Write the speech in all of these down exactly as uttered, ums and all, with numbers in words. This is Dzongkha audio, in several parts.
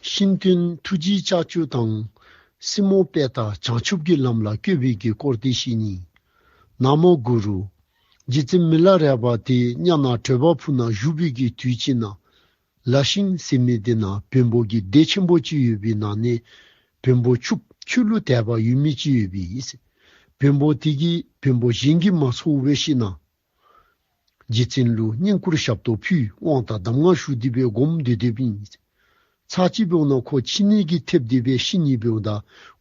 ཤིན་ཏུན་ཐུགས་རྗེའི་ལྕགས་ཀྱུ་དང་། སྲིན་མོ་པད་ཟླ་བྱང་ཆུབ་ཀྱི་ལམ་ལ་བཀོད་པའི་གི་སྐོར་དེ་བཤད་ནི། ན་མོ་གུ་རུ། རྗེ་བཙུན་མི་ལ་རས་པ་དེ་གཉའ་ནང་གྲོད་པ་ཕུག་ན་བཞུགས་པའི་གི་དུས་ཅིག་ན། ལ་ཤིང་ཟེར་མི་དེ་ན་བོན་པོ་གི་སྡེ་ཆེན་པོ་ཅིག་ཡོད་པའི་ནང་ནས་བོན་པོ་ཕྱུགཔོ་ཆོས་ལུ་དད་པ་ཡོད་མི་ཅིག་ཡོད་པས་ཟེར། བོན་པོ་དེ་གིས་བོན་པོ་གཞན་གྱིས་མ་ཚོར་བའི་ཤུལ་ན་རྗེ་བཙུན་ལུ་བསྙེན་བཀུར་ཞབས་ཏོག་ཕུལ། དབང་དང་གདམས་ངག་ཞུ་སྟེ་སྦེ་སྒོམ་སྡོད་སྡོདཔ་ཨིན། ཚར་གཅིག་འབདཝ་ད་ཁོ་ཕྱི་ནད་ཀྱིས་ཐེབས་ཏེ་སྦེ་ཤི་ནི་འབདཝ་ད་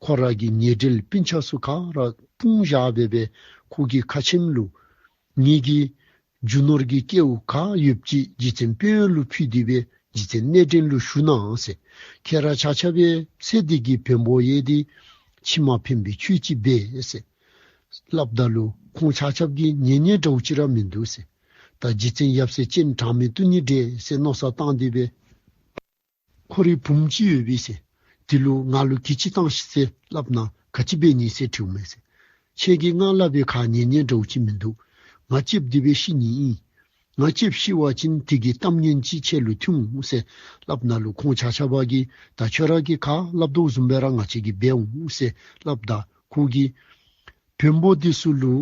ཁོ་ར་གི་ཉེ་འབྲེལ་སྤུན་ཆ་ཚུ་ག་ར་དཔུང་བཞག་སྦེ་སྦེ་ཁོ་གི་ཁ་ཆེམས་ལུ་ངེ་གི་རྒྱུ་ནོར་གྱི་སྐལཝ་ག་ཡོདཔ་ཅིག་རྗེ་བཙུན་དཔོན་ལུ་ཕུལ་ཏེ་སྦེ་རྗེ་བཙུན་རྣལ་འདྲེན་ལུ་ཞུ་གནང་ཟེར། ཁྱེད་ར་ཆ་ཁྱབ་སྦེ་ཚེ་འདི་གི་བོན་པོ་ཡོད་དེ་ཕྱི་མ་ཕན་པའི་ཆོས་ཅིག་འབད་ཟེར་སླབ་ད་ལུ་ཁོང་ཆ་ཁྱབ་ཀྱིས་ཉན་ཉན་འདྲཝ་ཅིག་ར་མིན་འདུག་ཟེར། ད་རྗེ་བཙུན་ཡབ་སྲས་སྤྱན་དྲངས་མི་བཏུབ་ནི་འདྲས་ཟེར་མནོ་བསམ་བཏང་སྟེ་སྦེ་ཁོ་རའི་བུམོ་ཅིག་ཡོད་པས་ཟེར། དེ་ལུ་ང་ལུ་གྱིས་ཅིག་བཏང་ཤིག་ཟེར་སླབ་ན་ག་ཅི་འབད་ནི་ཟེར་དྲིཝ་མས་ཟེར། ཁྱེད་ཀྱིས་ང་སླབ་པའི་ཁ་ཉན་ཉན་འདྲཝ་ཅིག་མིན་འདུག། ང་ལྕེབས་ཏེ་སྦེ་ཤི་ནི་ཨིན། ང་ལྕེབས་ཤི་བ་ཅིན་དེ་གི་གཏམ་ངན་ཅིག་ཁྱེད་ལུ་ཐོན་འོང་ཟེར་སླབ་ན་ལུ་ཁོང་ཆ་ཁྱབ་ཀྱིས་ད་ཁྱོད་ར་གིས་ག་སླབ་དོ་བཟུམ་སྦེ་ར་ང་བཅས་ཀྱིས་འབད་འོང་ཟེར་སླབ་ད་ཁོ་གིས་བོན་པོ་དེ་ཚུ་ལུ་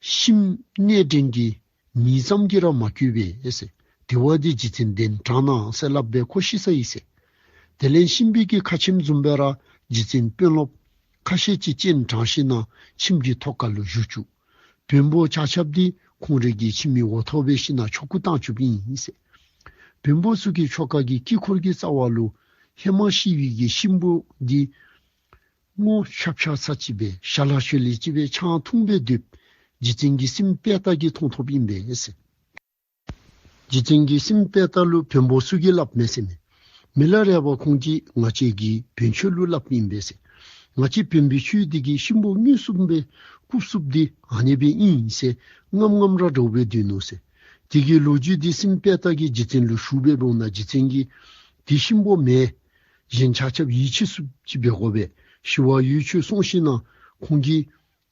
ཤི་རྣལ་འདྲེན་གྱི་མི་ཙམ་གྱིས་ར་མ་བསྐུལ་བས་ཟེར། དེ་བ་དེ་རྗེ་བཙུན་གདན་དྲངས་གནང་ཟེར་སླབ་སྦེ་ཁོ་ཤི་སོ་ཡི་ཟེར། དེ་ལས་གཤིན་པོའི་གི་ཁ་ཆེམས་བཟུམ་སྦེ་ར་རྗེ་བཙུན་དཔོན་སློབ་ཁ་ཤས་ཅིག་སྤྱན་དྲངས་ཞིནམ་ན་ཁྱིམ་གྱི་ཐོག་ཁ་ལུ་བཞུགས་བཅུག། བོན་པོ་ཆ་ཁྱབ་དེ་ཁོང་རའི་གི་ཁྱིམ་གྱི་འོག་ཐོག་སྦེ་ཞིནམ་ན་ཆོ་ག་བཏང་བཅུགཔ་ཨིན་ཟེར། བོན་པོ་ཚུ་གིས་ཆོ་ག་གི་དཀྱིལ་འཁོར་གྱི་རྩ་བ་ལུ་ཧེ་མ་ཤི་བའི་གི་གཤིན་པོ་དེ་སྔོ་ཤབ་ཤབ་ས་ཅིག་སྦེ་ཞལ་ལག་ཤོ་ལེ་ཅིག་སྦེ་ཆང་འཐུང་སྦེ་སྡོདཔ་རྗེ་བཙུན་གྱི་སྲིངམོ་པད་ཟླ་གིས་མཐོང་མཐོངམ་ཨིན་པས་ཟེར། རྗེ་བཙུན་གྱི་སྲིངམོ་པད་ཟླ་ལུ་བོན་པོ་ཚུ་གིས་སླབ་མས་ཟེར་མས། མི་ལ་རས་པ་ཁོང་གིས་ང་བཅས་ཀྱི་བོན་ཆོས་ལུ་སླབ་ཨིན་པས་ཟེར། ང་བཅས་བོན་པོའི་ཆོས་འདི་གིས་གཤིན་པོ་མངོན་སུམ་སྦེ་རྐུབ་བཙུགསཔ་འདི་ཨ་ནི་སྦེ་ཨིན་ཟེར་ངམ་ངམ་ར་འདྲཝ་སྦེ་སྡོད་ནུག་ཟེར། དེ་གི་ལོ་རྒྱུས་འདི་སྲིངམོ་པད་ཟླ་གིས་རྗེ་བཙུན་ལུ་ཞུ་སྦེ་འབདཝ་ད་རྗེ་བཙུན་གྱིས་དེ་གཤིན་པོ་མེན། གཞན་ཆ་ཁྱབ་ཡིད་ཆེས་སུ་ཅིག་འབད་དགོ་པས། ཞི་བ་འོད་ཁྱོད་སོང་ཞིནམ་ན་ཁོང་གིས་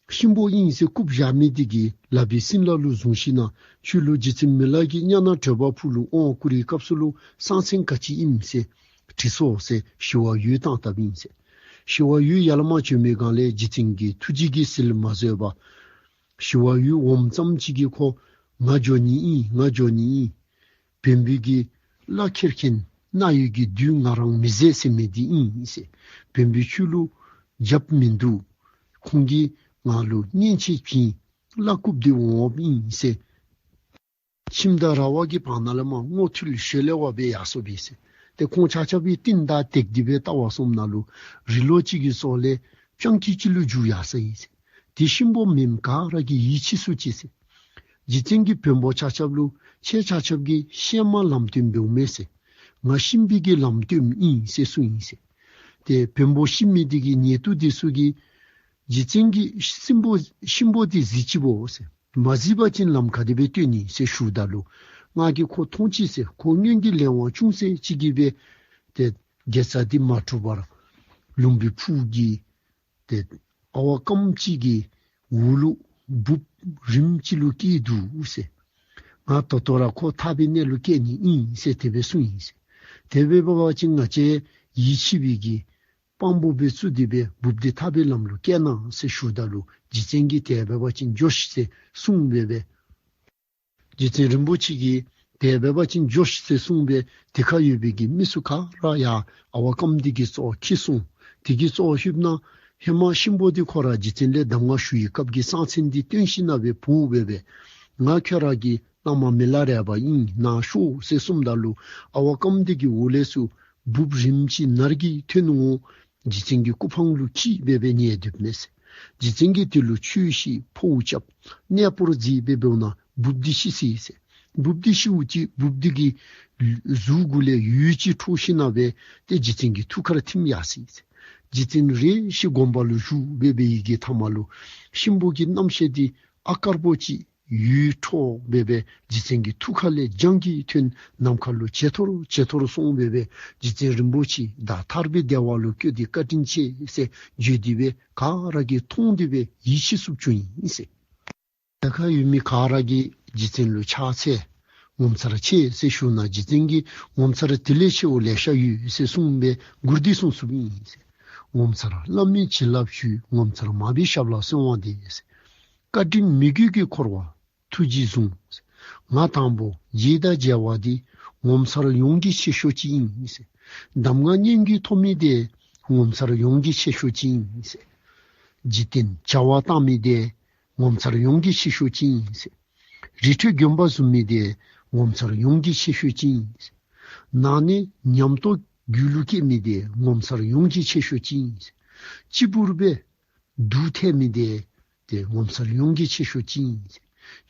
གཤིན་པོ་ཨིན་ཟེར་རྐུབ་བཞག་མི་དེ་གི་ལག་པའི་སྲིན་ལག་ལུ་བཟུང་ཞིནམ་ན་ཁྱོད་ལུ་རྗེ་བཙུན་མི་ལ་གིས་གཉའ་ནང་གྲོད་པ་ཕུག་ལུ་དབང་བསྐུར་བའི་སྐབས་སུ་ལུ་གསང་མཚན་ག་ཅི་ཨིནམ་ཟེར་དྲིས་སོ་ཟེར་ཞི་བ་འོད་བཏང་བཏངམ་ཨིན་ཟེར། ཞི་བ་འོད་ཡར་ལས་མར་བྱོན་མི་སྒང་ལས་རྗེ་བཙུན་གྱི་ཐུགས་རྗེ་གིས་ཟིལ་མ་བཟོད་པར་ཞི་བ་འོད་འོངམ་ཙམ་ཅིག་གིས་ཁོ་ང་འགྱོ་ནི་ཨིན། ང་འགྱོ་ནི་ཨིན། བོན་པོའི་གི་གླ་འཁྱེར་མཁན་རྣ་ཡོད་ཀྱི་བདུད་ང་རང་མི་བཟད་ཟེར་མི་འདི་ཨིན་ཟེར། བོན་པོའི་ཆོས་ལུ་རྒྱབ་མིན་འདུག། ཁོང་གིས་ང་ལུ་གཉེན་ཆེ་བྱིན་གླ་རྐུབ་འདི་འོངམ་ཨིན་ཟེར། ཁྱིམ་དང་ར་བ་གི་བར་ན་ལས་མར་རྔོ་ཐུལ་ཞལ་ལས་བབས་སྦེ་ཡར་སོཔ་ཨིན་ཟེར། ཏེ་ཁོང་ཆ་ཁྱབ་ཀྱིས་རྟིང་བདའ་སྟེ་སྦེ་བལྟ་བར་སོངམ་ད་ལུ་རི་ལོ་ཅིག་གི་ཕྱོགས་ལས་སྤྱང་ཀི་ཅིག་ལུ་འགྱུར་ཡར་སོ་ཡི་ཟེར། དེ་གཤིན་པོ་མེནམ་ག་ར་གིས་ཡིད་ཆེས་སུ་ཅིག་ཟེར། རྗེ་བཙུན་གྱིས་བོན་པོ་ཆ་ཁྱབ་ལུ་ཁྱེད་ཆ་ཁྱབ་ཀྱིས་ཤན་པའི་ལམ་སྟོན་འབདཝ་མེན་ཟེར། ང་གཤིན་པོའི་གི་ལམ་སྟོནམ་ཨིན་ཟེར་གསུངས་ཡི་ཟེར། ཏེ་བོན་པོ་ཤི་མི་དེ་གི་ཉེ་དུ་དེ་ཚུ་གིས་རྗེ་བཙུན་གྱིས་གཤིན་པོ་གཤིན་པོ་དེ་གཟིགས་ཅི་བོ་ཟེར། མ་གཟིགས་པ་ཅིན་ལམ་ག་དེ་སྦེ་སྟོན་ནི་ཟེར་ཞུཝ་ད་ལུ་ང་གིས་ཁོ་མཐོང་ཅི་ཟེར། ཁོ་སྔོན་གྱི་ལས་དབང་ཅུང་ཟད་ཅིག་གིས་སྦེ་ཏེ་དགེ་རྩ་འདི་མ་གྲུབ་པར་ལུང་པའི་ཕུག་གི་ཏེ་ཨ་བ་སྐམ་ཅིག་གི་འོག་ལུ་འབུཔ་རིངམ་ཅིག་ལུ་སྐྱེས་འདུག་ཟེར། ང་ད་ལྟོ་ར་ཁོ་ཐར་པའི་གནས་ལུ་བསྐྱལ་ནི་ཨིན་ཟེར་དེ་སྦེ་གསུངས་ཡི་ཟེར། དེ་སྦེ་འབད་བ་ཅིན་ང་བཅས་ཡིད་ཆེས་པའི་གི་དཔང་པོ་སྦེ་བཙུགས་ཏེ་སྦེ་འབུཔ་འདི་ཐར་པའི་ལམ་ལུ་བསྐྱལ་གནང་ཟེར་ཞུཝ་ད་ལུ་རྗེ་བཙུན་གྱིས་དེ་སྦེ་འབད་བ་ཅིན་འགྱོ་ཤིག་ཟེར་གསུངས་སྦེ་སྦེ། རྗེ་བཙུན་རིན་པོ་ཆེ་གིས་དེ་སྦེ་འབད་བ་ཅིན་འགྱོ་ཤིག་ཟེར་གསུངས་སྦེ་དེ་ཁར་ཡོད་པའི་གི་མི་ཚུ་ག་ར་ཡར་ཨ་བ་སྐམ་འདི་གི་རྩ་བར་འཁྱིད་སོང་། དེ་གི་རྩ་བར་ལྷོདཔ་ད་ཧེ་མ་གཤིན་པོ་འདི་ཁོ་ར་རྗེ་བཙུན་ལས་གདམས་ངག་ཞུ་བའི་སྐབས་ཀྱི་གསང་མཚན་འདི་སྟོན་ཞིནམ་ན་སྦེ་འབོ་སྦེ་སྦེ་ང་ཁྱོད་ར་གི་བླ་མ་མི་ལ་རས་པ་ཨིན་ནཱ་ཤོག་ཟེར་གསུངམ་ད་ལུ་ཨ་བ་སྐམ་འདི་གི་འོག་ལས་ཚུར་འབུཔ་རིངམ་ཅིག་ནར་གྱིས་ཐོན་འོང་། རྗེ་བཙུན་གྱི་སྐུ་པང་ལུ་འཁྱིད་སྦེ་སྦེ་ཉལ་སྡོདཔ་མས་ཟེར། རྗེ་བཙུན་གྱིས་དེ་ལུ་ཆོས་བཤད་འཕོཝ་རྐྱབ་གནས་སྤོར་མཛད་སྦེ་འབདཝ་ད་འབུཔ་འདི་ཤི་སོ་ཡི་ཟེར། འབུཔ་འདི་ཤིཝ་ཅིག་འབུཔ་འདི་གི་གཟུགས་གུ་ལས་འོད་ཅིག་འཕྲོ་ཞིནམ་ན་སྦེ་ཏེ་རྗེ་བཙུན་གྱི་ཐུགས་ཁར་ཐིམ་ཡར་སོ་ཡི་ཟེར། རྗེ་བཙུན་རེ་ཞིག་དགོངས་པ་ལུ་ཞུགས་སྦེ་སྦེ་ཡི་གི་མཐའ་མ་ལུ་གཤིན་པོ་གི་རྣམ་ཤེས་འདི་ཨ་དཀར་པོ་ཅིག་འོད་འཕྲོ་སྦེ་སྦེ་རྗེ་བཙུན་གྱི་ཐུགས་ཁ་ལས་རྒྱང་གིས་ཐོན། ནམ་མཁའ་ལུ་ཇེ་མཐོར་ཇེ་མཐོར་སོང་སྦེ་སྦེ་རྗེ་བཙུན་རིན་པོ་ཆེ་བདག་ཐར་པའི་བདེ་བ་ལུ་བཀོད་དེ་བཀའ་དྲིན་ཆེ་ཟེར་བརྗོད་དེ་སྦེ་ག་ར་གིས་མཐོང་སྟེ་སྦེ་ཡིད་ཆེས་སུ་བྱུང་ཡི་ཟེར། དེ་ཁར་ཡོད་མི་ག་ར་གིས་རྗེ་བཙུན་ལུ་ཕྱག་འཚལ། ངོ་མཚར་ཆེ་ཟེར་ཞུ་ན་རྗེ་བཙུན་གྱིས་ངོ་མཚར་དེ་ལས་ཆེ་བ་ལེ་ཤ་ཡོད་ཟེར་གསུངས་པའི་མགུར་འདི་གསུངས་གསུངསམ་ཨིན་ཟེར། ངོ་མཚར་བླ་མའི་བྱིན་རླབས་ཞུས། ངོ་མཚར་མར་པའི་ཞབས་ལ་གསོལ་བ་འདེབས་ཟེར། བཀའ་དྲིན་མི་བསྐྱོད་ཀྱི་འཁོར་བ་ཐུགས་རྗེས་བཟུང་། ང་དང་པོ་རྗེ་དང་མཇལ་བ་འདི། ངོ་མཚར་ཡོངས་ཀྱི་ཆེ་ཤོས་ཅིག་ཨིན་ཟེར། གདམས་ངག་སྙན་བརྒྱུད་ཐོབ་མི་དེ། ངོ་མཚར་ཡོངས་ཀྱི་ཆེ་ཤོས་ཅིག་ཨིན་ཟེར། འཇིག་རྟེན་བྱ་བ་བཏང་མི་དེ། ངོ་མཚར་ཡོངས་ཀྱི་ཆེ་ཤོས་ཅིག་ཨིན་ཟེར། རི་ཁྲོད་དགོན་པ་བཟུང་མི་དེ། ངོ་མཚར་ཡོངས་ཀྱི་ཆེ་ཤོས་ཅིག་ཨིན་ཟེར། ནང་ནས་ཉམས་རྟོགས་རྒྱུད་ལུ་སྐྱེ་མི་དེ། ངོ་མཚར་ཡོངས་ཀྱི་ཆེ་ཤོས་ཅིག་ཨིན་ཟེར། གཅིག་པུར་སྦེ་སྡུག་ཐེག་མི་དེ། དེ་ངོ་མཚར་ཡོངས་ཀྱི་ཆེ་ཤོས་ཅིག་ཨིན་ཟེར།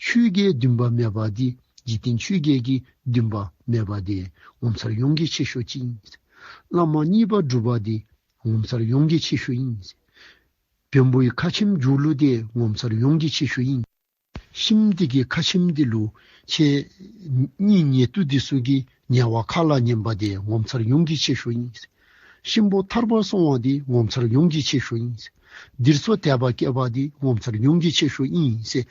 ཆོས་བརྒྱད་འདུན་པ་མེད་པ་འདི། འཇིག་རྟེན་ཆོས་བརྒྱད་ཀྱི་འདུན་པ་མེད་པ་དེ། ངོ་མཚར་ཡོངས་ཀྱི་ཆེ་ཤོས་ཅིག་ཨིན་ཟེར། བླ་མ་གཉིས་པ་སྒྲུབ་པ་འདི། ངོ་མཚར་ཡོངས་ཀྱི་ཆེ་ཤོས་ཨིན་ཟེར། བོན་པོའི་ཁ་ཆེམས་འཇོག་ལུགས་དེ། ངོ་མཚར་ཡོངས་ཀྱི་ཆེ་ཤོས་ཨིན། གཤིན་པོ་དེ་གི་ཁ་ཆེམས་དེ་ལུ་ཁྱེད་གཉེན་ཉེ་དུ་འདི་ཚུ་གིས་ཉེ་བར་ཁ་ལ་ཉན་པ་དེ་ངོ་མཚར་ཡོངས་ཀྱི་ཆེ་ཤོས་ཨིན། གཤིན་པོ་ཐར་པ་སོང་བ་དེ་ངོ་མཚར་ཡོངས་ཀྱི་ཆེ་ཤོས་ཨིན། འདིར་སོ་དད་པ་སྐྱེས་པ་དེ་ངོ་མཚར་ཡོངས་ཀྱི་ཆེ་ཤོས་ཨིན་ཟེར།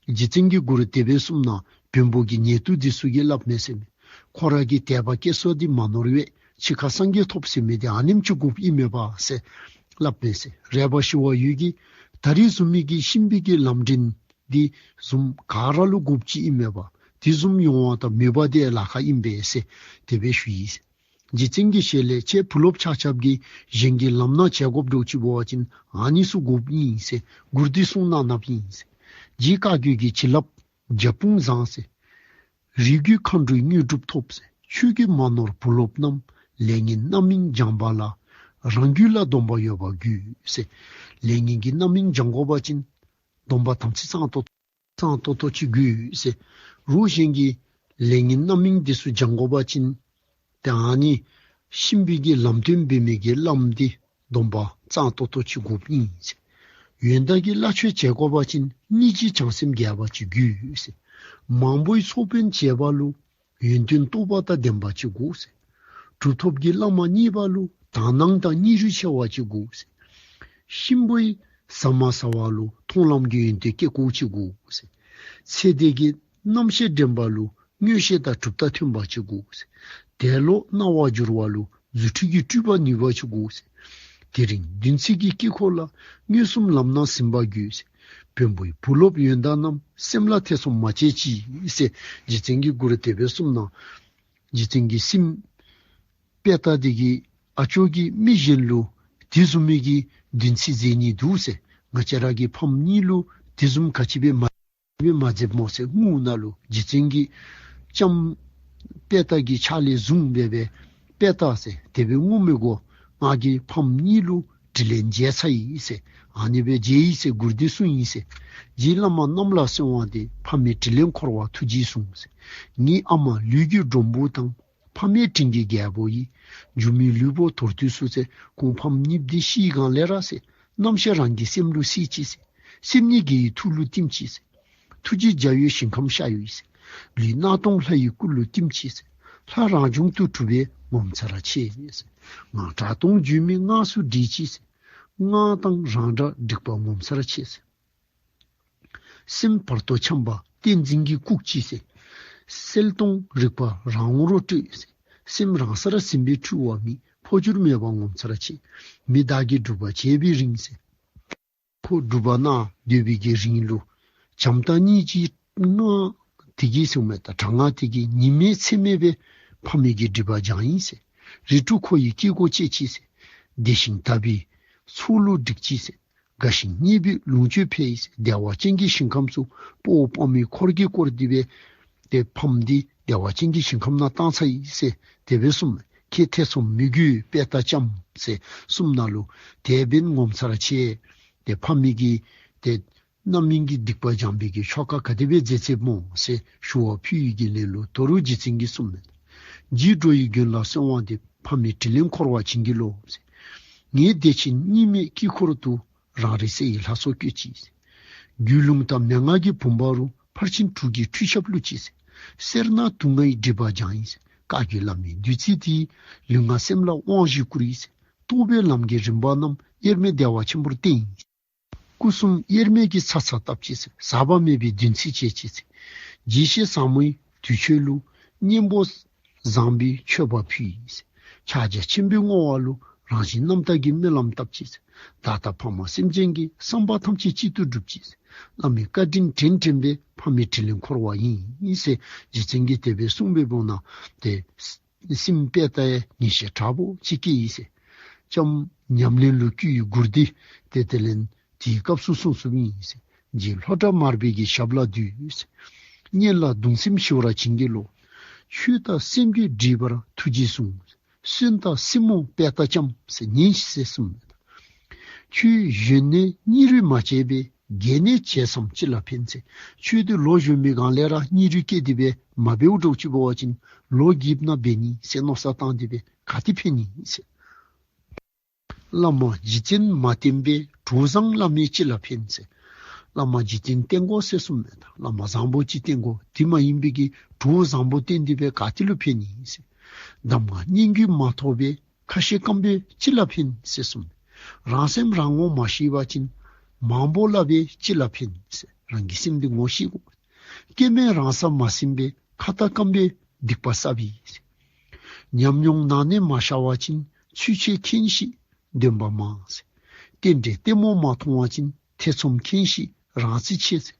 རྗེ་བཙུན་གྱི་མགུར་དེ་སྦེ་གསུངས་ན་བོན་པོ་གི་ཉེ་དུ་འདི་ཚུ་གིས་སླབ་མས་ཟེར་མས། ཁོ་ར་གི་དད་པ་སྐྱེས་སོ་དེ་མ་ནོར་བས་འཆི་ཁ་སངས་རྒྱས་ཐོབ་ཟེར་མི་དེ་ཨ་ནེམ་ཅིག་དགོཔ་ཨིན་མས་པ་ཟེར་སླབ་མས་ཟེར། རས་པ་ཞུ་བ་ཡོད་ཀྱི་ད་རིས་བཟུམ་མའི་གི་གཤིན་པོའི་གི་ལམ་འདྲེན་འདི་བཟུམ་ག་ར་ལུ་དགོཔ་ཅིག་ཨིན་མས་པ། དེ་བཟུམ་ཡོང་བ་དང་མོས་པ་དེ་ལཱ་ཁག་ཨིན་པས་ཟེར་དེ་སྦེ་ཞུ་ཡི་ཟེར། རྗེ་བཙུན་གྱི་ཞལ་ལས་ཁྱེད་བུ་སློབ་ཆ་ཁྱབ་ཀྱིས་གཞན་གྱི་ལམ་སྣ་བྱེད་དགོཔ་འདྲཝ་ཅིག་འབད་བ་ཅིན་ཨ་ནི་ཚུ་དགོཔ་ཨིན་ཟེར་མགུར་འདི་གསུངས་གནང་གནངམ་ཨིན་ཟེར། རྗེ་བཀའ་བརྒྱུད་ཀྱི་བྱིན་རླབས་རྒྱབ་དཔུང་བཟང་ཟེར། རིགས་རྒྱུད་མཁའ་འགྲོའི་དངོས་གྲུབ་ཐོབ་ཟེར། ཆོས་ཀྱི་མ་ནོར་བུ་སློབ་རྣམས། ལས་ངན་རྣམ་སྨིན་སྦྱང་བ་ལ། རང་རྒྱུད་ལ་སྡོམ་པ་ཡོད་པ་དགོས་ཟེར། ལས་ངན་གྱི་རྣམ་སྨིན་སྦྱང་དགོ་པ་ཅིན་སྡོམ་པ་དམ་ཚིག་གཙང་ཏོག་གཙང་ཏོག་ཏོ་ཅིག་དགོས་ཟེར། རོགས་གཞན་གྱི་ལས་ངན་རྣམ་སྨིན་འདི་ཚུ་སྦྱང་དགོ་པ་ཅིན་ཏེ་ཨ་ནི་གཤིན་པོའི་གི་ལམ་སྟོན་འབད་མི་གི་བླམ་འདི་སྡོམ་པ་གཙང་ཏོག་ཏོ་ཅིག་དགོཔ་ཨིན་ཟེར། ཡོན་བདག་གི་བླ་མཆོད་བྱེད་དགོ་པ་ཅིན་སྙིང་རྗེ་བྱང་སེམས་རྒྱས་པ་ཅིག་དགོས་ཟེར། མང་པོའི་ཚོགས་དཔོན་བྱེད་པ་ལུ་ཡོན་ཏན་རྟོགས་པ་དང་ལྡན་པ་ཅིག་དགོ་ཟེར། གྲུབ་ཐོབ་ཀྱི་བླ་མ་གཉིས་པ་ལུ་དག་སྣང་དང་སྙིང་རུས་ཆེ་བ་ཅིག་དགོ་ཟེར། གཤིན་པོའི་ཟ་མ་ཟ་བ་ལུ་མཐོང་ལམ་གྱི་ཡོན་ཏན་སྐྱེ་དགོཔ་ཅིག་དགོ་ཟེར། ཚེ་འདས་ཀྱི་རྣམ་ཤེས་འདྲེན་པ་ལུ་མངོན་ཤེས་དང་གྲུབ་རྟགས་ཐོན་པ་ཅིག་དགོ་ཟེར། དད་ལོག་སྣང་བ་འགྱུར་བ་ལུ་རྫུ་འཕྲུལ་གྱིས་སྤྲུལ་པ་ནུས་པ་ཅིག་དགོ་ཟེར། དེ་རིང་བདུན་ཚིགས་ཀྱི་དཀྱིལ་འཁོར་ལ་མངོན་སུམ་ལམ་སྣ་ཟིན་པ་དགོས་ཟེར། བོན་པོའི་བུ་སློབ་ཡོན་བདག་རྣམས། སེམས་ལ་ཐེ་ཚོམ་མ་བྱེད་ཅིག་ཟེར་རྗེ་བཙུན་གྱི་མགུར་དེ་སྦེ་གསུངས་ན། རྗེ་བཙུན་གྱི་སྲསམོ་དཔལ་རྟ་འདི་གིས་ཨ་ཅོ་གིས་མི་གཞན་ལུ་དེ་བཟུམ་མའི་གི་བདུན་ཚིགས་མཛད་ནི་འདུག་ཟེར། ང་བཅས་ར་གི་ཕམ་གཉིས་ལུ་དེ་བཟུམ་ག་ཅི་སྦེ་མ་སྦེ་མ་མཛདཔ་སྨོ་ཟེར་ངུ་ནུག་ལོ། རྗེ་བཙུན་གྱིས་ལྕམ་དཔལ་རྟ་གི་ཕྱག་ལས་བཟུང་སྦེ་སྦེ་དཔལ་རྟ་ཟེར་དེ་སྦེ་ངུ་མི་དགོ། ང་གིས་ཕམ་གཉིས་ལུ་དྲིན་ལན་འཇལ་ཚར་ཡི་ཟེར། ཨ་ནི་སྦེ་འཇལ་ཡི་ཟེར་མགུར་འདི་གསུངས་ཡི་ཟེར། རྗེ་བླ་མ་རྣམས་ལ་གསོལ་བ་འདེབས། ཕ་མའི་དྲིན་ལན་འཁོར་བ་ཐུགས་རྗེས་བཟུང་ཟེར། ངའི་ཨ་མ་ལུས་ཀྱི་འབྲོང་བུ་དང་། ཕ་མའི་དྲིན་གྱི་རྒྱལ་པོ་ཡིས། སྒྱུ་མའི་ལུས་པོ་དོར་དུས་སུ་ཟེར། ཁོང་ཕམ་གཉིས་འདི་ཤི་གང་ལས་ར་ཟེར། རྣམ་ཤེས་རང་གི་སེམས་ལུ་གཟིགས་ཅི་ཟེར། སེམས་ཉིད་དགེ་བའི་མཐུ་ལུ་བསྟིམ་ཅི་ཟེར། ཐུགས་རྗེ་འཇའ་འོད་ཞིང་ཁམས་ཤར་ཡོད་ཟེར། ལུས་སྣང་སྟོང་ལྷ་ཡི་སྐུ་ལུ་བསྟིམ་ཅི་ཟེར། ལྷ་རང་བྱུང་དུ་གྲུབ་པས་ངོ་མཚར་ཆེ་ཟེར། སྔགས་གྲགས་སྟོང་བརྗོད་མི་སྔགས་སུ་བྲིས་ཅི་ཟེར། སྔགས་དང་རང་སྒྲ་འགྲིག་པ་ངོ་མཚར་ཆེ་ཟེར། སེམས་བར་དོ་འཁྱམས་པ་ཏིང་འཛིན་གྱིས་བཀུག་ཅི་ཟེར། གསལ་སྟོང་རིག་པ་རང་ངོ་རུ་སྤྲོད་ཟེར། སེམས་རང་སར་ཟིན་པས་འཁྲུལ་བ་མེད། འཕོ་འགྱུར་མེད་པ་ངོ་མཚར་ཆེ། མི་བདག་གིས་སྒྲུབ་པ་བྱས་པའི་རིང་ཟེར། ཁོ་སྒྲུབ་པ་གནང་སྡོད་པའི་གི་རིང་ལུ་བྱམས་དང་སྙིང་རྗེའི་སྔགས་དེ་གིས་ཟེར་མས། ད་དྲག་སྔགས་དེ་གིས་ཉིན་མེད་མཚན་མེད་སྦེ་ཕ་མའི་གི་སྒྲིབ་པ་སྦྱང་ཡི་ཟེར། རིགས་དྲུག་འཁོར་བའི་སྐྱེ་སྒོ་བཅད་ཅི་ཟེར། བདེ་ཞིང་དག་པའི་ཚོགས་ལུ་བསྒྲིགས་ཅི་ཟེར། དགའ་ཞིང་མཉེས་པའི་ལོངས་སྤྱོད་འཕེལ་ཡི་ཟེར། བདེ་བ་ཅན་གྱི་ཞིང་ཁམས་སུ་དཔའ་བོ་དཔའ་མོའི་འཁོར་གྱིས་བསྐོར་ཏེ་སྦེ་ཏེ་ཕམ་འདི་བདེ་བ་ཅན་གྱི་ཞིང་ཁམས་ནང་བཏང་ཚར་ཡི་ཟེར་དེ་སྦེ་གསུངས་མས། ཁྱེད་ཐེ་ཚོམ་མི་དགོས་དཔལ་རྟ་ལྕམ་ཟེར་གསུངས་ནུག་ལོ། དེ་འབདན་ངོ་མཚར་ཆེ། ཏེ་ཕ་མའི་གི་ཏེ་རྣམ་སྨིན་གྱི་སྡིག་པ་སྦྱང་བའི་གི་ཆོ་ག་ག་དེ་སྦེ་མཛད་མཛདཔ་སྨོ་ཟེར་ཞུ་བ་ཕུལ་ཡི་གི་ལན་ལུ་དོ་རུང་རྗེ་བཙུན་གྱིས་གསུངས་མས། རྗེས་འགྲོ་ཡི་མགོན་ལ་གསོལ་བ་འདེབས། ཕ་མའི་དྲིན་ལན་འཁོར་བར་བྱིན་གྱིས་རློབས་ཟེར། ངའི་བདེ་ཆེན་གཉིས་མེད་དཀྱིལ་འཁོར་དུ། རང་རིག་གསལ་བའི་ལྷ་ཚོགས་བཀོད་ཅི་ཟེར། རྒྱུད་ལུང་དང་མན་ངག་གི་བུམ་པ་རུ། ཕར་ཕྱིན་དྲུག་གི་འཁྲུལ་ཞབས་བླུགས་ཅི་ཟེར། སེར་སྣ་དུག་ལྔའི་སྒྲིབ་པ་སྦྱང་ཡི་ཟེར། བཀའ་བརྒྱུད་བླ་མའི་བདུད་རྩི་དེས། ལུས་ངག་སེམས་ལ་དབང་བཞི་བསྐུར་ཡི་ཟེར། རྟོགས་པའི་ལམ་གྱི་རིམ་པ་རྣམས། དབྱེར་མེད་བདེ་བ་ཆེན་པོར་བསྟན་ཡི་ཟེར། སྐུ་གསུམ་དབྱེར་མེད་ཀྱི་ཚ་ཚ་བཏབ་ཅི་ཟེར། ཟག་པ་མེད་པའི་བདུན་ཚིགས་བཅད་ཅི་ཟེར། རྗེ་བཤེས་ཟབ་མོའི་ དུས་མཆོད་ལུ་གཉེན་པོ་བཟང་པོའི་མཆོད་པ་ཕུལ་ཡི་ཟེར། ཕྱག་རྒྱ་ཆེན་པོའི་བསྔོ་བ་ལུ་རང་བཞིན་རྣམ་དག་གི་སྨོན་ལམ་བཏབ་ཅི་ཟེར། ད་ལྟ་ཕ་མ་སེམས་ཅན་གྱི་བསམ་པ་ཐམས་ཅད་གཅིག་ཏུ་སྒྲུབ་ཅི་ཟེར། བླ་མའི་བཀའ་དྲིན་དྲན་དྲན་པས་ཕ་མའི་དྲིན་ལན་འཁོར་བ་ཡིན་ཟེར། རྗེ་བཙུན་གྱིས་དེ་སྦེ་གསུངས་པའི་བར་ན་ཏེ་སྲིངམོ་དཔལ་རྟགས་ཡང་ངེས་ཤེས་དྲག་པོ་ཅིག་སྐྱེས་ཡི་ཟེར། ལྕམ་ཉམས་ལེན་ལུ་བཀོད་ཡི་མགུར་འདི་ཏེ་དེ་ལས་དེའི་སྐབས་སུ་གསུངས་གསུངསམ་ཨིན་ཟེར། རྗེ་ལྷོ་བྲག་མར་པའི་གི་ཞབས་ལ་འདུད་ཟེར། གཉེན་ལ་གདུང་སེམས་ཞི་བར་བྱིན་གྱིས་རློབས། ཆོས་དང་སེམས་ཀྱི་སྒྲིབ་པར་ཐུགས་རྗེས་ཟུངས། གསོན་དང་སྲིངམོ་དཔལ་རྟགས་ལྕམ་ཟེར་ཉན་ཤིག་ཟེར་གསུངས། ཁྱོད་གཞོན་ནུ་སྙིང་རུས་མ་བྱས་པས། རྒས་ནས་བྱས་སམ་ཅི་ལ་ཕན་ཟེར། ཁྱོད་འདི་ལོ་གཞོན་པའི་སྒང་ལས་ར་སྙིང་རུས་བསྐྱེད་དེ་སྦེ་མ་འབདཝ་འདྲཝ་ཅིག་འབད་བ་ཅིན་ལོ་རྒསཔ་ནང་འབད་ནི་ཟེར་མནོ་བསམ་བཏང་སྟེ་སྦེ་ག་ཏེ་ཕན་ནི་ཟེར། བླ་མ་རྗེ་བཙུན་མ་བསྟེན་པས། གྲོགས་བཟང་བླ་མས་ཅི་ལ་ཕན་ཟེར། བླ་མ་རྗེ་བཙུན་བསྟེན་དགོ་ཟེར་གསུངསམ་མས། ད་བླ་མ་བཟང་པོ་ཅིག་བསྟེན་དགོ། དེ་མ་ཡིན་པའི་གི་གྲོགས་བཟང་པོ་བསྟེན་ཏེ་སྦེ་ག་ཏེ་ལུ་ཕན་ནི་ཟེར། གདམས་ངག་སྙན་བརྒྱུད་མ་ཐོབ་པས། ཁ་བཤད་སྐམ་པས་ཅི་ལ་ཕན་ཟེར་གསུངས། རང་སེམས་རང་ངོ་མ་ཤེས་པ་ཅིན་མང་པོ་སླབ་པས་ཅི་ལ་ཕན་ཟེར། རང་གི་སེམས་འདི་ངོ་ཤེས་དགོ། སྐྱེ་དམན་རང་ས་མ་ཟིན་པས། ཁ་བཏགས་སྐམ་པས་སྡིག་པ་བསགས་པས་ཟེར། ཉམས་མྱོང་ནང་ནས་མ་ཤར་བ་ཅིན་ཚུལ་འཆོས་མཁྱེན་ཞིག་འདོན་པ་མང་ཟེར། རྟེན་འབྲེལ་ལྟད་མོ་མ་མཐོང་བ་ཅིན་ཐེ་ཚོམ་མཁྱེན་ཞིག་རང་རྩིས་ཆེ་ཟེར།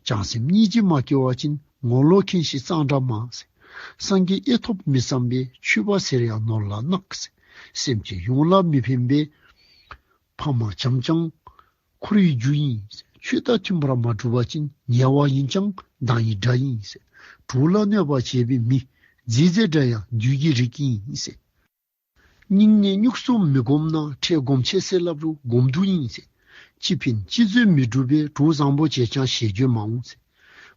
བྱང་སེམས་སྙིང་རྗེ་མ་སྐྱེ་བ་ཅིན་ངོ་ལོག་མཁྱེན་ཞིག་གཙང་སྦྲ་མང་ཟེར། སངས་རྒྱས་དབྱེ་ཐོབ་མི་བསམ་པས། ཆོས་པ་ཟེར་ཡང་ནོར་ལ་གནག་ཟེར། སེམས་ཅན་ཡོངས་ལ་མི་ཕན་པས། ཕ་མ་བྱམས་ཀྱང་འཁོར་བའི་རྒྱུ་ཡིན་ཟེར། ཆོས་དང་མཐུན་པར་མ་གྲུབ་པ་ཅིན་ཉེ་བ་ཡིན་ཀྱང་སྡང་བའི་དགྲ་ཡིན་ཟེར། གྲོགས་ལ་གནོད་པ་བྱེད་པའི་མི་མཛེས་མཛེས་འདྲ་ཡང་བདུད་ཀྱི་རིགས་ཡིན་ཟེར། སྙིང་ནས་སྨྱུག་སོགས་མི་སྒོམ་ན། ཁྲེལ་སྒོམ་ཆེ་ཟེར་སླབ་རུང་སྒོམ་དུག་ཡིན་ཟེར། ཅི་ཕན་ཅི་བཟོད་མི་སྒྲུབ་པས། གྲོགས་བཟང་པོ་བྱས་ཀྱང་ཞེ་འགྱོད་མ་འོང་ཟེར།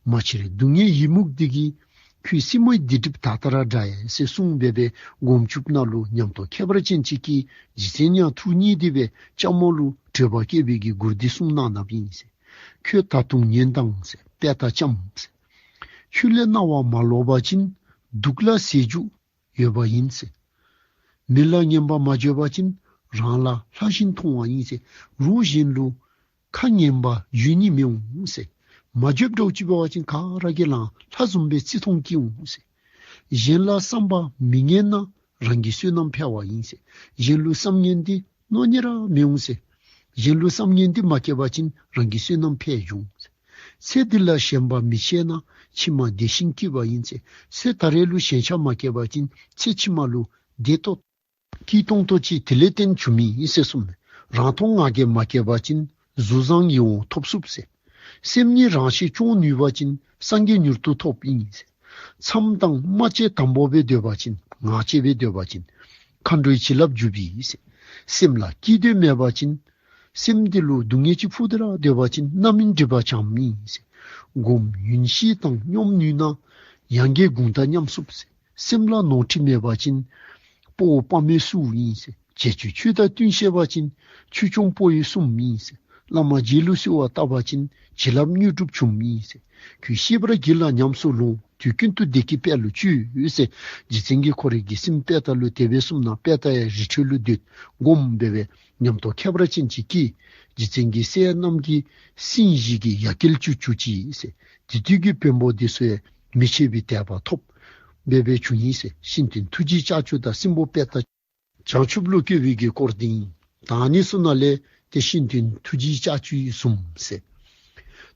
མ་ཕྱིར་སྡུག་བསྔལ་ཡི་མུག་འདི་གིས། ཁྱོད་སྲིངམོའི་སྡིག་སྒྲིབ་ད་ལྟ་ར་དྲག་ཡ་ཟེར་གསུངས་སྦེ་སྦེ་སྒོམ་བཅུགཔ་ད་ལུ་ཉམས་རྟོགས་ཁྱད་པར་ཅན་ཅིག་སྐྱེས། རྗེ་བཙུན་ཡང་ཐུགས་མཉེས་ཏེ་སྦེ་ལྕམ་མོ་ལུ་བགྲོད་པ་བཀོད་པའི་གི་མགུར་འདི་གསུངས་གནང་གནངམ་ཨིན་ཟེར། ཁྱོད་ད་དུང་ཉན་དང་ཟེར། དཔལ་རྟགས་ལྕམ་ཟེར། ཆོས་ལས་སྣང་བ་མ་ལོག་པ་ཅིན། དུག་ལ་ཟས་རྒྱུ་ཡོད་པ་ཡིན་ཟེར། མི་ལ་ངན་པ་མ་བརྗོད་པ་ཅིན། རང་ལ་ལྷ་བཞིན་མཐོང་བ་ཡིན་ཟེར། རོགས་གཞན་ལུ་ཁ་ངན་པ་བརྗོད་ནི་མི་འོང་ཟེར། མ་བརྗོད་འདྲཝ་ཅིག་འབད་བ་ཅིན་ག་ར་གིས་རང་ལྷ་བཟུམ་སྦེ་རྩིས་མཐོང་སྐྱེ་འོང་ཟེར། གཞན་ལ་བསམ་པ་མི་ངན་ན། རང་གི་བསོད་ནམས་འཕེལ་བ་ཡིན་ཟེར། གཞན་ལུ་བསམ་ངན་འདི་མནོ་ནི་ར་མི་འོང་ཟེར། གཞན་ལུ་བསམ་ངན་འདི་མ་སྐྱེ་བ་ཅིན་རང་གི་བསོད་ནམས་འཕེལ་འགྱོ་འོང་ཟེར། ཚེ་འདི་ལ་ཞེན་པ་མི་བྱེད་ན། ཕྱི་མ་བདེ་ཞིང་སྐྱིད་པ་ཡིན་ཟེར། ཚེ་ད་རེས་ལུ་ཞེན་ཆགས་མ་སྐྱེ་བ་ཅིན་ཚེ་ཕྱི་མ་ལུ་བདེ་ཏོག་སྐྱིད་ཏོང་ཏོ་ཅིག་དེ་ལས་བརྟེན་འབྱུང་མི་ཨིན་ཟེར་གསུངས་མས། རང་མཐོང་ང་རྒྱལ་མ་སྐྱེ་བ་ཅིན། གཟུགས་བཟང་ཡིད་འོང་ཐོབ་ཚུགས་ཟེར། སེམས་ཉིད་རང་ཞི་སྐྱོང་ནུས་པ་ཅིན། སངས་རྒྱས་མྱུར་དུ་ཐོབ་ཨིན་ཟེར། མཚམས་དང་སྨྲ་བཅད་དམ་པོ་སྦེ་སྡོད་པ་ཅིན། ངག་བཅད་སྦེ་སྡོད་པ་ཅིན། མཁའ་འགྲོའི་བྱིན་རླབས་འཇུག་པའི་ཟེར། སེམས་ལ་སྐྱིད་འདོད་མེད་པ་ཅིན། སེམས་འདི་ལུ་སྡུག་བསྔལ་ཅིག་ཕོག་སྟེ་ར་སྡོད་པ་ཅིན། རྣམ་སྨིན་སྒྲིབ་པ་བྱང་ཨིན་ཟེར། སྒོམ་ཉུན་ཤེས་དང་སྙོམས་ནུས་ན། ཡང་རྒྱལ་གུང་ཐང་ཉམས་ཚུགས་ཟེར། སེམས་ལ་ནོར་འཁྲུལ་མེད་པ་ཅིན། དཔའ་བོ་དཔའ་མོའི་སྲུང་ཨིན་ཟེར། བྱེད་སྤྱོད་ཆོས་དང་བསྟུན་ཤེས་པ་ཅིན། ཆོས་སྐྱོང་དཔའ་བོའི་སྲུང་ཨིན་ཟེར། བླ་མ་རྗེ་ལུ་གསོལ་བ་བཏབ་པ་ཅིན། བྱིན་རླབས་དངོས་གྲུབ་འབྱུང་ཨིན་ཟེར། ཁྱོད་ཤེས་པར་གྱིས་ལ་ཉམས་སུ་ལོངས། དུས་ཀུན་ཏུ་བདེ་སྐྱིད་དཔལ་ལུ་སྤྱོད་ཟེར། རྗེ་བཙུན་གྱིས་ཁོ་རའི་གི་སྲིངམོ་དཔལ་རྟགས་ལུ་དེ་སྦེ་གསུངས་ནུག། དཔལ་རྟགས་ཡང་རི་ཁྲོད་ལུ་སྡོད། སྒོམ་སྦེ་སྦེ་ཉམས་རྟོགས་ཁྱད་པར་ཅན་ཅིག་སྐྱེས། རྗེ་བཙུན་གྱི་སྲས་རྣམས་ཀྱིས་སྲིངམོ་བཞི་གི་ཡ་གྱལ་ཅིག་བྱུང་ཅི་ཟེར། དེ་དུས་ཀྱི་བོན་པོ་འདི་ཚུ་ཡང་མི་ཕྱེད་པའི་དད་པ་ཐོབ་སྦེ་སྦེ་བྱུང་ཡི་ཟེར། ཤིན་ཏུ་ཐུགས་རྗེའི་ལྕགས་ཀྱུ་དང་སྲིངམོ་དཔལ་རྟགས་བྱང་ཆུབ་ལུ་བཀོད་པའི་གི་སྐོར་འདི་ཨིན། ད་ཨ་ནི་ཚུ་ནང་ལས་ཏེ་ཤིན་ཏུ་ཐུགས་རྗེའི་ལྕགས་ཀྱུ་བཟུམ་ཟེར།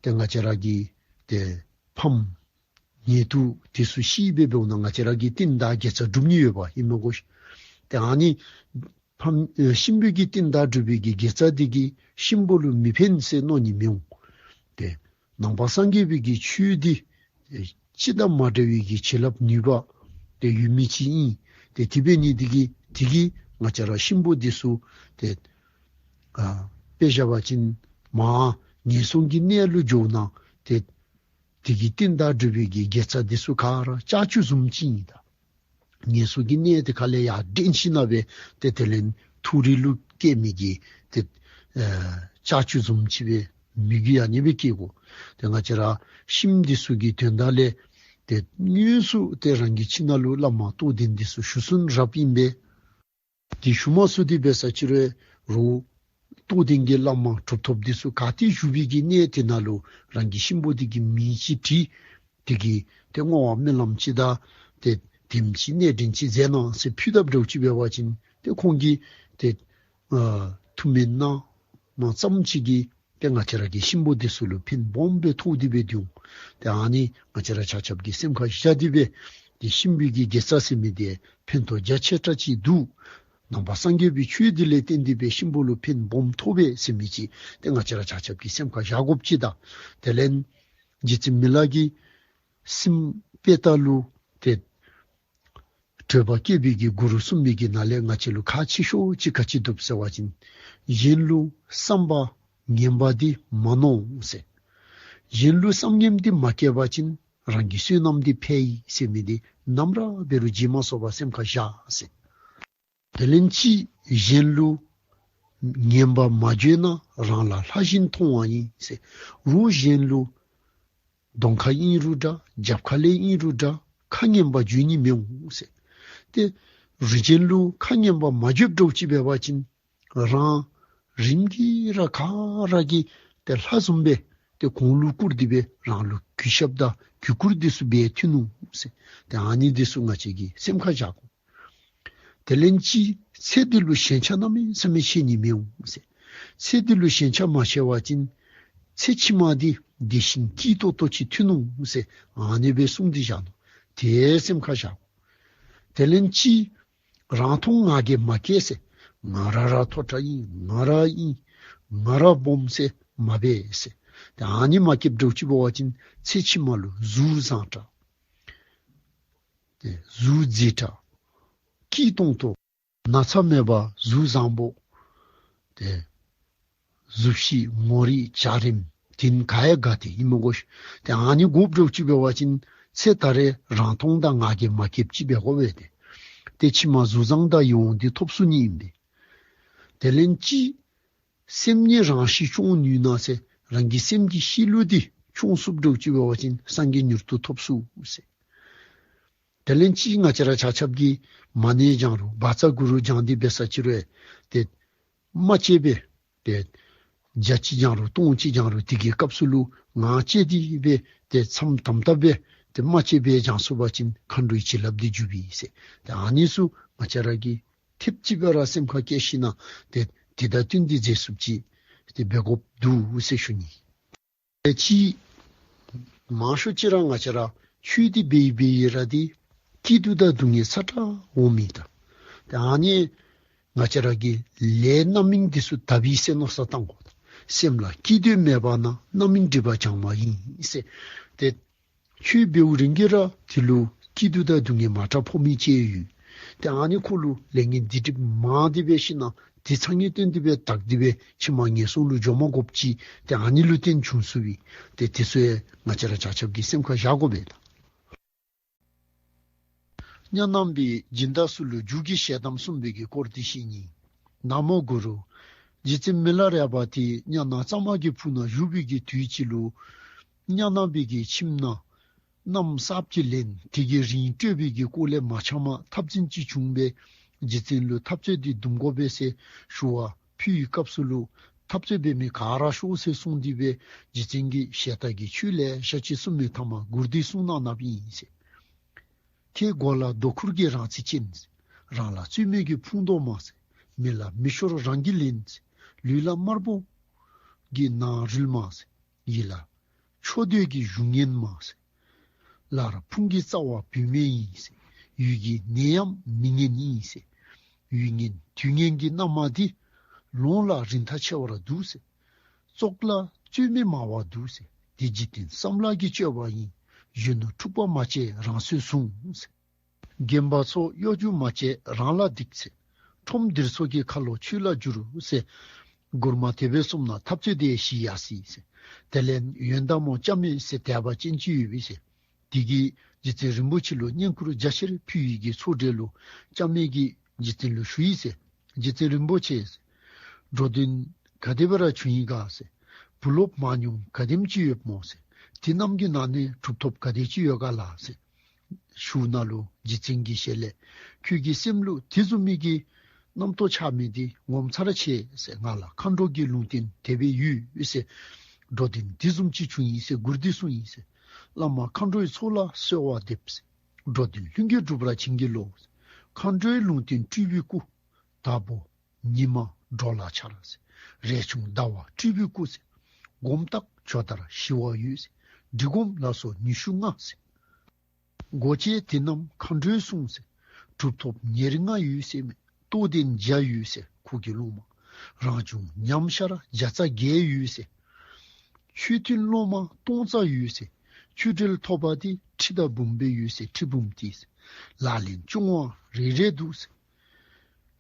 ཏེ་ང་བཅས་ར་གི་ཏེ་ཕམ་ཉེ་དུ་དེ་ཚུ་ཤི་སྦེ་འབདཝ་ད་ང་བཅས་ར་གིས་རྟིང་བདའ་དགེ་རྩ་སྒྲུབ་ནི་ཡོདཔ་ཨིན་མས་གོ་ཤིག། ཏེ་ཨ་ནི་ཕམ་ཨེ་གཤིན་པོ་གི་རྟིང་བདའ་སྒྲུབ་པའི་གི་དགེ་རྩ་འདི་གིས་གཤིན་པོ་ལུ་མི་ཕན་ཟེར་མནོ་ནི་མི་འོང་། ཏེ་ནང་པ་སངས་རྒྱས་པའི་གི་ཆོས་འདི་ཨེ་སྤྱི་དང་མ་འདྲ་བའི་གི་བྱིན་རླབས་ནུས་པ་ཏེ་ཡོད་མི་ཅིག་ཨིན། ཏེ་དེ་འབད་ནི་འདི་གིས་དེ་གིས་ང་བཅས་ར་གཤིན་པོ་འདི་ཚུ་ཏེ་ཨ་དཔེ་བཞག་པ་ཅིན་མར་ངན་སོང་གི་གནས་ལུ་འགྱོཝ་ད་ཏེ་དེ་གི་རྟིང་བདའ་སྒྲུབ་པའི་གི་དགེ་རྩ་འདི་ཚུ་ག་ར་ལྕགས་ཀྱུ་བཟུམ་ཅིག་ཨིན་ད། ངན་སོང་གི་གནས་དེ་ཁ་ལས་ཡར་འདྲེན་ཞིནམ་ལས་ཏེ་དེ་ལས་མཐོ་རིས་ལུ་བསྐྱལ་མི་གི་ཏེ་ཨེ་ལྕགས་ཀྱུ་བཟུམ་ཅིག་སྦེ་མི་གི་ཡ་ནི་སྦེ་སྐྱེ་དགོ། ཏེ་ང་བཅས་ར་གཤིན་འདི་ཚུ་གི་དོན་དག་ལས་ཏེ་དངོས་སུ་ཏེ་རང་གི་ཁྱིམ་ནང་ལུ་བླ་མ་རྟོགས་ལྡན་འདི་ཚུ་ཞུ་སུན་རབ་ཨིན་པས། དེ་ཞུ་མ་ཚུགས་ཏེ་འབད་ས་ཅིག་རུང་རོགས་རྟོགས་ལྡན་གྱི་བླ་མ་གྲུབ་ཐོབ་འདི་ཚུ་ག་ཏེ་བཞུགས་པའི་གི་གནས་དེ་ནང་ལུ་རང་གི་གཤིན་པོ་འདི་གི་མིང་ཅིག་བྲིས། དེ་གིས་ཏེ་བསྔོ་བ་སྨོན་ལམ་ཅིག་དང་ཏེ་དེམ་ཅིག་གནས་འདྲེན་ཅིག་མཛད་གནང་ཟེར་ཕུལ་དཔ་འདྲཝ་ཅིག་འབད་བ་ཅིན་ཏེ་ཁོང་གིས་ཏེ་ཨ་ཐུགས་སྨོན་གནང་མ་ཙམ་ཅིག་གིས་ཏེ་ང་བཅས་ར་གི་གཤིན་པོ་འདི་ཚུ་ལུ་ཕན་སྦོམ་སྦེ་ཐོགས་ཏེ་སྦེ་འདུག། ཏེ་ཨ་ནི་ང་བཅས་ར་ཆ་ཁྱབ་ཀྱིས་སེམས་ཁར་བཞག་སྟེ་སྦེ་ཏེ་གཤིན་པོའི་གི་དགེ་རྩ་ཟེར་མི་འདི་ཕན་ཐོགས་རྒྱ་ཆེ་དྲགས་ཅིག་འདུག། ནང་པ་སངས་རྒྱས་པའི་ཆོས་འདི་ལས་བརྟེན་ཏེ་སྦེ་གཤིན་པོ་ལུ་ཕན་སྦོམ་ཐོགས་པས་ཟེར་མི་ཅིག་ཏེ་ང་བཅས་ར་ཆ་ཁྱབ་ཀྱིས་སེམས་ཁར་བཞག་དགོཔ་ཅིག་དང་། དེ་ལས་རྗེ་བཙུན་མི་ལ་གིས་སྲིངམོ་དཔེ་ལྟ་ལུ་ཏེ་བགྲོད་པ་བསྐྱེད་པའི་གི་མགུར་གསུངས་མི་གི་ནང་ལས་ང་བཅས་ལུ་ཁག་ཆེ་ཤོས་ཅིག་ག་ཅི་འདུག་ཟེར་བ་ཅིན། གཞན་ལུ་བསམ་པ་ངན་པ་འདི་མ་མནོ་ཟེར། གཞན་ལུ་བསམ་ངན་འདི་མ་བསྐྱེད་པ་ཅིན་རང་གི་བསོད་ནམས་འདི་འཕེལ་ཡི་ཟེར་མི་འདི་ནམ་ར་འབད་རུང་བརྗེད་མ་སོང་བར་སེམས་ཁར་བཞག་ཟེར། དེ་ལས་ཅིག་གཞན་ལུ་ངན་པ་མ་བརྗོད་ན་རང་ལ་ལྷ་བཞིན་མཐོང་བ་ཡིན་ཟེར། རོགས་གཞན་ལུ་གདོང་ཁ་ཨིན་རུང་འདྲ་རྒྱབ་ཁ་ལས་ཨིན་རུང་འདྲ་ཁ་ངན་པ་བརྗོད་ནི་མི་འོང་ཟེར། ཏེ་རོགས་གཞན་ལུ་ཁ་ངན་པ་མ་བརྗོད་འདྲཝ་ཅིག་འབད་བ་ཅིན་རང་རིམ་གྱིས་ར་ག་ར་གིས་ཏེ་ལྷ་བཟུམ་སྦེ་ཏེ་གོང་ལུ་བཀུར་ཏེ་སྦེ་རང་ལུ་གུས་ཞབས་དང་གུས་བཀུར་འདི་ཚུ་འབད་ཐོན་ནུག་ཟེར། ཏེ་ཨ་ནི་འདི་ཚུ་ང་བཅས་ཀྱིས་སེམས་ཁར་བཞག་དགོ། དེ་ལས་ཅིག་ཚེ་འདི་ལུ་ཞེན་ཆགས་གནམ་མེད་ས་མེད་བྱེད་ནི་མི་འོང་ཟེར། ཚེ་འདི་ལུ་ཞེན་ཆགས་མ་བྱས་པ་ཅིན་ཚེ་ཕྱི་མ་འདི་བདེ་ཞིང་སྐྱིད་ཏོག་ཏོ་ཅིག་ཐོན་འོང་ཟེར་ཨ་ནི་སྦེ་གསུངས་ཏེ་བཞག་ནུག། དེ་སེམས་ཁར་བཞག། དེ་ལས་ཅིག་རང་མཐོང་ང་རྒྱལ་མ་བསྐྱེད་ཟེར། ང་ར་ར་མཐོ་དྲགས་ཨིན། ང་ར་ཨིན། ང་ར་སྦོམ་ཟེར་མ་འབད་ཟེར། ཏེ་ཨ་ནི་མ་བསྐྱེད་འདྲཝ་ཅིག་འབད་བ་ཅིན་ཚེ་ཕྱི་མ་ལུ་གཟུགས་བཟང་དྲགས། ཏེ་གཟུགས་མཛེས་དྲགས། སྐྱིད་ཏོང་ཏོ། ན་ཚ་མེད་པར་གཟུགས་བཟང་པོ། ཏེ་གཟུགས་གཞི་ངོ་རིས་འཇའ་རིསམོ་འདི་ག་ཡང་དགའ་སྟེ་ཨིན་མི་དགོ་ཤིག། ཏེ་ཨ་ནི་དགོཔ་འདྲཝ་ཅིག་འབད་བ་ཅིན་ཚེ་ད་རེས་རང་མཐོང་དང་ང་རྒྱལ་མ་བསྐྱེདཔ་ཅིག་འབད་དགོ་པས་ཏེ། ཏེ་ཕྱི་མ་གཟུགས་བཟང་དང་ཡིད་འོང་འདི་ཐོབ་ཚུགས་ནི་ཨིན་པས། དེ་ལས་ཅིག་སེམས་ཉིད་རང་གཤིས་སྐྱོང་ནུས་ན་ཟེར། རང་གི་སེམས་ཀྱི་གཤིས་ལུགས་འདི་སྐྱོང་ཚུགསཔ་འདྲཝ་ཅིག་འབད་བ་ཅིན་སངས་རྒྱས་མྱུར་དུ་ཐོབ་ཚུགས་ཟེར། དེ་ལས་ཅིག་ང་བཅས་ར་ཆ་ཁྱབ་ཀྱིས་མ་ཎི་བགྱང་རུང་བཛྲ་གུ་རུ་བགྱང་སྟེ་འབད་ས་ཅིག་རུང་ཏེ་མ་དཔྱད་པར་ཏེ་བརྒྱ་ཅིག་བགྱང་རུང་སྟོང་ཅིག་བགྱང་རུང་དེ་གི་སྐབས་སུ་ལུ་ངག་བཅད་དེ་སྦེ་ཏེ་མཚམས་དམ་དམ་སྦེ་ཏེ་མ་དཔྱད་པར་བགྱང་ཚུགས་པ་ཅིན་མཁའ་འགྲོའི་བྱིན་རླབས་འདི་འཇུག་པས་ཟེར། ཏེ་ཨ་ནི་ཚུ་ང་བཅས་ར་གིས་ཐེབས་ཅིག་སྦེ་ར་སེམས་ཁར་བསྐྱེད་ཞིནམ་ཏེ་དེ་དང་བསྟུན་ཏེ་མཛད་ཚུགསཔ་ཅིག་ཏེ་འབད་དགོཔ་འདུག་ཟེར་ཞུ་ནི། ཏེ་ཅིག་མང་ཤོས་ཅིག་ར་ང་བཅས་ར་ཆོས་འདི་འབད་ཡི་འབད་ཡི་ར་ཏེ་སྐྱིད་སྡུག་དང་སྡུག་བསྔལ་ཚ་དྲགས་འོང་མི་དང་། ཏེ་ཨ་ནི་ང་བཅས་ར་གིས་ལས་རྣམ་སྨིན་འདི་ཚུ་དག་པས་ཟེར་མནོ་བསམ་བཏང་དགོ། སེམས་ལ་སྐྱིད་སྡུག་མེད་པ་ན་རྣམ་སྨིན་སྒྲིབ་པ་བྱང་བ་ཡིན་ཟེར། ཏེ་ཆོས་འབདཝ་རིང་གི་ར་དེ་ལུ་སྐྱིད་སྡུག་དང་སྡུག་བསྔལ་མ་དྲག་ཕོག་མི་ཅིག་ཡོད། ཏེ་ཨ་ནི་ཁོ་ལུ་ལས་ངན་སྡིག་སྒྲིབ་མང་སྟེ་འབད་ཞིནམ་དེ་ཚང་གི་དོན་དེ་སྦེ་དག་སྟེ་སྦེ་ཕྱི་མ་ངན་སོང་ལུ་འགྱོ་མ་དགོཔ་ཅིག་ཏེ་ཨ་ནི་ལུ་བརྟེན་བྱུང་ཚུགས་པས། ཏེ་དེ་ཚུ་ཡང་ང་བཅས་ར་ཆ་ཁྱབ་ཀྱིས་སེམས་ཁར་བཞག་དགོ་པས་ད། གཉའ་ནང་པའི་སྦྱིན་བདག་ཚུ་ལུ་རྒྱུ་གི་ཞལ་གདམས་གསུངས་པའི་གི་སྐོར་འདི་བཤད་ནི། ན་མོ་གུ་རུ། རྗེ་བཙུན་མི་ལ་རས་པ་དེ་གཉའ་ནང་གཙང་མ་གི་ཕུག་ན་བཞུགས་པའི་གི་དུས་ཅིག་ལུ་གཉའ་ནང་པའི་གི་ཁྱིམ་ནང་གནམ་གསརཔ་ཅིག་ལེན། དེ་གི་རིན་སྤྲོད་པའི་གི་སྐོར་ལས་མ་འཆམ་པར་འཐབ་འཛིང་ཅིག་བྱུང་བས་རྗེ་བཙུན་ལུ་འཐབ་རྩོད་འདི་འདུམ་དགོ་པས་ཟེར་ཞུ་བ་ཕུལ་བའི་སྐབས་སུ་ལུ་འཐབ་རྩོད་འབད་མི་ག་ར་ཤོག་ཟེར་གསུངས་ཏེ་སྦེ་རྗེ་བཙུན་གྱིས་ཞལ་ཏ་གི་ཆོས་ལེ་ཤ་ཅིག་གསུངས་མི་ཐ་མ་མགུར་འདི་གསུངས་གནང་གནངམ་ཨིན་ཟེར། ཁྱེད་མགོ་ལ་རྡོ་ཁུར་གྱིས་རང་ཚེ་ཅིན། རང་ལ་རྩོད་མེད་ཀྱི་ཕུང་དོ་མ་ཟེར། མི་ལ་མི་ཤོར་རང་གིས་ལེན་ཟེར། ལུས་ལ་དམར་པོ་གི་ནང་རིལ་མ་ཟེར། ཡིད་ལ་ཆོས་འདོད་ཀྱི་གཞུང་ངན་མ་ཟེར། ལར་ཕུང་གི་རྩ་བ་བུད་མེད་ཡིན་ཟེར། ཡུལ་གྱི་ནད་ཡམས་མི་ངན་ཡིན་ཟེར། ཡུལ་ངན་དུས་ངན་གྱི་མནའ་མ་འདི། ལོང་ལ་རིན་ཐང་ཆེ་བར་འདུག་ཟེར། ཙོག་ལ་རྩོད་མེད་མང་བར་འདུག་ཟེར། དེ་འཇིག་རྟེན་བསམ་ལ་གི་སྤྱོད་པ་ཡིན། གཞོན་ནུ་འཁྲུག་པ་མ་བྱེད་རང་སོས་ཟུངས་ཟེར། རྒན་པ་ཚོ་གཡོ་སྒྱུ་མ་བྱེད་རང་ལ་སྡིག་ཟེར། ཁྲོམ་འདིར་ཚོགས་ཀྱི་ཁ་ལོ་ཆོས་ལ་བསྒྱུར་ཟེར། མགུར་མ་དེ་སྦེ་གསུངས་ན་འཐབ་རྩོད་དེ་ཞི་ཡར་སོ་ཡི་ཟེར། དེ་ལས་ཡོན་བདག་མོ་ལྕམ་མེ་ཟེར་དད་པ་ཅན་ཅིག་ཡོད་པས་ཟེར། དེ་གིས་རྗེ་བཙུན་རིན་པོ་ཆེ་ལུ་བསྙེན་བཀུར་རྒྱ་ཆེར་ཕུལ་བའི་གི་ཚོགས་གྲལ་ལུ་ལྕམ་མེ་གིས་རྗེ་བཙུན་ལུ་ཞུ་ཡི་ཟེར། རྗེ་བཙུན་རིན་པོ་ཆེ་ཟེར། འགྲོ་དོན་ག་དེ་སྦེ་ར་བྱུང་ཡི་ག་ཟེར། བུ་སློབ་མང་ཉུང་ག་དེམ་ཅིག་ཡོདཔ་སྨོ་ཟེར། དེ་རྣམས་ཀྱི་ནང་ནས་གྲུབ་ཐོབ་ག་དེ་ཅིག་ཡོད་ག་ལགས་ཟེར་ཞུཝ་ད་ལུ་རྗེ་བཙུན་གྱི་ཞལ་ལས། ཁྱོད་ཀྱི་སེམས་ལུ་དེ་བཟུམ་མའི་གི་རྣམ་རྟོག་འཆར་མི་འདི་ངོ་མཚར་ཆེ་ཟེར། ང་ལ་མཁའ་འགྲོ་གི་ལུང་བསྟན་དེ་སྦེ་ཡོད་ཟེར། འགྲོ་དོན་དེ་བཟུམ་ཅིག་བྱུང་ཡི་ཟེར། མགུར་འདི་གསུངས་ཡི་ཟེར། བླ་མ་མཁའ་འགྲོའི་ཚོགས་ལ་གསོལ་བ་འདེབས། འགྲོ་དོན་ལྷུན་གྱིས་འགྲུབ་པར་བྱིན་གྱིས་རློབས། མཁའ་འགྲོའི་ལུང་བསྟན་སྤྲུལ་པའི་སྐུ། དྭགས་པོ་ཉི་མ་འགྲོ་ལ་འཆར། རས་ཆུང་ཟླ་བ་སྤྲུལ་པའི་སྐུ། སྒོམ་རྟགས་ཇོ་དར་ཞི་བ་འོད། འབྲི་སྒོམ་ལ་སོགས་ཉི་ཤུ་ལྔ། སྒོ་འབྱེད་དེ་རྣམས་མཁའ་འགྲོའི་གསུང་། གྲུབ་ཐོབ་ཉེར་ལྔ་འོད་ཟེར་མས། རྟོགས་ལྡན་བརྒྱ་འོད་ཟེར་ཁོ་གི་སློབ་མ། རང་བྱུང་ཉམས་ཤར་བརྒྱ་རྩ་བརྒྱད་འོད་ཟེར། ཆོས་མཐུན་སློབ་མ་སྟོང་རྩ་འོད་ཟེར། ཆོས་འབྲེལ་ཐོབ་པ་དེ་ཁྲི་དང་འབུམ་པའི་འོད་ཟེར་ཁྲི་འབུམ་ཏི་ཟེར། ལག་ལེན་སྐྱོང་བ་རེ་རེ་འདུག་ཟེར།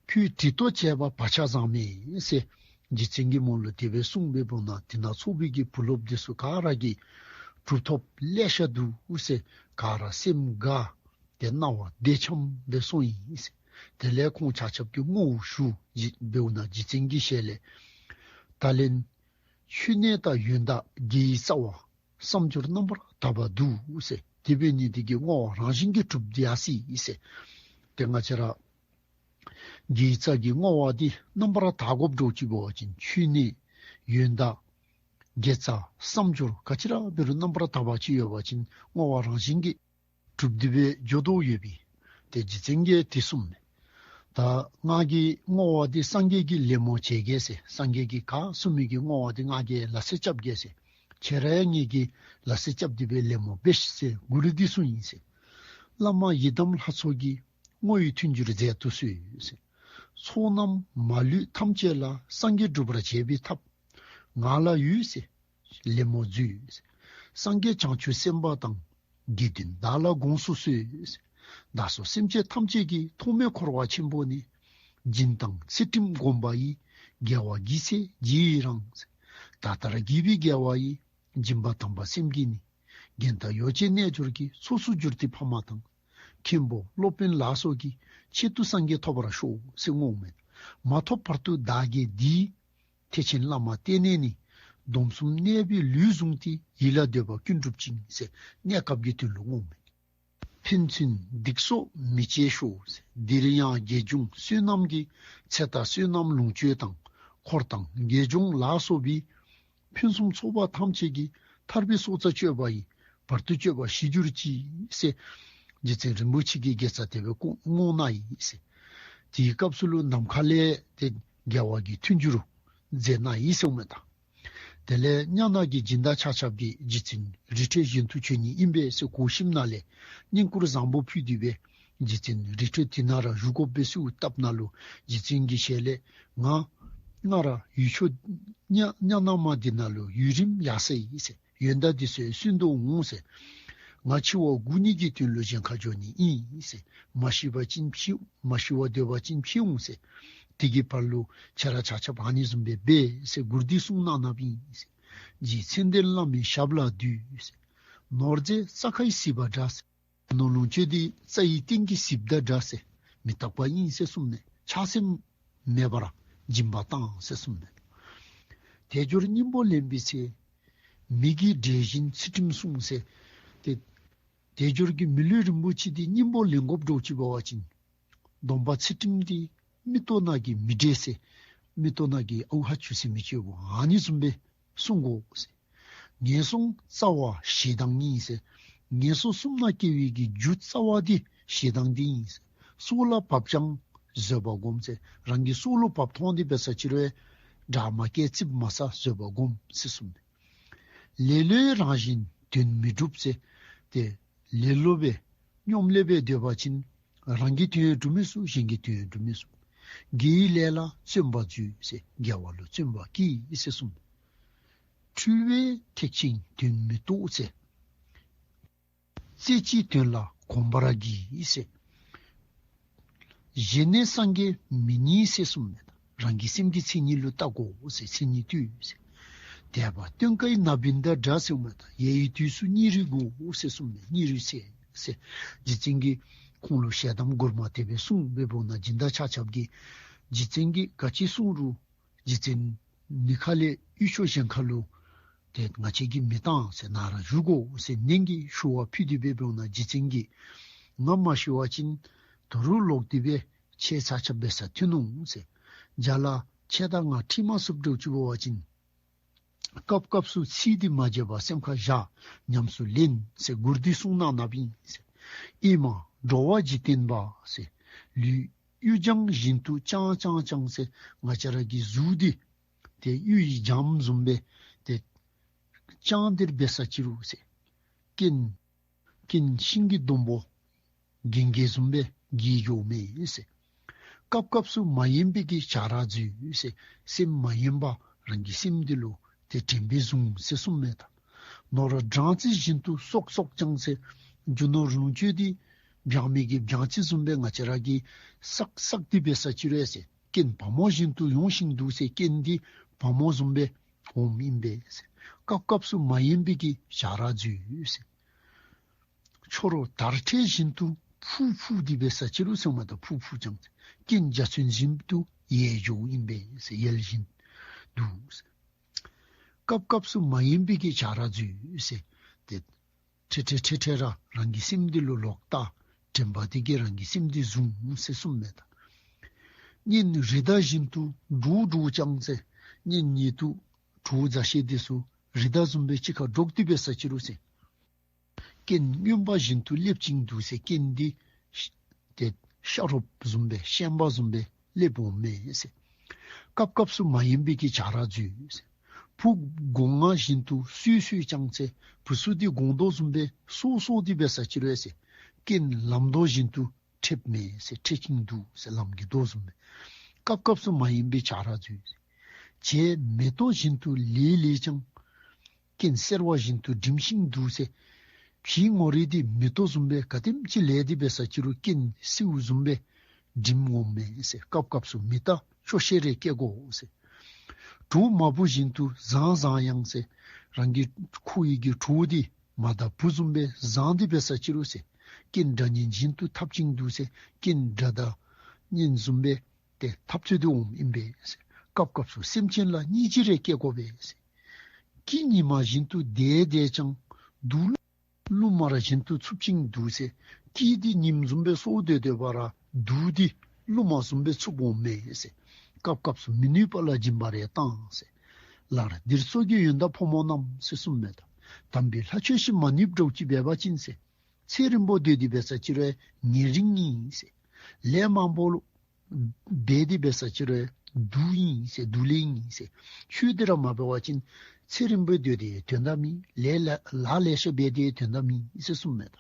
ཁྱོད་དྲི་དོ་བྱས་པ་བག་ཆགས་བཟང་མེད་ཟེར། རྗེ་བཙུན་གྱིས་མོ་ལུ་དེ་སྦེ་གསུངས་པའི་བར་ན་དེ་ནང་ཚོགས་པའི་གི་བུ་སློབ་དེ་ཚུ་ག་ར་གིས་གྲུབ་ཐོབ་ལེ་ཤ་འདུག་ཟེར་ག་ར་སེམས་དགའ་སྟེ་སྣང་བ་བདེ་འཆམ་སྦེ་སོང་ཡི་ཟེར། དེ་ལས་ཁོང་ཆ་ཁྱབ་ཀྱིས་བསྔོ་བ་ཞུ་ཡི། འབདཝ་ད་རྗེ་བཙུན་གྱི་ཞལ་ལས་ད་ལན་ཆོས་གནས་དང་ཡོན་བདག་དགེ་བའི་རྩ་བ་བསམ་སྦྱོར་རྣམ་པར་དག་པ་འདུག་ཟེར། དེ་འབད་ནི་དེ་གིས་བསྔོ་བ་རང་བཞིན་གྱིས་གྲུབ་སྟེ་ཡར་སོ་ཡི་ཟེར། ཏེ་ང་བཅས་ར་དགེ་བའི་རྩ་གི་བསྔོ་བ་འདི་རྣམ་པར་དག་དགོཔ་འདྲཝ་ཅིག་འབད་བ་ཅིན་ཆོས་གནས་ཡོན་བདག་དགེ་རྩ་བསམ་སྦྱོར་ག་ཅི་ར་འབད་རུང་རྣམ་པར་དག་པ་ཅིག་ཡོད་པ་ཅིན་བསྔོ་བ་རང་བཞིན་གྱིས་གྲུབ་སྟེ་སྦེ་འགྱོ་དོ་ཡོད་པས། ཏེ་རྗེ་བཙུན་གྱིས་དེ་གསུངས་མས། ད་ང་གིས་བསྔོ་བ་འདི་སངས་རྒྱས་ཀྱི་ལད་མོ་བྱེད་གེ་ཟེར། སངས་རྒྱས་ཀྱིས་ག་གསུངས་མི་གི་བསྔོ་བ་འདི་ང་གིས་ལ་སེ་རྐྱབ་གེ་ཟེར། ཁྱེད་ར་ཡང་ངེ་གི་ལ་སེ་རྐྱབ་སྟེ་སྦེ་ལད་མོ་འབད་ཤིག་ཟེར་མགུར་འདི་གསུངས་ཡི་ཟེར། བླ་མ་ཡི་དམ་ལྷ་ཚོགས་ཀྱིས། བསྔོ་བའི་མཐུན་འགྱུར་མཛད་དུ་གསོལ་ཟེར། ཚོགས་རྣམས་མ་ལུས་ཐམས་ཅད་ལ། སངས་རྒྱས་འགྲུབ་པར་བྱེད་པའི་ཐབས། ང་ལ་ཡོད་ཟེར། ལད་མོ་མཛོད་ཟེར། སངས་རྒྱས་བྱང་ཆུབ་སེམས་དཔའ་དང་། དགེ་འདུན་བདག་ལ་དགོངས་སུ་གསོལ་ཟེར། བདག་སོགས་སེམས་ཅན་ཐམས་ཅད་ཀྱི། ཐོག་མེད་འཁོར་བ་ཆེན་པོ་ནས། སྦྱིན་དང་ཚུལ་ཁྲིམས་བསྒོམ་པ་ཡིས། རྒྱལ་བ་དགྱེས་ཚེ་རྗེས་ཡི་རང་ཟེར། ད་ལྟར་དགྱེས་པའི་རྒྱལ་བ་ཡི། སྦྱིན་པ་དམ་པ་སེམས་བསྐྱེད་ནི། རྒྱན་དང་ཡོ་བྱད་རྣལ་འབྱོར་གྱི། ཚོགས་སུ་གྱུར་ཏེ་ཕ་མ་དང་། མཁན་པོ་སློབ་དཔོན་ལ་སོགས་ཀྱི། ཆེད་དུ་སངས་རྒྱས་ཐོབ་པར་ཤོག་ཟེར་བསྔོཝ་མས། མ་ཐོབ་བར་དུ་བདག་བསྐྱེད་འདི། ཐེག་ཆེན་བླ་མ་བསྟེན་ནས་ནི། སྡོམ་གསུམ་གནས་པའི་ལུས་བཟུང་སྟེ། ཡིད་ལ་འདོད་པ་ཀུན་འགྲུབ་ཅིང་ཟེར་གནས་སྐབས་ཀྱི་དོན་ལུ་བསྔོཝ་མས། ཕན་ཚུན་སྡིག་སོགས་མི་བྱེད་ཤོག་ཟེར། འདིར་ཡང་དགེ་སྦྱོང་བསོད་ནམས་ཀྱི། ཚེ་དང་བསོད་ནམས་ལོངས་སྤྱོད་དང་། འཁོར་དང་དགེ་སྦྱོང་ལ་སོགས་པའི། ཕུན་སུམ་ཚོགས་པ་ཐམས་ཅད་ཀྱི། ཐར་པའི་སྲོག་རྩ་གཅོད་པ་ཡི། བར་དུ་གཅོད་པ་ཞི་གྱུར་ཅིག་ཟེར། རྗེ་བཙུན་རིན་པོ་ཆེ་གིས་དགེ་རྩ་དེ་སྦེ་བསྔོ་གནང་ཡི་ཟེར། དེའི་སྐབས་སུ་ལུ་ནམ་མཁའ་ལས་ཏེ་རྒྱལ་བ་གི་མཐུན་འགྱུར་མཛད་གནང་ཡི་ཟེརཝ་མས་ད། དེ་ལས་ཉ་ནག་གི་སྦྱིན་བདག་ཆ་ཁྱབ་ཀྱིས་རྗེ་བཙུན་རི་ཁྲོད་གཞན་དུ་བྱོན་ནི་ཨིན་པས་ཟེར་གོ་ཞིནམ་ལས་བསྙེན་བཀུར་བཟང་པོ་ཕུལ་ཏེ་སྦེ་རྗེ་བཙུན་རི་ཁྲོད་དེ་ནང་ར་བཞུགས་དགོ་པས་ཟེར་བཏབ་ནང་ལུ་རྗེ་བཙུན་གྱི་ཞལ་ལས་ང་ང་ར་ཡུལ་ཕྱོགས་ཉ་ཉ་ནག་མ་འདི་ནང་ལུ་ཡུན་རིངམོ་ཡར་སོ་ཡི་ཟེར། ཡོན་བདག་འདི་ཚུ་ཡང་བཙུན་དུ་འོང་ཟེར། ང་འཆི་བ་དགུ་ནི་གི་དོན་ལུ་གཞན་ཁར་འགྱོ་ནི་ཨིན་ཟེར། མ་ཤི་བ་ཅིན་འཆི་མ་ཤི་བར་སྡོད་པ་ཅིན་འཆི་འོང་ཟེར། དེ་གི་བར་ལུ་ཁྱེད་ར་ཆ་ཁྱབ་ཨ་ནི་བཟུམ་སྦེ་འབད་ཟེར་མགུར་འདི་གསུངས་གནངམ་ཨིན་ཟེར། རྗེ་མཚན་ལྡན་བླ་མའི་ཞབས་ལ་འདུད་ཟེར། ནོར་རྫས་རྩྭ་ཁའི་ཟིལ་པ་འདྲ་ཟེར། ནོར་ལོངས་སྤྱོད་འདི་རྩྭ་ཡི་སྟེང་གི་ཟིལཔ་དང་འདྲ་ཟེར། མི་རྟག་པ་ཨིན་ཟེར་གསུངས་ནས་ཆགས་སེམས་མེད་པར་སྦྱིན་པ་བཏང་ཟེར་གསུངས་ནས། དལ་འབྱོར་སྙིང་པོ་ལེན་པའི་ཚེ། མི་དགེ་འབྲས་བཞིན་ཚུལ་ཁྲིམས་བསྲུང་ཟེར། ཏེ་དལ་འབྱོར་གྱི་མི་ལུས་རིན་པོ་ཆེ་འདི་སྙིང་པོ་ལེན་དགོཔ་འདྲཝ་ཅིག་འབད་བ་ཅིན། སྡོམ་པ་ཚུལ་ཁྲིམས་འདི་མིག་ཏོ་ནང་གི་མི་འབྲས་ཟེར། མིག་ཏོ་ནང་གི་ཨའུ་ཧ་ཆུ་ཟེར་མི་ཅིག་ཡོདཔ་ཨ་ནི་བཟུམ་སྦེ་བསྲུང་དགོ་ཟེར། ངན་སོང་རྩ་བ་ཞེ་སྡང་ཨིན་ཟེར། ངན་སོང་གསུམ་ན་སྐྱེ་བའི་གི་རྒྱུ་རྩ་བ་འདི་ཞེ་སྡང་འདི་ཨིན་ཟེར། སྲོག་ལ་བབ་ཀྱང་བཟོད་པ་སྒོམ་ཟེར། རང་གི་སྲོག་ལུ་བབ་ཐོན་ཏེ་འབད་ས་ཅིག་རུང་དགྲ་མ་སྐྱེ་རྩིགཔ་མ་ཟ་བཟོད་པ་སྒོམ་ཟེར་གསུངས་མས། ལེ་ལོའི་རང་བཞིན་དོན་མི་འགྲུབ་ཟེར། ཏེ་ལེ་ལོ་སྦེ་སྙོམ་ལས་སྦེ་སྡོད་པ་ཅིན་རང་གི་དོན་ཡང་འགྲུབ་མི་ཚུགས། གཞན་གྱི་དོན་ཡང་འགྲུབ་མི་ཚུགས། དགེ་བའི་ལས་ལ་བརྩོན་པ་མཛོད་ཟེར། དགེ་བ་ལུ་བརྩོན་པ་བསྐྱེད་ཟེར་གསུངས། འཁྲུལ་བས་ཐེག་ཆེན་དོན་མི་རྟོགས་ཟེར། རྩེ་གཅིག་དོན་ལ་གོམས་པར་གྱིས་ཟེར། གཞན་ནས་སངས་རྒྱས་མི་རྙེད་ཟེར་གསུངས་མས། རང་གི་སེམས་ཀྱི་མཚན་ཉིད་ལུ་བལྟ་དགོ་ཟེར། མཚན་ཉིད་ལྟོས་ཟེར། དད་པ་སྟོན་ཀའི་ན་བུན་དང་འདྲ་ཟེརཝ་མས། ཡལ་བའི་དུས་སུ་གཉིད་རེག་དགོ་ཟེར་གསུངས་མས། གཉིད་རེག་ཟེར་ཟེར། རྗེ་བཙུན་གྱིས་ཁོང་ལུ་ཞལ་གདམས་མགུར་མ་དེ་སྦེ་གསུངས་པའི་བར་ན་སྦྱིན་བདག་ཆ་ཁྱབ་ཀྱིས་རྗེ་བཙུན་གྱིས་ག་ཅི་གསུང་རུང་རྗེ་བཙུན་ནི་ཁ་ལས་ཡུལ་ཕྱོགས་གཞན་ཁ་ལུ་ཏེ་ང་བཅས་ཀྱིས་མི་བཏང་ཟེར། ནཱ་ར་བཞུགས་དགོ་ཟེར་ནན་གྱིས་ཞུ་བ་ཕུལ་ཏེ་འབད་འབདཝ་ད་རྗེ་བཙུན་གྱིས་ང་མ་ཤི་བ་ཅིན་ད་རུང་ལོག་སྟེ་སྦེ་ཁྱེད་ཆ་ཁྱབ་འབད་སར་ཐོན་འོང་ཟེར། རྒྱ་ལ་ཁྱེད་དང་ང་འཁྲིལ་མ་ཚུགསཔ་འདྲཝ་ཅིག་འབད་བ་ཅིན་ སྐབས་སྐབས་སུ་ཚིག་འདི་མ་བརྗེད་པར་སེམས་ཁར་བཞག། ཉམས་སུ་ལེན་ཟེར་མགུར་འདི་གསུང་གནང་གནངམ་ཨིན་ཟེར། ཨེ་མ་འགྲོ་བ་འཇིག་རྟེན་པ་ཟེར། ལུས་གཡུ་ལྗང་བཞིན་དུ་བརྐྱང་བརྐྱང་བརྐྱང་ཟེར། ང་བཅས་ར་གི་གཟུགས་འདི་ཏེ་གཡུ་ཡི་ལྗང་བཟུམ་སྦེ་ཏེ་བརྐྱང་སྟེ་འབད་ས་ཅི་རུང་ཟེར། རྐྱེན་རྐྱེན་ཤིང་གི་སྡོང་པོ་གན་རྐྱལ་བཟུམ་སྦེ་འགྱེལ་འགྱོཝ་མས་ཟེར། སྐབས་སྐབས་སུ་མ་ཡེངས་པའི་གི་བྱ་ར་འཛུལ་ཟེར། སེམས་མ་ཡེངས་པར་རང་གི་སེམས་འདི་ལུ་ཏེ་དྲན་པས་བཟུང་ཟེར་གསུངམ་མས་ད། ནོར་སྦྲང་རྩི་བཞིན་དུ་སོག་སོག་ཀྱང་ཟེར། རྒྱུ་ནོར་ལོངས་སྤྱོད་འདི་སྦྱང་མི་གི་སྦྱང་རྩི་བཟུམ་སྦེ་ང་བཅས་ར་གིས་བསགས་བསགས་ཏེ་འབད་ས་ཅི་རུང་ཟེར། རྐྱེན་བ་མོ་བཞིན་དུ་ཡོང་ཞིང་འདུག་ཟེར། རྐྱེན་འདི་བ་མོ་བཟུམ་སྦེ་འོངམ་ཨིན་པས་ཟེར། སྐབས་སྐབས་སུ་མ་ཡེངས་པའི་གི་བྱ་ར་འཛུལ་ཟེར། ཆུ་རོ་དར་ཕྲེང་བཞིན་དུ་འཕུར་འཕུར་ཏེ་འབད་ས་ཅི་རུང་ཟེརཝ་མས་ད། འཕུར་འཕུར་ཀྱང་རྐྱེན་འཇའ་ཚོན་བཞིན་དུ་ཡལ་འགྱོཝ་ཨིན་པས་ཟེར། ཡལ་བཞིན་དུ་ཟེར། སྐབས་སྐབས་སུ་མ་ཡེངས་པའི་གི་བྱ་ར་འཛུལ་ཟེར། ཏེ་འཕྲལ་འཕྲལ་འཕྲལ་འཕྲལ་ར་རང་གི་སེམས་འདི་ལུ་ལོག་ལྟ། དྲན་པ་འདི་གིས་རང་གི་སེམས་འདི་བཟུང་ཟེར་གསུངམ་མས་ད། གཉེན་རི་དྭགས་བཞིན་དུ་འདྲོག་འདྲོག་ཀྱང་ཟེར། གཉེན་ཉེ་དུ་གྲོགས་མཛའ་བཤེས་འདི་ཚུ་རི་དྭགས་བཟུམ་སྦེ་གཅིག་ཁར་འདྲོག་སྟེ་འབད་ས་ཅི་རུང་ཟེར། རྐྱེན་རྔོན་པ་བཞིན་དུ་སླེབ་ཅིང་འདུག་ཟེར། རྐྱེན་འདི་ཤ་ཏེ་ཤ་རོགཔ་བཟུམ་སྦེ་ཤན་པ་བཟུམ་སྦེ་སླེབ་འོངམ་མས་ཟེར། སྐབས་སྐབས་སུ་མ་ཡེངས་པའི་གི་བྱ་ར་འཛུལ་ཟེར། བུ་སྒོང་ང་བཞིན་དུ་སོས་སོས་ཀྱང་ཟེར། བུ་ཚུ་འདི་སྒོང་རྡོག་བཟུམ་སྦེ་སོ་སོ་སྟེ་འབད་ས་ཅི་རུང་ཟེར། རྐྱེན་ལམ་རྡོག་བཞིན་དུ་འཕྲདཔ་མས་ཟེར། འཕྲད་ཅིང་འདུག་ཟེར། ལམ་གྱི་རྡོག་བཟུམ་སྦེ། སྐབས་སྐབས་སུ་མ་ཡེངས་པའི་བྱ་ར་འཛུལ་ཟེར། བྱད་མེ་ཏོག་བཞིན་དུ་ལེགས་ལེགས་ཀྱང་། རྐྱེན་སེར་བ་བཞིན་དུ་བསྒྲིམས་ཤིང་འདུག་ཟེར། བྱད་ངོ་རིས་འདི་མེ་ཏོག་བཟུམ་སྦེ་ག་དེམ་ཅིག་ལེགས་ཏེ་འབད་ས་ཅི་རུང་རྐྱེན་སེརཝ་བཟུམ་སྦེ་བསྒྲིམས་འོངམ་མས་ཟེར། སྐབས་སྐབས་སུ་མི་རྟག་སྐྱོ་ཤས་རེ་སྐྱེ་དགོ་ཟེར། གྲོགས་མ་བུ་བཞིན་དུ་བཟང་བཟང་ཡང་ཟེར། རང་གི་ཁོ་ཡི་གི་གྲོགས་འདི་མ་དང་བུ་བཟུམ་སྦེ་བཟང་སྟེ་འབད་ས་ཅི་རུང་ཟེར། རྐྱེན་དགྲ་གཉེན་བཞིན་དུ་འཐབ་ཅིང་འདུག་ཟེར། རྐྱེན་དགྲ་དང་གཉེན་བཟུམ་སྦེ་ཏེ་འཐབ་རྩོད་དེ་འོངམ་ཨིན་པས་ཟེར། སྐབས་སྐབས་སུ་སེམས་ཅན་ལ་སྙིང་རྗེ་རེ་སྐྱེ་དགོ་པས་ཟེར། སྐྱིད་ཉི་མ་བཞིན་དུ་བདེ་བདེ་ཀྱང་། སྡུག་རླུང་མ་ར་བཞིན་དུ་འཚུབ་ཅིང་འདུག་ཟེར། སྐྱིད་འདི་ཉིམ་བཟུམ་སྦེ་སོར་སྡོད་སྡོད་པ་ར་སྡུག་འདི་རླུང་མ་བཟུམ་སྦེ་འཚུབ་འོངམ་མས་ཟེར། སྐབས་སྐབས་སུ་མི་ནུས་པ་ལ་སྦྱིན་པ་རེ་བཏང་ཟེར། ལར་འདིར་སོགས་ཀྱི་ཡོན་བདག་ཕོ་མོ་རྣམས་ཟེར་གསུངམ་མས་ད། དམ་པའི་ལྷ་ཆོས་ཤིག་མ་ནུས་འགྲོ་ཅིག་འབད་བ་ཅིན་ཟེར། ཚེ་རིང་པོ་སྡོད་དེ་འབད་ས་ཅི་རུང་ཉེ་རིང་ཨིན་ཟེར། ལས་མང་པོ་ལུ་འབད་དེ་འབད་ས་ཅི་རུང་སྡུག་ཨིན་ཟེར། སྡུག་ལས་ཨིན་ཟེར། ཆོས་འདི་ར་མ་འབད་བ་ཅིན་ཚེ་རིང་པོ་སྡོད་དེ་དོན་དག་མེད། ལས་ལ་ལ་ལེ་ཤ་འབད་དེ་དོན་དག་མེད་ཟེར་གསུངམ་མས་ད།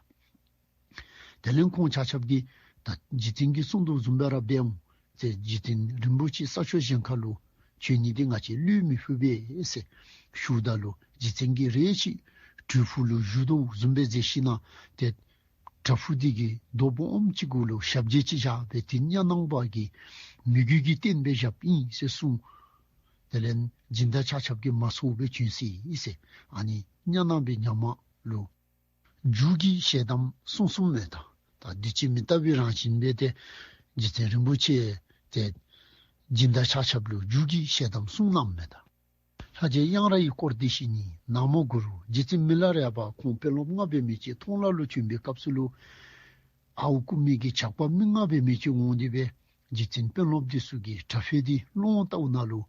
དེ་ལས་ཁོང་ཆ་ཁྱབ་ཀྱིས་ད་རྗེ་བཙུན་གྱིས་གསུངས་དོ་བཟུམ་སྦེ་ར་འབད་འོང་ཟེར། རྗེ་བཙུན་རིན་པོ་ཆེ་ས་ཕྱོགས་གཞན་ཁ་ལུ་བྱོན་ནི་འདི་ང་བཅས་བློས་མི་ཕུག་པས་ཟེར་ཞུཝ་ད་ལུ་རྗེ་བཙུན་གྱིས་རེ་ཞིག་གྲུ་ཕུག་ལུ་བཞུགས་དོ་བཟུམ་སྦེ་མཛད་ཞིནམ་ཏེ་བྲག་ཕུག་འདི་གི་རྡོ་སྦོམ་ཅིག་གུ་ལུ་ཞབས་རྗེས་ཅིག་བཞག་སྦེ་དེ་གཉའ་ནང་པ་གི་མོས་གུས་ཀྱི་རྟེན་སྦེ་བཞགཔ་ཨིན་ཟེར་གསུངས། དེ་ལས་སྦྱིན་བདག་ཆ་ཁྱབ་ཀྱིས་མ་ཚུགས་པར་བྱོན་སོ་ཡི་ཟེར། ཨ་ནི་གཉའ་ནང་པའི་ཉ་མ་ལུ་རྒྱུ་གི་ཞལ་གདམས་གསུངས་གསུངམ་མས་ད། ད་འདི་ཅིག་མི་རྟག་པའི་རང་བཞིན་སྦེ་ཏེ་རྗེ་བཙུན་རིན་པོ་ཆེ་ཏེ་སྦྱིན་བདག་ཆ་ཁྱབ་ལུ་རྒྱུ་གི་ཞལ་གདམས་གསུངས་གནངམ་མས་ད། ལྷ་རྗེ་གཡང་ར་ཡི་སྐོར་འདི་བཞིན་ཡིན། ན་མོ་གུ་རུ། རྗེ་བཙུན་མི་ལ་རས་པ་ཁོང་དཔོན་སློབ་ལྔ་འབད་མི་ཅིག་མཐོང་ལ་ལུ་བྱོན་པའི་སྐབས་སུ་ལུ་ཨརཝ་རྐུ་མི་གི་ཇག་པ་མི་ལྔ་འབད་མི་ཅིག་འོང་སྟེ་སྦེ་རྗེ་བཙུན་དཔོན་སློབ་འདི་ཚུ་གི་དྲ་ཕུད་འདི་སློང་བལྟཝ་ད་ལུ་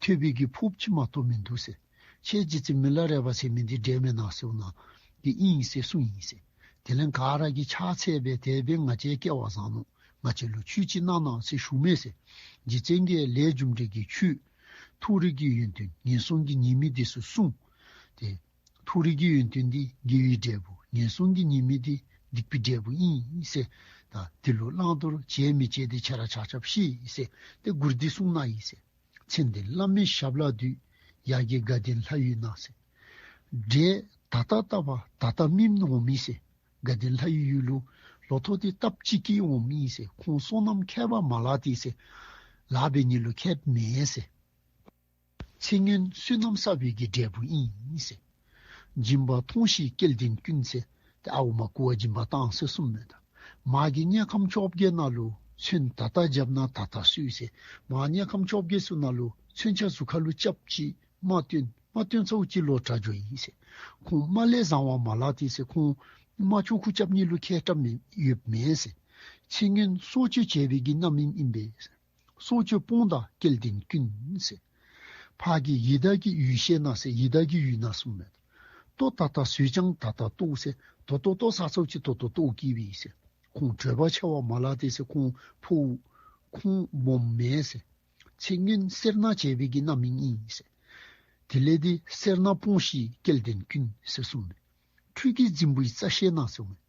ཐོད་པའི་གི་ཕོརཔ་ཅིག་མ་གཏོགས་མིན་འདུག་ཟེར། ཁྱེད་རྗེ་བཙུན་མི་ལ་རས་པ་ཟེར་མི་འདི་འདྲས་མེན་ན་ཟེརཝ་ད་འདི་ཨིན་ཟེར་གསུངས་ཡི་ཟེར། དེ་ལས་ག་ར་གིས་ཕྱག་འཚལ་སྦེ་དེ་སྦེ་ང་བཅས་སྐལ་བ་བཟང་ནུག། ང་བཅས་ལུ་ཆོས་ཅིག་གནང་གནང་ཟེར་ཞུཝ་མས་ཟེར། རྗེ་བཙུན་གྱིས་ལས་རྒྱུ་འབྲས་ཀྱི་ཆོས་མཐོ་རིས་ཀྱི་ཡོན་ཏན་ངན་སོང་གི་ཉེས་དམིགས་འདི་ཚུ་གསུངས། ཏེ་མཐོ་རིས་ཀྱི་ཡོན་ཏན་འདི་དགེ་བའི་འབྲས་བུ། ངན་སོང་གི་ཉེས་དམིགས་འདི་སྡིག་པའི་འབྲས་བུ་ཨིན་ཟེར། ད་འདི་ལུ་བླང་དོར་བྱེད་མི་བྱེད་འདི་ཁྱེད་ར་ཆ་ཁྱབ་ཤེས་ཟེར། ཏེ་མགུར་འདི་གསུངས་གནང་ཡི་ཟེར། མཚན་ལྡན་བླ་མའི་ཞབས་ལ་འདུད། ཡ་གི་དགའ་ལྡན་ལྷ་ཡུལ་ན་ཟེར། འབྲས་ད་ལྟ་བཏབ་པ་ད་ལྟ་སྨིནམ་འོང་མི་ཟེར། དགའ་ལྡན་ལྷ་ཡི་ཡུལ་ལུ་ལོ་ཐོག་འདི་སྟབས་གཅིག་གིས་འོངམ་ཨིན་ཟེར། ཁོང་བསོད་ནམས་མཁས་པ་མ་ལགས་ཏེ་ཟེར། ལཱ་འབད་ནི་ལུ་མཁསཔ་མེན་ཟེར། ཚེ་སྔོན་བསོད་ནམས་བསགས་པའི་གི་འབྲས་བུ་ཨིན་ཟེར། སྦྱིན་པ་ཐོང་ཤིག་སྐལ་ལྡན་ཀུན་ཟེར། ཏེ་ཨརཝ་མར་རྐུ་བར་སྦྱིན་པ་བཏང་ཟེར་གསུངམ་མས་ད། མ་གི་དམྱལ་ཁམས་བཅོ་བརྒྱད་ནང་ལུ་ཚོན་ད་ལྟ་བརྒྱབ་ན་ད་ལྟ་སོས་ཟེར། མ་དམྱལ་ཁམས་བཅོ་བརྒྱད་ཚུ་ནང་ལུ་མཚོན་ཆ་གཟུགས་ཁ་ལུ་རྐྱབ་ཅི། རྨ་བཏོན། རྨ་བཏོན་ཚརཝ་ཅིག་ལོག་དྲག་འགྱོཝ་ཨིན་ཟེར། ཁོང་རྨ་ལས་བཟང་བ་མ་ལགས་ཏེ་ཟེར། ཁོང་རྨ་ཅོག་ཁུ་རྐྱབ་ནི་ལུ་མཁསཔ་མེན་ཡོདཔ་མེན་ཟེར། ཚེ་སྔོན་སྲོག་གཅོད་བྱས་པའི་གི་རྣམ་སྨིན་ཨིན་པས་ཟེར། སྲོག་གཅོད་སྤོང་དང་སྐལ་ལྡན་ཀུན་ཟེར། ཕར་གི་ཡི་དྭགས་ཀྱི་ཡུལ་ཤེས་ན་ཟེར། ཡི་དྭགས་ཀྱི་ཡུལ་ན་གསུངམ་མས། ལྟོ་ད་ལྟ་ཟོས་ཀྱང་ད་ལྟ་ལྟོ་ཟེར། ད་ལྟོ་ལྟོ་ས་ཚོགས་ཅིག་ད་ལྟོ་ལྟོ་གི་བས་ཟེར། ཁོང་བྲོས་པ་ཆེ་བ་མ་ལ་དེ་ཟེར། ཁོང་ཕོཝ་ཁོང་སྦོམ་མེན་ཟེར། ཚེ་སྔོན་སེར་སྣ་བྱས་པའི་གི་རྣམ་སྨིན་ཨིན་ཟེར། དེ་ལས་དེ་སེར་སྣ་སྤོངས་ཤིག་སྐལ་ལྡན་ཀུན་ཟེར་གསུངམ་མས། ཁྲུས་ཀྱི་རྫིང་བུའི་རྩ་ཤེས་ན་གསུངམ་མས།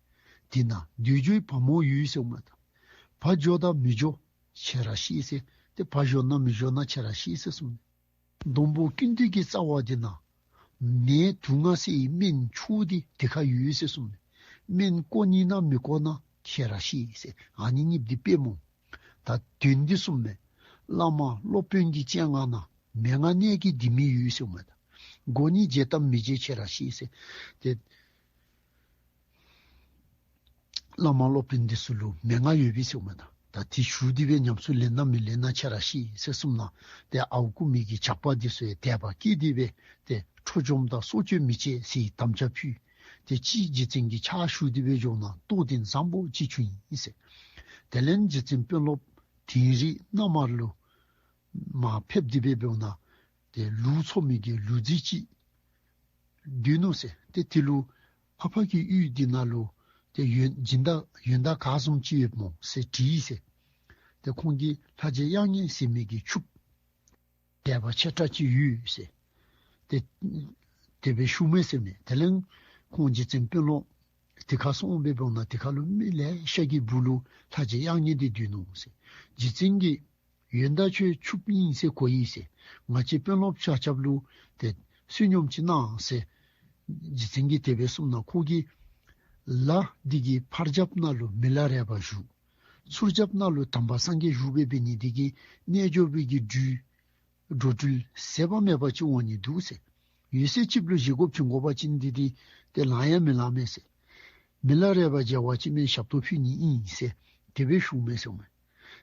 དེ་ན་འདོད་འཇོའི་བ་མོ་ཡོད་གསུངམ་མས། ད་བ་འཇོ་དང་མི་འཇོ་ཁྱེད་ར་ཤེས་ཟེར། ཏེ་བ་འཇོ་ན་མི་འཇོ་ན་ཁྱེད་ར་ཤེས་ཟེར་གསུངམ་མས། སྡོང་པོ་ཀུན་འདུས་ཀྱི་རྩ་བ་དེ་ན་ནད་དུག་ལྔ་སེལ་བའི་སྨན་མཆོག་དེ་དེ་ཁར་ཡོད་ཟེར་གསུངམ་མས། སྨན་བཀོ་ནི་ན་མི་བཀོ་ན་ཁྱེད་ར་ཤེས་ཟེར། ཨ་ནི་གཉིས་འདི་དཔེ་སྨོ། ད་དོན་འདི་གསུངམ་མས། བླ་མ་སློབ་དཔོན་གྱི་སྤྱན་སྔར་ན་མན་ངག་གནད་ཀྱི་ལྡེ་མིག་ཡོད་གསུངམ་མས། ད་དགོ་ནི་བྱེད་དམ་མི་བྱེད་ཁྱེད་ར་ཤེས་ཟེར། ཏེ་བླ་མ་སློབ་དཔོན་འདི་ཚུ་ལུ་མན་ངག་ཡོད་པས་གསུངམ་མས། ད་ད་དེ་ཞུ་སྟེ་སྦེ་ཉམས་སུ་ལེན་ན་མི་ལེན་ན་ཁྱེད་ར་ཤེས་ཟེར་གསུངམ་ན། ཏེ་ཨརཝ་རྐུ་མི་གི་ཇག་པ་འདི་ཚུ་ཡང་དད་པ་སྐྱེས་ཏེ་སྦེ་ཏེ་འཕྲོག་བཅོམ་དང་སྲོག་གཅོད་མི་བྱེད་ཟེར་དམ་བཅའ་ཕུལ། ཏེ་གཅིག་རྗེ་བཙུན་གྱི་ཕྱག་ཞུ་སྟེ་སྦེ་འགྱོ་ན་རྟོགས་ལྡན་བཟང་པོ་ཅིག་བྱུང་ཡི་ཟེར། དེ་ལས་རྗེ་བཙུན་དཔོན་སློབ་དིང་རི་གནམ་ལུ་མར་ཕེབས་ཏེ་སྦེ་འབདཝ་ན་ཏེ་ལུག་འཚོ་མི་གི་ལུག་རྫི་ཅིག་སྡོད་ནུག་ཟེར། ཏེ་དེ་ལུ་ཨ་ཕ་གི་ཡུལ་འདི་ནང་ལུ་ཏེ་ཡོན་སྦྱིན་བདག་ཡོན་བདག་ག་བཟུམ་ཅིག་ཡོདཔ་སྨོ་ཟེར་དྲིས་ཟེར། ཏེ་ཁོང་གིས་ལྷ་རྗེ་དབྱངས་སྙན་ཟེར་མི་གི་ཕྱུགཔོ་དད་པ་ཆེ་དྲགས་ཅིག་ཡོད་ཟེར། ཏེ་དེ་སྦེ་ཞུཝ་མས་ཟེར་མས། དེ་ལས་ཁོང་རྗེ་བཙུན་དཔོན་སློབ་དེ་ཁར་སོང་སྦེ་འབདཝ་ན་དེ་ཁར་ལུ་མི་ལེ་ཤ་གི་སྦུག་ལུ་ལྷ་རྗེ་དབྱངས་སྙན་འདི་སྡོད་ནུག་ཟེར། རྗེ་བཙུན་གྱིས་ཡོན་བདག་ཁྱོད་ཕྱུགཔོ་ཨིན་ཟེར་གོ་ཡི་ཟེར། ང་བཅས་དཔོན་སློབ་ཆ་ཁྱབ་ལུ་ཏེ་བསོད་སྙོམས་ཅིག་གནང་ཟེར་རྗེ་བཙུན་གྱིས་དེ་སྦེ་གསུངམ་ན་ཁོ་གིས་ལ་འདི་གི་ཕར་རྒྱབ་ནང་ལུ་མི་ལ་རས་པ་བཞུགས། ཚུར་རྒྱབ་ནང་ལུ་དམ་པ་སངས་རྒྱས་བཞུགས་པའི་འབད་ནི་འདི་གིས་རྣལ་འབྱོར་པའི་གི་སྦྲུལ་འགྲོ་འགྲུལ་ཟད་པ་མེད་པ་ཅིག་འོང་ནི་འདུག་ཟེར། ཡོད་ཚད་ཅིག་ལུ་བཞེས་སྒོ་བྱིན་དགོ་པ་ཅིན་འདི་འདི་ཏེ་ལང་ཡང་མི་ལང་མས་ཟེར། མི་ལ་རས་པ་མཇལ་བ་ཅིན་མི་ཞབས་ཏོག་ཕུལ་ནི་ཨིན་ཟེར་དེ་སྦེ་ཞུཝ་མས་ཟེར་མས།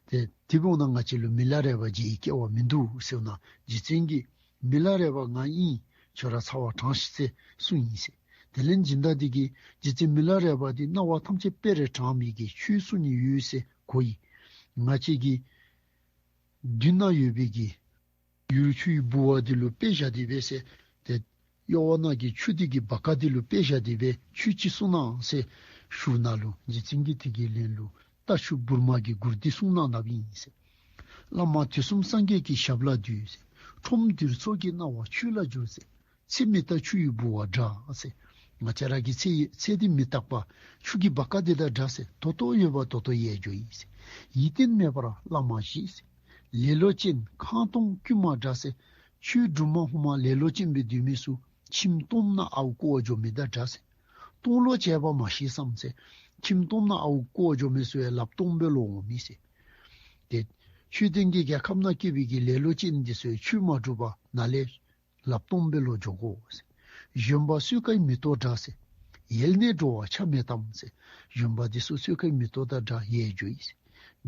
ཏེ་དེ་འབདཝ་ད་ང་བཅས་ལུ་མི་ལ་རས་པ་མཇལ་བའི་སྐལ་བ་མིན་འདུག་ཟེརཝ་ད་རྗེ་བཙུན་གྱིས་མི་ལ་རས་པ་ང་ཨིན། ཁྱོད་ར་ཚར་བ་དྲངས་ཤིག་ཟེར་གསུངས་ཡི་ཟེར། དེ་ལས་སྦྱིན་བདག་འདི་གིས་རྗེ་བཙུན་མི་ལ་རས་པ་འདི་སྣང་བ་ཐམས་ཅད་དཔེ་རུ་དྲངས་མི་གི་ཆོས་གསུང་ནི་ཡོད་ཟེར་གོ་ཡི། ང་བཅས་ཀྱི་མདུན་ན་ཡོད་པའི་གི་ཡུལ་ཆུའི་ལྦུ་བ་འདི་ལུ་དཔེ་བཞག་སྟེ་སྦེ་ཟེར། ཏེ་གཡོ་བ་ནང་གི་ཆུ་འདི་གི་བ་ཀ་འདི་ལུ་དཔེ་བཞག་སྟེ་སྦེ་ཆོས་ཅིག་གསུང་གནང་ཟེར་ཞུཝ་ད་ལུ་རྗེ་བཙུན་གྱིས་དེ་གི་ལན་ལུ་རྟ་ཕྱུགས་འབུར་མ་གི་མགུར་འདི་གསུང་གནང་གནངམ་ཨིན་ཟེར། བླ་མ་དུས་གསུམ་སངས་རྒྱས་ཀྱི་ཞབས་ལ་འདུད་ཟེར། ཁྲོམ་འདིར་ཚོགས་ཀྱི་སྣང་བ་ཆོས་ལ་འགྱུར་ཟེར། ཚེ་མི་རྟག་ཆུ་ཡི་ལྦུ་བ་འདྲ་ཟེར། ང་བཅས་ར་གི་ཚེ་ཚེ་འདི་མི་རྟག་པ་ཆུ་གི་བ་ཀ་འདི་དང་འདྲ་ཟེར། ད་ལྟོ་ཡོད་པ་ད་ལྟོ་ཡལ་འགྱོ་ཡི་ཟེར། ཡིད་བརྟན་མེད་པར་བླ་མ་ཞི་ཟེར། ལེ་ལོ་ཅན་ཁང་སྟོང་དཀྱུས་མ་འདྲ་ཟེར། ཆོས་སྒྲུབ་མ་ཧུ་མ་ལེ་ལོ་ཅན་སྦེ་སྡོད་མི་ཚུ་ཁྱིམ་སྟོངམ་ནང་ཨརཝ་རྐུ་བར་འགྱོ་མི་དང་འདྲ་ཟེར། སྟོང་ལོག་བྱེད་པ་མ་ཤེས་སམ་ཟེར། ཁྱིམ་སྟོངམ་ནང་ཨརཝ་རྐུ་བར་འགྱོ་མི་ཚུ་ཡང་ལགཔ་སྟོངམ་སྦེ་ལོག་འོང་མི་ཟེར། ཏེ་ཆོས་ལྡན་གྱི་རྒྱལ་ཁབ་ནང་སྐྱེས་པའི་གི་ལེ་ལོ་ཅན་འདི་ཚུ་ཡང་ཆོས་མ་སྒྲུབ་པར་ནཱ་ལས་ལགཔ་སྟོངམ་སྦེ་ལོག་འགྱོ་དགོ་ཟེར། བཞོན་པ་གསོད་ཁའི་མེ་ཏོག་འདྲ་ཟེར། ཡལ་ནས་འགྲོ་བ་ཆ་མེད་དམ་ཟེར། བཞོན་པ་འདི་ཚུ་གསོད་ཁའི་མེ་ཏོག་དང་འདྲ་ཡལ་འགྱོ་ཡི་ཟེར།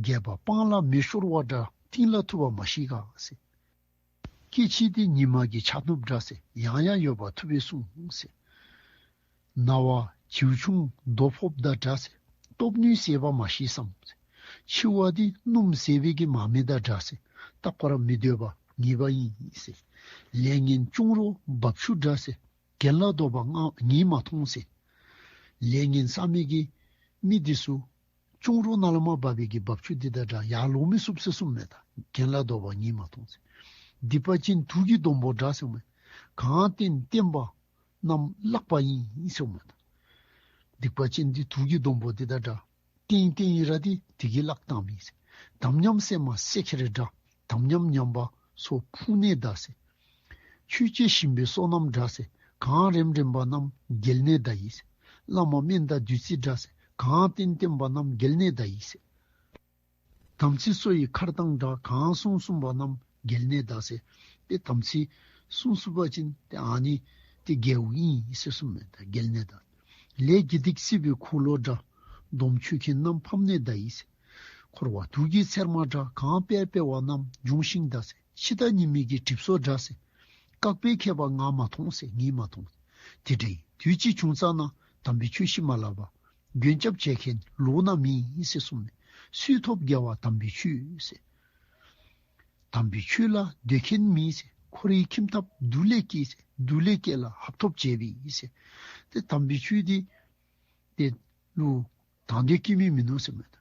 སྒལ་པ་སྤང་ལ་མེ་ཤོར་བ་འདྲ། གཏིང་ལ་ཐུག་པ་མ་ཤེས་ག་ཟེར། སྐྱེ་འཆི་འདི་ཉི་མ་གི་ཆ་ནུབ་འདྲ་ཟེར། ཡང་ཡང་ཡོད་པ་ཐུབ་པས་གསུངས་ཟེར། ན་བ་བྱིའུ་ཆུང་རྡོ་ཕོགཔ་དང་འདྲ་ཟེར། སྟོབས་ནུས་ཟད་པ་མ་ཤེས་སམ་ཟེར། འཆི་བ་འདི་སྣུམ་ཟད་པའི་གི་མར་མེ་དང་འདྲ་ཟེར། རྟག་པར་མི་སྡོད་པ་ངེས་པ་ཡིན་ཟེར། ལས་ངན་གཅུང་རོ་འབབ་ཆུ་འདྲ་ཟེར། གྱེན་ལ་ལྡོག་པ་ང་ངས་མ་མཐོང་ཟེར། ལས་ངན་བསགས་མི་གི་མི་འདི་ཚུ་གཅུང་རོ་ནང་ལས་མར་འབབ་པའི་གི་འབབ་ཆུ་འདི་དང་འདྲ། ཡར་ལོང་མི་ཚུགས་ཟེར་གསུངམ་མས། ད་གྱེན་ལ་ལྡོག་པ་ངས་མ་མཐོང་ཟེར། སྡིག་པ་ཅན་དུག་གི་སྡོང་པོ་འདྲ་ཟེར་མས། གང་བསྟེན་བསྟེན་པ་རྣམས་བརླག་པ་ཡིན་ཟེར་མས། ད་སྡིག་པ་ཅན་འདི་དུག་གི་སྡོང་པོ་འདི་དང་འདྲ། བསྟེན་བསྟེན་ཡི་ར་འདི་དེ་གིས་བརླག་བཏངམ་ཨིན་ཟེར། དམ་ཉམས་སྲན་མ་བསད་ཁྱེར་འདྲ། དམ་ཉམས་ཉམས་པ་སོ་ཕུང་ནད་གདའ་ཟེར། ཆོས་བྱེད་ཞིམ་པའི་སོ་ནམ་འདྲ་ཟེར། གང་རེམ་རེམ་པ་རྣམས་རྒྱལ་ནད་གདའ་ཡི་ཟེར། བླ་མ་སྨན་དང་བདུད་རྩི་འདྲ་ཟེར། གང་བསྟེན་བསྟེན་པ་རྣམས་རྒྱལ་ནད་གདའ་ཡི་ཟེར། དམ་ཚིག་སོ་ཡི་མཁར་དང་འདྲ། གང་བསྲུང་བསྲུང་བ་རྣམས་རྒྱལ་ནད་གདའ་ཟེར། ཏེ་དམ་ཚིག་བསྲུང་བསྲུང་བ་ཅིན་ཏེ་ཨ་ནི་ཏེ་རྒྱལཝ་ཨིན་ཟེར་གསུངམ་མས། ད་རྒྱལ་ནད་གདའ། ལས་དགེ་སྡིག་སྲིད་པའི་འཁོར་ལོ་འདྲ། སྡོམ་ཆོས་མཁན་རྣམས་ཕམ་ནད་གདའ་ཡི་ཟེར། འཁོར་བ་དུག་གི་ཚེར་མ་འདྲ། གང་སྤེལ་སྤེལ་བ་རྣམས་འབྱུང་ཞིང་གདའ་ཟེར། འཆི་བདག་ཉི་མའི་གི་གྲིབ་སོ་འདྲ་ཟེར། བཀག་པའི་མཁས་པ་ང་མ་མཐོང་ཟེར། ངས་མ་མཐོང་། དེ་འདྲའི་དུས་གཅིག་བྱུང་ཙ་ན། དམ་པའི་ཆོས་ཤིག་མ་ལབ་པར། མགོན་སྐྱབས་བྱེད་མཁན་ལོགས་ན་མེད་ཟེར་གསུངམ་མས། སུས་ཐོབ་རྒྱལ་བ་དམ་པའི་ཆོས་ཟེར། དམ་པའི་ཆོས་ལ་སྡོད་མཁན་མེད་ཟེར། འཁོར་བའི་ཁྱིམ་ཐབ་སྡུག་ལས་སྐྱེས་ཟེར། སྡུག་ལས་སྐྱེས་ལ་ཧབ་ཐོབ་བྱས་པས་ཟེར། ཏེ་དམ་པའི་ཆོས་འདི་དེ་ལུ་དང་དོད་སྐྱེ་མི་མིན་ནུག་ཟེར་མས།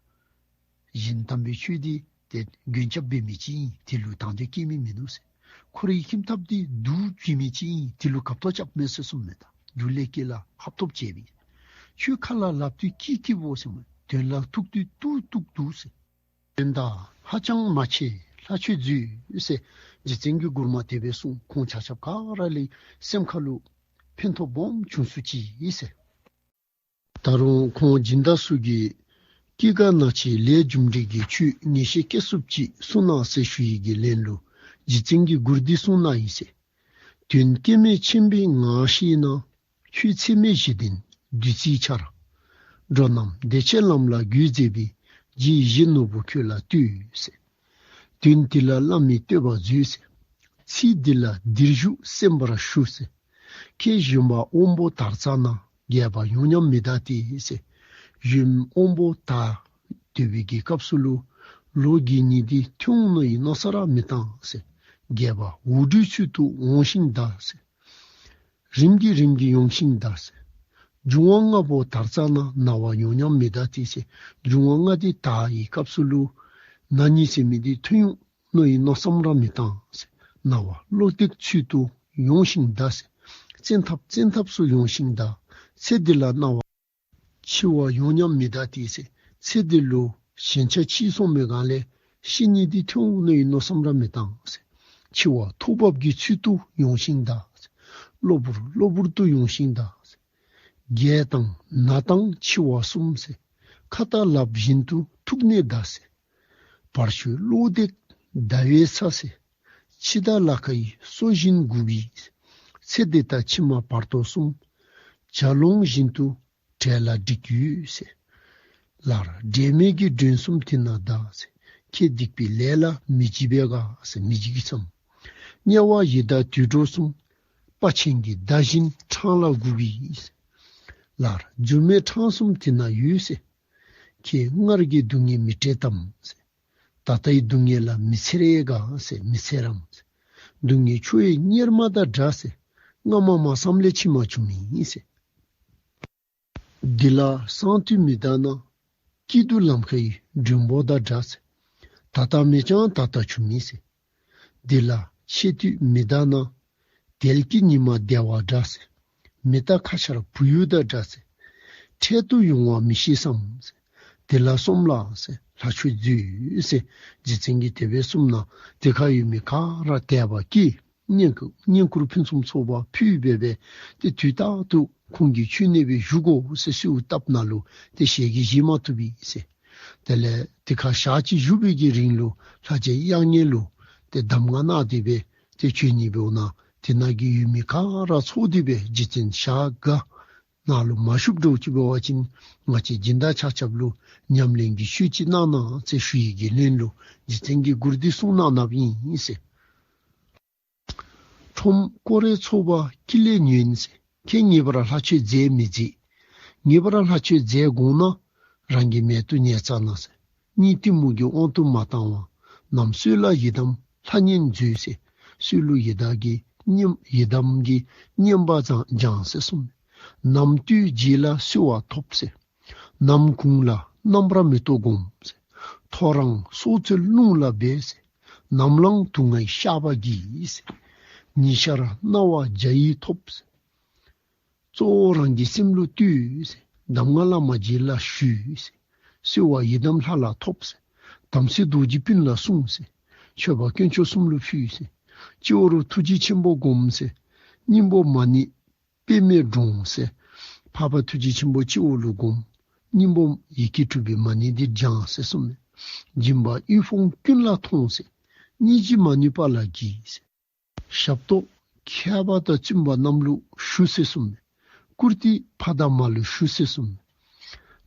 གཞན་དམ་པའི་ཆོས་འདི་དེ་མགོན་སྐྱབས་འབད་མི་ཅིག་ཨིན། དེ་ལུ་དང་དོད་སྐྱེ་མི་མིན་ནུག་ཟེར། འཁོར་བའི་ཁྱིམ་ཐབ་འདི་སྡུག་བྱིན་མི་ཅིག་ཨིན། དེ་ལུ་གབ་ཐོབ་རྐྱབ་མས་ཟེར་གསུངས་མས། ད་སྡུག་ལས་སྐྱེས་ལ་ཧབ་ཐོབ་བྱས་པས། ཆོས་ཁ་ལ་ལབ་དུས་སྐྱིད་སྐྱིད་པོ་ཟེར་མས། དོན་ལ་ཐུག་དུས་སྡུག་སྡུག་འདུག་ཟེར། དོན་དག་ཧ་ཅང་མ་ཆེ་ལྷ་ཆོས་མཛོད་ཟེར། རྗེ་བཙུན་གྱི་མགུར་མ་དེ་སྦེ་གསུངས། ཁོང་ཆ་ཁྱབ་ག་ར་ལས་སེམས་ཁ་ལུ་ཕན་ཐོགས་སྦོམ་བྱུང་སུ་ཅི་ཟེར། ད་རུང་ཁོང་སྦྱིན་བདག་ཚུ་གིས་སྐྱེ་རྒ་ན་འཆིའི་ལས་རྒྱུ་འབྲས་ཀྱི་ཆོས་ངེས་ཤེས་སྐྱེ་ཚུགསཔ་ཅིག་གསུང་གནང་ཟེར་ཞུ་ཡི་གི་ལན་ལུ་རྗེ་བཙུན་གྱིས་མགུར་འདི་གསུངས་གནང་ཡི་ཟེར། དོན་སྐྱེ་མེད་མཁྱེན་པའི་ངང་ཤེས་ན། ཆོས་ཚད་མེད་གཞི་རྟེན་བདུད་རྩིའི་ཆར། འགྲོ་རྣམས་བདེ་ཆེན་ལམ་ལ་འགོད་མཛད་པའི། རྗེ་བཞི་ནོར་བུ་ཁྱོད་ལ་བསྟོད་ཟེར། དོན་འདི་ལ་བླ་མའི་བསྟོད་པ་མཛོད་ཟེར། ཚིག་འདི་ལ་འདིར་བཞུགས་གསན་པར་ཞུ་ཟེར། ཁྱེད་གཞོན་པ་དབང་པོ་དར་ཙ་ན། རྒས་པ་ཡོང་སྙམ་མི་གདའ་སྟེ་ཟེར། གཞོན་དབང་པོ་དར་སྡོད་པའི་གི་སྐབས་སུ་ལུ་ལོ་རྒས་ནི་འདི་ཐོན་འོང་མནོ་བའི་མནོ་བསམ་ར་མི་བཏང་ཟེར། རྒས་པ་འུར་སྒྲོག་ཚུལ་དུ་འོང་ཞིང་གདའ་ཟེར། རིམ་གྱིས་རིམ་གྱིས་ཡོང་ཞིང་གདའ་ཟེར། འབྱུང་བ་ལྔ་པོ་དར་ཙ་ན། ན་བ་ཡོང་སྙམ་མི་གདའ་སྟེ་ཟེར། འབྱུང་བ་ལྔ་འདི་དར་བའི་སྐབས་སུ་ལུ་ན་ནི་ཟེར་མི་འདི་ཐོན་འོང་མནོ་བའི་མནོ་བསམ་ར་མི་བཏང་ཟེར། ན་བ་བློ་གཏད་ཚུལ་དུ་ཡོང་ཞིང་གདའ་ཟེར། བཙན་ཐབས་བཙན་ཐབས་སུ་ཡོང་ཞིང་གདའ། ཚེ་འདི་ལ་ན་བ་འཆི་བ་ཡོང་སྙམ་མི་གདའ་སྟེ་ཟེར། ཚེ་འདི་ལུ་ཞེན་ཆགས་ཆེ་སོང་མི་སྒང་ལས་ཤི་ནི་འདི་ཐོན་འོང་མནོ་བའི་མནོ་བསམ་ར་མི་བཏང་ཟེར། འཆི་བ་ཐོག་བབས་ཀྱི་ཚུལ་དུ་ཡོང་ཞིང་གདའ་ཟེར། གློ་བུར་གློ་བུར་དུ་ཡོང་ཞིང་གདའ་ཟེར། རྒས་དང་ན་དང་འཆི་བ་གསུམ་ཟེར། ཁ་ཏ་ལབ་བཞིན་དུ་ཐུག་ནས་གདའ་ཟེར། བར་ཆད་བློ་གཏད་ཟླ་བའི་ཚ་ཟེར། འཆི་བདག་ལ་ཁའི་སོ་བཞིན་འགུགས་པའི། ཚེ་འདི་དང་ཕྱི་མ་བར་དོ་གསུམ། བྱ་ལོང་བཞིན་དུ་བྲེལ་ལ་འགྲིག་ཡོད་ཟེར། ལར་འབྲལ་མེད་ཀྱི་མགྲོན་གསུམ་དེ་ན་གདའ་ཟེར། ཁྱེད་སྡིག་པའི་ལས་ལ་མི་འཇིགས་པས་ག་ཟེར། མི་འཇིགས་ཀྱི་མཚམས། དམྱལ་བ་ཡི་དྭགས་དུད་འགྲོ་གསུམ། དཔའ་ཆེན་གྱི་མདའ་བཞིན་འཕྲང་ལ་སྒུག་པའི། ལར་འགྱུར་མེད་འཕྲང་གསུམ་དེ་ན་ཡོད་ཟེར། ཁྱེད་སྔར་གྱི་སྡུག་བསྔལ་མི་འཕྲད་དམ་ཟེར། ད་ལྟའི་སྡུག་བསྔལ་ལ་མི་འཚེར་ཡས་ག་ཟེར། མི་འཚེར་རམ་ཟེར། སྡུག་བསྔལ་ཁྱོ་ཡི་གཉེར་མ་དང་འདྲ་ཟེར། སྔ་མ་མ་བསམ་ལས་ཕྱི་མ་བྱུང་མི་ཨིན་ཟེར། འདི་ལ་སང་དུས་མི་གདའ་ན། སྐྱིད་སྡུག་ལམ་ཁའི་མགྲོན་པོ་དང་འདྲ་ཟེར། ད་ལྟ་མེད་ཀྱང་ད་ལྟ་བྱུང་མི་ཟེར། འདི་ལ་ཆེ་དུས་མི་གདའ་ན། དལ་གྱིས་ཉི་མ་བདེ་བ་འདྲ་ཟེར། མི་རྟག་ཁ་ཆར་བུ་ཡུག་དང་འདྲ་ཟེར། འཕྲལ་དུ་ཡོང་བ་མི་ཤེས་སམ་ཟེར། དེ་ལ་སོམས་ལ་ཟེར། ལྷ་ཆོས་མཛོད་ཟེར། རྗེ་བཙུན་གྱིས་དེ་སྦེ་གསུངས་ན་དེ་ཁར་ཡོད་མི་ག་ར་དད་པ་སྐྱེས། བསྙེན་བཀུར་བསྙེན་བཀུར་ཕུན་སུམ་ཚོགས་པ་ཕུལ་སྦེ་སྦེ་ཏེ་དུས་རྟག་ཏུ་ཁོང་གི་མཆོད་གནས་སྦེ་བཞུགས་དགོ་ཟེར་གསོལཝ་བཏབ་ན་ལུ་ཏེ་ཞལ་གྱིས་བཞེས་མ་བཏུབ་པས་ཟེར། དེ་ལས་དེ་ཁར་ཞག་གཅིག་བཞུགས་པའི་གི་རིང་ལུ་ལྷ་རྗེ་དབྱངས་སྙན་ལུ་ཏེ་གདམས་ངག་གནང་སྟེ་སྦེ་ཏེ་ཆོས་ཉིད་འབདཝ་ན་དེ་ནང་གི་ཡོད་མི་ག་ར་ཚོགས་ཏེ་སྦེ་རྗེ་བཙུན་ཞལ་དཀར་ནང་ལུ་མ་བཞུགས་འགྱོ་ཅི་འབད་བ་ཅིན་ང་བཅས་སྦྱིན་བདག་ཆ་ཁྱབ་ལུ་ཉམས་ལེན་གྱི་ཆོས་ཅིག་གནང་གནང་ཟེར་ཞུ་ཡི་གི་ལན་ལུ་རྗེ་བཙུན་གྱིས་མགུར་འདི་གསུངས་གནང་གནངམ་ཨིན་ཟེར། ཁྲོམ་སྐོར་རའི་ཚོ་པ་ཀི་ལེ་ཉོན་ཟེར། ཁྱེད་ངེས་པར་ལྷ་ཆོས་མཛད་མི་མཛད། ངེས་པར་ལྷ་ཆོས་མཛད་དགོ་ན་རང་གི་མལ་དུ་ཉལ་ཙ་ན་ཟེར། གཉིད་གཏི་མུག་གི་དབང་དུ་མ་བཏང་བར། ནམ་སྲོད་ལ་ཡི་དམ་ལྷ་བསྙེན་མཛོད་ཟེར། སྲོད་ལུ་ཡི་དྭགས་ཀྱི་བསྙེན་ཡི་དམ་གྱི་བསྙེན་པ་སྦྱང་སྦྱང་ཟེར་གསུངས། ནམ་སྟོད་རྗེས་ལ་གསོལ་བ་ཐོབ་ཟེར། ནམ་གུང་ལ་རྣམ་པར་མི་རྟོག་བསྒོམ་ཟེར། ཐོ་རངས་སྲོག་རྩོལ་རླུང་ལ་འབད་ཟེར། ནམ་ལངས་དུག་ལྔའི་བཤགས་པ་གྱིས་ཟེར། ཉི་ཤར་སྣང་བ་བརྒྱ་ཡིས་ཐོབ་ཟེར། གཙོ་བོ་རང་གི་སེམས་ལུ་ལྟོས་ཟེར། གདམས་ངག་བླ་མ་རྗེ་ལ་ཞུས་ཟེར། གསོལ་བ་ཡི་དམ་ལྷ་ལ་ཐོབ་ཟེར། དམ་ཚིག་རྡོ་རྗེ་སྤུན་ལ་སྲུངས་ཟེར། མཆོད་པ་དཀོན་མཆོག་གསུམ་ལུ་ཕུལ་ཟེར། སྤྱི་བོ་རུ་ཐུགས་རྗེ་ཆེན་པོ་བསྒོམ་ཟེར། སྙིང་པོ་མ་ཎི་པདྨས་དྲོངས་ཟེར། འཕགས་པ་ཐུགས་རྗེ་ཆེན་པོ་སྤྱི་བོ་ལུ་བསྒོམ། སྙིང་པོ་ཡི་གེ་དྲུག་པའི་མ་ཎི་འདི་བགྱང་ཟེར་གསུངས་མས། སྦྱིན་པ་དབུལ་ཕོངས་ཀུན་ལ་ཐོངས་ཟེར། སྙིང་རྗེ་མ་ནུས་པ་ལ་གྱིས་ཟེར། ཞབས་ཏོག་མཁས་པ་དང་བཙུན་པ་རྣམས་ལུ་ཞུ་ཟེར་གསུངས་མས། བཀུར་སྟི་ཕ་དང་མ་ལུ་ཞུ་ཟེར་གསུངས་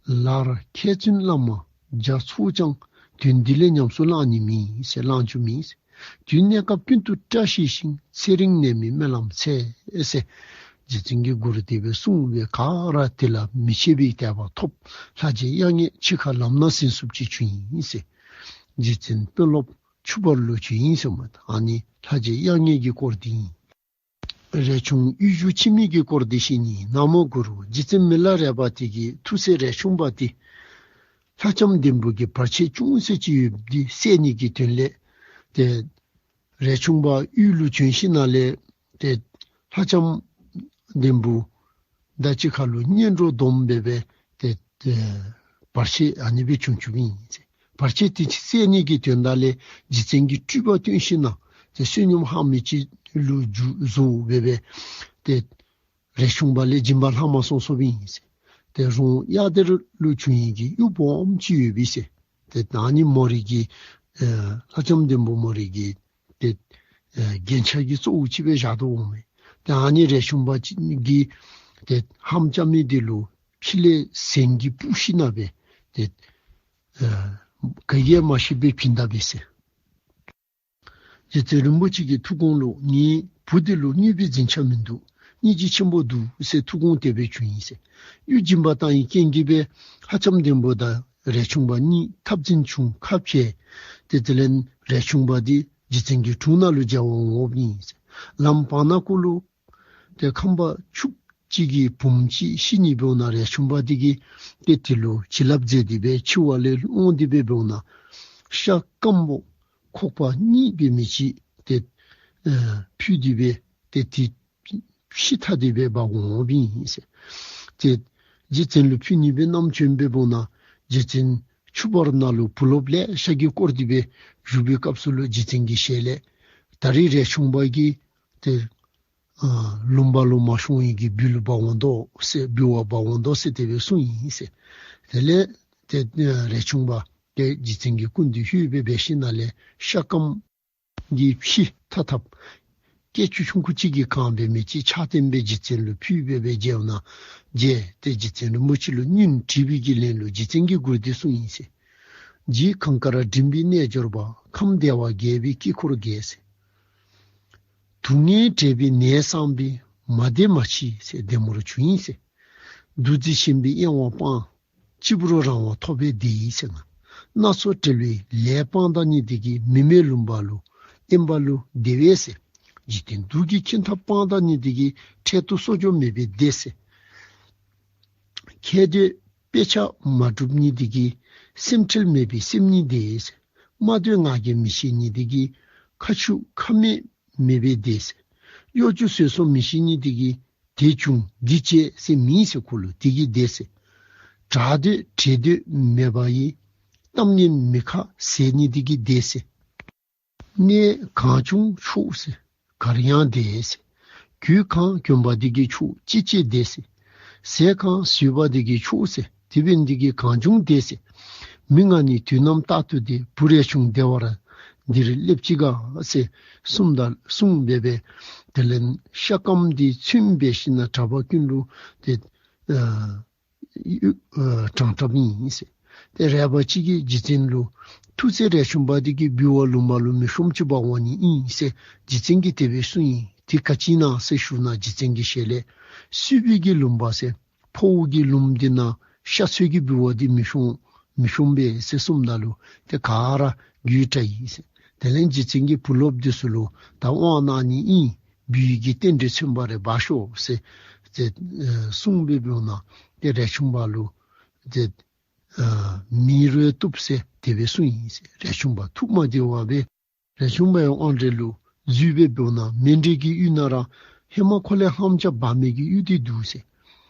མས། ལར་མཁས་བཙུན་བླ་མ་བརྒྱ་ཚོགས་ཀྱང་། དོན་འདི་ལས་ཉམས་སུ་བླང་ནི་མེད་ཟེར། བླང་རྒྱུ་མེད་ཟེར། དུས་གནས་སྐབས་ཀུན་ཏུ་བཀྲ་ཤིས་ཤིང་། ཚེ་རིང་ནད་མེད་སྨོན་ལམ་འཚལ་ཟེར། རྗེ་བཙུན་གྱིས་མགུར་དེ་སྦེ་གསུངས་པའི་ག་ར་དེ་ལ་མི་ཕྱེད་པའི་དད་པ་ཐོབ། ལྷ་རྗེ་དབྱངས་སྙན་འཆི་ཁ་ལམ་ན་ཟིན་སུ་ཅིག་བྱུང་ཡི་ཟེར། རྗེ་བཙུན་དཔོན་སློབ་ ཆུ་བར་ལུ་བྱོན་ཡི་ཟེར་མས། ཨ་ནི་ལྷ་རྗེ་དབྱངས་སྙན་གྱི་སྐོར་འདི་ཨིན། རས་ཆུང་གཡུ་བྱུར་འཆི་མེད་ཀྱི་སྐོར་འདི་བཤད་ནི། ན་མོ་གུ་རུ། རྗེ་བཙུན་མི་ལ་རས་པ་དེ་གིས་ཐུགས་སྲས་རས་ཆུང་པ་དེ་ལྷ་ལྕམ་འདན་བུ་གི་བར་ཆད་ཅུང་ཟད་ཅིག་ཡོདཔ་འདི་བསལ་ནི་གི་དོན་ལས་ཏེ་རས་ཆུང་པ་གཡུ་ལུ་བྱོན་ཞིནམ་ལས་ཏེ་ལྷ་ལྕམ་འདན་བུ་དང་གཅིག་ཁར་ལུ་གཉེན་གྲོགས་སྡོམ་སྦེ་སྦེ་ཏེ་ཏེ་བར་ཆད་ཨ་ནི་སྦེ་བྱུང་བྱུངམ་ཨིན་ཟེར། བར་ཆད་དེ་ཅིག་བསལ་ནི་གི་དོན་དག་ལས་རྗེ་བཙུན་གྱི་སྤྲུལ་པ་སྟོན་ཞིནམ་ཏེ་བསོད་སྙོམས་ལྷག་མི་ཅིག་ལུ་འགྱུར་བཟོ་སྦེ་སྦེ་ཏེ་རས་ཆུང་པ་ལས་སྦྱིན་པ་ལྷག་མ་སོང་སོངམ་ཨིན་ཟེར། ཏེ་རོང་གཡག་སྡེར་ལུ་བྱུང་ཡི་གི་གཡུ་སྦོམ་ཅིག་ཡོད་པས་ཟེར། ཏེ་ད་ཨ་ནི་མོ་རའི་གི་ཨེ་ལྷ་ལྕམ་འདན་བུ་མོ་རའི་གི་ཏེ་ཨེ་རྒྱན་ཆ་གི་གཙོ་བོ་ཅིག་སྦེ་བཞག་དོ་འོང་མས། ཏེ་ཨ་ནི་རས་ཆུང་པ་ཅིག་གིས་ཏེ་ལྷམ་བཅའ་མི་དེ་ལུ་ཕྱི་ལས་ཟན་གྱིས་སྤུར་ཞིནམ་སྦེ་ཏེ་ཨེ་ག་གིས་ཡང་མ་ཤེས་པར་བྱིན་ད་པས་ཟེར། རྗེ་བཙུན་རིན་པོ་ཆེ་གི་ཐུགས་དགོངས་ལུ་ངེའི་བུ་དེ་ལུ་དངོས་པོའི་འཛིན་ཆ་མིན་འདུག། སྙིང་རྗེ་ཆེན་པོ་འདུག་ཟེར་ཐུགས་དགོངས་དེ་སྦེ་བྱུང་ཡི་ཟེར། གཡུ་སྦྱིན་པ་བཏང་ཡི་རྐྱེན་གྱིས་སྦེ་ལྷ་ལྕམ་འདན་བུ་དང་རས་ཆུང་པ་གཉིས་འཐབ་འཛིང་བྱུང་ཁ་བྱལ། ཏེ་དེ་ལས་རས་ཆུང་པ་དེ་རྗེ་བཙུན་གྱི་དྲུང་ནང་ལུ་མཇལ་བར་འོངམ་ཨིན་ཟེར། ལམ་བར་ན་ཀུ་ལུ་ཏེ་ཁམ་པ་ཕྱུགཔོ་ཅིག་གི་བུམོ་ཅིག་ཤི་ནི་འབདཝ་ད་རས་ཆུང་པ་དེ་གིས་ཏེ་དེ་ལུ་བྱིན་རླབས་མཛད་དེ་སྦེ་འཆི་བ་ལས་དབང་སྟེ་སྦེ་འབདཝ་ད་ཤ་སྐམ་པོ་ཁོག་པ་གཉིས་འབད་མི་ཅིག་ཏེ་ཨེ་ཕུལ་ཏེ་སྦེ་ཏེ་དེ་ཤི་ཐལ་ཏེ་སྦེ་འབག་འོངམ་ཨིན་ཟེར། ཏེ་རྗེ་བཙུན་ལུ་ཕུལ་ནི་སྦེ་བསྣམས་བྱོན་སྦེ་འབདཝ་ད་རྗེ་བཙུན་ཆུ་བར་ནང་ལུ་བུ་སློབ་ལེ་ཤ་གིས་བསྐོར་ཏེ་སྦེ་བཞུགས་པའི་སྐབས་སུ་ལུ་རྗེ་བཙུན་གྱི་ཞལ་ལས་ད་རིས་རས་ཆུང་པ་གིས་ཏེ་ཨ་ལུང་པ་ལུ་མ་ཤོང་ཡི་གི་སྦུལ་ལུ་འབག་འོང་དོ་ཟེར་སྦུལ་བ་འབག་འོང་དོ་ཟེར་དེ་སྦེ་གསུངས་ཡི་ཟེར། དེ་ལས་ཏེ་ཨ་རས་ཆུང་པ་ཏེ་རྗེ་བཙུན་གྱི་སྐུ་མདུན་ལྷོད་སྦེ་འབད་ཞིནམ་ལས་ཤ་སྐམ་གྱི་ཕྱེ་ཐག་ཐགཔ་སྐད་ཅིག་ཆུང་ཀུ་ཅིག་གིས་གང་འབད་མི་ཅིག་ཕྱག་བསྟན་སྦེ་རྗེ་བཙུན་ལུ་ཕུལ་སྦེ་སྦེ་མཇལཝ་ད་མཇལ་ཏེ་རྗེ་བཙུན་རིན་པོ་ཆེ་ལུ་སྙུན་དྲིས་པའི་གི་ལན་ལུ་རྗེ་བཙུན་གྱིས་མགུར་འདི་གསུངས་ཡི་ཟེར། རྗེ་གངས་དཀར་མགྲིན་པའི་རྣལ་འབྱོར་པ། ཁམས་བདེ་བ་རྒྱས་པའི་དཀྱིལ་འཁོར་རྒྱས་ཟེར། སྡུག་བསྔལ་བྲལ་བའི་ནད་སངས་པས། མ་བདེ་མ་འཆི་ཟེར་བདེ་མོར་བྱུང་ཡི་ཟེར། འདུ་འཛི་ཞེན་པའི་གཡེང་བ་སྤངས། སྤྱི་བོར་རང་དབང་ཐོབ་པས་བདེ་ཡི་ཟེར་ང་། སྣ་ཚོགས་བྲལ་བའི་ལས་སྤངས་དང་ནི་དེ་གིས། མི་མེད་ལུང་པ་ལུ་དབེན་པ་ལུ་བདེ་བས་ཟེར། འཇིག་རྟེན་དུག་གི་འཁྱིལ་ཐབས་སྤངས་དང་ནི་དེ་གིས། འཕྲལ་དུ་གསོ་སྦྱོང་མེད་པས་བདེ་ཟེར། མཁལ་རྡོལ་དཔེ་ཆ་མ་གྲུབ་ནི་དེ་གིས། སེམས་ཁྲལ་མེད་པས་སེམས་ཉིད་བདེ་ཟེར། རྨ་རྡོལ་ང་རྒྱལ་མི་ཤེས་ནི་དེ་གིས། ཁ་ཆུ་ཁ་མེད་མེད་པས་བདེ་ཟེར། གཡོ་སྒྱུ་ཟོལ་ཟོག་མི་ཤེས་ནི་དེ་གིས། དེ་བྱུང་འདི་བྱས་ཟེར་མེད་ཟེར་ཁོ་ལུ་དེ་གིས་བདེ་ཟེར། གྲགས་འདོད་བྲལ་འདོད་མེད་པ་ཡི། གཏམ་ངན་མི་ཁ་ཟེར་ནི་དེ་གིས་བདེ་ཟེར། གནས་གང་བྱུང་ཆོག་ཟེར་གར་ཡང་བདེ་ཟེར། གོས་གང་གྱོན་པ་དེ་གིས་ཆོག་ཅི་བྱས་བདེ་ཟེར། ཟས་གང་ཟོས་པ་དེ་གིས་ཆོག་ཟེར་དེ་འབད་ནི་དེ་གིས་གང་བྱུང་བདེ་ཟེར། མི་ང་ནི་དུས་ནམ་རྟག་ཏུ་བདེ། བུ་རས་ཆུང་བདེ་བར་འདིར་སླེབས་ཅི་ག་ཟེར་གསུངམ་ད་གསུངས་སྦེ་སྦེ་དེ་ལས་ཤ་སྐམ་དེ་ཚིམ་སྦེ་ཞིནམ་གྲྭ་པ་ཀུན་ལུ་ཏེ་ཨ་ཨ་དྲངས་དྲངསམ་ཨིན་ཟེར། ཏེ་རས་པ་ཅིག་གིས་རྗེ་བཙུན་ལུ་ཐུགས་སྲས་རས་ཆུང་པ་དེ་གིས་སྦུལ་བ་ལུང་པ་ལུ་མི་ཤོངམ་ཅིག་འབག་འོང་ནི་ཨིན་ཟེར་རྗེ་བཙུན་གྱིས་དེ་སྦེ་གསུངས་ཡི། དེ་ག་ཅི་ཨིན་ན་ཟེར་ཞུ་ན་རྗེ་བཙུན་གྱི་ཞལ་ལས་གསུས་པའི་གི་ལུང་པ་ཟེར་ཕོཝ་གི་ལུངམ་དེ་ནང་ཤ་ཚོད་ཀྱི་སྦུལ་བ་དེ་མི་ཤོང་མི་ཤོང་པས་ཟེར་གསུངམ་ད་ལུ་ཏེ་ག་ར་རྒྱུད་བྲལ་ཡི་ཟེར། དེ་ལས་རྗེ་བཙུན་གྱིས་བུ་སློབ་དེ་ཚུ་ལུ་ད་དབང་གནང་ནི་ཨིན། སྦུལ་གྱི་རྟེན་འབྲེལ་མཚོན་པ་རེ་འབག་ཤོག་ཟེར་ཏེ་ཨ་གསུངས་སྦེ་འབདཝ་ད་ཏེ་རས་ཆུང་པ་ལུ་ཏེ་ཨ་མི་རོ་བཏུབ་ཟེར་དེ་སྦེ་གསུངས་ཡི་ཟེར། རས་ཆུང་པ་ཐུགས་མ་བདེ་བར་སྦེ་རས་ཆུང་པ་ཡང་དབང་འབྲེལ་ལུ་འཛུལ་སྦེ་འབདཝ་ད་མཎྜལ་གྱི་གཡུས་ནང་ར་ཧེ་མ་ཁོ་ལས་ལྷམ་ཆ་འབག་མི་གི་གཡུ་དེ་འདུག་ཟེར།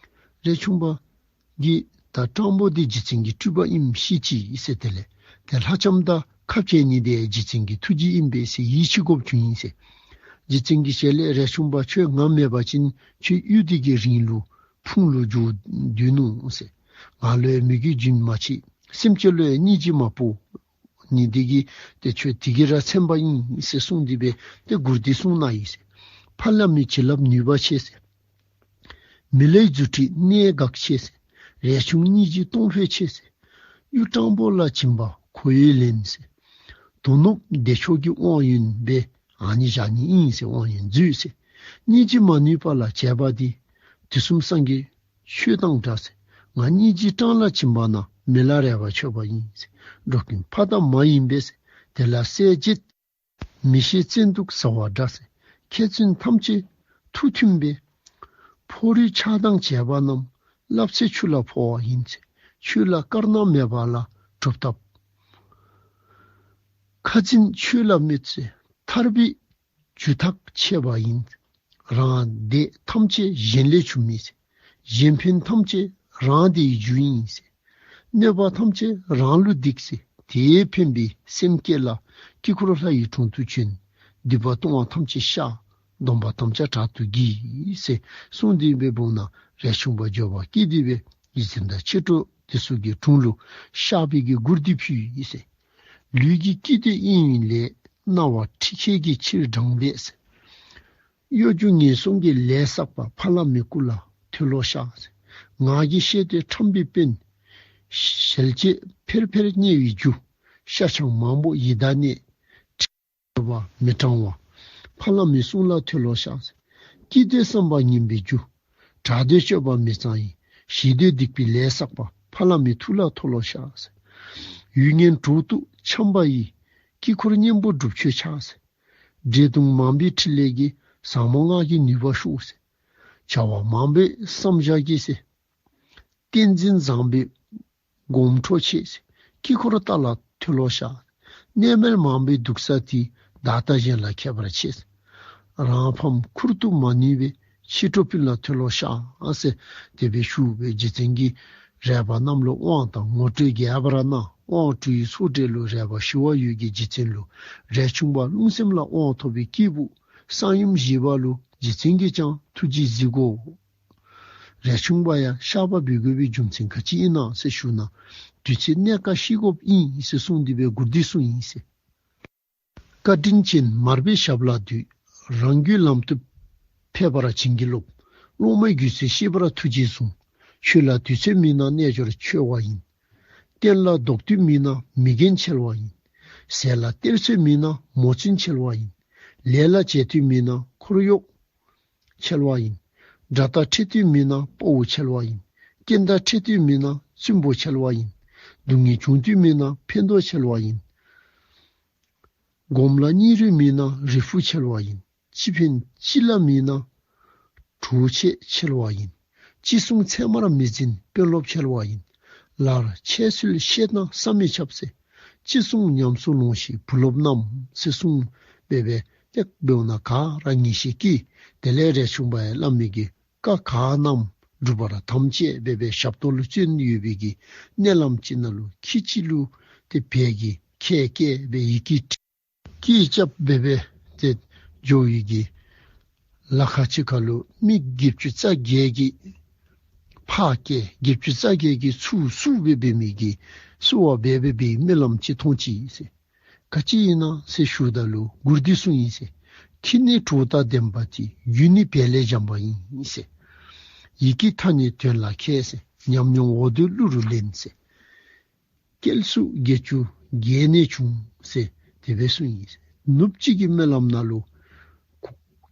རས་ཆུང་པ་གིས་ད་སྤྲང་པོ་དེ་རྗེ་བཙུན་གྱི་སྤྲུལ་པ་ཨིནམ་ཤེས་ཅི་ཟེར། དེ་ལས་ཏེ་ལྷ་ལྕམ་དང་ཁ་བྱལ་ནི་དེ་རྗེ་བཙུན་གྱི་ཐུགས་རྗེ་ཨིན་པས་ཟེར་ཡིད་ཆེས་དགོཔ་བྱུང་ཡི་ཟེར། རྗེ་བཙུན་གྱི་ཞལ་ལས་རས་ཆུང་པ་ཁྱོད་ང་མེད་པ་ཅིན་ཁྱོད་གཡུ་དེ་གི་རིན་ལུ་ཕུང་ལུ་འགྱུར་དོ་ནུག་ཟེར། ང་ལུ་ཡང་མོས་གུས་རྒྱུན་མ་ཆད། སེམས་ཅན་ལུ་ཡང་སྙིང་རྗེ་མ་སྤོ་ནི་དེ་གིས་ཏེ་ཁྱོད་དེ་གིས་ར་ཚིམ་པ་ཨིན་ཟེར་གསུངས་ཏེ་སྦེ་ཏེ་མགུར་འདི་གསུངས་གནང་ཡི་ཟེར། ཕ་བླ་མའི་བྱིན་རླབས་ནུས་པ་ཆེ་ཟེར། མི་ལའི་རྫུ་འཕྲུལ་གནད་འགག་ཆེ་ཟེར། རས་ཆུང་སྙིང་རྗེ་གཏོང་ཕོད་ཆེ་ཟེར། གཡུ་སྤྲང་པོ་ལ་སྦྱིན་པ་ཁོ་ཡིས་ལེན་ཟེར། དོ་ནུབ་བདེ་མཆོག་གི་དབང་ཡོན་སྦེ་ཨ་ནི་བཞག་ནི་ཨིན་ཟེར། དབང་ཡོན་མཛོད་ཟེར། སྙིང་རྗེ་མ་ནུས་པ་ལ་བྱས་པ་འདི། དུས་གསུམ་སངས་རྒྱས་ཆོས་དང་འདྲ་ཟེར། ང་སྙིང་རྗེ་སྤྲང་ལ་སྦྱིན་པ་ན། མི་ལ་རས་པ་མཆོད་པ་ཡིན་ཟེར། འགྲོ་ཀུན་ཕ་དང་མ་ཡིན་པས་ཟེར། དེ་ལ་གསལ་བྱེད་མི་ཤེས་བཙན་དུག་ཟ་བ་འདྲ་ཟེར། མཁས་བཙུན་ཐམས་ཅད་ཐུགས་མཐུན་པས། ཕོ་རུས་ཆགས་སྡང་བྱས་པ་རྣམས། བསླབ་ཚེ་ཆུ་ལ་ཕོ་བ་ཡིན་ཟེར། ཆོས་ལ་དཀར་ནག་མེད་པ་ལ་གྲུབ་ཐབས། ཁ་འཛིན་ཆོས་ལ་མེད་ཟེར། ཐར་པའི་རྒྱུ་ཐག་ཆད་པ་ཡིན། རང་སྡེ་ཐམས་ཅད་གཞན་ལས་བྱུང་མིན་ཟེར། གཞན་ཕན་ཐམས་ཅད་རང་སྡེའི་རྒྱུ་ཡིན་ཟེར། གནོད་པ་ཐམས་ཅད་རང་ལུ་སྡིག་ཟེར། དེས་ཕན་པའི་སེམས་བསྐྱེད་ལ། དཀྱིལ་འཁོར་ལྷ་ཡི་དྲུང་དུ་བྱོན། སྡིག་པ་ལྟུང་བ་ཐམས་ཅད་བཤགས། སྡོམ་པ་དམ་བཅའ་དྲག་ཏུ་བགྱི་ཟེར་གསུངས་ཏེ་འབདཝ་ད་རས་ཆུང་པ་འགྱོད་པ་སྐྱེས་ཏེ་སྦེ་རྗེ་བཙུན་དང་མཆེད་གྲོགས་དེ་ཚུ་གི་དྲུང་ལུ་བཤགས་པའི་གི་མགུར་འདི་ཕུལ་ཡི་ཟེར། ལུས་ཀྱི་སྐྱིད་འདོད་གཡེང་བའི་ལས། སྣང་བ་འཁྲིད་མཁས་ཀྱི་ཕྱིར་འབྲངས་པས་ཟེར། གཡོ་སྒྱུ་ངན་སོང་གི་ལས་བསགས་པ། ཕ་ལ་མའི་སྐུ་ལ་མཐོལ་ལོ་བཤགས་ཟེར། ངག་གི་བཤད་དེ་ཁྲམ་པའི་དཔོན། ཞལ་གྱིས་ཕེར་ཕེར་བརྙས་པའི་རྒྱུ། ཤ་ཆང་མང་པོ་ཡི་དྭགས་གནས། ཁྲིམས་བ་མི་དྲང་བ། ཕ་ལ་མའི་གསུང་ལ་མཐོལ་ལོ་བཤགས་ཟེར། སྐྱིད་འདོད་བསམ་པ་ངན་པའི་རྒྱུ། གྲགས་འདོད་སྤྱོད་པ་མི་གཙང་བའི། ཞེ་འདོད་སྡིག་པའི་ལས་བསགས་པ། ཕ་ལ་མའི་ཐུགས་ལ་མཐོལ་ལོ་བཤགས་ཟེར། ཡུལ་ངན་གྲོགས་དུ་འཁྱམས་པ་ཡི། དཀྱིལ་འཁོར་གཉན་པོ་སྒྲུབ་མཆོད་ཕྱག་ཟེར། འདྲེ་གདོན་མང་པོའི་འཕྲིན་ལས་ཀྱི། ཟབ་མོ་སྔགས་ཀྱི་ནུས་པ་ཤོག་ཟེར། བྱ་བ་མང་པོའི་བསམ་བྱ་གི་ཟེར། བསྟན་འཛིན་བཟང་པོའི་དགོངས་འཕྲོ་ཆེ་ཟེར། དཀྱིལ་འཁོར་ལྟ་ལ་མཐོལ་ལོ་བཤགས། གནས་མལ་མང་པོའི་འདུག་ས་དེ། བདག་ལྟ་གཞན་ལ་ཁྱད་པར་ཆེ་ཟེར། རང་ཕམ་ཁུར་དུ་མ་ནུས་པའི། མཆེད་གྲོགས་སྤུན་ལ་མཐོལ་ལོ་བཤགས་ཟེར་དེ་སྦེ་ཞུ་སྦེ་རྗེ་བཙུན་གྱིས་རས་པ་རྣམས་ལུ་དབང་དང་ངོ་སྤྲོད་རྒྱས་པར་གནང་། དབང་སྤྲུལ་ཚོགས་གྲལ་ལུ་རས་པ་ཞི་བ་འོད་ཀྱིས་རྗེ་བཙུན་ལུ་རས་ཆུང་པ་རླུང་སེམས་ལ་དབང་ཐོབ་པའི་སྐྱེས་བུ་གསང་ཡུམ་བཞི་པ་ལུ་རྗེ་བཙུན་གྱིས་ཀྱང་ཐུགས་རྗེས་གཟིགས་དགོ། རས་ཆུང་པ་ཡང་བཤགས་པ་འབུལ་དགོ་པའི་རྒྱུ་མཚན་ག་ཅི་ཨིན་ན་ཟེར་ཞུ་ན། དུས་ཚོད་གནས་སྐབས་ཤེས་དགོཔ་ཨིན་ཟེར་གསུངས་ཏེ་སྦེ་མགུར་འདི་གསུངས་ཡི་ཟེར། བཀའ་དྲིན་ཅན་མར་པའི་ཞབས་ལ་འདུད། རང་རྒྱུད་ལམ་དུ་ཕེབས་པར་བྱིན་གྱིས་རློབས། སློབ་མའི་རྒྱུད་ཚོད་ཤེས་པར་ཐུགས་རྗེས་བཟུང་། ཆོས་ལ་དུས་ཚོད་མེད་ན་རྣལ་འབྱོར་འཆོལ་བ་ཡིན། བསྟན་ལ་ལྡོག་དུས་མེད་ན་མི་རྒན་འཆལ་བ་ཡིན། ཟས་ལ་སྟེར་ཚོད་མེད་ན་མོ་བཙུན་འཆལ་བ་ཡིན། ལས་ལ་བྱེད་དུས་མེད་ན་འཁོར་གཡོག་འཆལ་བ་ཡིན། དགྲ་དང་འཕྲད་དུས་མེད་ན་དཔའ་བོ་འཆལ་བ་ཡིན། རྐྱེན་དང་འཕྲད་དུས་མེད་ན་བཙུན་པོ་འཆལ་བ་ཡིན། སྡུག་བསྔལ་བྱུང་དུས་མེད་ན་ཕན་འདོགས་འཆལ་བ་ཡིན། སྒོམ་ལ་སྙིང་རུས་མེད་ན་རིལ་བུ་འཆལ་བ་ཡིན། སྤྱི་ཕན་སྤྱི་ལ་མེད་ན་གྲོགས་མཆེད་འཆལ་བ་ཡིན། ཅི་གསུང་ཚད་མར་མི་འཛིན་དཔོན་སློབ་འཆལ་བ་ཡིན། ལར་འཆད་ཚུལ་ཤེས་ན་བསམ་མི་ཁྱབ་ཟེར། ཅི་གསུང་ཉམས་སུ་ལོངས་ཤིག་བུ་སློབ་རྣམས་ཟེར་གསུངས་སྦེ་སྦེ་ཏེ་འབདཝ་ད་ག་ར་ངེས་ཤེས་སྐྱེས། དེ་ལས་རས་ཆུང་པ་ཡང་བླ་མའི་གི་བཀའ་ག་རྣམས་སྒྲུབ་པར་དམ་བཅས་སྦེ་སྦེ་ཞབས་ཏོག་ལུ་བརྩོན་ཡོད་པའི་གི་མནལ་ལམ་ཅིག་ནང་ལུ་ཁྱི་ཅིག་ལུ་ཏེ་བལ་གྱིས་ཁལ་བཀལ་སྦེ་ཡི་གེ་བྲིས་སྐད་རྐྱབ་སྦེ་སྦེ་ཏེ་འགྱོ་བའི་གི་ལ་ཁ་ཅིག་ཁ་ལུ་མི་བརྒྱད་ཅུ་རྩ་བརྒྱད་ཀྱིས་ཕར་བཀལ། བརྒྱད་ཅུ་རྩ་བརྒྱད་ཀྱིས་ཚུར་བསུ་སྦེ་འབད་མི་གི་བསུ་བ་འབད་འབད་བའི་མནལ་ལམ་ཅིག་མཐོང་ཅི་ཟེར། ག་ཅི་ཨིན་ན་ཟེར་ཞུཝ་ད་ལུ་མགུར་འདི་གསུངས་ཡི་ཟེར། ཁྱི་ནི་གྲོགས་དང་ལྡན་པ་དེ། རྒྱུ་ནི་བལ་ལས་འཇམ་པ་ཡིན་ཟེར། ཡི་གེ་མཐའ་ནི་དོན་ལ་མཁས་ཟེར། ཉམས་མྱོང་འོ་དོད་གླུ་རུ་ལེན་ཟེར། སྐྱེལ་ཚུལ་བརྒྱད་ཅུ་བརྒྱད་ནས་བྱུང་ཟེར་དེ་སྦེ་གསུངས་ཡི་ཟེར། ནུབ་གཅིག་གི་སྨོན་ལམ་ནང་ལུ་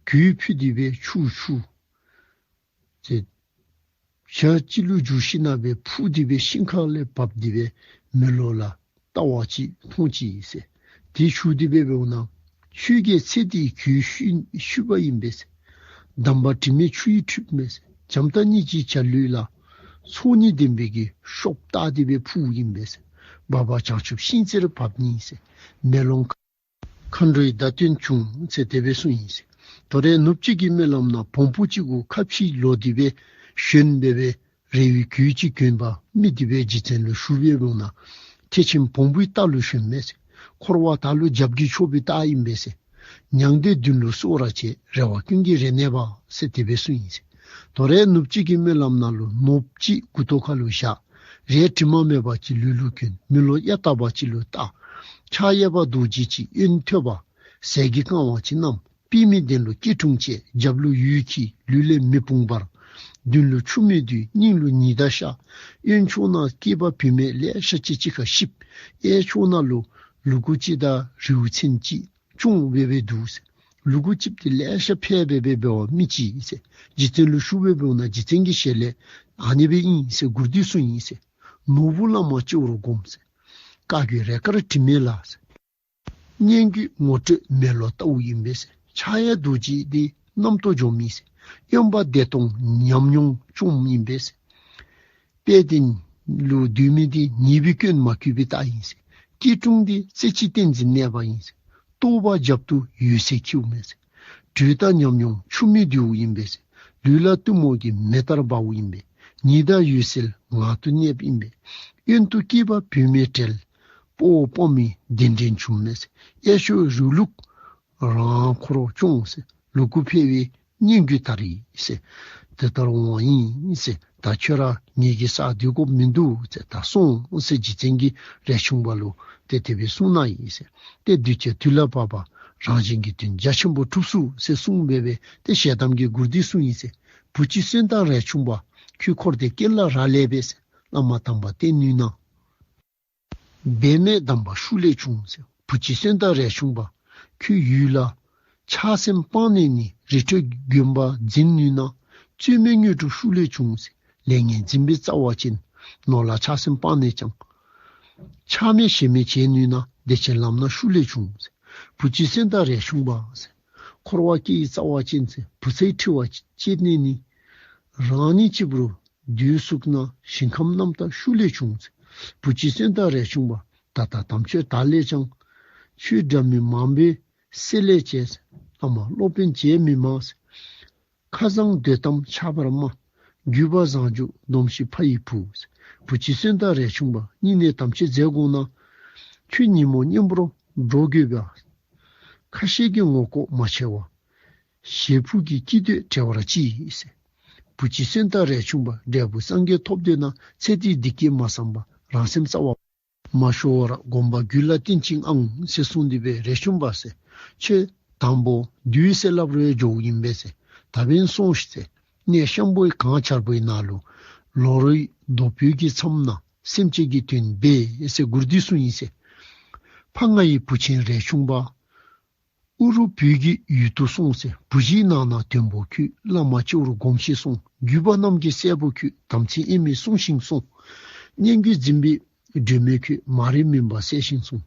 གོས་ཕུད་དེ་སྦེ་ཆུ་ཆུ་ཟེར་ཞག་གཅིག་ལུ་འགྱུར་ཞིན་ན་སྦེ་འཕུར་ཏེ་སྦེ་ཤིང་ཁ་ལས་བབས་ཏེ་སྦེ་མེ་ལོང་ལ་ལྟ་བ་ཅིག་མཐོང་ཅི་ཟེར། དེ་ཞུ་སྟེ་སྦེ་འབདཝ་ད་ཆོས་རྒྱལ་ཚེ་འདིའི་གོས་ཕུད་ཕུད་པ་ཨིན་པས་ཟེར། འདམ་བག་དྲི་མེད་ཆུ་ཡིས་འཁྲུད་མས་ཟེར། བྱམས་སྟག་གཉིས་ཀྱི་བྱ་ལུས་ལ་ཚོགས་གཉིས་ལྡན་པའི་གི་གཤོག་བཏགས་ཏེ་སྦེ་འཕུརཝ་ཨིན་པས་ཟེར། འབབ་པ་བྱང་ཆུབ་ཤིང་རྩེར་བབས་ནི་ཟེར། མེ་ལོང་མཁའ་འགྲོའི་བརྡ་སྟོན་བྱུང་ཟེར་དེ་སྦེ་གསུངས་ཡི་ཟེར། དོ་རུང་ནུབ་གཅིག་གི་སྨོན་ལམ་ནང་བོང་བུ་གཅིག་གུ་ཁ་ཕྱེ་ལོག་སྟེ་སྦེ་ཞོན་སྦེ་སྦེ་རས་པའི་གོས་ཅིག་གྱོན་པ་མི་དེ་སྦེ་རྗེ་བཙུན་ལུ་ཞུ་སྦེ་འབདཝ་ད་ཐེག་ཆེན་བོང་བུའི་རྟ་ལུ་ཞོན་མས་ཟེར། འཁོར་བ་དག་ལུ་རྒྱབ་ཀྱིས་ཕྱོགས་པའི་རྟ་ཨིན་པས་ཟེར། མྱང་འདས་མདུན་ལུ་གསོལ་བར་བྱེད། རེ་བ་ཀུན་གྱི་རེ་གནས་པ་ཟེར་དེ་སྦེ་གསུངས་ཡི་ཟེར། དོ་རུང་ནུབ་གཅིག་གི་སྨོན་ལམ་ནང་ལུ་ནོར་བུ་གཅིག་མགུ་ཏོ་ཁ་ལུ་བཞག། རས་དྲི་མ་མེད་པ་ཅིག་ལུས་ལུ་གྱོན། མེ་ལོང་གཡའ་དག་པ་ཅིག་ལུ་བཏགས། ཕྱག་གཡས་པ་རྡོ་རྗེ་ཅིག་གཡོན་ཐོད་པ་ཟས་ཀྱིས་བཀང་བ་ཅིག་བསྣམས། པདྨའི་གདན་ལུ་སྐྱིལ་ཀྲུང་བཅས། རྒྱབ་ལུ་འོད་འཁྱིལ་ལུས་ལས་མེ་དཔུང་འབར། མདུན་ལུ་ཆུ་མིག་བསྡུས་སྙིང་ལུ་ཉི་ཟླ་ཤར། གཡོན་ཕྱོགས་ན་སྐྱེས་པ་བུད་མེད་ལེ་ཤ་ཅིག་གཅིག་ཁར་གཤིབས། གཡས་ཕྱོགས་ནང་ལུ་ལུ་གུ་ཅིག་དང་རིའུ་ཆེན་ཅིག་ཅུང་སྦེ་སྦེ་འདུག་ཟེར། ལུ་གུ་གཅིག་དེ་ལེ་ཤ་ཕལ་སྦེ་སྦེ་འབད་བ་མི་ཅིག་ཨིན་ཟེར། རྗེ་བཙུན་ལུ་ཞུ་སྦེ་འབདཝ་ད་རྗེ་བཙུན་གྱི་ཞལ་ལས་ཨ་ནི་སྦེ་ཨིན་ཟེར་མགུར་འདི་གསུངས་ཡི་ཟེར། ནོར་བུ་བླ་མ་སྤྱི་བོར་བསྒོམ་ཟེར། བཀའ་བརྒྱུད་རས་དཀར་དྲི་མེད་ལ་ཟེར། སྙན་བརྒྱུད་ངོ་སྤྲོད་མེ་ལོང་ལྟ་བུ་ཨིན་པས་ཟེར། ཕྱག་གཡས་རྡོ་རྗེ་འདི་རྣམ་རྟོག་འཇོམས་ཨིན་ཟེར། གཡོན་པ་བདེ་སྟོང་ཉམས་མྱོང་སྐྱོང་ཨིན་པས་ཟེར། དཔལ་ལྡན་ལུ་འདུས་མི་འདི་ཉེས་པའི་སྐྱོན་མ་གུས་པའི་རྟགས་ཨིན་ཟེར། སྐྱིལ་ཀྲུང་འདི་རྩེ་གཅིག་ཏིང་འཛིན་གནས་པ་ཨིན་ཟེར། རྟོགས་པ་རྒྱབ་ཏུ་འོད་ཟེར་འཁྱིལཝ་མས་ཟེར། དྲོད་རྟགས་ཉམས་མྱོང་ཆུ་མིག་རྡེའུ་ཨིན་པས་ཟེར། ལུས་ལ་གཏུམ་མོ་གི་མེ་ལྟར་འབརཝ་ཨིན་པས། ཉི་ཟླ་འོད་གསལ་ངང་དུ་གནསཔ་ཨིན་པས། གཡོན་དུ་སྐྱེས་པ་བུད་མེད་བྲལ། དཔའ་བོ་དཔའ་མོའི་གདན་འདྲེན་བྱུངམ་མས་ཟེར། གཡས་ཕྱོགས་རུ་ལུགས་རང་འཁོར་སྐྱོང་ཟེར། ལུ་གུ་འཕེལ་བའི་སྙན་བརྒྱུད་ལྟར་ཡིན་ཟེར། དེ་ལྟར་འོང་བ་ཡིན་ཟེར། ད་ཁྱོད་ར་ངེ་གི་ས་སྡོད་དགོཔ་མིན་འདུག་ཟེར། ད་སོང་ཟེར་རྗེ་བཙུན་གྱིས་རས་ཆུང་པ་ལུ་ཏེ་དེ་སྦེ་གསུངས་ནུག་ཟེར། ཏེ་གདུལ་བྱ་དུས་ལ་བབ་པ་རང་གཞན་གྱི་དོན་རྒྱ་ཆེན་པོ་གྲུབ་ཚུགས་ཟེར་གསུངས་སྦེ་སྦེ་ཏེ་ཞལ་གདམས་ཀྱི་མགུར་འདི་གསུངས་ཡི་ཟེར། བུ་གཅིག་གསོན་དང་རས་ཆུང་པ། ཁྱོད་འཁོར་འདས་སྐྱེ་ལ་རག་ལས་པས་ཟེར། བླ་མ་དམ་པ་བསྟེན་ནུས་ན། འབད་མེད་གདམས་པ་ཤུགས་ལས་བྱུང་ཟེར། བུ་གཅིག་གསོན་དང་རས་ཆུང་པ། ཁྱོད་ཡུལ་ལ་ཆགས་སེམས་སྤངས་ནས་ནི། རི་ཁྲོད་དགོན་པ་འཛིན་ནུས་ན། རྩོད་མེད་དངོས་གྲུབ་ཤུགས་ལས་བྱུང་ཟེར། ལས་ངན་འཛིན་པའི་རྩ་བ་ཅན། ནོར་ལ་ཆགས་སེམས་སྤངས་ནས་ཀྱང་། ཆགས་མེད་ཞེན་མེད་བྱེད་ནུས་ན། བདེ་ཆེན་ལམ་སྣ་ཤུགས་ལས་བྱུང་ཟེར། བུ་གཅིག་གསོན་དང་རས་ཆུང་པ་ཟེར། འཁོར་བ་སྐྱེ་བོའི་རྩ་བ་ཅན་ཟེར། བུ་ཚའི་འཁྲི་བ་བཅད་ནས་ནི། རང་ཉིད་གཅིག་པུར་སྡོད་ཚུགས་ན། ཞིང་ཁམས་རྣམ་དག་ཤུགས་ལས་བྱུང་ཟེར། བུ་གཅིག་གསོན་དང་རས་ཆུང་པ། ད་ལྟ་དམ་ཆོས་དག་ལས་ཀྱང་། ཆོས་འདྲ་མིན་མང་པོའི་བསྲེ་ལྷད་བྱས་ཟེར། བླ་མ་སློབ་དཔོན་བྱས་མི་མང་ཟེར། ཁ་བཟང་འདོད་དམ་ཆགས་པར་སྨྲ། རྒྱུད་པ་བཟང་སྤྱོད་སྡོམ་ཤིག་ཕ་ཡི་བུ་ཟེར། བུ་གཅིག་གསོན་དང་རས་ཆུང་པ། སྙིང་ནས་དམ་ཆོས་མཛད་དགོངས་ན། ཁྱོད་ཉིན་མོ་གཉེན་པོར་འགྲོ་དགོས་པ། ཁ་ཤས་ཀྱིས་ངོ་ལྐོག་མ་ཕྱེ་བར། ཞེ་ཕུགས་ཀྱི་སྐྱིད་འདོད་བྲལ་བར་ཅི་ཟེར། བུ་གཅིག་གསོན་དང་རས་ཆུང་པ། འབྲས་བུ་སངས་རྒྱས་ཐོབ་འདོད་ན། ཚེ་འདིའི་སྡིག་སྐྱེ་མ་བསམ་པར། རང་སེམས་རྩ་བ་མ་ཤོར་བར། སྒོམ་པ་རྒྱུད་ལ་བསྟེན་ཅིང་ཨང་ཟེར་གསུངས་ཏེ་སྦེ་རས་ཆུང་པ་ཟེར། ཁྱོད་དང་པོ་དུས་ཟེར་སླབ་རུང་འགྱོཝ་ཨིན་པས་ཟེར། ད་འབདན་སོང་ཤིག་ཟེར། གནས་ཤམ་བུའི་གངས་འཁྱར་པོའི་ནང་ལུ་ལོ་རོའི་རྡོ་བོད་ཀྱི་མཚམས་ན་སེམས་ཅན་གྱི་དོན་འབད་ཟེར་མགུར་འདི་གསུངས་ཡི་ཟེར། ཕ་ང་ཡི་བུ་ཆེན་རས་ཆུང་པ། ཨུ་རུ་བོད་ཀྱི་ཡུལ་དུ་སོང་ཟེར། བུ་གཞིའི་ནང་ན་དོན་པོ་ཁྱོད། བླ་མ་སྤྱི་བོར་སྒོམ་ཞིང་སོང་། རྒྱུད་པ་རྣམས་ཀྱི་སྲས་པོ་ཁྱོད། དམ་ཚིག་དབྱེར་མེད་སྲུང་ཞིང་སོང་། སྙན་བརྒྱུད་འཛིན་པའི་སྒྲོན་མེ་ཁྱོད། མ་རིག་མུན་པ་སེལ་ཞིང་སོང་།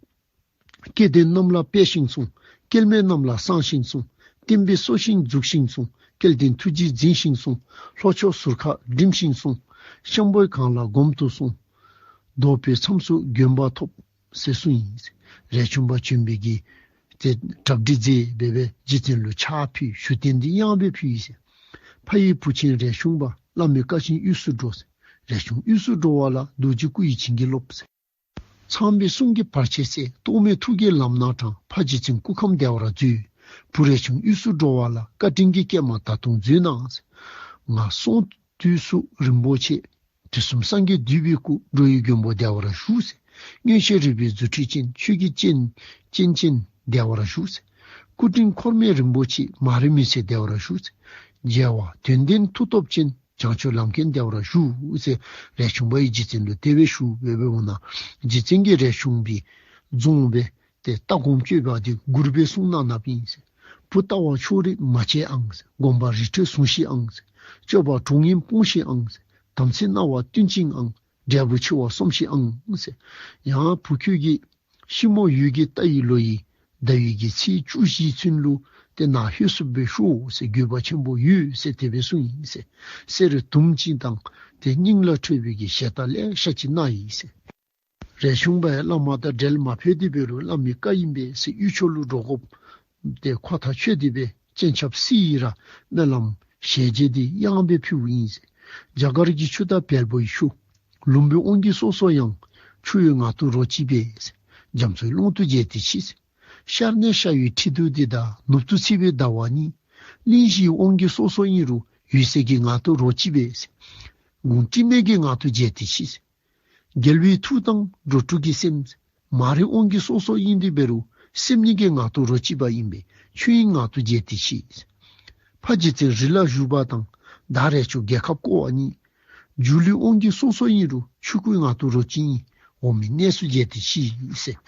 སྐལ་ལྡན་རྣམས་ལ་སྤེལ་ཞིང་སོང་། སྐལ་མེད་རྣམས་ལ་གསང་ཞིང་སོང་། བསྟན་པའི་སྲོག་ཤིང་འཛུགས་ཤིང་སོང་། སྐལ་ལྡན་ཐུགས་རྗེས་འཛིན་ཞིང་སོང་། ལྷོ་ཕྱོགས་ཟུར་ཁ་འགྲིམ་ཞིང་སོང་། ཤམ་བུའི་གངས་ལ་སྒོམ་དུ་སོང་། རྡོ་བོད་མཚམས་སུ་དགོན་པ་ཐོབ། ཟེར་གསུངས་ཡི་ཟེར། རས་ཆུང་པ་བྱོན་པའི་གི་ཏེ་གྲ་སྒྲིག་མཛད་སྦེ་སྦེ་རྗེ་བཙུན་ལུ་ཕྱག་ཕུལ། ཞུ་རྟེན་འདི་གཡང་སྦེ་ཕུལ་ཡི་ཟེར། ཕ་ཡི་བུ་ཆེན་རས་ཆུང་པ། བླ་མའི་བཀའ་བཞིན་དབུས་སུ་འགྲོ་ཟེར། རས་ཆུང་དབུས་སུ་འགྲོ་བ་ལ། རྡོ་རྗེ་སྐུ་ཡིས་བྱིན་གྱིས་རློབས་ཟེར། ཚངས་པའི་གསུང་གིས་བར་ཆད་སེལ། རྟོག་མེད་ཐུགས་ཀྱིས་ལམ་སྣ་དྲངས། ཕ་རྗེ་བཙུན་སྐུ་ཁམས་བདེ་བར་མཛོད། བུ་རས་ཆུང་དབུས་སུ་འགྲོ་བ་ལ། བཀའ་དྲིན་གྱི་སྐྱེལ་མ་ད་དུང་མཛོད་གནང་ཟེར། ང་སོང་དུས་སུ་རིན་པོ་ཆེ། དུས་གསུམ་སངས་རྒྱས་འདུས་པའི་སྐུ། འགྲོ་བའི་མགོན་པོ་བདེ་བར་བཞུགས་ཟེར། མངོན་ཤེས་རིག་པའི་རྫུ་འཕྲུལ་ཅན། ཆོས་ཀྱི་སྤྱན་སྤྱན་ཅན་བདེ་བར་བཞུགས་ཟེར། སྐུ་དྲིན་འཁོར་མེད་རིན་པོ་ཆེ། མ་རིག་མུན་སེལ་བདེ་བར་བཞུགས་ཟེར། རྒྱལ་བ་དོན་ལྡན་མཐུ་སྟོབས་ཅན། བྱང་ཆུབ་ལམ་མཁན་བདེ་བར་བཞུགས་ཟེར། རས་ཆུང་པ་ཡིས་རྗེ་བཙུན་ལུ་དེ་སྦེ་ཞུ་སྦེ་སྦེ་འོང་ན། རྗེ་བཙུན་གྱིས་རས་ཆུང་པའི་རྫོངས་སྦེ་ཏེ་ལྟ་སྒོམ་སྤྱོད་པ་འདི་མགུར་སྦེ་གསུངས་གནང་གནངམ་ཨིན་ཟེར། བུ་ལྟ་བ་ཕྱོགས་རིས་མ་བྱེད་ཨང་ཟེར། སྒོམ་པ་རི་ཁྲོད་བཟུང་ཞིག་ཨང་ཟེར། སྤྱོད་པ་གྲོགས་ངན་སྤོང་ཞིག་ཨང་ཟེར། དམ་ཚིག་རྣ་བ་བསྟུན་ཅིག་ཨང་། འབྲས་བུ་ཆེ་བ་སོམས་ཤིག་ཨང་ཟེར། ཡང་བུ་ཁྱོད་ཀྱིས་ཤིང་མོ་འོད་ཀྱི་རྟ་ཡི་ལོ་ཡི་ཟླ་འོད་ཀྱི་ཚེས་བཅུ་བཞི་ཚུན་ལུ་ཏེ་ནཱ་ལྷོད་སུ་སྦེ་ཤོག་ཟེར། རྒྱུད་པ་ཆེན་པོ་ཡོད་ཟེར་དེ་སྦེ་གསུངས་ཡི་ཟེར། གསེར་དུམ་གཅིག་དང་ཏེ་སྙིང་ལ་འཕྲོད་པའི་གི་ཞལ་ཏ་ལེ་ཤ་ཅིག་གནང་ཡི་ཟེར། རས་ཆུང་པ་ཡང་བླ་མ་དང་འབྲལ་མ་ཕོད་དེ་འབད་རུང་བླ་མའི་བཀའ་ཨིན་པས་ཟེར་དབུས་ཕྱོགས་ལུ་འགྲོ་དགོཔ་ཏེ་ཁོ་ཐག་ཆོད་དེ་སྦེ་སྤྱན་ཆབ་བསིལ་ཡི་ར་སྨོན་ལམ་ཞལ་མཇལ་འདི་གཡང་སྦེ་ཕུལཝ་ཨིན་ཟེར། རྒྱ་གར་གྱི་ཆུ་དང་བལ་པོའི་ཆུ། ལུང་པའི་དབང་གིས་སོ་སོ་ཡང་། ཆུ་ཡི་ངང་དུ་རོ་གཅིག་པས་ཟེར། རྒྱ་མཚོའི་ཀློང་དུ་བརྗེད་དེ་མཆིས་ཟེར། ཤར་ནས་ཤར་བའི་ཁྲི་གདུགས་འདི་དང་། ནུབ་ཏུ་ཚེས་པའི་ཟླ་བ་གཉིས། གླིང་བཞིའི་དབང་གིས་སོ་སོ་ཨིན་རུང་། འོད་གསལ་གྱི་ངང་དུ་རོ་གཅིག་པས་ཟེར། དགུང་དྲི་མེད་ཀྱི་ངང་དུ་བརྗེད་དེ་མཆིས་ཟེར། རྒྱལ་བའི་ཐུགས་དང་འགྲོ་དྲུག་གི་སེམས། མ་རིག་དབང་གིས་སོ་སོ་ཨིན་ཏེ་འབད་རུང་། སེམས་ཉིད་ཀྱི་ངང་དུ་རོ་གཅིག་པ་ཨིན་པས། ཆོས་དབྱིངས་ངང་དུ་བརྗེད་དེ་མཆིས་ཟེར། ཕ་རྗེ་བཙུན་རི་ལ་བཞུགས་པ་དང་། བདག་རས་ཆུང་རྒྱལ་ཁབ་བསྐོར་བ་གཉིས། སྒྱུ་ལུས་དབང་གིས་སོ་སོ་ཨིན་རུང་། ཆོས་སྐུའི་ངང་དུ་རོ་གཅིག་ཨིན། འོག་མིན་གནས་སུ་བརྗེད་དེ་མཆིས་ཟེར།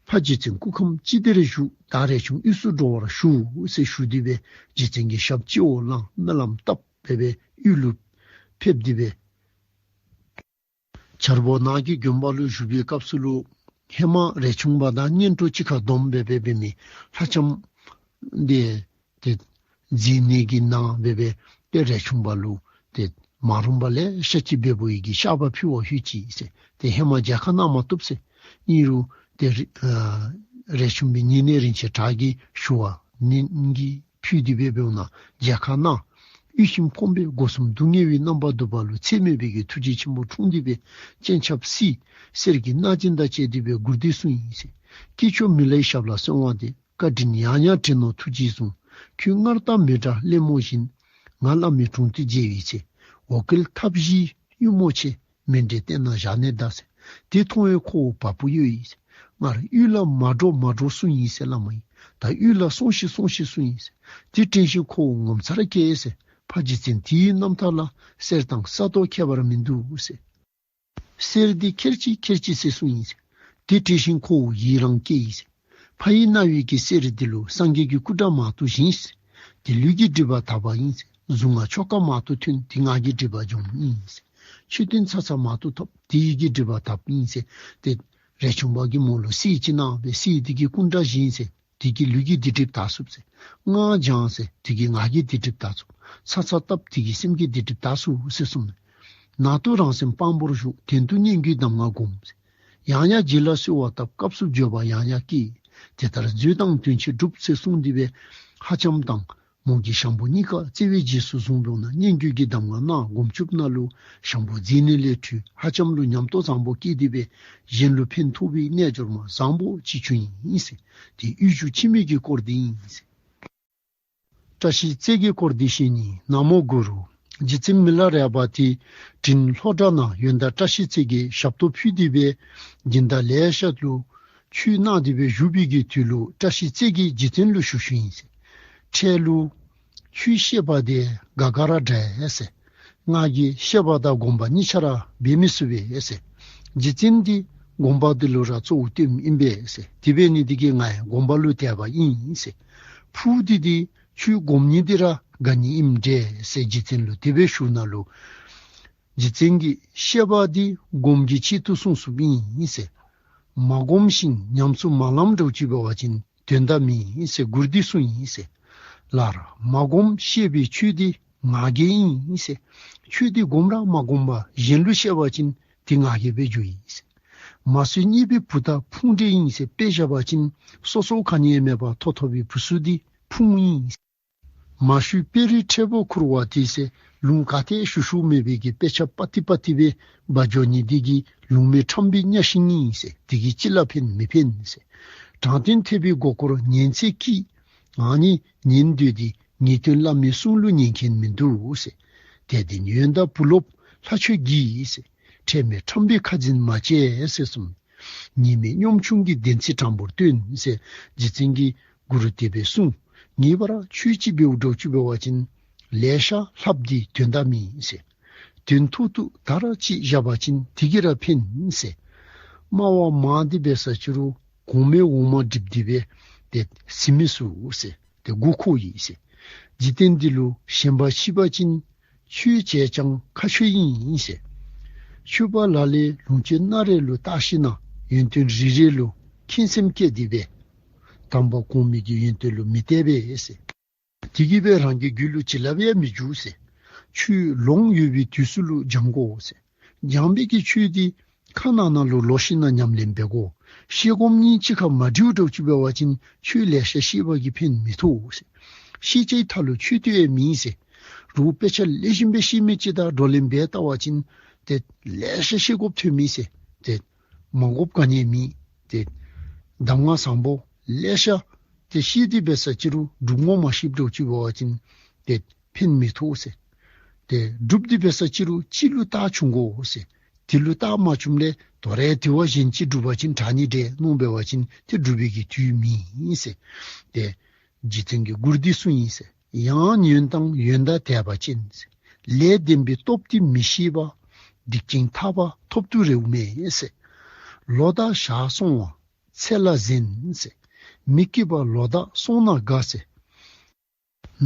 ཕ་རྗེ་བཙུན་སྐུ་ཁམས་ཅི་བདེར་བཞུགས། བདག་རས་ཆུང་དབུས་སུ་འགྲོ་བར་ཞུ་ཟེར་ཞུ་སྟེ་སྦེ་རྗེ་བཙུན་གྱི་ཞབས་སྤྱི་བོ་ལ་སྨོན་ལམ་བཏབ་སྦེ་སྦེ་དབུས་ལུ་ཕེབས་ཏེ་སྦེ་བྱ་རོག་ནགས་ཀྱི་དགོན་པ་ལུ་བཞུགས་པའི་སྐབས་སུ་ལུ་ ཧེ་མ་རས་ཆུང་པ་དང་གཉེན་གྲོགས་གཅིག་ཁར་སྡོམ་སྦེ་འབད་མི་ལྷ་ལྕམ་འདི་ཏེ་མཛེ་ནད་ཀྱིས་ན་སྦེ་སྦེ་ཏེ་རས་ཆུང་པ་ལུ་ཏེ་མ་རུངས་པ་ལེ་ཤ་ཅིག་འབད་བའི་གི་བཤགས་པ་ཕུལ་བར་ལྷོད་ཅི་ཟེར། ཏེ་ཧེ་མ་མཇལ་ཁ་གནང་མ་བཏུབ་ཟེར། ཨིན་རུང་ཏེ་རི་ཨ་རས་ཆུང་པའི་ཉེ་གནས་རིན་ཆེན་གྲགས་ཀྱིས་ཞུ་བ་ནན་གྱིས་ཕུལ་ཏེ་སྦེ་འབདཝ་ད་མཇལ་ཁ་གནང་། དབུལ་ཞིང་ཕོངས་པའི་སྒོ་གསུམ་སྡུག་བསྔལ་བའི་རྣམ་པ་འདུལ་བ་ལུ་ཚད་མེད་པའི་གི་ཐུགས་རྗེ་ཆེན་པོ་འཁྲུངས་ཏེ་སྦེ་སྤྱན་ཆབ་བསིལ། གསེར་གྱི་སྣ་སྦྱིན་དང་བཅས་ཏེ་སྦེ་མགུར་འདི་གསུངས་ཡི་ཟེར། སྐྱེས་མཆོག་མི་ལའི་ཞབས་ལ་གསོལ་བ་འདེབས། བཀའ་དྲིན་ཡང་ཡང་དྲན་ནོ་ཐུགས་རྗེས་བཟུང་། ཁྱོད་སྔར་དང་མི་འདྲ་ལེགས་མོ་བཞིན། ང་བླ་མའི་དྲུང་དུ་མཇལ་བའི་ཚེ། འོ་སྐོལ་ཐབས་གཞིའི་གཡུལ་མོ་ཆེ། མཎྜལ་སྟན་ན་བཞག་ནས་གདའ་ཟེར། དེ་མཐོང་བའི་ཁོ་བོ་བ་སྤུ་གཡོ་ཡི་ཟེར། སྔར་གཡུལ་ལ་མ་འགྲོ་མ་འགྲོ་གསུངས་ཡི་ཟེར་བླ་མ་ཡིས། ད་གཡུལ་ལ་སོང་ཤིག་སོང་ཤིག་གསུངས་ཡི་ཟེར། དེ་དྲན་བཞིན་ཁོ་བོ་ངོ་མཚར་སྐྱེས་ཟེར། ཕ་རྗེ་བཙུན་དེའི་རྣམ་ཐར་ལ། གསེར་དང་ས་རྡོ་ཁྱད་པར་མི་འདུག་ཟེར། གསེར་འདི་ཁྱེར་ཅིག་ཁྱེར་ཅིག་ཟེར་གསུངས་ཡི་ཟེར། དེ་དྲན་བཞིན་ཁོ་བོ་ཡི་རངས་སྐྱེས་ཡི་ཟེར། ཕ་ཡི་རྣ་བའི་གི་གསེར་འདི་ལུ་སངས་རྒྱས་ཀྱི་སྐུ་འདྲ་མང་དུ་བཞེངས་ཟེར། དེ་ལུས་ཀྱི་སྒྲིབ་པ་དག་པ་ཡིན་ཟེར། གཟུངས་སྔགས་ཆོ་ག་མང་དུ་ཐོན། དེ་ངག་གི་སྒྲིབ་པ་སྦྱངས་ཡིན་ཟེར། མཆོད་རྟེན་ཚ་ཚ་མང་དུ་ཐོབ། དེ་ཡིད་ཀྱི་སྒྲིབ་པ་དག་ཡིན་ཟེར། ཏེ་རས་ཆུང་པ་གིས་མོ་ལུ་གསེར་ཅིག་གནང་སྦེ་གསེར་འདི་གི་སྐུ་འདྲ་བཞེངས་ཟེར། དེ་གིས་ལུས་ཀྱི་སྡིག་སྒྲིབ་དག་ཚུགས་ཟེར། སྔགས་བགྱང་ཟེར། དེ་གིས་ངག་གི་སྡིག་སྒྲིབ་དག་ཚུགས། ཚ་ཚ་བཏབ། དེ་གིས་སེམས་ཀྱི་སྡིག་སྒྲིབ་དག་ཚུགས་ཟེར་གསུངས་ནུག། ནང་དུ་རང་སེམས་དཔང་པོར་བཞུགས། གདན་དུ་སྙན་བརྒྱུད་གདམས་ངག་བསྒོམ་ཟེར། ཡང་ཡང་རྗེས་ལ་གསོལ་བ་བཏབ། སྐབས་སུ་བརྗོད་པ་ཡང་ཡང་བསྐྱེད། དེ་ལྟར་མཛོད་དང་དོན་ཆེན་སྒྲུབ་ཟེར་གསུངས་ཏེ་སྦེ་ལྷ་ལྕམ་དང་མོ་གི་ཞང་པོ་གཉིས་ཀ་བརྩེ་བའི་རྗེས་སུ་བཟུང་འབདཝ་ད་སྙན་བརྒྱུད་ཀྱི་གདམས་ངག་གནང་། སྒོམ་སྒྲུབ་ནང་ལུ་ཞང་པོ་མཛེ་ནད་ལས་གྲོལ། ལྷ་ལྕམ་ལུ་ཉམས་རྟོགས་བཟང་པོ་སྐྱེས་ཏེ་སྦེ་གཞན་ལུ་ཕན་ཐོགས་པའི་རྣལ་འབྱོར་མ་བཟང་པོ་ཅིག་བྱུང་ཡི་ཟེར། དེ་གཡུལ་བཞུད་ཕྱི་མའི་གི་སྐོར་འདི་ཨིན་ཟེར། བཀྲ་ཤིས་རྩེ་རྒྱལ་སྐོར་འདི་བཤད་ནི། ན་མོ་གུ་རུ། རྗེ་བཙུན་མི་ལ་རས་པ་དེ་དྲིན་ལྷོ་བྲག་ནང་ཡོན་བདག་བཀྲ་ཤིས་རྩེ་རྒྱལ་ཞབས་ཏོག་ཕུལ་ཏེ་སྦེ་སྦྱིན་བདག་ལེ་ཤ་ལུ་ཆོས་གནང་སྟེ་སྦེ་བཞུགས་པའི་གི་དུས་ལུ་བཀྲ་ཤིས་རྩེ་རྒྱལ་རྗེ་བཙུན་ལུ་ཞུ་ཞུཝ་ཨིན་ཟེར། འཕྲལ་ལུ་ཁྱོད་བཤད་པ་དེ་ག་ག་ར་འདྲ་ཟེར། ང་གིས་བཤད་པ་དང་སྒོམ་པ་གཉིས་ཆ་ར་འབད་མི་ཚུགས་པས་ཟེར། རྗེ་བཙུན་འདི་སྒོམ་པ་འདི་ལུ་ར་གཙོ་བོ་སྟོནམ་ཨིན་པས་ཟེར། དེ་འབད་ནི་འདི་གིས་ང་ཡང་སྒོམ་པ་ལུ་དད་པ་ཨིན་ཟེར། ཕུག་འདི་འདི་ཁྱོད་སྒོམ་ནི་འདི་ར་དགའ་ནི་ཨིནམ་འདྲས་ཟེར་རྗེ་བཙུན་ལུ་དེ་སྦེ་ཞུཝ་ད་ལུ་རྗེ་བཙུན་གྱིས་བཤད་པ་འདི་སྒོམ་གྱི་ཆེད་དུ་གསུངས་གསུངསམ་ཨིན་ཟེར། མ་སྒོམ་ཞིང་ཉམས་སུ་མ་བླངམ་འདྲཝ་ཅིག་འབད་བ་ཅིན་དོན་དག་མེད་ཟེར་མགུར་འདི་གསུངས་ཡི་ཟེར། ལར་མ་སྒོམ་བཤད་པའི་ཆོས་འདི་ང་རྒྱལ་ཨིན་ཟེར། ཆོས་འདི་སྒོམ་ར་མ་སྒོམ་པར་གཞན་ལུ་བཤད་པ་ཅིན་དེ་ང་རྒྱལ་སྦེ་འགྱུར་ཡི་ཟེར། མ་བསོད་བརྙས་པའི་བུ་དང་ཕུང་འདྲེ་ཨིན་ཟེར། དཔེ་བཞག་པ་ཅིན་སོ་སོ་ག་ནི་ཡང་མེད་པར་ཐོབ་ཐོབ་པའི་བུ་ཚུ་འདི་ཕུང་ཨིན་ཟེར། མ་ཞུ་དཔེ་རིས་འཕྲལ་པོ་འཁུར་བ་དེ་ཟེར། ལུང་ག་ཏེ་ཞུ་ཞུཝ་མེད་པའི་གི་དཔེ་ཆ་པ་ཏི་པ་ཏི་སྦེ་འབག་འགྱོ་ནི་འདི་གིས་ལུང་མེད་ཁྲམ་པའི་གཉའ་ཤིང་ཨིན་ཟེར། དེ་གིས་ཅི་ལ་ཕན་མི་ཕན་ཟེར། དྲང་དོན་ཐེག་པའི་མགོ་སྐོར་ཉན་ཚད་ཀྱིས་ཨ་ནི་ཉན་སྡོད་དེ་ངེས་དོན་བླ་མའི་གསུང་ལུ་ཉན་མཁན་མིན་འདུག་ཟེར། དད་ལྡན་ཡོན་བདག་བུ་སློབ་ལྷ་ཆོས་ཀྱིས་ཟེར། ཁྲེལ་མེད་ཁྲམ་པའི་ཁ་འཛིན་མ་བྱེད་ཟེར་གསུངས། ཉེས་མེད་གཉོམ་ཆུང་གི་བདེན་ཚིག་དྲང་པོར་སྟོན་ཟེར་རྗེ་བཙུན་གྱིས་མགུར་དེ་སྦེ་གསུངས། ངེས་པར་ཆོས་ཅིག་འབདཝ་འདྲཝ་ཅིག་འབད་བ་ཅིན་ལེ་ཤ་ལྷབ་སྟེ་དོན་དག་མེད་ཟེར། དོན་ཐོག་ཏུ་ད་ར་ཅིག་བཞག་པ་ཅིན་དེ་གིས་ར་ཕན་ཟེར། སྨྲ་བ་མང་སྟེ་འབད་ས་ཅི་རུང་གོང་མའི་འོག་མ་སྒྲིབ་སྟེ་སྦེ་ཏེ་ཟིན་མི་ཚུགས་ཟེར། ཏེ་མགུ་འཁོར་ཡི་ཟེར། འཇིག་རྟེན་འདི་ལུ་ཞེན་པ་ཤི་བ་ཅིན་ཆོས་བྱས་ཀྱང་ཁ་ཆོས་ཨིན་ཟེར། ཆོས་པ་ལ་ལས་ལོངས་སྤྱོད་སྣ་རེ་ལུ་བརྟགས་ཞིན་ན་ཡོན་ཏན་རེ་རེ་ལུ་ཁེངས་སེམས་བསྐྱེད་དེ་སྦེ་དམ་པ་གོང་མའི་གི་ཡོན་ཏན་ལུ་མི་དད་པས་ཟེར། དེ་གིས་སྦེ་རང་གི་རྒྱུད་ལུ་བྱིན་རླབས་ཡང་མི་འཇུག་ཟེར། ཆོས་ལོང་ཡོད་པའི་དུས་སུ་ལུ་སྦྱང་དགོ་ཟེར། སྦྱངས་པའི་གི་ཆོས་འདི་ཁ་ནང་ན་ལུ་ལོག་ཞིན་ན་ཉམས་ལེན་འབད་དགོ། ཤེས་སྒོམ་གཉིས་གཅིག་ཁར་མ་འདྲིཝ་འདྲཝ་ཅིག་འབད་བ་ཅིན་ཆོས་ལེ་ཤ་ཤེས་པ་གིས་ཕན་མི་ཐོགས་ཟེར། ཤེས་བྱའི་མཐའ་ལུ་ཆོས་དེ་ཡང་མེད་ཟེར། རུང་དཔེ་ཆ་ལེགས་ཤོམ་སྦེ་ཤེས་མི་ཅིག་དང་བགྲོ་གླེང་འབད་བལྟ་བ་ཅིན་ཏེ་ལེ་ཤ་ཤེས་དགོཔ་ཐོན་མི་ཟེར། ཏེ་མ་དགོཔ་ག་ནི་ཡང་མེད། ཏེ་གདམས་ངག་བཟང་པོ་ལེ་ཤ་ཏེ་ཤེས་ཏེ་འབད་ས་ཅི་རུང་སྒྲུབ་ངོ་མ་ཤེསཔ་འདྲཝ་ཅིག་འབད་བ་ཅིན་ཏེ་ཕན་མི་ཐོགས་ཟེར། ཏེ་སྒྲུབ་སྟེ་འབད་ས་ཅི་རུང་གཅིག་ལུ་རྟགས་བྱུང་དགོ་ཟེར། དེ་ལུ་རྟགས་མ་བྱུངམ་ལས་དོ་རུང་དེ་བ་གཞན་ཅིག་སྒྲུབ་པ་ཅིན་དྲག་ནི་འདྲས་མནོ་འབད་བ་ཅིན་ཏེ་སྒྲུབ་པའི་གི་དུས་མེད་ཟེར། ཏེ་རྗེ་བཙུན་གྱིས་མགུར་འདི་གསུངས་ཡི་ཟེར། ཡང་ཉོན་དང་ཡོན་བདག་དད་པ་ཅན་ཟེར། ལས་བདེན་པའི་སྟོབས་དེ་མི་ཤེས་པ། སྡིག་ཅན་ཐར་པ་ཐོབ་ཏུ་རེའུ་མེད་ཟེར། ལོ་ཟླ་ཞག་སོང་བ་ཚེ་ལ་གཟན་ཟེར། མི་སྐྱིད་པ་ལོ་ཟླ་སོང་ན་དགའ་ཟེར།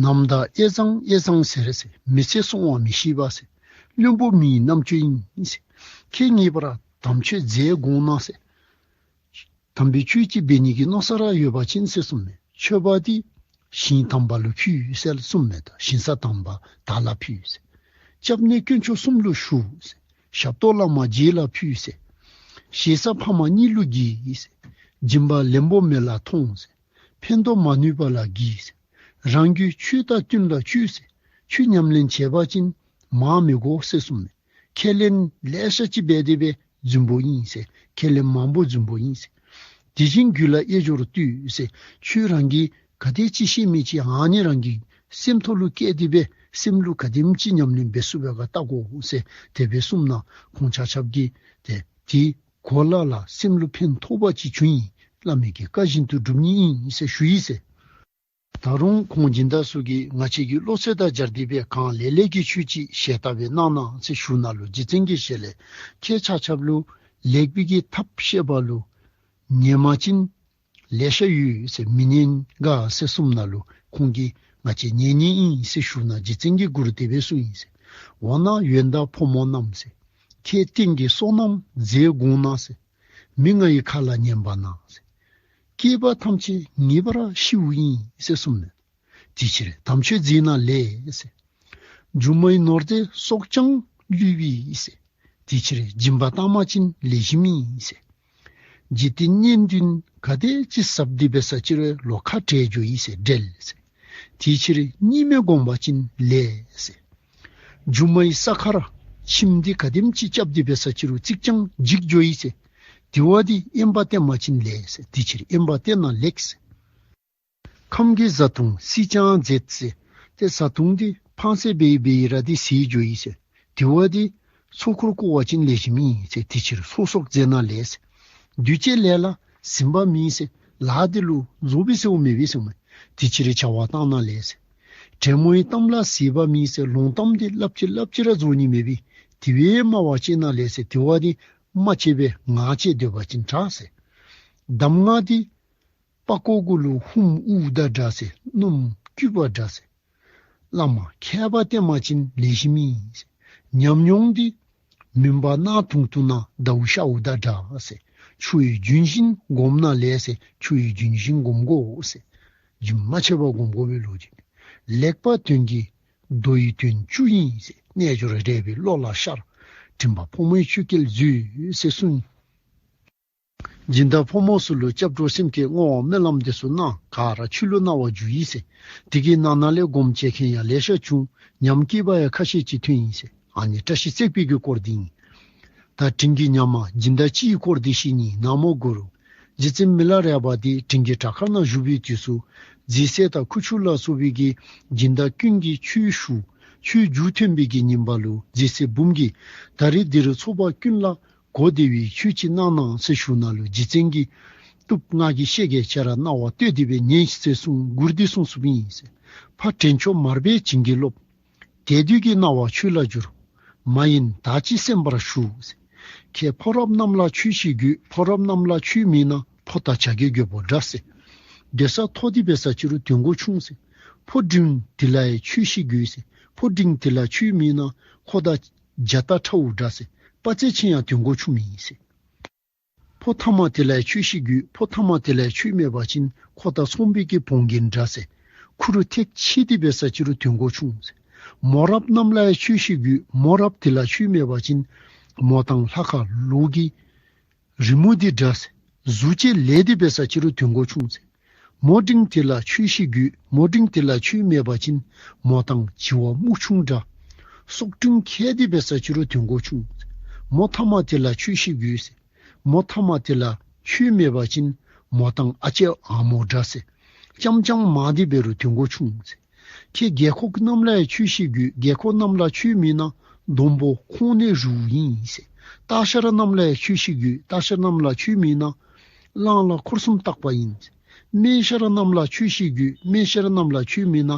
ནམ་ཟླ་དབྱེ་བཟང་དབྱེ་བཟང་ཟེར་ཟེར། མི་ཚེ་སོང་བ་མི་ཤེས་པ་ཟེར། བླུན་པོ་མིའི་རྣམ་དཔྱོད་ཡིན་ཟེར། ཁྱེད་ངེས་པར་དམ་ཆོས་མཛད་དགོངས་གནང་ཟེར། དམ་པའི་ཆོས་ཅིག་འབད་ནི་གི་མནོ་ས་ར་ཡོད་པ་ཅིན་ཟེར་གསུངསམ་མས། མཆོད་པ་འདི་ཞིང་དམ་པ་ལུ་ཕུལ་ཟེར་གསུངསམ་མས། ད་ཞིང་ས་དམ་པ་བདག་ལ་ཕུལ་ཟེར། སྐྱབས་གནས་དཀོན་མཆོག་གསུམ་ལུ་ཞུ་ཟེར། ཞབས་ཏོག་བླ་མ་རྗེ་ལ་ཕུལ་ཟེར། ཞེ་ས་ཕ་མ་གཉིས་ལུ་བགྱི་ཟེར། སྦྱིན་པ་ལེན་པོ་མེད་ལ་ཐོངས་ཟེར། ཕན་ཐོགས་མ་ནུས་པ་ལ་བགྱི་ཟེར། རང་རྒྱུད་ཆོས་དང་བསྟུན་ལ་བཅོས་ཟེར། ཆོས་ཉམས་ལེན་བྱས་པ་ཅིན་མ་མི་དགོ་ཟེར་གསུངསམ་མས། ཁས་ལེན་ལེ་ཤ་ཅིག་འབད་དེ་སྦེ་རྫུན་པོ་ཨིན་ཟེར། ཁས་ལེན་མང་པོ་རྫུན་པོ་ཨིན་ཟེར། དེ་བཞིན་རྒྱུད་ལ་དབྱེ་སྦྱོར་བཏུས་ཟེར། ཆོས་རང་གིས་ག་དེ་ཅིག་ཤེས་མི་ཅིག་ཨ་ནི་རང་གི་སེམས་ཐོག་ལུ་བསྐྱེད་དེ་སྦེ་སེམས་ལུ་ག་དེམ་ཅིག་ཉམས་ལེན་འབད་ཚུགས་པའི་ག་བལྟ་དགོ་ཟེར། དེ་སྦེ་གསུངས་ན་ཁོང་ཆ་ཁྱབ་ཀྱིས་ཏེ་དེ་གོ་སླ་སླ་སེམས་ལུ་ཕན་ཐོགས་པ་ཅིག་བྱུང་ཡི། བླ་མའི་གི་བཀའ་བཞིན་དུ་སྒྲུབ་ནི་ཨིན་ཟེར་ཞུ་ཡི་ཟེར། ད་རུང་ཁོང་སྦྱིན་བདག་ཚུ་གིས་ང་བཅས་ཀྱི་བློ་ཚོད་དང་སྦྱར་ཏེ་སྦེ་གང་ལེགས་ལེགས་ཀྱི་ཆོས་ཅིག་ཞལ་ཏ་སྦེ་གནང་གནང་ཟེར་ཞུ་ནང་ལུ་རྗེ་བཙུན་གྱི་ཞལ་ལས་ཁྱེད་ཆ་ཁྱབ་ལུ་ལེགས་པའི་གི་ཐབས་བཤད་པ་ལུ་ཉན་པ་ཅིན་ལེ་ཤ་ཡོད་ཟེར། མི་ཉན་ག་ཟེར་གསུངས་ནང་ལུ་ཁོང་གིས་ང་བཅས་ཉན་ནི་ཨིན་ཟེར་ཞུ་ན་རྗེ་བཙུན་གྱི་མགུར་དེ་སྦེ་གསུངས་ཡི་ཟེར། འོ་ན་ཡོན་བདག་ཕོ་མོ་རྣམས་ཟེར། ཁྱེད་རྟེན་གྱི་བསོད་ནམས་རྫས་དགོངས་ན་ཟེར། མི་ང་ཡི་ཁ་ལ་ཉན་པ་ན་ཟེར། སྐྱེས་པ་ཐམས་ཅད་ངེས་པར་ཤིཝ་ཨིན་ཟེར་གསུངས་ནས། དེ་ཕྱིར་དམ་ཆོས་མཛད་ན་ལེགས་ཟེར། སྒྱུ་མའི་ནོར་རྫས་སྲོག་ཀྱང་བསླུས་པས་ཟེར། དེ་ཕྱིར་སྦྱིན་པ་བཏང་པ་ཅིན་ལེགས་ཤོམ་ཨིན་ཟེར། འཇིག་རྟེན་གཉེན་འདུན་ག་དེ་ཅིག་ཟབ་སྟེ་འབད་ས་ཅིག་རུང་ལོག་ཁ་བྲལ་འགྱོ་ཡི་ཟེར། བྲལ་ཟེར། དེ་ཕྱིར་གཉིས་མེད་སྒོམ་པ་ཅིན་ལེགས་ཟེར། སྒྱུ་མའི་ས་ཁར་ཁྱིམ་འདི་ག་དེམ་ཅིག་རྐྱབ་སྟེ་འབད་ས་ཅིག་རུང་ཅིག་ཅང་འཇིག་འགྱོ་ཡི་ཟེར། དེ་བ་འདི་དབེན་པ་བསྟེན་པ་ཅིན་ལེགས་ཟེར། དེ་ཕྱིར་དབེན་པ་བསྟེན་ན་ལེགས་ཟེར། ཁམས་ཀྱི་བཟའ་བཏུང་སྲིད་ཀྱང་འཛད་ཟེར། ཏེ་བཟའ་བཏུང་འདི་ཕངས་སེ་འབད་འབད་ཡི་ར་འདི་ཟད་འགྱོ་ཡི་ཟེར། དེ་བ་འདི་ཚོགས་འཁོར་བསྐོར་བ་ཅིན་ལེགས་ཤོམ་ཨིན་ཟེར། དེ་ཕྱིར་ཚོགས་གསོག་མཛད་ན་ལེགས་ཟེར། འདུས་བྱས་ལས་ལ་ཟིན་པ་མེད་ཟེར། ལཱ་འདི་ལུ་རྫོགས་པའི་ཟེརཝ་མེད་པས་ཟེརཝ་མས། དེ་ཕྱིར་བྱ་བ་བཏང་ན་ལེགས་ཟེར། བྲན་མོའི་གཏམ་ལ་ཟད་པ་མེད་ཟེར། ལོང་གཏམ་འདི་སླབ་ཅི་སླབ་ཅི་ར་རྫོགས་ནི་མེད་པས། དེ་བས་སྨྲ་བ་བྱས་ན་ལེགས་ཟེར། དེ་བ་འདི་སྨྲ་བྱས་པའི་ངག་བཅད་སྡོད་པ་ཅིན་དྲག་ཟེར། གདམས་ངག་འདི་པགས་ཀོ་གུ་ལུ་ཧུམ་དབུགས་དང་འདྲ་ཟེར། སྣུམ་བཀོད་པ་འདྲ་ཟེར། བླ་མ་མཁས་པ་བསྟེན་པ་ཅིན་ལེགས་ཤོམ་ཨིན་ཟེར། ཉམས་མྱོང་འདི་མུན་པ་གནག་དུང་དུ་ན་ཟླཝ་ཤརཝ་དང་འདྲ་ཟེར། ཆུ་ཡི་རྒྱུན་བཞིན་སྒོམ་ན་ལེགས་ཟེར། ཆུ་ཡི་རྒྱུན་བཞིན་སྒོམ་དགོ་ཟེར། རྒྱུན་མ་ཆད་པར་སྒོམ་དགོ་པའི་ལོ་རྒྱུས། ལེགས་པ་དོན་གྱི་མདོ་ཡི་དོན་བཅུ་ཡིན་ཟེར། རྣལ་འབྱོར་རས་པའི་བློ་ལ་ཤར། དྲིན་པ་ཕོ་མོའི་ཆོས་སྐལ་བརྫུས་ཟེར་གསུངས། སྦྱིན་བདག་ཕོ་མོ་ཚུ་ལུ་སྐྱབས་འགྲོ་སེམས་བསྐྱེད་བསྔོ་བ་སྨོན་ལམ་དེ་ཚུ་གནང་། ག་ར་ཆོས་ལུ་སྣང་བ་འགྱུར་ཡི་ཟེར། དེ་གི་ནང་ན་ལས་སྒོམ་བྱེད་མཁན་ཡང་ལེ་ཤ་བྱུང་། ཉམས་སྐྱེས་པ་ཡང་ཁ་ཤས་ཅིག་ཐོན་ཡི་ཟེར། ཨ་ནི་བཀྲ་ཤིས་བརྩེགས་པའི་གི་སྐོར་འདི་ཨིན། ད་དྲིན་གྱི་ཉ་མ་སྦྱིན་བདག་སྤྱིའི་སྐོར་འདི་བཤད་ནི་ན་མོ་གུ་རུ། རྗེ་བཙུན་མི་ལ་རས་པ་འདི་དྲིན་གྱི་བྲག་དཀར་ན་བཞུགས་པའི་དུས་སུ་རྗེ་སྲས་དང་ཁུ་བྱུག་ལ་སོགས་པའི་གི་སྦྱིན་བདག་ཀུན་གྱིས་ཆོས་ཞུ། ཆོས་རྒྱུགས་ཐོན་པའི་གི་ཉིན་པ་ལུ་རྗེ་སྲས་འབུམ་གྱིས་ད་རེས་འདིར་ཚོགས་པ་ཀུན་ལ་གོ་བདེ་བའི་ཆོས་ཅིག་གནང་གནང་ཟེར་ཞུ་ནང་ལུ་རྗེ་བཙུན་གྱིས་བཏུབ། ང་གིས་བཤད་གེ། ཁྱེད་ར་རྣ་བ་གཏད་དེ་སྦེ་ཉན་ཤིག་ཟེར་གསུངས། མགུར་འདི་གསུངས་གསུངསམ་ཨིན་ཟེར། ཕ་དྲན་མཆོག་མར་པས་བྱིན་གྱིས་རློབས། དད་འདོད་ཀྱི་རྣ་བ་ཆོས་ལ་བསྒྱུར། མ་ཡེངས་བདག་ཅིག་གསན་པར་ཞུ་ཟེར། ཁྱེད་ཕོ་རབ་རྣམས་ལ་ཆོས་ཤིག་དགོས། ཕོ་རབ་རྣམས་ལ་ཆོས་མེད་ན་ཕོ་དང་བྱ་རྒོད་རྒོད་པོ་འདྲ་ཟེར། སྡོད་ས་མཐོ་སྟེ་འབད་ས་ཅིག་རུང་དོན་གོ་ཆུང་ཟེར། ཕོ་འབྲིང་དེ་ལ་ཡང་ཆོས་ཤིག་དགོས་ཟེར། ཕོ་འབྲིང་དེ་ལ་ཆོས་མེད་ན་ཁོ་དང་བྱ་རྟ་ཁྲ་བོ་འདྲ་ཟེར། དཔའ་རྩལ་ཆེ་ཡང་དོན་གོ་ཆུང་མི་ཨིན་ཟེར། ཕོ་ཐ་མ་དེ་ལ་ཡང་ཆོས་ཤིག་དགོས། ཕོ་ཐ་མ་དེ་ལ་ཡང་ཆོས་མེད་པ་ཅིན་ཁོ་དང་ཚོང་པའི་གི་བོང་རྒན་འདྲ་ཟེར། ཁུ་རུ་ཐེག་ཆེ་སྟེ་འབད་ས་ཅིག་རུང་དོན་གོ་ཆུང་ཟེར། མོ་རབ་རྣམས་ལ་ཡང་ཆོས་ཤིག་དགོས། མོ་རབ་དེ་ལ་ཆོས་མེད་པ་ཅིན་མོ་དང་ལྷ་ཁང་ལོགས་ཀྱི་རི་མོ་འདི་འདྲ་ཟེར། གཟུགས་བྱད་ལེགས་ཏེ་འབད་ས་ཅིག་རུང་དོན་གོ་ཆུང་ཟེར། མོ་འབྲིང་དེ་ལ་ཆོས་ཤིག་དགོས། མོ་འབྲིང་དེ་ལ་ཆོས་མེད་པ་ཅིན་མོ་དང་བྱི་བ་སྨུག་ཆུང་འདྲ། སྲོག་ཕྲེང་མཁས་ཏེ་འབད་ས་ཅིག་རུང་དོན་གོ་ཆུང་ཟེར། མོ་ཐ་མ་དེ་ལ་ཆོས་ཤིག་དགོས་ཟེར། མོ་ཐ་མ་དེ་ལ་ཆོས་མེད་པ་ཅིན་མོ་དང་ཨ་ཅེ་ཨ་མོ་འདྲ་ཟེར། ཅམ་ཅམ་མང་སྟེ་འབད་རུང་དོན་གོ་ཆུང་ཟེར། ཁྱེད་རྒས་འཁོགས་རྣམས་ལ་ཡང་ཆོས་ཤིག་དགོས། རྒས་འཁོགས་རྣམས་ལ་ཆོས་མེད་ན་སྡོང་པོ་ཁོང་ནས་རུལ་ཡིན་ཟེར། སྟག་ཤར་རྣམས་ལ་ཡང་ཆོས་ཤིག་དགོས། སྟག་ཤར་རྣམས་ལ་ཆོས་མེད་ན་གླང་ལ་འཁོར་གསུམ་བཏགས་པ་ཡིན་ཟེར། སྨན་ཤར་རྣམས་ལ་ཆོས་ཤིག་དགོས། སྨན་ཤར་རྣམས་ལ་ཆོས་མེད་ན་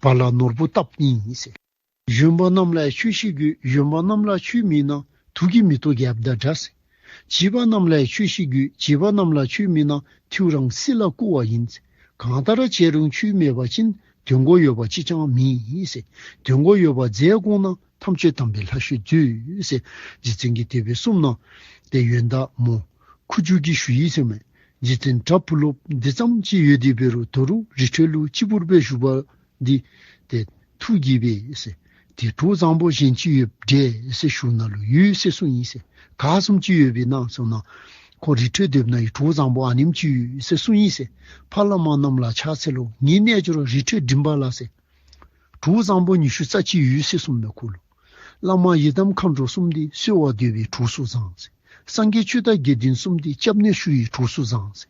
བ་ལ་ནོར་བུ་བཏབ་ཡིན་ཟེར། གཞོན་པ་རྣམས་ལ་ཡང་ཆོས་ཤིག་དགོས། གཞོན་པ་རྣམས་ལ་ཆོས་མེད་ན་དུག་གི་མེ་ཏོག་རྒྱབ་དང་འདྲ་ཟེར། བྱིས་པ་རྣམས་ལ་ཡང་ཆོས་ཤིག་དགོས། བྱིས་པ་རྣམས་ལ་ཆོས་མེད་ན་ཐེའུ་རང་བསིལ་ལ་བསྐུ་བ་ཡིན་ཟེར། གང་ལྟར་བྱས་རུང་ཆོས་མེད་པ་ཅིན་དོན་གོ་ཡོད་པ་ཅིག་ཀྱང་མེད་ཟེར། དོན་གོ་ཡོད་པ་རྫས་དགོངས་ན་ཐམས་ཅད་དམ་པའི་ལྷ་ཆོས་མཛོད་ཟེར། རྗེ་བཙུན་གྱིས་དེ་སྦེ་གསུངས་ནུག། ཏེ་ཡོན་བདག་མོ་ཁུ་བྱུག་གིས་ཞུ་ཡི་ཟེར་མས། རྗེ་བཙུན་བྲག་ཕུག་ལུ་འདི་ཙམ་ཅིག་ཡོད་དེ་འབད་རུང་ད་རུང་རི་ཁྲོད་ལུ་གཅིག་པུར་སྦེ་བཞུགས་པ་འདི་ཏེ་ཐུགས་དགྱེས་པས་ཟེར། ཏེ་གྲོགས་བཟང་པོ་གཞན་ཅིག་ཡོད་དེ་ཟེར་ཞུ་ནང་ལུ་ཡོད་ཟེར་གསུངས་ཡི་ཟེར། ག་བཟུམ་ཅིག་ཡོདཔ་ཨིན་ན་ཟེར་ན་ཁོ་རི་ཁྲོད་སྡོདཔ་ནང་གི་གྲོགས་བཟང་པོ་ཨ་ནེམ་ཅིག་ཡོད་ཟེར་གསུངས་ཡི་ཟེར། ཕ་བླ་མ་རྣམས་ལ་ཕྱག་འཚལ་ལོ། ངེའི་རྣལ་འབྱོར་རི་ཁྲོད་འགྲིམ་པ་ལ་ཟེར། གྲོགས་བཟང་པོ་ཉི་ཤུ་རྩ་གཅིག་ཡོད་ཟེར་གསུངས་མས་ཁོ་ལུ། བླ་མ་ཡི་དམ་མཁའ་འགྲོ་གསུམ་འདི་གསོལ་བ་འདེབས་པའི་གྲོགས་སུ་བཟང་ཟེར། སངས་རྒྱས་ཆོས་དང་དགེ་འདུན་གསུམ་འདི་སྐྱབས་གནས་ཞུ་བའི་གྲོགས་སུ་བཟང་ཟེར།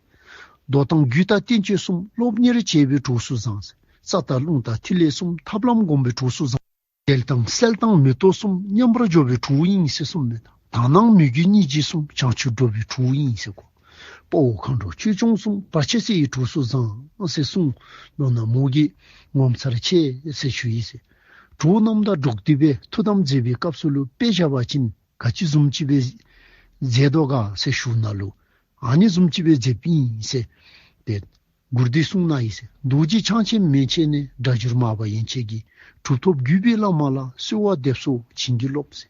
མདོ་དང་རྒྱུད་དང་བསྟན་བཅོས་གསུམ་སློབ་གཉེར་བྱེད་པའི་གྲོགས་སུ་བཟང་ཟེར། རྩ་དང་རླུང་དང་ཐིག་ལེ་གསུམ་ཐབས་ལམ་སྒོམ་པའི་གྲོགས་སུ་བཟང་། གྱེལ་དང་སེལ་དང་མེ་ཏོག་གསུམ་མཉམ་པར་སྦྱོར་བའི་གྲོགས་ཨིན་ཟེར་གསུངས་མས། དག་སྣང་མོས་གུས་སྙིང་རྗེ་གསུམ་བྱང་ཆུབ་འགྲོ་བའི་གྲོགས་ཨིན་ཟེར་གོ། དཔའ་བོ་མཁའ་འགྲོ་ཆོས་སྐྱོང་གསུམ་བར་ཆད་སེལ་བའི་གྲོགས་སུ་བཟང་ཟེར་གསུངས། མདོར་ན་མོ་གིས་ངོ་མཚར་ཆེ་ཟེར་ཞུ་ཡི་ཟེར། གྲོགས་རྣམས་དང་འགྲོགས་ཏེ་སྦེ་ཐུགས་དམ་མཛད་པའི་སྐབས་སུ་ལུ་དཔེ་བཞག་པ་ཅིན་ག་ཅི་བཟུམ་ཅིག་སྦེ་མཛད་དོ་ག་ཟེར་ཞུ་ནང་ལུ་ཨ་ནི་བཟུམ་ཅིག་སྦེ་མཛདཔ་ཨིན་ཟེར། ཏེ་མགུར་འདི་གསུངས་གནང་ཡི་ཟེར། རྡོ་རྗེ་འཆང་ཆེན་མན་ཆད་ནས། སྒྲ་བསྒྱུར་མར་པ་ཡན་ཆད་ཀྱིས། གྲུབ་ཐོབ་བརྒྱུད་པའི་བླ་མ་ལ། གསོལ་བ་འདེབས་སོ་བྱིན་གྱིས་རློབས་ཟེར།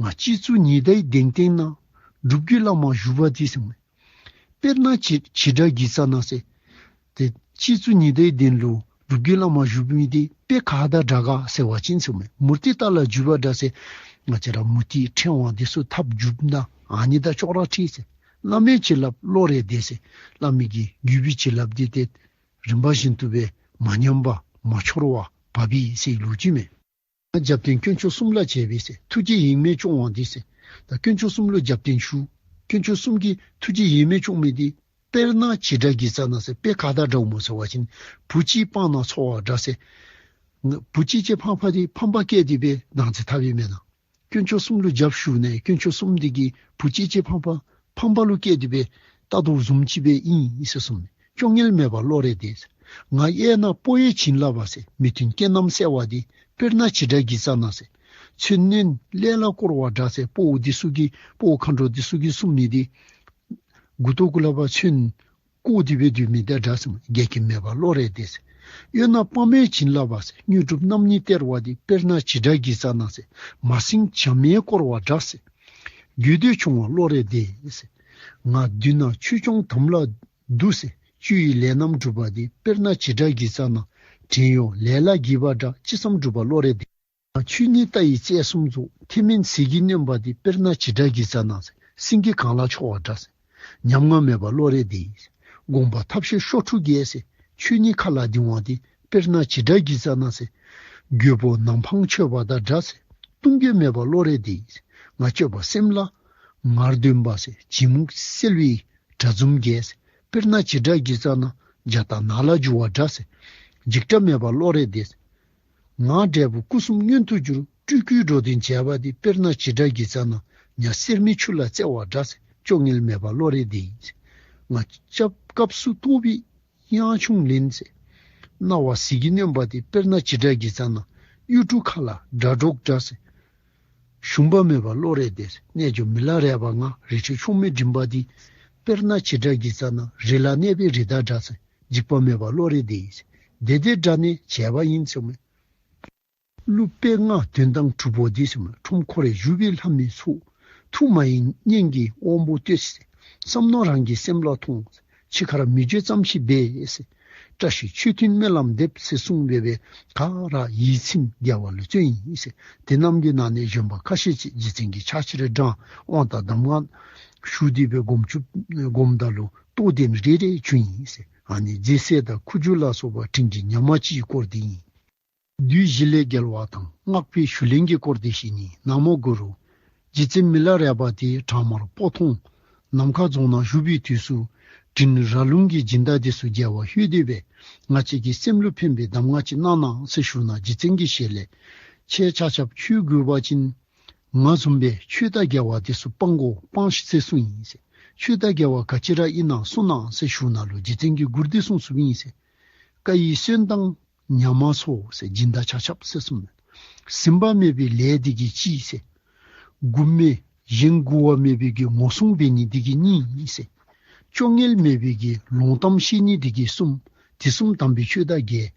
ང་སྤྱི་གཙུག་ཉི་ཟླའི་གདན་སྟེང་ན། སྒྲུབ་བརྒྱུད་བླ་མ་བཞུགས་པ་འདི་ཟེར་མས། དཔེར་ན་བྱེ་བྱེ་བྲག་གི་རྩ་ན་ཟེར། ཏེ་སྤྱི་གཙུག་ཉི་ཟླའི་གདན་ལུ་སྒྲུབ་བརྒྱུད་བླ་མ་བཞུགས་མི་འདི་དཔེ་ག་དང་འདྲ་ག་ཟེར་བ་ཅིན་ཟེར་མས། མུར་ཏི་ཏ་ལ་འཇུ་བ་འདྲ་ཟེར། ང་བཅས་ར་མུ་ཏིག་ཕྲེང་བ་འདི་ཚུ་ཐབ་འཇུ་ན་ཨ་ནི་དང་ཅོག་ར་འཐད་ཟེར། བླ་མའི་བྱིན་རླབས་བློ་རེ་བདེ་ཟེར། བླ་མའི་གི་བརྒྱུད་པའི་བྱིན་རླབས་འདི་ཏེ་རིམ་པ་བཞིན་དུ་སྦེ་མ་ཉམས་པར་མ་འཆོར་བར་བབས་པས་ཟེར་ལོ་རྒྱུས་མས། རྒྱབ་རྟེན་དཀོན་མཆོག་གསུམ་ལ་བྱས་པའི་ཟེར། ཐུགས་རྗེ་ཡེངས་མེད་སྐྱོང་བ་འདི་ཟེར། ད་དཀོན་མཆོག་གསུམ་ལུ་རྒྱབ་རྟེན་ཞུ། དཀོན་མཆོག་གསུམ་གྱི་ཐུགས་རྗེ་ཡེངས་མེད་སྐྱོང་མི་འདི་དཔེར་ན་བྱེ་བྲག་གི་རྩ་ན་ཟེར། དཔེ་ག་དང་འདྲཝ་སྨོ་ཟེར་བ་ཅིན་བུ་གཅིག་སྤང་ན་འཚོ་བ་འདྲ་ཟེར། བུ་གཅིག་ཅིག་ཕམ་པ་འདི་ཕམ་པ་སྐྱེས་ཏེ་སྦེ་ནང་ཚེ་ཐར་བའི་མེན་ན། དཀོན་མཆོག་གསུམ་ལུ་རྒྱབ་ཞུ་ནི་དཀོན་མཆོག་གསུམ་འདི་གིས་བུ་གཅིག་ཅིག་ཕམ་པ་ཕམ་པ་ལུ་སྐྱེས་ཏེ་སྦེ་ལྟ་དོ་བཟུམ་ཅིག་སྦེ་ཨིན་ཟེར་གསུངས་མས། སྐྱོ་ངལ་མེད་པ་བློ་རེ་བདེ་ཟེར། ང་གཡས་ན་དཔའ་བོས་བྱིན་བརླབས་པ་ཟེར། མི་མཐུན་རྐྱེན་རྣམས་སེལ་བ་འདི། དཔེར་ན་བྱེ་བྲག་གི་རྩ་ན་ཟེར། མཚོན་ནི་ལས་ལ་བསྐོར་བ་འདྲ་ཟེར། དཔའ་བོ་འདི་ཚུ་གིས་དཔའ་བོ་མཁའ་འགྲོ་འདི་ཚུ་གིས་གསུངས་མི་འདི་མགུ་ཏོ་གུ་ལུ་ཕར་མཚོན་བཀོ་སྟེ་སྦེ་སྡོད་མི་དང་འདྲ་ཟེར་མས། འགལ་རྐྱེན་མེད་པ་བློ་རེ་བདེ་ཟེར། གཡོན་ན་དཔའ་མོས་བྱིན་བརླབས་པ་ཟེར། དངོས་གྲུབ་རྣམ་གཉིས་སྟེར་བ་འདི། དཔེར་ན་བྱེ་བྲག་གི་རྩ་ན་ཟེར། མ་སྲིང་བྱམས་མས་བསྐོར་བ་འདྲ་ཟེར། རྒྱུད་སྡེ་ཆུང་བ་བློ་རེ་བདེ་ཟེར། ང་མདུན་ན་ཆོས་སྐྱོང་དམ་ལ་འདུ་ཟེར། བཅུ་ཡི་ལས་རྣམས་སྒྲུབ་པ་འདི། དཔེར་ན་བྱེ་བྲག་གི་རྩ་ན། བྲན་གཡོག་ལས་ལ་བགྱིས་པ་འདྲ། ཅི་བསམ་འགྲུབ་པ་བློ་རེ་བདེ། ཆོས་ཉིད་ལྟ་བའི་རྩལ་གསུམ་རྫོགས། ཐེག་དམན་ཟིལ་གྱིས་གནོན་པ་འདི། དཔེར་ན་བྱེ་བྲག་གི་རྩ་ན་ཟེར། སེང་གེ་གངས་ལ་འཕྱོ་བ་འདྲ་ཟེར། ཉམ་ང་མེད་པ་བློ་རེ་བདེ་ཟེར། དགོངས་པ་ཐབས་ཤེས་ཤོག་དྲིལ་རྒྱས་ཟེར། ཆོས་ཉིད་མཁའ་ལ་ལྡིང་བ་འདི། དཔེར་ན་བྱེ་བྲག་གི་རྩ་ན་ཟེར། རྒོད་པོ་ནམ་འཕང་ཆོད་པ་དང་འདྲ་ཟེར། ལྟུང་རྒོད་མེད་པ་བློ་རེ་བདེ་ཟེར། ང་སྤྱོད་པ་སེམས་ལ་ངར་འདོན་པ་ཟེར། བྱིང་རྨུགས་སེལ་བའི་གྲལ་འཛོམས་རྒྱས་ཟེར། དཔེར་ན་བྱེ་བྲག་གི་རྩ་ན། རྒྱ་སྟག་ནགས་ལ་རྒྱུ་བ་འདྲ་ཟེར། འཇིགས་སྐྲག་མེད་པ་བློ་རེ་བདེ་ཟེར། ངག་འབྲས་བུ་སྐུ་གསུམ་མངོན་དུ་གྱུར། སྤྲུལ་སྐུའི་འགྲོ་དོན་བྱེད་པ་འདི། དཔེར་ན་བྱེ་བྲག་གི་རྩ་ན། ཉ་གསེར་མིག་ཆུ་ལ་རྩེ་བ་འདྲ་ཟེར། སྐྱོ་ངལ་མེད་པ་བློ་རེ་བདེ་ཟེར། ང་སྐབས་སྐབས་སུ་རྟོག་པའི་དབྱངས་ཕྱུང་ལེན་ཟེར། རྣ་བ་ཟིལ་གྱིས་གནོན་པ་འདི། དཔེར་ན་བྱེ་བྲག་གི་རྩ་ན། གཡུ་འབྲུག་མཁའ་ལ་སྒྲ་སྒྲོགས་འདྲ་ཟེར། ཞུམ་པ་མེད་པ་བློ་རེ་བདེ་ཟེར། རྣལ་འབྱོར་མི་ལ་རས་པ་ང་། རི་ཁྲོད་ཕྱོགས་མེད་འགྲིམ་པ་འདི། དཔེར་ན་བྱེ་བྲག་གི་རྩ་ན། རི་ལ་གནས་པའི་རི་དྭགས་འདྲ་ཟེར། འཇིགས་པ་མེད་པ་བློ་རེ་བདེ་ཟེར། བདེ་བདེ་འདྲ་ནས་བྱས་པ་ཡིན་ཟེར་མས། གླུ་དཔེ་ལྔ་དོན་དང་གྲུབ་པོ་འདི་ཟེར་མས། ཁྲོམ་ཁོ་རའི་བཞུགས་པའི་ལྷ་མིའི་ཚོགས། ཐུགས་མ་ཡེངས་གཉེན་གྱི་དབང་པོ་ལྟོས་ཟེར། བསམ་མནོ་རང་གི་སེམས་ལ་ཐོངས་ཟེར། འཆི་ཁར་མི་འགྱོད་ཙམ་ཞིག་འབད་ཟེར། བཀྲ་ཤིས་ཆོས་མཐུན་སྨོན་ལམ་འདེབས་ཟེར་གསུངས་པའི་སྦེ་ག་ར་ཡིད་ཚིམ་དགེ་བ་ལུ་བརྩོན་ཡི་ཟེར། དེ་རྣམས་ཀྱི་ནང་ནས་གཞོན་པ་ཁ་ཤས་ཅིག་རྗེ་བཙུན་གྱི་ཕྱག་ཕྱིར་བགྲང་དབང་དང་གདམས་ངག་ཞུ་སྟེ་སྦེ་སྒོམ་ཆུབ་སྒོམ་ད་ལུ་རྟོགས་ལྡན་རེ་རེ་བྱུང་ཡི་ཟེར། ཨ་ནི་རྫས་སྲས་དང་ཁུ་བྱུག་ལ་སོགས་པ་དྲིན་གྱི་ཉ་མ་ཅིག་སྐོར་འདི་ཨིན། བདུད་བཞི་ལས་རྒྱལ་བ་དང་། སྔགས་པའི་ཞུ་ལན་གྱི་སྐོར་འདི་བཞིན་ནི། ན་མོ་གུ་རུ། རྗེ་བཙུན་མི་ལ་རས་པ་དེ་བྲག་དམར་སྤོ་ཐོང་ནམ་མཁའ་རྫོང་ན་བཞུགས་པའི་དུས་སུ་དྲིན་ར་ལུང་གི་སྦྱིན་བདག་དེ་ཚུ་རྒྱལ་བ་ལྷོད་དེ་སྦེ་ང་བཅས་ཀྱི་སེམས་ལུ་ཕན་པའི་གདམས་ངག་ཅིག་གནང་གནང་ཟེར་ཞུ་ན་རྗེ་བཙུན་གྱི་ཞལ་ལས་ཁྱེད་ཆ་ཁྱབ་ཆོས་དགོས་པ་ཅིན་ང་བཟུམ་སྦེ་ཆོས་དང་འགལ་བ་དེ་ཚུ་སྤང་དགོ་སྤང་ཤིག་ཟེར་གསུངས་ཡི་ཟེར། ཆོས་དང་འགལ་བ་ག་ཅི་ར་ཨིན་ན་གསུང་གནང་ཟེར་ཞུ་ན་ལུ་རྗེ་བཙུན་གྱིས་མགུར་འདི་གསུངས་གསུངསམ་ཨིན་ཟེར། བཀའ་ཡི་སོན་དང་ཉ་མ་ཚོ་ཟེར། སྦྱིན་བདག་ཆ་ཁྱབ་ཟེར་གསུངས་མས། ཟིན་པ་མེད་པའི་ལས་འདི་གིས་ཅི་ཟེར། མགུ་མེད་གཞན་མགུ་བ་མེད་པའི་གི་ངོ་སྲུང་འབད་ནི་འདི་གིས་གཉིས་ཟེར། སྐྱོ་ངལ་མེད་པའི་གི་ལོང་གཏམ་བཤད་ནི་འདི་གིས་གསུམ། དེ་གསུམ་དམ་པའི་ཆོས་དང་འགལ།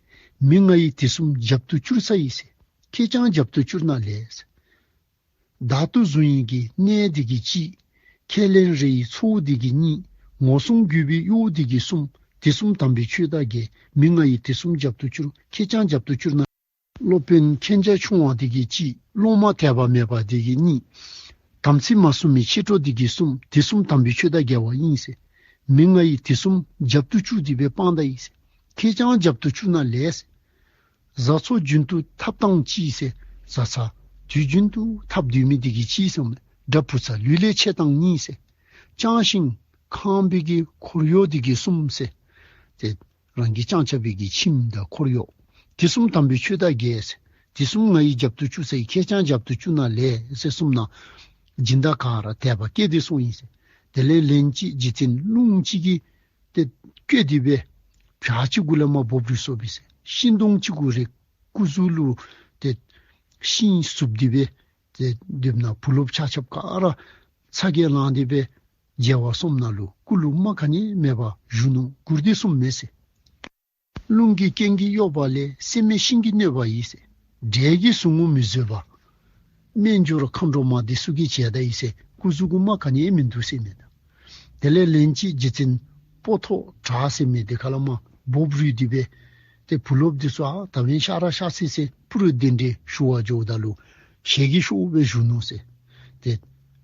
མི་ང་ཡིས་དེ་གསུམ་རྒྱབ་ཏུ་བསྐྱུར་ཚར་ཡི་ཟེར། ཁྱེད་ཀྱང་རྒྱབ་ཏུ་བསྐྱུར་ན་ལེགས་ཟེར། བདག་ཏུ་བཟུང་ཡི་གི་གནས་འདི་གིས་ཅི། ཁས་ལེན་རེ་ཡི་ཚོགས་འདི་གིས་གཉིས། ངོ་སྲུང་བརྒྱུད་པའི་གཡོག་འདི་གིས་གསུངས། དེ་གསུམ་དམ་པའི་ཆོས་དང་འགལ། མི་ང་ཡིས་དེ་གསུམ་རྒྱབ་ཏུ་བསྐྱུར། ཁྱེད་ཀྱང་རྒྱབ་ཏུ་བསྐྱུར་ན། སློབ་དཔོན་མཁྱེན་རྒྱ་ཆུང་བ་འདི་གིས་ཅི། སློབ་མ་དད་པ་མེད་པ་འདི་གིས་གཉིས། དམ་ཚིག་མ་བསྲུང་བའི་མཆེད་གྲོགས་འདི་གིས་གསུམ། དེ་གསུམ་དམ་པའི་ཆོས་དང་འགལ་བ་ཡིན་ཟེར། མི་ང་ཡིས་དེ་གསུམ་རྒྱབ་ཏུ་བསྐྱུར་ཏེ་སྦེ་སྤང་ད་ཡི་ཟེར། ཁྱེད་ཀྱང་རྒྱབ་ཏུ་བསྐྱུར་ན་ལེགས་ཟེར། བཟའ་ཚོ་རྒྱུན་དུ་འཐབ་དང་གཅིག་ཟེར། བཟའ་ཚང་དུས་རྒྱུན་དུ་འཐབ་སྡོད་མི་འདི་གིས་གཅིག་ཟེར་མས། དགྲ་བུ་ཚ་ལུས་ལས་ཆད་དང་གཉིས་ཟེར། བཅང་ཞིང་ཁེངས་པའི་གི་འཁོར་གཡོག་འདི་གིས་གསུམ་ཟེར། ཏེ་རང་གི་བཅང་བཅའ་བའི་གི་ཁྱིམ་དང་འཁོར་གཡོག། དེ་གསུམ་དམ་པའི་ཆོས་དང་འགལ་ཟེར། དེ་གསུམ་ང་ཡིས་རྒྱབ་ཏུ་བསྐྱུར་ས་ཡི། ཁྱེད་ཀྱང་རྒྱབ་ཏུ་བསྐྱུར་ན་ལེགས་ཟེར་གསུངས་ན། སྦྱིན་བདག་ག་ར་དད་པ་སྐྱེས་ཏེ་སོང་ཡི་ཟེར། དེ་ལས་ལན་ཅིག་རྗེ་བཙུན་ཀླུ་གཅིག་གིས་ཏེ་བསྐོལ་ཏེ་སྦེ་བྱག་ཅིག་གུ་ལས་མར་སྦུབས་རུལ་སོང་པས་ཟེར། ཤིང་སྡོང་ཅིག་གུ་རེག། སྐུ་གཟུགས་ལུ་ཏེ་ཤིང་བསུབས་ཏེ་སྦེ་ཏེ་སྡོདཔ་ན་བུ་སློབ་ཆ་ཁྱབ་ག་ར་ཚ་གྱང་ལངས་ཏེ་སྦེ་མཇལ་བར་སོངམ་ན་ལུ་སྐུ་ལུ་རྨ་ག་ནི་མེད་པར་བཞུགས་ནུག། མགུར་འདི་གསུངས་མས་ཟེར། རླུང་གི་རྐྱེན་གྱིས་གཡོ་བ་ལས། སྲེད་མེད་ཤིང་གི་གནོད་པ་ཡིས་ཟེར། འབྲས་ཀྱི་ཟུག་རྔུ་མི་བཟོད་པ། སྨན་སྦྱོར་མཁའ་འགྲོ་མ་འདི་ཚུ་གིས་བྱས་ད་ཡི་ཟེར། སྐུ་གཟུགས་གུ་རྨ་ག་ནི་ཡང་མིན་འདུག་ཟེར་མས་ད། དེ་ལས་ལན་ཅིག་རྗེ་བཙུན་པོ་ཐོག་གྲགས་ཟེར་མི་འདི་ཁ་ལས་མར་སྦུབས་རུལ་ཏེ་སྦེ་ཏེ་བུ་སློབ་འདི་ཚུ་ཨ་ད་བན་ཤ་ར་ཤ་སི་སི་ཕུ་རུ་གདན་འདྲེན་ཞུ་བར་འགྱོཝ་ད་ལུ་ཞལ་གྱིས་ཤོར་སྦེ་བཞུགས་ནུག་ཟེར། ཏེ་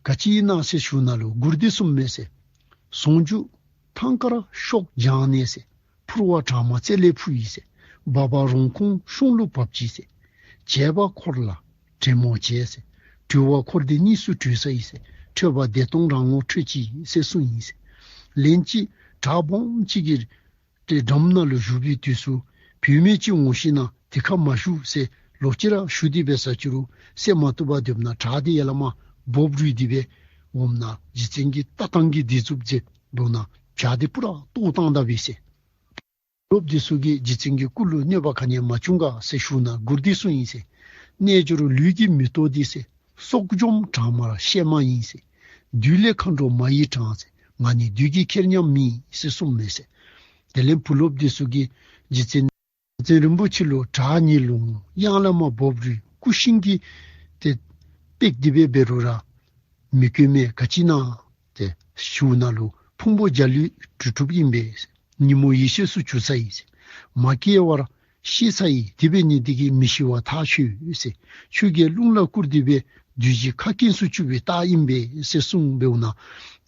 ག་ཅི་ཨིན་ན་ཟེར་ཞུ་ན་ལུ་མགུར་འདི་གསུངས་མས་ཟེར། ཟུང་འཇུག་ཐང་དཀར་གཤོག་ལྗང་ནས་ཟེར། ཕུར་བ་གྲང་མ་རྩེ་ལས་འཕུར་ཡི་ཟེར། འབབ་པ་རོང་ཁོང་གཤོང་ལུ་བབས་ཅི་ཟེར། བྱེད་པ་འཁོར་ལ་དྲེད་མོ་བྱས་ཟེར། འགྲུལ་བ་འཁོར་འདས་གཉིས་སུ་འགྲོལ་ས་ཡིན་ཟེར། ཁྲོས་པ་བདེ་སྟོང་རང་ངོ་འཕྲོད་ཅི་ཟེར་གསུངས་ཡི་ཟེར། ལན་ཅིག་བྲག་སྦོམ་ཅིག་གི་ཏེ་འགྲམ་ན་ལུ་བཞུགས་པའི་དུས་སུ་བུད་མེད་ཅིག་འོང་ཞིན་ན་དེ་ཁར་མ་བཞུགས་ཟེར་ལོག་ཅི་ར་ཞུ་སྟེ་སྦེ་ས་ཅི་རུང་སེལ་མ་བཏུབ་པར་སྡོདཔ་ན་བྲག་འདི་ཡར་ལས་མར་སྦུབས་རུལ་ཏེ་སྦེ་འོངམ་ན་རྗེ་བཙུན་གྱིས་ལྟ་སྟངས་ཀྱི་འདི་བཟུམ་མཛད་འབདཝ་ད་བྱག་འདི་པུ་ར་གཏོར་བཏང་ད་པས་ཟེར། སློབ་འདི་ཚུ་གིས་རྗེ་བཙུན་གྱི་སྐུ་ལུ་གནོད་པ་ག་ནི་ཡང་མ་བྱུང་ག་ཟེར་ཞུ་ན་མགུར་འདི་གསུངས་ཡི་ཟེར། རྣལ་འབྱོར་ལུས་ཀྱི་མེ་ཏོག་འདི་ཟེར། གཤོག་འཇོམས་གྲང་དམར་གཤེད་མ་ཡིན་ཟེར། བདུད་ལས་མཁའ་འགྲོ་མ་ཡིས་དྲངས་ཟེར། ང་ནི་བདུད་ཀྱི་ཁེར་མཉམ་མིན་ཟེར་གསུངས་མས་ཟེར། དེ་ལས་བུ་སློབ་འདི་ཚུ་གིས་རྗེ་བཙུན་རྗེ་བཙུན་རིན་པོ་ཆེ་ལུ་བྲག་གཉིས་ལུ་གཡང་ལས་མར་སྦུབས་རུལ་སྐུ་ཤིང་གིས་ཏེ་བཏེགས་ཏེ་སྦེ་འབད་རུང་ར་མི་གོ་མས། ག་ཅི་ཨིན་ན་ཏེ་ཞུ་ན་ལུ་ཕུང་པོ་འཇའ་ལུས་གྲུབ་གྲུབ་ཨིན་པས། ཉིན་མོ་ཡེ་ཤེས་སུ་གྱུར་ས་ཡིན་ཟེར། མ་སྐྱེས་པར་ཤི་ས་ཡིན། དེ་འབད་ནི་འདི་གིས་མི་ཤི་བར་ཐག་ཆོད་ཟེར། ཆོས་རྒྱལ་རླུང་ལ་བསྐུར་ཏེ་སྦེ་བདུད་བཞི་ཁ་སྐེངས་སུ་བཅུག་པའི་རྟགས་ཨིན་པས་ཟེར་གསུངས་འབདཝ་ད་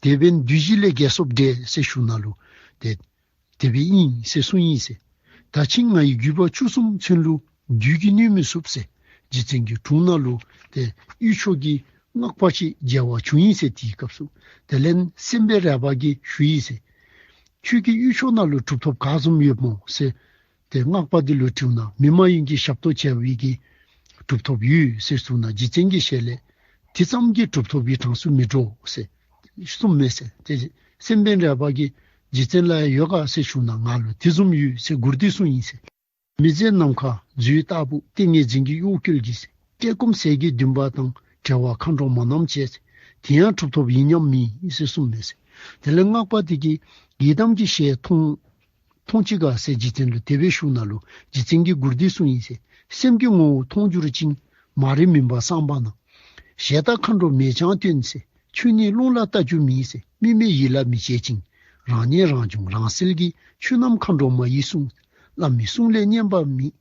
དེ་འབདན་བདུད་བཞི་ལས་རྒྱལ་སོངམ་འདྲས་ཟེར་ཞུ་ན་ལུ་ཏེ་དེ་སྦེ་ཨིན་ཟེར་གསུངས་ཡི་ཟེར། ད་ཕྱིན་ང་ཡི་རྒྱུད་པ་བཅུ་གསུམ་ཚུན་ལུ་བདུད་ཀྱིས་གནོད་མི་ཚུགས་ཟེར། རྗེ་བཙུན་གྱི་དྲུང་ནང་ལུ་ཏེ་གཡུས་ཕྱོགས་ཀྱི་སྔགས་པ་ཅིག་མཇལ་བར་བྱོན་ཡི་ཟེར། དེའི་སྐབས་སུ་དེ་ལས་སེམས་དཔའ་རས་པ་གིས་ཞུ་ཡི་ཟེར། ཁྱོད་ཀྱི་གཡུས་ཕྱོགས་ནང་ལུ་གྲུབ་ཐོབ་ག་བཟུམ་ཡོདཔ་སྨོ་ཟེར་ཏེ་སྔགས་པ་འདི་ལུ་དྲིཝ་ད་མི་མ་ཡིན་གྱི་ཞབས་ཏོག་བྱ་བའི་གི་གྲུབ་ཐོབ་ཡོད་ཟེར་གསུངས་ན་རྗེ་བཙུན་གྱི་ཞལ་ལས་དེ་ཙམ་གྱི་གྲུབ་ཐོབ་ཀྱི་གྲངས་སུ་མི་འགྲོ་ཟེར་གསུངས་མས་ཟེར། ཏེ་སེམས་དཔའ་རས་པ་གིས་རྗེ་བཙུན་ལུ་ཡང་ཡོད་ག་ཟེར་ཞུ་ན་ང་ལུ་དེ་བཟུམ་ཡོད་ཟེར་མགུར་འདི་གསུངས་ཡི་ཟེར། མི་བཟད་ནམ་མཁའ་མཛོད་ལྟ་བུ། ཏིང་ངེ་འཛིན་གྱི་གཡོ་བསྐུལ་གྱིས་ཟེར། བཀྲེས་སྐོམ་ཟས་ཀྱི་འདུན་པ་དང་། བྲེལ་བ་མཁའ་འགྲོ་མ་རྣམས་བྱེད་ཟེར། དེ་ཡང་གྲུབ་ཐོབ་ཡིན་མཉམ་མིན་ཟེར་གསུངས་མས་ཟེར། དེ་ལས་སྔགས་པ་འདི་གིས་ཡི་དམ་གྱི་ཞལ་མཐོང་མཐོང་ཅི་ག་ཟེར་རྗེ་བཙུན་ལུ་དེ་སྦེ་ཞུ་ན་ལུ་རྗེ་བཙུན་གྱིས་མགུར་འདི་གསུངས་ཡི་ཟེར། སེམས་ཀྱི་ངོ་བོ་མཐོང་འགྱུར་ཅིང་། མ་རིག་མུན་པ་སངས་པ་ན། ཞལ་ལྟ་མཁའ་འགྲོ་མེ་སྦྱང་སྟོན་ཟེར། ཆོས་ཉིད་རླུང་ལ་ལྟ་རྒྱུ་མིན་ཟེར། དམིགས་མེད་ཡིད་ལ་མི་བྱེད་ཅིང་། རང་ཉིད་རང་བྱུང་རང་གསལ་གྱི། ཆོས་རྣམས་མཁའ་འགྲོ་མ་ཡིས་གསུངས། བླ་མའི་གསུང་ལས་བསྙེན་པ་མེད།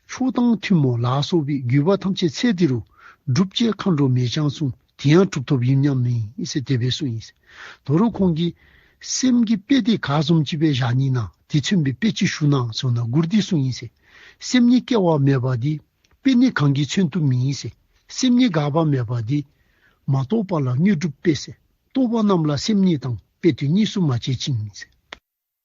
མཆོག་དང་ཐུན་མོང་ལ་སོགས་པའི། བརྒྱུད་པ་ཐམས་ཅད་ཚེ་འདི་རུ། སྒྲུབ་ཅེས་མཁའ་འགྲོ་མེ་སྦྱང་གསུངས། དེ་ཡང་གྲུབ་ཐོབ་ཡིན་མཉམ་མིན་ཟེར་དེ་སྦེ་གསུངས་ཡི་ཟེར། དོ་རུང་ཁོང་གིས་སེམས་ཀྱི་དཔེ་འདི་ག་བཟུམ་ཅིག་སྦེ་བཞག་ནི་ན་དེ་མཚོན་པའི་དཔེ་ཅིག་ཞུ་ན་ཟེར་ན་མགུར་འདི་གསུངས་ཡི་ཟེར། སེམས་ཉིད་སྐྱེ་བ་མེད་པ་འདི། དཔེ་ནི་གང་གིས་མཚོན་དུ་མིན་ཟེར། སེམས་ཉིད་འགག་པ་མེད་པ་འདི། མ་རྟོགས་པ་ལ་དངོས་གྲུབ་དཔེ་ཟེར། རྟོགས་པ་རྣམས་ལ་སེམས་ཉིད་དང་། དཔེ་དེ་གཉིས་སུ་མ་ཕྱེ་ཅིང་ཟེར།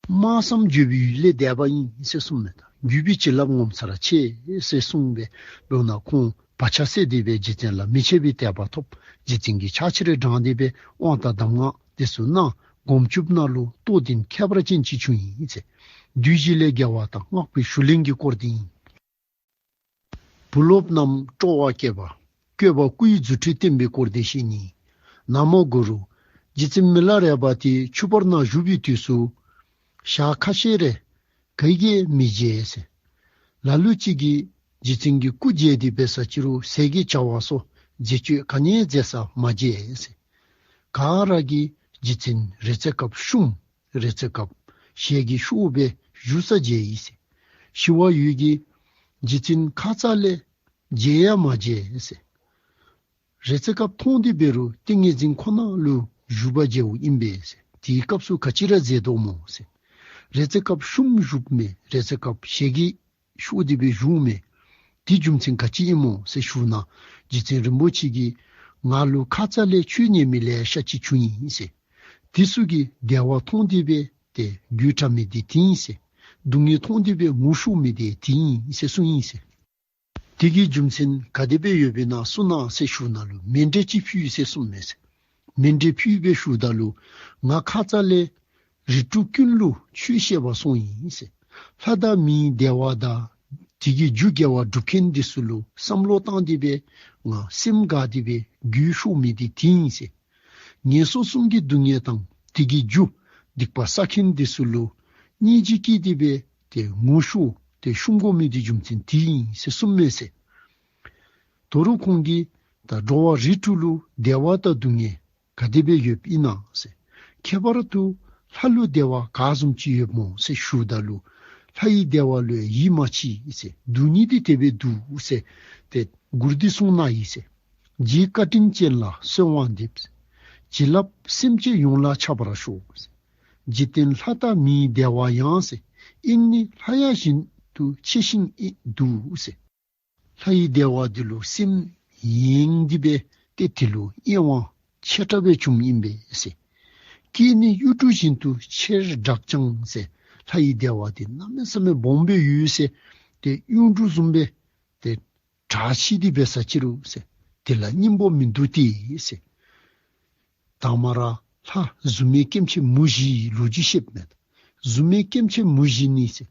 སྨྲ་བསམ་བརྗོད་པའི་ཡུལ་ལས་འདས་པ་ཡིན་ཟེར་གསུངས་མས། ད་བརྒྱུད་པའི་བྱིན་རླབས་ངོ་མཚར་ཆེ་ཟེར་གསུངས་པས། འབདཝ་ད་ཁོང་བག་ཆགས་སད་དེ་སྦེ་རྗེ་བཙུན་ལ་མི་ཕྱེད་པའི་དད་པ་ཐོབ། རྗེ་བཙུན་གྱིས་ཕྱག་ཕྱི་རེ་དྲངས་ཏེ་སྦེ་དབང་དང་གདམས་ངག་དེ་ཚུ་གནང་། སྒོམ་སྒྲུབ་ནང་ལུ་རྟོགས་ལྡན་ཁྱད་པར་ཅན་ཅིག་བྱུང་ཡི་ཟེར། བདུད་བཞི་ལས་རྒྱལ་བ་དང་། སྔགས་པའི་ཞུ་ལེན་གྱི་སྐོར་འདི་ཨིན། བུ་སློབ་རྣམས་སྤྲོ་བ་བསྐྱེད་པ། བཀོད་པ་སྐུ་ཡི་རྫུ་འཕྲུལ་བསྟན་པའི་སྐོར་འདི་བཤད་ནི། ན་མོ་གུ་རུ། རྗེ་བཙུན་མི་ལ་རས་པ་དེ་ཆུ་བར་ན་བཞུགས་པའི་དུས་སུ། ཞག་ཁ་ཤས་རེ་ག་གིས་མི་མཇལ་ཟེར། ལ་ལུ་ཅིག་གིས་རྗེ་བཙུན་གྱི་སྐུ་མཇལ་ཏེ་འབད་ས་ཅི་རུང་ཟས་ཀྱི་བྱ་བ་སོགས་མཛད་སྤྱོད་ག་ནི་མཛད་ས་མ་མཇལ་ཟེར། ག་ར་གིས་ རྗེ་བཙུན་རེ་ཙེ་སྐབས་ཤུམ་རེ་ཙེ་སྐབས་ཞལ་གྱི་ཤོག་སྦེ་བཞུགས་ས་མཇལ་ཡི་ཟེར།་ཞི་བ་འོད་ཀྱིས་རྗེ་བཙུན་ཁ་ཙ་ལས་མཇལ་ཡང་མ་མཇལ་ཟེར། རེ་ཙེ་སྐབས་མཐོང་སྟེ་འབད་རུང་ཏིང་ངེ་འཛིན་ཁོ་ན་ལུ་བཞུགས་པ་མཇལཝ་ཨིན་པས་ཟེར། དེའི་སྐབས་སུ་ག་ཅི་ར་མཛད་དོ་མོ་ཟེར། རེ་ཙེ་སྐབས་ཤུམ་བཞུགསཔ་མས། རེ་ཙེ་སྐབས་ཞལ་གྱི་ཤོག་སྟེ་སྦེ་བཞུགས་མས། དེ་རྒྱུ་མཚན་ག་ཅི་ཨིན་མོ་ཟེར་ཞུ་ན། རྗེ་བཙུན་རིན་པོ་ཆེ་གིས་ང་ལུ་ཁ་ཙ་ལས་ཆོས་ཉན་མི་ལེ་ཤ་ཅིག་བྱུང་ཡི་ཟེར། དེ་ཚུ་གིས་བདེ་བ་མཐོང་སྟེ་སྦེ་ཏེ་རྒྱུད་དྲག་མི་དེ་དེ་ཨིན་ཟེར། སྡུག་བསྔལ་མཐོང་སྟེ་སྦེ་ངུ་ཤོར་མི་དེ་དེ་ཨིན་ཟེར་གསུངས་ཡི་ཟེར། དེ་གི་རྒྱུ་མཚན་ག་དེ་སྦེ་ཡོདཔ་ཨིན་ན་གསུངས་གནང་ཟེར་ཞུ་ན་ལུ་མཎྜལ་ཅིག་ཕུལ་ཡི་ཟེར་གསུངས་མས་ཟེར། མཎྜལ་ཕུལ་སྦེ་ཞུཝ་ད་ལུ་ང་ཁ་ཙ་ལས་རིགས་དྲུག་ཀུན་ལུ་ཆོས་བཤད་པར་སོང་ཡི་ཟེར། ལྷ་དང་མིའི་བདེ་བ་དང་དེ་གི་རྒྱུ་དགེ་བ་སྒྲུབ་མཁན་དེ་ཚུ་ལུ་བསམ་བློ་བཏང་སྟེ་སྦེ་ང་སེམས་དགའ་སྟེ་སྦེ་རྒྱུད་ཤོར་མི་དེ་དེ་ཨིན་ཟེར། ངན་སོང་གསུམ་གྱི་སྡུག་བསྔལ་དང་དེ་གི་རྒྱུ་སྡིག་པ་བསགས་མཁན་དེ་ཚུ་ལུ་སྙིང་རྗེ་སྐྱེས་ཏེ་སྦེ་ཏེ་ངུ་ཤོར་ཏེ་ཤུམ་དགོ་མི་དེ་རྒྱུ་མཚན་དེ་ཨིན་ཟེར་གསུངས་མས་ཟེར། དོ་རུང་ཁོང་གིས་ད་འགྲོ་བ་རིགས་དྲུག་ལུ་བདེ་བ་དང་སྡུག་བསྔལ་ག་དེ་སྦེ་ཡོདཔ་ཨིན་ན་ཟེར། ཁྱད་པར་དུ་ལྷ་ལུ་བདེ་བ་ག་བཟུམ་ཅིག་ཡོདཔ་སྨོ་ཟེར་ཞུཝ་ད་ལུ་ལྷ་ཡི་བདེ་བ་ལུ་ཡིད་མ་ཆེས་ཟེར། སྡུག་བསྔལ་དེ་དེ་སྦེ་འདུག་ཟེར་ཏེ་མགུར་འདི་གསུངས་གནང་ཡི་ཟེར། རྗེ་བཀའ་དྲིན་ཅན་ལ་གསོལ་བ་འདེབས། བྱིན་རླབས་སེམས་ཅན་ཡོངས་ལ་ཁྱབ་པར་ཤོག་ཟེར། འཇིག་རྟེན་ལྷ་དང་མིའི་བདེ་བ་ཡང་ཟེར། དབྱིངས་ནི་ལྷ་ཡི་ཞིང་དུ་ཆེ་ཞིང་ཨིན་འདུག་ཟེར། ལྷ་ཡི་བདེ་བ་འདི་ལུ་སེམས་ཡེངས་ཏེ་སྦེ་ཏེ་དེ་ལུ་གཡེང་བ་ཆེ་དྲགས་སྦེ་བྱུངམ་ཨིན་པས་ཟེར། སྐད་ནི་གཡུ་འབྲུག་བཞིན་དུ་ཆེར་གྲགས་ཀྱང་ཟེར། ལྷ་ཡི་བདེ་བ་འདི་གནམ་མེད་ས་མེད་སྦོམ་སྦེ་ཡོད་ཟེར། ཏེ་གཡུ་འབྲུག་བཟུམ་སྦེ་ཏེ་གྲགས་ཆེ་སྟེ་འབད་ས་ཅི་རུང་ཟེར། དེ་ལ་སྙིང་པོ་མིན་འདུག་སྟེ་ཟེར། དང་མ་ར་ལྷ་གཟུགས་མེད་སྐྱེ་མཆེད་མུ་བཞིའི་ལོ་རྒྱུས་བཤདཔ་མས། གཟུགས་མེད་སྐྱེ་མཆེད་མུ་བཞི་ནི་ཟེར།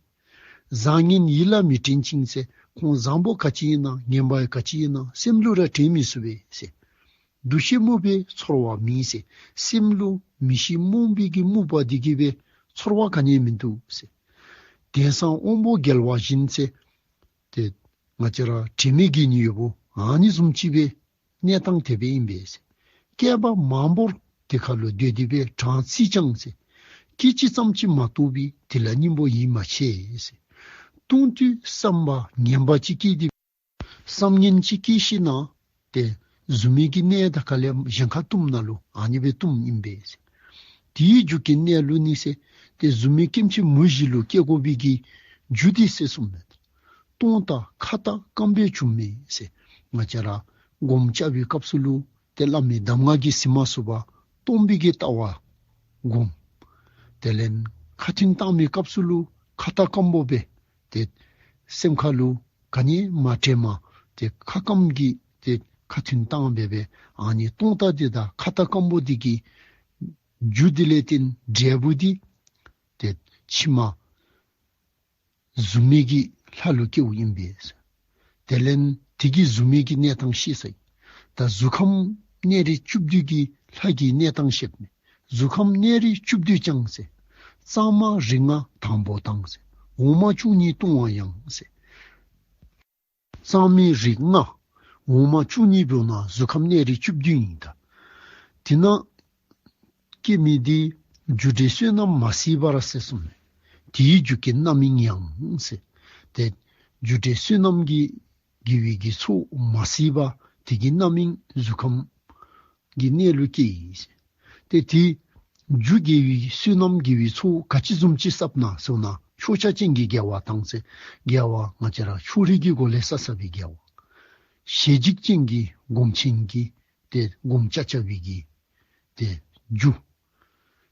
བཟང་ངན་ཡིད་ལ་མི་དྲན་ཅིང་ཟེར། ཁོང་བཟང་པོ་ག་ཅི་ཨིན་ན་ངན་པ་ག་ཅི་ཨིན་ན་སེམས་ལུ་ར་དྲན་མི་ཚུགས་པས་ཟེར། འདུ་ཤེས་རྨུགས་པའི་ཚོར་བ་མེད་ཟེར། སེམས་ལུ་མི་ཤེས་རྨོངས་པའི་གི་རྨུགས་པ་འདི་གིས་སྦེ་ཚོར་བ་ག་ནི་ཡང་མིན་འདུག་ཟེར། དེང་སང་དབང་པོ་རྒྱལ་བ་བཞིན་ཟེར། ཏེ་ང་བཅས་ར་དྲན་མེད་བརྒྱལ་ནི་ཡོདཔ་ཨ་ནི་བཟུམ་ཅིག་སྦེ་གནས་སྟངས་དེ་སྦེ་ཨིན་པས་ཟེར། བསྐལ་པ་མང་པོར་དེ་ཁ་ལུ་སྡོད་དེ་སྦེ་གྲངས་བརྩིས་ཀྱང་ཟེར། སྐད་ཅིག་ཙམ་ཅིག་མ་གཏོགས་པའི་དེ་ལ་སྙིང་པོ་ཡིད་མ་ཆེས་ཟེར། ལྟུང་དུས་བསམ་པ་ངན་པ་ཅིག་སྐྱེས་ཏེ་བསམ་ངན་ཅིག་སྐྱེས་ཞིནམ་ཏེ་གཟུགས་མེད་ཀྱི་གནས་དེ་ཁ་ལས་གཞན་ཁར་ལྟུང་ནི་ལུ་ཨ་ནི་སྦེ་ལྟུངམ་ཨིན་པས་ཟེར། དེའི་རྒྱུ་གི་གནས་ལུགས་ནི་ཟེར། ཏེ་གཟུགས་མེད་སྐྱེ་མཆེད་མུ་བཞི་ལུ་སྐྱེ་དགོ་པའི་གི་རྒྱུ་འདི་ཟེར་གསུངསམ་མས། སྟོང་དང་ཁ་དང་སྐམ་པས་བྱུངམ་མས་ཟེར། ང་བཅས་ར་སྒོམ་རྐྱབ་པའི་སྐབས་སུ་ལུ་ཏེ་བླ་མའི་གདམས་ངག་གིས་ཟིན་མ་ཚུགས་པར་སྟོང་པའི་གི་ལྟ་བ་སྒོམ། དེ་ལས་ཁ་ཐུན་བཏང་བའི་སྐབས་སུ་ལུ་ཁ་དང་སྐམ་པོ་སྦེ་ཏེ་སེམས་ཁ་ལུ་ག་ནི་མ་དྲནམ་ཏེ་ཁ་སྐམ་གྱི་ཏེ་ཁ་ཐུན་བཏང་སྦེ་སྦེ་ཨ་ནི་སྟོང་ལྟ་འདི་དང་ཁ་དང་སྐམ་པོ་འདི་གི་རྒྱུ་འདི་ལས་བརྟེན་འབྲས་བུ་འདི་ཏེ་ཕྱི་མ་གཟུགས་མེད་ཀྱི་ལྷ་ལུ་སྐྱེཝ་ཨིན་པས། དེ་ལས་དེ་གི་གཟུགས་མེད་ཀྱི་གནས་སྟངས་ཤེས་ས་ཡི། ད་གཟུགས་ཁམས་གནས་རིས་བཅུ་བདུན་གྱི་ལྷ་གི་གནས་སྟངས་བཤདཔ་མས། གཟུགས་ཁམས་གནས་རིས་བཅུ་བདུན་ཀྱང་ཟེར། གཙང་མ་རིགས་ལྔ་དང་པོ་དང་ཟེར། འོག་མ་བཅུ་གཉིས་ལྟུང་བ་ཡང་ཟེར། གཙང་མའི་རིགས་ལྔ། འོག་མ་བཅུ་གཉིས་འབདཝ་ད་གཟུགས་ཁམས་གནས་རིས་བཅུ་བདུན་ཨིན། ད་དེ་ནང་སྐྱེ་མི་འདི་རྒྱུ་འབྲས་བསོད་ནམས་མ་བསིལ་བར་ཟེར་གསུངསམ་མས། དེའི་རྒྱུ་གི་རྣམ་སྨིན་ཡང་ཟེར། ཏེ་རྒྱུ་འབྲས་བསོད་ནམས་ཀྱི་དགེ་བའི་གི་ཚོགས་མ་བསིལ་བར་དེ་གི་རྣམ་སྨིན་གཟུགས་ཁམས་ཀྱི་གནས་ལུ་སྐྱེ་ཡི་ཟེར། ཏེ་དེ་རྒྱུ་དགེ་བའི་བསོད་ནམས་དགེ་བའི་ཚོགས་ག་ཅི་བཟུམ་ཅིག་བསགས་ན་ཟེར་ན་ཕྱོགས་ཆ་ཅན་གྱི་དགེ་བ་དང་ཟེར། དགེ་བ་ང་བཅས་ར་ཕྱོགས་རིས་ཀྱི་སྒོ་ལས་བསགས་བསགས་པའི་དགེ་བ། ཞེ་འཇིགས་ཅན་གྱི་སྒོམ་ཆེན་གྱི་ཏེ་སྒོམ་རྐྱབ་རྐྱབ་པའི་གི་ཏེ་རྒྱུ།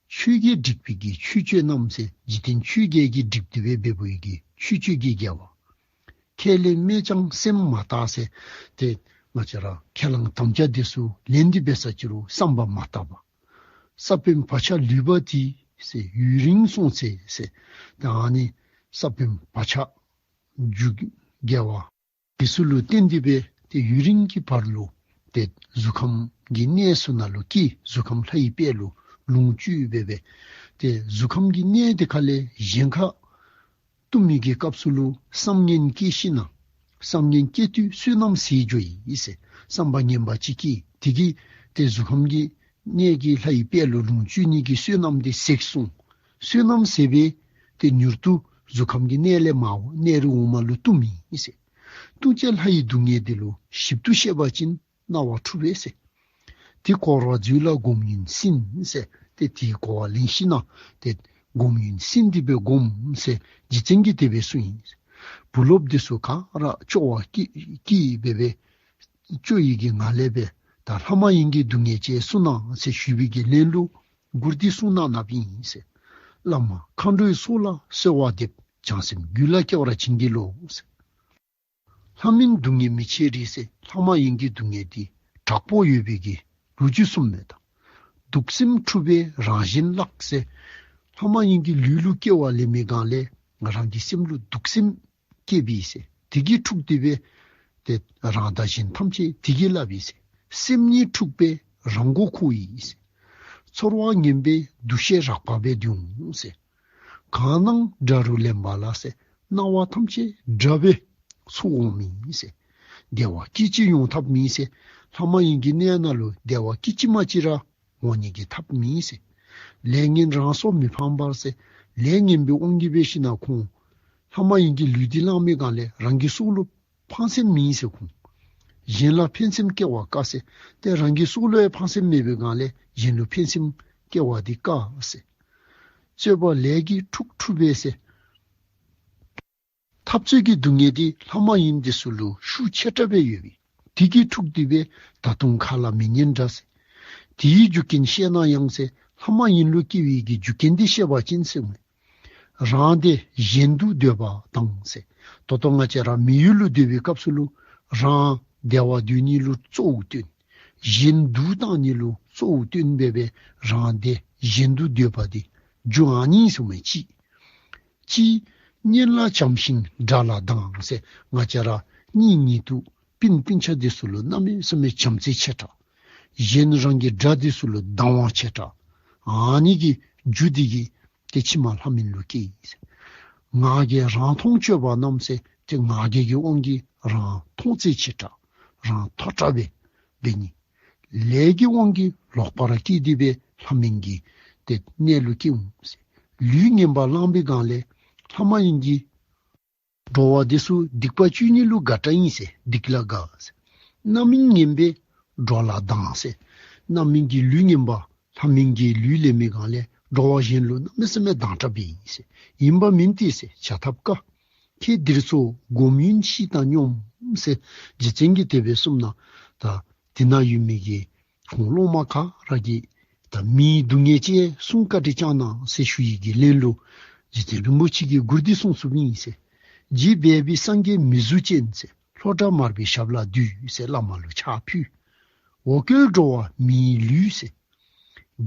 ཆོས་བརྒྱད་སྒྲིག་པའི་གི་ཆོས་སྤྱོད་རྣམས་ཟེར། འཇིག་རྟེན་ཆོས་བརྒྱད་ཀྱི་སྒྲིག་སྟེ་སྦེ་འབད་བའི་གི་ཆོས་སྤྱོད་ཀྱི་དགེ་བ། ཁས་ལེན་སྨྲས་ཀྱང་སེམས་མ་དག་ཟེར། ཏེ་ང་བཅས་ར་ཁས་བླངས་དམ་བཅའ་དེ་ཚུ་ལེན་ཏེ་འབད་ས་ཅི་རུང་བསམ་པ་མ་དག་པ། ས་བོན་བག་ཆགས་ལུས་པ་དེ་ཟེར། ཡུན་རིང་སོང་ཚེ་ཟེར། ད་ཨ་ནི་ས་བོན་བག་ཆགས་རྒྱུ་དགེ་བ་དེ་ཚུ་ལུ་བརྟེན་ཏེ་སྦེ་ཏེ་ཡུན་རིང་གི་བར་ལུ་ཏེ་གཟུགས་ཁམས་ཀྱི་གནས་ཚུ་ནང་ལུ་སྐྱེ། གཟུགས་ཁམས་ལྷའི་དཔལ་ལུ་ལོངས་སྤྱོད་འབད་སྦེ་ཏེ་གཟུགས་ཁམས་ཀྱི་གནས་དེ་ཁ་ལས་གཞན་ཁར་ལྟུང་མི་གི་སྐབས་སུ་ལུ་བསམ་ངན་སྐྱེ་ཞིནམ་བསམ་ངན་སྐྱེ་དུས་བསོད་ནམས་ཟད་འགྱོ་ཡི་ཟེར། བསམ་པ་ངན་པ་ཅིག་སྐྱེ། དེ་གིས་ཏེ་གཟུགས་ཁམས་ཀྱི་ གནས་ཀྱི་ལྷའི་དཔལ་ལུ་ལོངས་སྤྱོད་ནི་གི་བསོད་ནམས་དེ་ཟད་སོང་། བསོད་ནམས་ཟད་པས་ཏེ་མྱུར་དུ་གཟུགས་ཁམས་ཀྱི་གནས་ལས་མར་གནས་རིས་འོག་མ་ལུ་ལྟུང་མི་ཟེར། ལྟུང་བྱས་ལྷའི་སྡུག་བསྔལ་དེ་ལུ་ཞིབ་ཏུ་ཤེས་པ་ཅིན་སྣང་བ་འཁྲུལ་པས་ཟེར། དེ་འཁོར་བ་འཛོལ་ལ་སྒོམ་ཡུན་ཟིན་ཟེར། ཏེ་དེའི་འཁོར་བ་ལེན་ཞིནམ་ལས་ཏེ་སྒོམ་ཡུན་ཟིན་ཏེ་སྦེ་སྒོམ་ཟེར་རྗེ་བཙུན་གྱིས་དེ་སྦེ་གསུངས་ཡི། བུ་སློབ་དེ་ཚུ་ག་ར་སྐྱོ་བ་སྐྱེ་སྐྱེ་སྦེ་སྦེ་སྐྱོ་བའི་གི་ངང་ལས་སྦེ་ད་ལྷ་མ་ཡིན་གྱི་སྡུག་བསྔལ་ཅིག་གསུང་གནང་ཟེར་ཞུས་པའི་གི་ལན་ལུ་མགུར་འདི་གསུངས་གནང་གནངམ་ཨིན་ཟེར། བླ་མ་མཁའ་འགྲོའི་ཚོགས་ལ་གསོལ་བ་འདེབས། བྱང་སེམས་རྒྱུད་ལ་སྐྱེ་བར་བྱིན་གྱིས་རློབས་ཟེར། ལྷ་མིན་སྡུག་བསྔལ་མི་བྱེད་རིགས་ཟེར། ལྷ་མ་ཡིན་གྱི་སྡུག་བསྔལ་འདི་དྲག་པོ་ཡོད་པའི་གི་ལོ་རྒྱུས་གསུངསམ་མས་ད། གདུག་སེམས་འཁྲུགས་པས་རང་གཞན་བརླག་ཟེར། ལྷ་མ་ཡིན་གྱི་ལུས་ལུ་སྐྱེ་བ་ལེན་མི་སྒང་ལས་ང་རང་གི་སེམས་ལུ་གདུག་སེམས་སྐྱེས་པས་ཟེར། དེ་གིས་འཁྲུགས་ཏེ་སྦེ་ཏེ་རང་དང་གཞན་ཐམས་ཅད་དེ་གིས་བརླག་པས་ཟེར། སེམས་ཉིད་འཁྲུགས་པས་རང་མགོ་འཁོར་ཡི་ཟེར། ཚོར་བ་ངན་པས་འདུ་ཤེས་རགས་པ་སྦེ་འདུག་ཟེར། གང་སྣང་དགྲ་རུ་ལེན་པ་ལ་ཟེར། སྣང་བ་ཐམས་ཅད་དགྲ་སྦེ་ཚོར་འོང་མི་ཟེར། བདེ་བ་སྐད་ཅིག་ཡོང་ཐབས་མེད་ཟེར། ལྷ་མ་ཡིན་གྱི་གནས་ནང་ལུ་བདེ་བ་སྐད་ཅིག་མ་གཅིག་ར་འོང་ནི་གི་ཐབས་མེད་ཟེར། ལས་ངན་རང་སྲོག་མི་ཕངས་པར་ཟེར། ལས་ངན་པའི་དབང་གིས་འབད་ཞིན་ན་ཁོང་ལྷ་མ་ཡིན་གྱི་ལུས་འདི་བླང་མི་སྒང་ལས་རང་གི་སྲོག་ལུ་ཕངས་སེམས་མེད་ཟེར་ཁོང་། གཞན་ལ་ཕན་སེམས་སྐྱེ་བ་དཀའ་ཟེར། ཏེ་རང་གི་སྲོག་ལུ་ཡང་ཕངས་སེམས་མེད་པའི་སྒང་ལས་གཞན་ལུ་ཕན་སེམས་སྐྱེ་བ་འདི་དཀའ་ཟེར། རྩོད་པ་ལས་ཀྱིས་འཁྲུགས་འཁྲུགས་པས་ཟེར། འཐབ་རྩོད་ཀྱི་སྡུག་བསྔལ་འདི་ལྷ་མ་ཡིན་འདི་ཚུ་ལུ་ཤུགས་ཆེ་དྲགས་སྦེ་ཡོད་པས། དེ་གིས་འཁྲུགས་ཏེ་སྦེ་ད་དུང་ཁ་ལ་མི་ཉན་འདྲ་ཟེར། དེའི་རྒྱུ་རྐྱེན་ཤེས་ན་ཡང་ཟེར། ལྷ་མ་ཡིན་ལུ་སྐྱེ་བའི་གི་རྒྱུ་རྐྱེན་འདི་ཤེས་པ་ཅིན་ཟེར། རང་བདེ་གཞན་སྡུག་འདོད་པ་དང་ཟེར། ད་ལྟོ་ང་བཅས་ར་མི་ཡུལ་ལུ་སྡོད་པའི་སྐབས་སུ་ལུ་རང་བདེ་བ་འདོད་ནི་ལུ་གཙོ་བོ་བཏོན། གཞན་སྡུག་བཏང་ནི་ལུ་གཙོ་བོ་བཏོན་སྦེ་སྦེ་རང་བདེ་གཞན་སྡུག་འདོད་པ་འདི་རྒྱུ་ཨ་ནི་ཟེར་མི་ཅིག། གཅིག། གཉེན་ལ་བྱམས་ཤིང་དགྲ་ལ་སྡང་ཟེར། ང་བཅས་ར་གཉེན་ཉེ་དུ་སྤུན་སྤུན་ཆ་འདི་ཚུ་ལུ་གནམ་མེད་ས་མེད་བྱམས་བརྩེ་ཆེ་དྲགས། གཞན་རང་གི་དགྲ་འདི་ཚུ་ལུ་སྡང་བ་ཆེ་དྲགས། ཨ་ནི་གི་རྒྱུ་འདི་གིས་ཏེ་ཕྱི་མ་ལྷ་མིན་ལུ་སྐྱེས་ཟེར། ང་རྒྱལ་རང་མཐོང་སྤྱོད་པ་རྣམས་ཟེར། ཏེ་ང་རྒྱལ་གྱི་དབང་གིས་རང་མཐོང་ཚད་ཆེ་དྲགས། རང་མཐོ་དྲགས་སྦེ་འབད་ནི། ལས་ཀྱི་དབང་གིས་ལོག་པར་སྐྱེས་ཏེ་སྦེ་ལྷ་མིན་གྱི་ཏེ་གནས་ལུ་སྐྱེ་འོང་ཟེར། ལུས་ངན་པ་བླང་པའི་སྒང་ལས་ལྷ་མ་ཡིན་གྱི་འགྲོ་བ་འདི་ཚུ་སྡིག་པ་སྤྱོད་ནི་ལུ་དགའ་དྲགས་ཨིན་ཟེར། སྡིག་ལ་དགའ་ཟེར། རྣམ་སྨིན་ངན་པས་འགྲོ་ལ་སྡང་ཟེར། རྣམ་སྨིན་གྱི་ལུས་ངན་པ་ལྷ་མིན་གྱི་ལུས་ལེན་མི་སྒང་ལས་འགྲོ་བ་གཞན་ལུ་གནམ་མེད་ས་མེད་སྡང་དྲགས་སྦེ་ཨིན་ཟེར། ཨིན་པ་མིན་ཏེ་ཟེར། བྱ་ཐབས་དཀའ། ཁྱེད་འདིར་འཚོ་སྒོམ་ཡུན་ཤིག་དང་སྙོམས་ཟེར། རྗེ་བཙུན་གྱིས་དེ་སྦེ་གསུངས་ནུག། ད་དེ་ནང་ཡོད་མི་གི་ཁོང་སློབ་མ་ག་ར་གིས་ད་མིའི་སྡུག་བསྔལ་ཅིག་གསུང་བཀའ་དྲིན་བསྐྱང་གནང་ཟེར་ཞུ་ཡི་གི་ལན་ལུ་རྗེ་བཙུན་རིན་པོ་ཆེ་གིས་མགུར་འདི་གསུངས་གསུངསམ་ཨིན་ཟེར། རྗེ་སྦས་པའི་སངས་རྒྱས་མི་གཟུགས་ཅན་ཟེར། ལྷོ་བྲག་དམར་པོའི་ཞབས་ལ་འདུད་ཟེར་བླ་མ་ལུ་ཕྱག་ཕུལ། འོ་སྐོལ་འགྲོ་བ་མིའི་ལུས་ཟེར།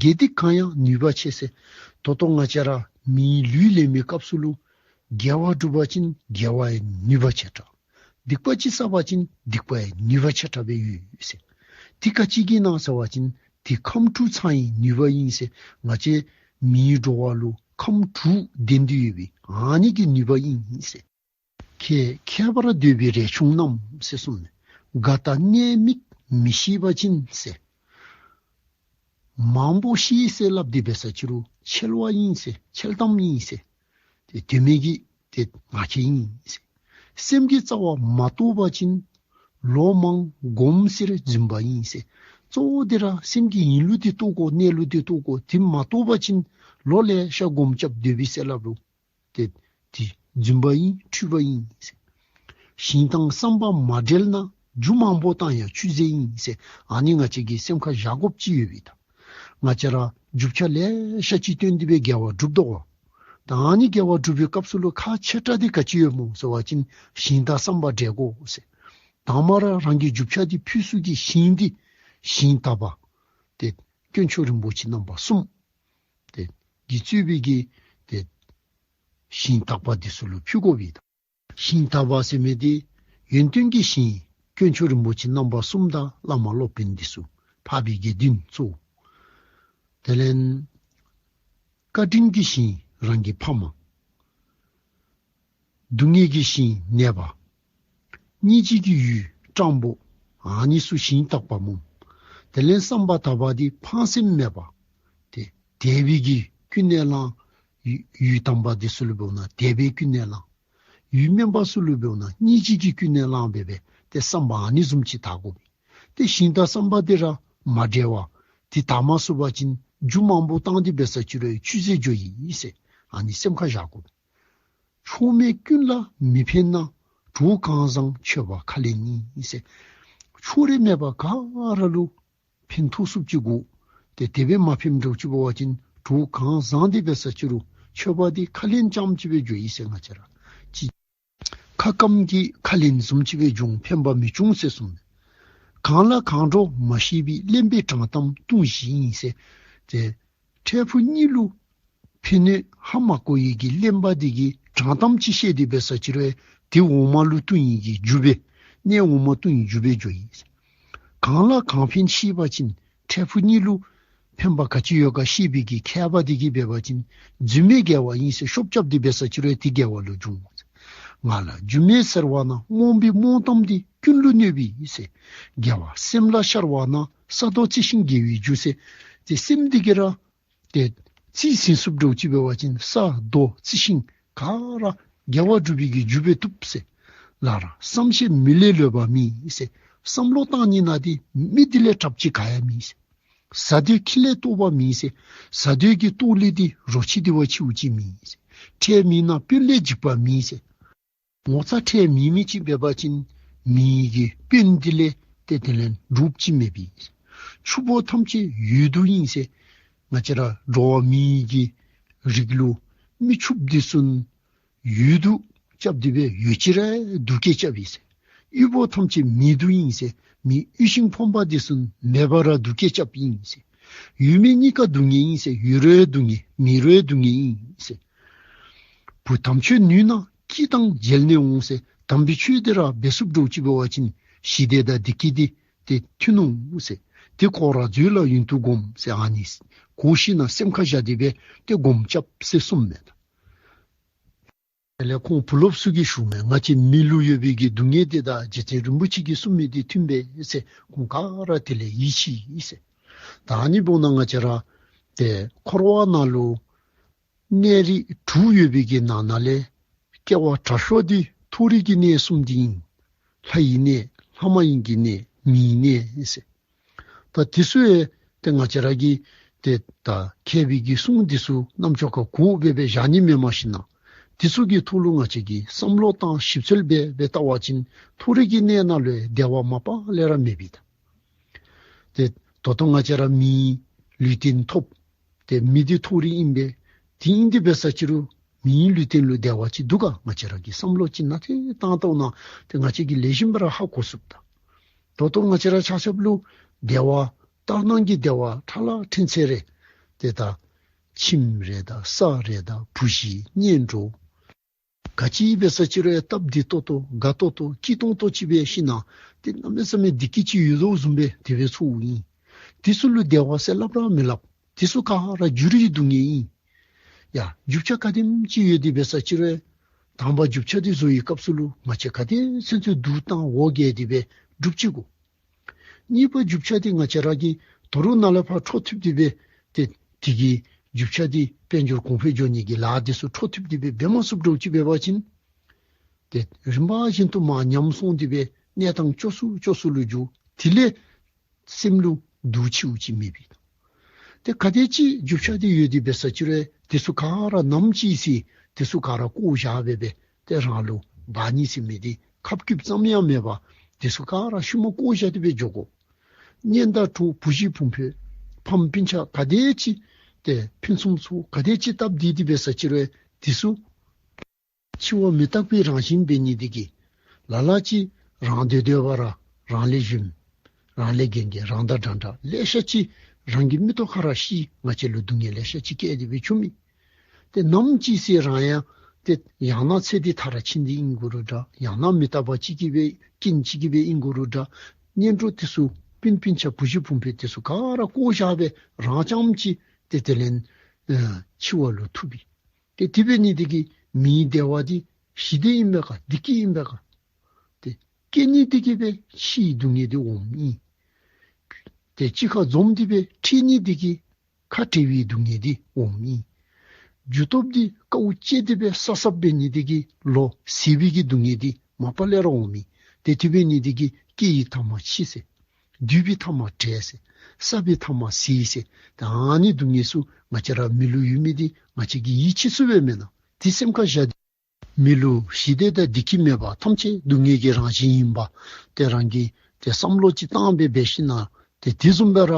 དགེ་སྡིག་གང་ཡང་ནུས་པ་ཆེ་ཟེར། ད་ལྟོ་ང་བཅས་ར་མིའི་ལུས་ལེན་མི་སྐབས་སུ་ལུ་དགེ་བ་སྒྲུབ་པ་ཅིན་དགེ་བ་ཡང་ནུས་པ་ཆེ་དྲགས། སྡིག་པ་ཅིག་བསགས་པ་ཅིན་སྡིག་པ་ཡང་ནུས་པ་ཆེ་དྲགས་སྦེ་ཡོད་ཟེར། དེ་ག་ཅི་གིས་ཨིན་ན་ཟེར་བ་ཅིན་དེ་ཁམས་དྲུག་ཚང་བའི་ནུས་པ་ཨིན་ཟེར། ང་བཅས་མིའི་འགྲོ་བ་ལུ་ཁམས་དྲུག་ལྡན་ཏེ་ཡོད་པའི་ཨ་ནི་གི་ནུས་པ་ཨིན་ཟེར། ཁྱེད་མཁས་པར་འདོད་པའི་རས་ཆུང་རྣམས་ཟེར་གསུངས་ནུག། དགའ་དང་གནས་མིག་མི་ཤེས་པ་ཅིན་ཟེར། མང་པོ་ཤེས་ཟེར་སླབ་སྟེ་འབད་ས་ཅི་རུང་འཆལ་བ་ཨིན་ཟེར། འཆལ་གཏམ་ཨིན་ཟེར། ཏེ་དེ་མི་གི་ཏེ་ང་རྒྱལ་ཨིན་ཟེར། སེམས་ཀྱི་རྩ་བ་མ་རྟོགས་པ་ཅིན་ལོ་མང་གོམས་སེལ་རྫུན་པ་ཨིན་ཟེར། གཙོ་བོ་དེ་ར་སེམས་ཀྱི་ཡིན་ལུགས་དེ་རྟོགས་དགོ། གནས་ལུགས་དེ་རྟོགས་དགོ། དེ་མ་རྟོགས་པ་ཅིན་ལོ་ལེ་ཤ་གོམས་རྐྱབ་སྡོད་པས་ཟེར་སླབ་རུང་ཏེ་དེ་རྫུན་པ་ཨིན། འཁྲུལ་པ་ཨིན་ཟེར། ཞིང་དང་བསམ་པ་མ་འབྲེལ་ན་རྒྱུ་མང་པོ་བཏང་ཡང་ཆུད་ཟོས་ཨིན་ཟེར། ཨ་ནི་ང་བཅས་ཀྱིས་སེམས་ཁར་བཞག་དགོཔ་ཅིག་ཡོད་པས་ད། ང་བཅས་ར་རྒྱུ་ཆ་ལེ་ཤ་ཅིག་བཏོན་ཏེ་སྦེ་དགེ་བ་སྒྲུབ་དོ་བ། ད་ཨ་ནི་དགེ་བ་སྒྲུབ་པའི་སྐབས་སུ་ལུ་ཁག་ཆེ་དྲགས་དེ་ག་ཅི་ཡོད་སྨོ་ཟེར་བ་ཅིན་ཞིང་དང་བསམ་པ་འབྲེལ་དགོ་ཟེར། དང་པ་ར་རང་གི་རྒྱུ་ཆ་དེ་ཕུལ་ས་གི་ཞིང་དེ་ཞིང་དག་པ་ཏེ་དཀོན་མཆོག་རིན་པོ་ཆེ་རྣམ་པ་གསུམ་ཏེ་གིས་གཙོས་པའི་གི་ཏེ་ཞིང་དག་པ་འདི་ཚུ་ལུ་ཕུལ་དགོ་པས་ད། ཞིང་དག་པ་ཟེར་མི་འདི་ཡོན་ཏན་གྱི་ཞིང་དཀོན་མཆོག་རིན་པོ་ཆེ་རྣམ་པ་གསུམ་དང་བླ་མ་སློབ་དཔོན་འདི་ཚུ་འཕགས་པའི་དགེ་འདུན་ཚུ། དེ་ལས་བཀའ་དྲིན་གྱི་ཞིང་རང་གི་ཕ་མ། སྡུག་བསྔལ་གྱི་ཞིང་ནད་པ། སྙིང་རྗེ་གི་ཡུལ་སྤྲང་པོ། ཨ་ནི་ཚུ་ཞིང་དག་པ་སྨོ། དེ་ལས་བསམ་པ་དག་པ་འདི་ཕངས་སེམས་མེད་པ། ཏེ་དད་པའི་གིས་ཀུན་ནས་བསླངས། ཡུལ་ཡུལ་དམ་པ་འདི་ཚུ་ལུ་འབདཝ་ན་དད་པས་ཀུན་ནས་བསླངས། ཡུལ་དམན་པ་ཚུ་ལུ་འབདཝ་ན་སྙིང་རྗེ་གིས་ཀུན་ནས་བསླངས་སྦེ་སྦེ་ཏེ་བསམ་པ་ཨ་ནི་བཟུམ་ཅིག་དག་དགོ་པས། ཏེ་ཞིང་དང་བསམ་པ་འདི་ར་མ་འབྲེལ་བར་ཏེ་དག་མ་ཚུགས་པ་ཅིན་རྒྱུ་མང་པོ་བཏང་སྟེ་འབད་ས་ཅིག་རུང་ཆུད་ཟོས་འགྱོ་ཡི་ཟེར་ཨ་ནི་སེམས་ཁར་བཞག་དགོ་པས། ཕྱོགས་མེད་ཀུན་ལ་མི་ཕན་ན། གྲོགས་གང་བཟང་སྤྱོད་པ་ཁ་ལེན་ཡིན་ཟེར། ཕྱོགས་རིས་མེད་པ་ག་ར་ལུ་ཕན་ཐོགས་ཚུགསཔ་ཅིག་དགོ། ཏེ་དེ་སྦེ་མ་ཕནམ་འདྲཝ་ཅིག་འབད་བ་ཅིན་གྲོགས་གང་བཟང་འདི་འབད་ས་ཅིག་རུང་སྤྱོད་པ་འདི་ཁ་ལེན་རྐྱངམ་ཅིག་སྦེ་འགྱོ་ཡི་ཟེར། ང་བཅས་ར་ཅིག་ཁ་སྐམ་གྱི་ཁ་ལེན་བཟུམ་ཅིག་སྦེ་འགྱོ་ཕན་པ་མི་འབྱུང་ཟེར་གསུངས་མས། གང་ལ་གང་འགྲོགས་མ་ཤེས་པའི། གླེན་པའི་དྲང་གཏམ་ལྟུང་བཞི་ཡིན་ཟེར། ཏེ་འཕྲལ་ཕུགས་གཉིས་ལུ་ཕན་གནོད་ཧ་མ་གོ་བའི་གི་གླེན་པ་འདི་གིས་དྲང་གཏམ་ཅིག་བཤད་དེ་འབད་ས་ཅིག་རུང་དེ་འོག་མ་ལུ་ལྟུང་ནི་གི་རྒྱུ་སྦེ་གནད་འོག་མ་ལྟུང་ནི་རྒྱུ་སྦེ་འགྱོ་ཡི། གང་ལ་གང་ཕན་ཤེས་པ་ཅིན་འཕྲལ་ཕུགས་གཉིས་ལུ་ཕན་པ་ག་ཅི་ཡོད་ག་ཤེས་པའི་གི་མཁས་པ་འདི་གིས་འབད་བ་ཅིན་རྫུན་མའི་དགེ་བ་ཡིན་ཟེར་ཤོབ་རྐྱབ་སྟེ་འབད་ས་ཅིག་རུང་དེ་དགེ་བ་ལུ་འགྱུར་འོང་། ང་ལ་རྒྱུ་མེད་ཟེར་བ་ན་རྨོངས་པའི་རྨོངས་གཏམ་འདི་ཀུན་ལུ་གནོད་པའི་ཟེར། དགེ་བ་སེམས་ལ་ཤར་བ་ན་ས་རྡོ་རྩི་ཤིང་དགེ་བའི་རྒྱུ་ཟེར། ཏེ་སེམས་འདི་གིས་ར་ཏེ་རྩིས་ཟིན་ཚུགསཔ་འདྲཝ་ཅིག་འབད་བ་ཅིན་ས་རྡོ་རྩི་ཤིང་ག་ར་དགེ་བ་སྒྲུབ་པའི་གི་རྒྱུ་སྦེ་བཏུབ་ཟེར། ལར་བསམ་ཤེས་མི་ལས་ལོད་པ་མེད་ཟེར། བསམ་བློ་བཏང་ནི་ནང་འདི་མི་འདི་ལས་དྲགཔ་ཅིག་ག་ཡང་མེད་ཟེར། གཟའ་དོན་ཁྱི་ལས་ལྟོགས་པ་མེད་ཟེར། གཟའ་དོན་གྱི་ལྟོགས་ལས་འདི་རོ་ཁྱི་འདི་བ་ཆེཝ་ཅིག་མེད་ཟེར། ཁྲལ་མེད་ན་དཔོན་ལས་འཇིགས་པ་མེད་ཟེར། ངོ་ཚ་ཁྲལ་མེད་མི་ཅིག་འབད་བ་ཅིན་མི་གི་དཔོན་འདི་ལས་ཏེ་དེ་ལས་འདྲོགཔ་ཅིག་མེད་པས། ཕྱུག་པོ་ཐམས་ཅད་འོད་དུ་ཡིན་ཟེར། ང་བཅས་ར་འགྲོ་བ་མི་གི་རིགས་ལུ་མི་ཕྱུགཔོ་འདི་ཚུ་འོད་དུ་རྐྱབ་སྟེ་སྦེ་འོད་ཅིག་ར་འདུ་སྐྱེད་རྐྱབ་ཨིན་ཟེར། དབུལ་པོ་ཐམས་ཅད་མེད་དུ་ཡིན་ཟེར། མི་དབུལ་ཞིང་ཕོངས་པ་འདི་ཚུ་མེད་པར་ར་འདུ་སྐྱེད་རྐྱབ་ཨིན་ཟེར། ཡོད་མེད་གཉིས་ཀ་སྡུག་བསྔལ་ཨིན་ཟེར། ཡོད་རུང་སྡུག་བསྔལ་མེད་རུང་སྡུག་བསྔལ་ཨིན་ཟེར། བུ་དམ་ཆོས་ནུས་ན་སྐྱིད་དང་མཇལ་ནས་འོང་ཟེར། དམ་པའི་ཆོས་འདི་ར་འབད་ཚུགསཔ་འདྲཝ་ཅིག་འབད་བ་ཅིན་ཞི་བདེ་དང་བདེ་སྐྱིད་འདི་ཏེ་ཐོན་འོང་ཟེར། དེ་ཁོ་ར་མཛོད་ལ་ཡུན་དུ་བསྒོམ་ཟེར། ཨ་ནི་གོ་ཤེས་ན་སེམས་ཁར་བཞག་སྟེ་སྦེ་ཏེ་སྒོམ་རྐྱབ་ཟེར་གསུངམ་མས། དེ་ལས་ཁོང་བུ་སློབ་ཚུ་གིས་ཞུཝ་མས། ང་བཅས་མི་ལུ་ཡོད་པའི་གི་སྡུག་བསྔལ་འདི་དང་རྗེ་བཙུན་རིན་པོ་ཆེ་གིས་གསུངས་མི་འདི་མཐུན་པས་ཟེར། ཁོང་ག་ར་དེ་ལས་ཡིད་ཆེས་ཡི་ཟེར། ད་ཨ་ནི་འབདཝ་ད་ང་བཅས་ར་ཏེ་འཁོར་བ་ནང་ལུ་གནས་རིགས་དྲུག་ཡོད་པའི་གི་ནང་ན་ལས་སྐྱེ་བ་དྲག་ཤོས་འདི་མཐོ་རིས་ཀྱི་གནས་གསུམ་འདི་ཨིན། ལྷ་ཡི་གནས་ལྷ་མ་ཡིན་གྱི་གནས་མིའི་གནས་ཟེར། ད་དེ་ཚུ་ཡང་ཏེ་ང་བཅས་ར་གིས་ཏེ་ད་མཁས་པའི་གི་གསུང་འདི་ཚུ་རྣམ་ཅོག་ཁར་གོ་སྦེ་སྦེ་བཞག་ནི་མེན་མས་ཤིག་ན། དེ་ཚུ་གི་ཐོག་ལུ་ང་བཅས་ཀྱིས་བསམ་བློ་བཏང་ཞིབ་འཚོལ་འབད་སྦེ་བལྟ་བ་ཅིན་མཐོ་རིས་ཀྱི་གནས་ནང་ལུ་བདེ་བ་མ་པ་ལས་ར་མེད་པས་ད། ཏེ་ད་ལྟོ་ང་བཅས་ར་མིའི་ལུས་རྟེན་ཐོབ། ཏེ་མི་འདི་མཐོ་རིས་ཨིན་པས། དེ་ཨིན་དེ་འབད་ས་ཅིག་རུང་མིའི་ལུས་རྟེན་ལུ་བདེ་བ་ཅིག་འདུག་ག། ང་བཅས་ར་གིས་བསམ་བློ་ཅིག་ནན་ཏན་བཏང་བལྟཝ་ད་ཏེ་ང་བཅས་ཀྱིས་ལེགས་ཤོམ་སྦེ་ར་ཧ་གོ་ཚུགས་ད། ད་ལྟོ་ང་བཅས་ར་ཆ་ཁྱབ་ལུ་བདེ་བ་ལྟར་སྣང་གི་བདེ་བ་ཕྲ་ལ་ཕྲན་ཚེགས་རེ་ཏེ་ད་ཁྱིམ་རེ་དང་ས་རེ་དང་བུ་གཞི་གཉེན་གྲོགས་ག་ཅི་འབད་ས་ཅིག་རུང་སྟབས་བདེ་ཏོག་ཏོ་དགའ་ཏོག་ཏོ་སྐྱིད་ཏོང་ཏོ་ཅིག་འབད་ཞིན་ན་ཏེ་གནམ་མེད་ས་མེད་བདེ་སྐྱིད་ཅིག་ཡོད་དོ་བཟུམ་སྦེ་དེ་སྦེ་ཚོརཝ་ཨིན། དེ་ཚུ་ལུ་བདེ་བ་ཟེར་སླབ་ར་མི་སླབ། དེ་ཚུ་ག་ར་འགྱུར་བའི་སྡུག་བསྔལ་ཨིན། ཡ་རྒྱུ་ཆ་ག་དེམ་ཅིག་ཡོད་དེ་འབད་ས་ཅིག་རུང་དང་པ་རྒྱུ་ཆ་དེ་བཟོ་བའི་སྐབས་སུ་ལུ་ང་བཅས་ག་དེ་ཚུན་ཚོད་སྡུག་བཏང་འོ་བརྒྱལ་ཏེ་སྦེ་སྒྲུབ་ཅི་གོ། གཉིས་པ་རྒྱུ་ཆ་འདི་ང་བཅས་ར་གིས་དོ་རུང་ནཱ་ལས་ཕར་འཕྲོ་མཐུད་དེ་སྦེ་ཏེ་དེ་གི་རྒྱུ་ཆ་འདི་དཔལ་འབྱོར་གོང་འཕེལ་འགྱོ་ནི་གི་ལཱ་འདི་ཚུ་འཕྲོ་མཐུད་དེ་སྦེ་འབད་མ་ཚུགསཔ་འདྲཝ་ཅིག་འབད་བ་ཅིན་ཏེ་རིམ་པ་བཞིན་དུ་མར་ཉམས་སོང་སྟེ་སྦེ་གནས་སྟངས་སྐྱོ་སུ་སྐྱོ་སུ་ལུ་འགྱོ། དེ་ལས་སེམས་ལུ་སྡུག་ཆེཝ་ཅིག་མེད་པས། ཏེ་ག་དེ་ཅིག་རྒྱུ་ཆ་འདི་ཡོད་དེ་འབད་ས་ཅིག་རུང་དེ་ཚུ་ག་ར་ནམ་ཅིག་སི་དེ་ཚུ་ག་ར་བཀོ་བཞག་སྦེ་སྦེ་ཏེ་རང་ལུ་འབག་ནི་ཟེར་མི་འདི་ཁབ་སྐུདཔ་ཙམ་ཡང་མེད་པར་དེ་ཚུ་ག་ར་ཤུལ་མ་བཀོ་བཞག་སྟེ་སྦེ་འགྱོ་དགོ། གཉེན་དང་གྲོགས་བུ་གཞི་བུམོ་ཕམ་སྤུན་ཆ་ག་དེ་ཅིག་ཏེ་ཕུན་སུམ་ཚོགས་ག་དེ་ཅིག་སྟབས་བདེ་དེ་འབད་ས་ཅིག་རུང་དེ་ཚུ་འཆི་བ་མི་རྟག་པའི་རང་བཞིན་འབད་ནི་དེ་གིས་ལ་ལ་ཅིག་རང་སྡོད་སྡོད་པ་ར་རང་ལས་གཞོནམ་རང་ལས་རྒན་རྒས་རང་དང་འདྲན་འདྲ་ལེ་ཤ་ཅིག་རང་གི་མིག་ཏོ་ཁར་ར་ཤི་ང་བཅས་ལུ་སྡུག་བསྔལ་ལེ་ཤ་ཅིག་བཀལ་ཏེ་སྦེ་བྱོན་མི། ཏེ་ནམ་ཅིག་སི་རང་ཡང་ཏེ་ཡང་ན་ཚེ་འདི་མཐར་ཕྱིན་ཏེ་ཨིན་དགོ་རུང་འདྲ། ཡང་ན་མི་རྟག་པ་ཅིག་གི་སྦེ་རྐྱེན་ཅིག་གིས་སྦེ་ཨིན་དགོ་རུང་འདྲ། གཉེན་གྲོགས་དེ་ཚུ་སྤུན་སྤུན་ཆ་བུ་གཞི་བུམོ་དེ་ཚུ་ག་ར་བཀོ་བཞག་སྦེ་རང་རྐྱངམ་ཅིག་ཏེ་དེ་ལས་ཨེ་འཆི་བ་ལུ་ཐུག་པས། ཏེ་དེ་འབད་ནི་དེ་གིས་མིའི་བདེ་བ་འདི་ཞི་བདེ་ཨིན་པས་ག་བདེ་སྐྱིད་ཨིན་པས་ག། ཏེ་སྐྱེ་ནི་དེ་གིས་སྦེ་འཆི་བའི་སྡུག་བསྔལ་འདི་འོངམ་ཨིན། ཏེ་གཅིག་ཁར་འཛོམས་ཏེ་སྦེ་འཁྲིལ་ནི་འདི་གིས་ཁ་བྲལ་བའི་སྡུག་བསྔལ་འདི་འོང་མི་ཨིན། རྒྱུ་སྟོབས་འདི་དཀའཝ་སྤྱད་དེ་སྦེ་བསགས་བསགསཔ་འབད་ནི་འདི་གིས་ལོ་ཟད་པའི་གི་སྡུག་བསྔལ་འདི་མ་པ་ལས་ར་འོང་མི་ཨིན། ཏེ་དེ་འབད་ནི་འདི་གིས་སྐྱེ་བའི་མཐའ་མ་འཆི་ཟེར། སྡུད་པའི་མཐའ་མ་བྲལ་ཟེར། བསགས་པའི་མཐའ་མ་ཟད་ཟེར། ཏེ་ཨ་ནི་སྡུག་བསྔལ་ཚུ་ང་བཅས་ར་མི་ལུ་ཡོད་མི་འདི་ང་བཅས་ཀྱིས་ཡིད་ཆེས་ཚུགསཔ་སྦེ་མེན་ན། དེ་སེམས་ཁར་བཞག་སྟེ་མི་ལུ་ཞི་བདེ་དང་བདེ་སྐྱིད་མེད་པ་ཐམས་ཅད་སྡུག་བསྔལ་གྱི་རང་བཞིན་ཨིན་པ་ཏེ་རང་གིས་ཏེ་བསམ་བློ་ཅིག་བཏང་སྦེ་འབད་ཞིན་ན་ཏེ་དེ་བཟུམ་སྦེ་ར་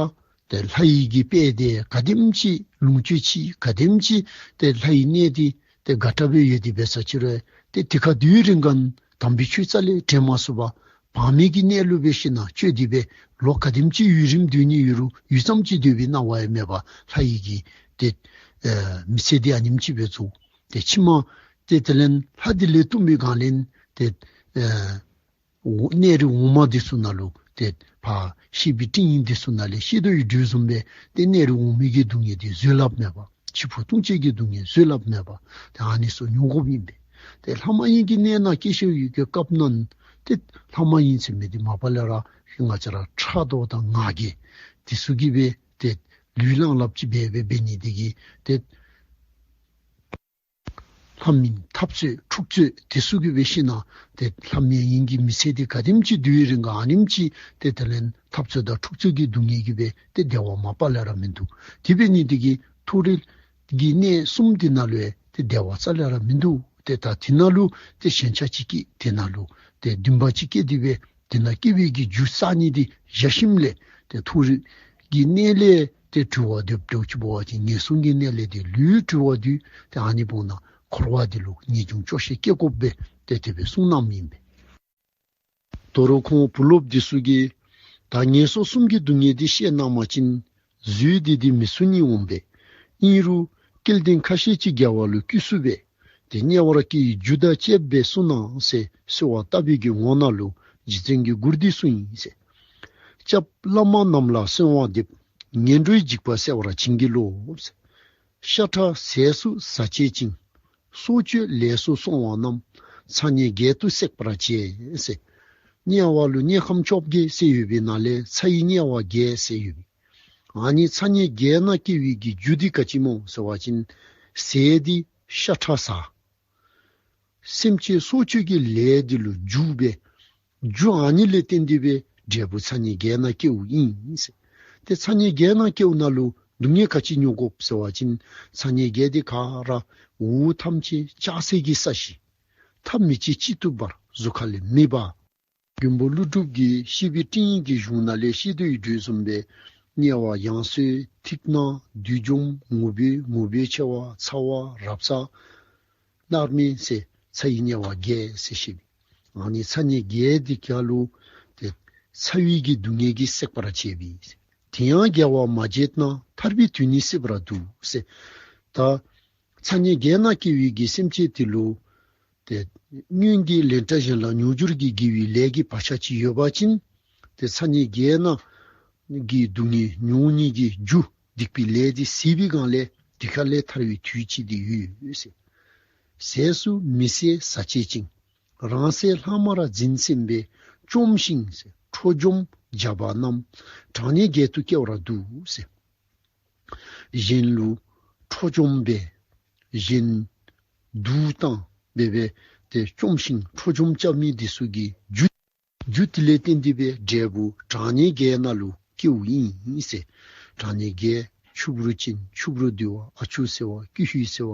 ཏེ་ལྷ་ཡི་གི་དཔལ་སྡེ་ག་དེམ་ཅིག་ལོངས་སྤྱོད་ཅིག་ག་དེམ་ཅིག་ཏེ་ལྷ་ཡི་གནས་འདི་ཏེ་དགའ་དྲགས་སྦེ་ཡོད་དེ་འབད་ས་ཅིག་རུང་ཏེ་དེ་ཁར་སྡོད་རན་ག་དམ་པའི་ཆོས་རྩ་ལས་དྲན་མ་ཚུགས་པར་བག་མེད་ཀྱི་གནས་ལུ་འབད་ཞིན་ན་སྤྱོད་དེ་སྦེ་ལོ་ག་དེམ་ཅིག་ཡུན་རིངམོ་སྡོད་ནི་ཡོད་རུང་ཡུད་ཙམ་ཅིག་སྡོད་པའི་སྣང་བ་ཡང་མེད་པར་ལྷ་ཡི་གི་ཏེ་ཨེ་མི་ཚེ་འདི་ཨ་ནེམ་ཅིག་སྦེ་རྫོགས། ཏེ་ཕྱི་མ་ཏེ་དེ་ལས་ལྷ་འདི་ལས་ཐུབ་མི་གང་ལས་ཏེ་ཨེ་འོ་གནས་རིས་འོག་མ་འདི་ཚུ་ནང་ལུ་ཏེ་ཕར་ཤེས་པའི་སྤྲིང་ཡིག་འདི་ཚུ་ནང་ལས་ཤེས་དོ་ཡོད་དོ་བཟུམ་སྦེ་ཏེ་གནས་རིས་འོག་མའི་གི་སྡུག་བསྔལ་འདི་བཟོད་སླབ་མེད་པ། འཆི་འཕོ་ལྟུང་བྱེད་ཀྱི་སྡུག་བསྔལ་བཟོད་སླབ་མེད་པ། ཏེ་ཨ་ནི་ཚུ་མྱོང་དགོཔ་ཨིན་པས། ཏེ་ལྷ་མ་ཡིན་གྱི་གནས་ནང་སྐྱེ་ཤི་ཡོད་ཀྱི་སྐབས་ནང་ཏེ་ལྷ་མ་ཡིན་ཟེར་མི་འདི་མ་པ་ལས་ར་ང་བཅས་ར་ཕྲག་དོག་དང་ང་རྒྱལ་འདི་ཚུ་གིས་སྦེ་ཏེ་ལུས་བླངས་སླབ་ཅིག་འབད་འབད་འབད་ནི་འདི་གིས་ཏེ་ལྷ་མིན་འཐབ་རྩོད་འཁྲུག་རྩོད་དེ་ཚུ་གིས་འབད་ཞིན་ན་ཏེ་ལྷ་མ་ཡིན་གྱི་མི་ཚེ་འདི་ག་དེམ་ཅིག་སྡོད་རན་ག་ཨ་ནེམ་ཅིག་ཏེ་དེ་ལས་འཐབ་རྩོད་དང་འཁྲུག་རྩོད་ཀྱི་སྡུག་བསྔལ་གྱིས་སྦེ་ཏེ་བདེ་བ་མ་པ་ལས་ར་མིན་འདུག། དེ་འབད་ནི་འདི་གིས་མཐོ་རིས་ཀྱི་གནས་གསུམ་འདི་ནང་ལུ་ཡང་ཏེ་བདེ་བ་རྩ་ལས་ར་མིན་འདུག། ཏེ་ད་འདི་ནང་ལུ་ཏེ་ཞེན་ཆགས་ཅིག་སྐྱེས། འདི་ནང་ལུ་ཏེ་འདུན་པ་ཅིག་སྐྱེས་ཏེ་སྦེ་འདི་ནང་སྐྱེ་བའི་གི་རྒྱུ་བསགས་ནི་འདི་བཞག་ཞིནམ་ལས་ཏེ་མཐོ་རིས་ཀྱི་གནས་ལས་ཏེ་གྲོལ་བར་འདོདཔ་འདྲཝ་ཅིག་འབད་བ་ཅིན་ངན་སོང་གི་གནས་ལས་ཏེ་ལུས་གྲོལ་བར་འདོད། ཏེ་ཨ་ནི་འབདཝ་ད་འཁོར་བ་འདི་ལུ་ངེས་འབྱུང་སྐྱོ་ཤས་སྐྱེ་དགོཔ་སྦེ་ཏེ་དེ་སྦེ་གསུངས་གནངམ་ཨིན་པས། དོ་རུང་ཁོང་བུ་སློབ་འདི་ཚུ་གིས་ད་ངན་སོང་གསུམ་གྱི་སྡུག་བསྔལ་འདི་བཤད་གནང་བ་ཅིན་བཟོད་དེ་འདི་མི་ཚུགས་ནི་འོང་པས། ཨིན་རུང་སྐལ་ལྡན་ཁ་ཤས་ཅིག་རྒྱལ་བ་ལུ་བསྐུལ་ཚུགས་པས། ཏེ་དམྱལ་བར་སྐྱེ་བའི་རྒྱུ་དང་བཅསཔ་སྦེ་གསུངས་གནང་ཟེར་གསོལ་བ་བཏབ་པའི་གི་ངོ་ནང་ལུ་རྗེ་བཙུན་གྱི་མགུར་འདི་གསུངས་ཡི་ཟེར། སྐྱབས་བླ་མ་རྣམས་ལ་གསོལ་བ་འདེབས། ངན་འགྲོའི་འཇིགས་པ་སེལ་བར་བྱིན་གྱིས་རློབས། ཤ་ཁྲག་ཟས་སུ་ཟ་བྱེད་ཅིང་། སྲོག་གཅོད་ལས་སུ་སོང་བ་རྣམས། ཚ་དམྱལ་བརྒྱད་དུ་བསྲེག་པར་བྱེད་ཟེར། དམྱལ་བ་ལུ་དམྱལ་ཁམས་བཅོ་བརྒྱད་ཟེར་ཡོད་པའི་ནང་ལས་ཚ་བའི་དམྱལ་བ་བརྒྱད་ཟེར་ཡོད་པའི་ཨ་ནི་ཚ་དམྱལ་བརྒྱད་ནང་སྐྱེ་བའི་གི་རྒྱུ་འདི་ག་ཅི་སྨོ་ཟེར་བ་ཅིན་ཟས་འདི་ཤ་ཁྲག་ཟ། སེམས་ཅན་སྲོག་གཅོད་ཀྱི་ལས་འདི་ལུ་འཇུག་པས། རྒྱུ་ཨ་ནི་ལས་བརྟེན་ཏེ་སྦེ་འབྲས་བུ་ཚ་དམྱལ་བརྒྱད་ནང་སྐྱེཝ་ཨིན་ཟེར། ཏེ་ཚ་དམྱལ་བརྒྱད་ནང་སྐྱེཝ་ནང་ལུ་སྡུག་བསྔལ་ག་ཅི་མྱོང་དགོཔ་ཟེར་བ་ཅིན་ཚ་དམྱལ་བརྒྱད་འདི་ག་ར་འོག་ཐམས་ཅད་ལྕགས་སྲེག་གིས་བསྲེགས་ཤིང་། ཐབས་མི་བྱེད་གཅིག་ཏུ་འབར་གཟུགས་ཁ་ལས་མེ་འབར། མགོན་པོ་ཀླུ་སྒྲུབ་ཀྱིས་བཤེས་པའི་སྤྲིང་ཡིག་གི་གཞུང་ནང་ལས་བཤད་དོ་ཡོད་དོ་བཟུམ་སྦེ་དམྱལ་བ་ཡང་སོས་ཐིག་ནག་བསྡུས་འཇོམས་ངུ་འབོད་ངུ་འབོད་ཆེ་བ་ཚ་བ་རབ་གསང་མནར་མེད་ཟེར་ཚ་བའི་དམྱལ་བ་བརྒྱད་ཟེར་བཤད་པས། ཨ་ནི་ཚ་དམྱལ་བརྒྱད་འདི་ག་ལུ་ཏེ་ཚ་བའི་གི་སྡུག་བསྔལ་གྱིས་བསྲེག་པར་བྱེད་པས། དེ་ཡང་རྒྱལ་བ་མ་བྱས་ན། ཐར་པའི་དུས་ནི་སྲིད་པར་འདུག་ཟེར། ད་ཚ་དམྱལ་བརྒྱད་ནང་སྐྱེ་བའི་གི་སེམས་ཅན་དེ་ལུ་ཏེ་སྔོན་གྱི་ལན་གྲངས་གཞན་ལ་མྱོང་འགྱུར་གྱི་དགེ་བའི་ལས་ཀྱི་བག་ཆགས་ཅིག་ཡོད་པ་ཅིན་ཏེ་ཚ་དམྱལ་བརྒྱད་ནང་གི་སྡུག་བསྔལ་མྱོང་ནི་གི་རྒྱུ་སྡིག་པའི་ལས་འདི་ཟད་པའི་སྒང་ལས་དེ་ཁ་ལས་ཐར་བའི་དུས་ཅིག་འདི་ཡོད་ཟེར། ཟས་སུ་མི་བསད་ཟ་བྱེད་ཅིང་། རང་བསད་ལྷག་མར་འཛིན་སེམས་པས། བཅོམ་ཞིང་ཟེར་ཁྲོ་བཅོམ་བྱ་བ་རྣམས། གྲང་དམྱལ་བརྒྱད་དུ་སྐྱེ་བར་འདུག་ཟེར། གཞན་ལུ་ཁྲོ་བཅོམ་འབད་གཞན་སྡུག་བཏང་འབད་འབད་དེ་བཅོམ་ཞིང་ཁྲོ་བཅོམ་རྐྱབ་མི་འདི་ཚུ་གི་རྒྱུ་རྒྱུ་དེ་ལས་བརྟེན་ཏེ་སྦེ་འབྲས་བུ་གྲང་དམྱལ་བརྒྱད་ནང་ལུ་སྐྱེཝ་ཨིན་ཟེར། གྲང་དམྱལ་བརྒྱད་ཆུ་བུར་ཅན་ཆུ་བུར་འདི་བ་ཨ་ཆུ་ཟེར་བ་ཀྱི་ཧུད་ཟེར་བ་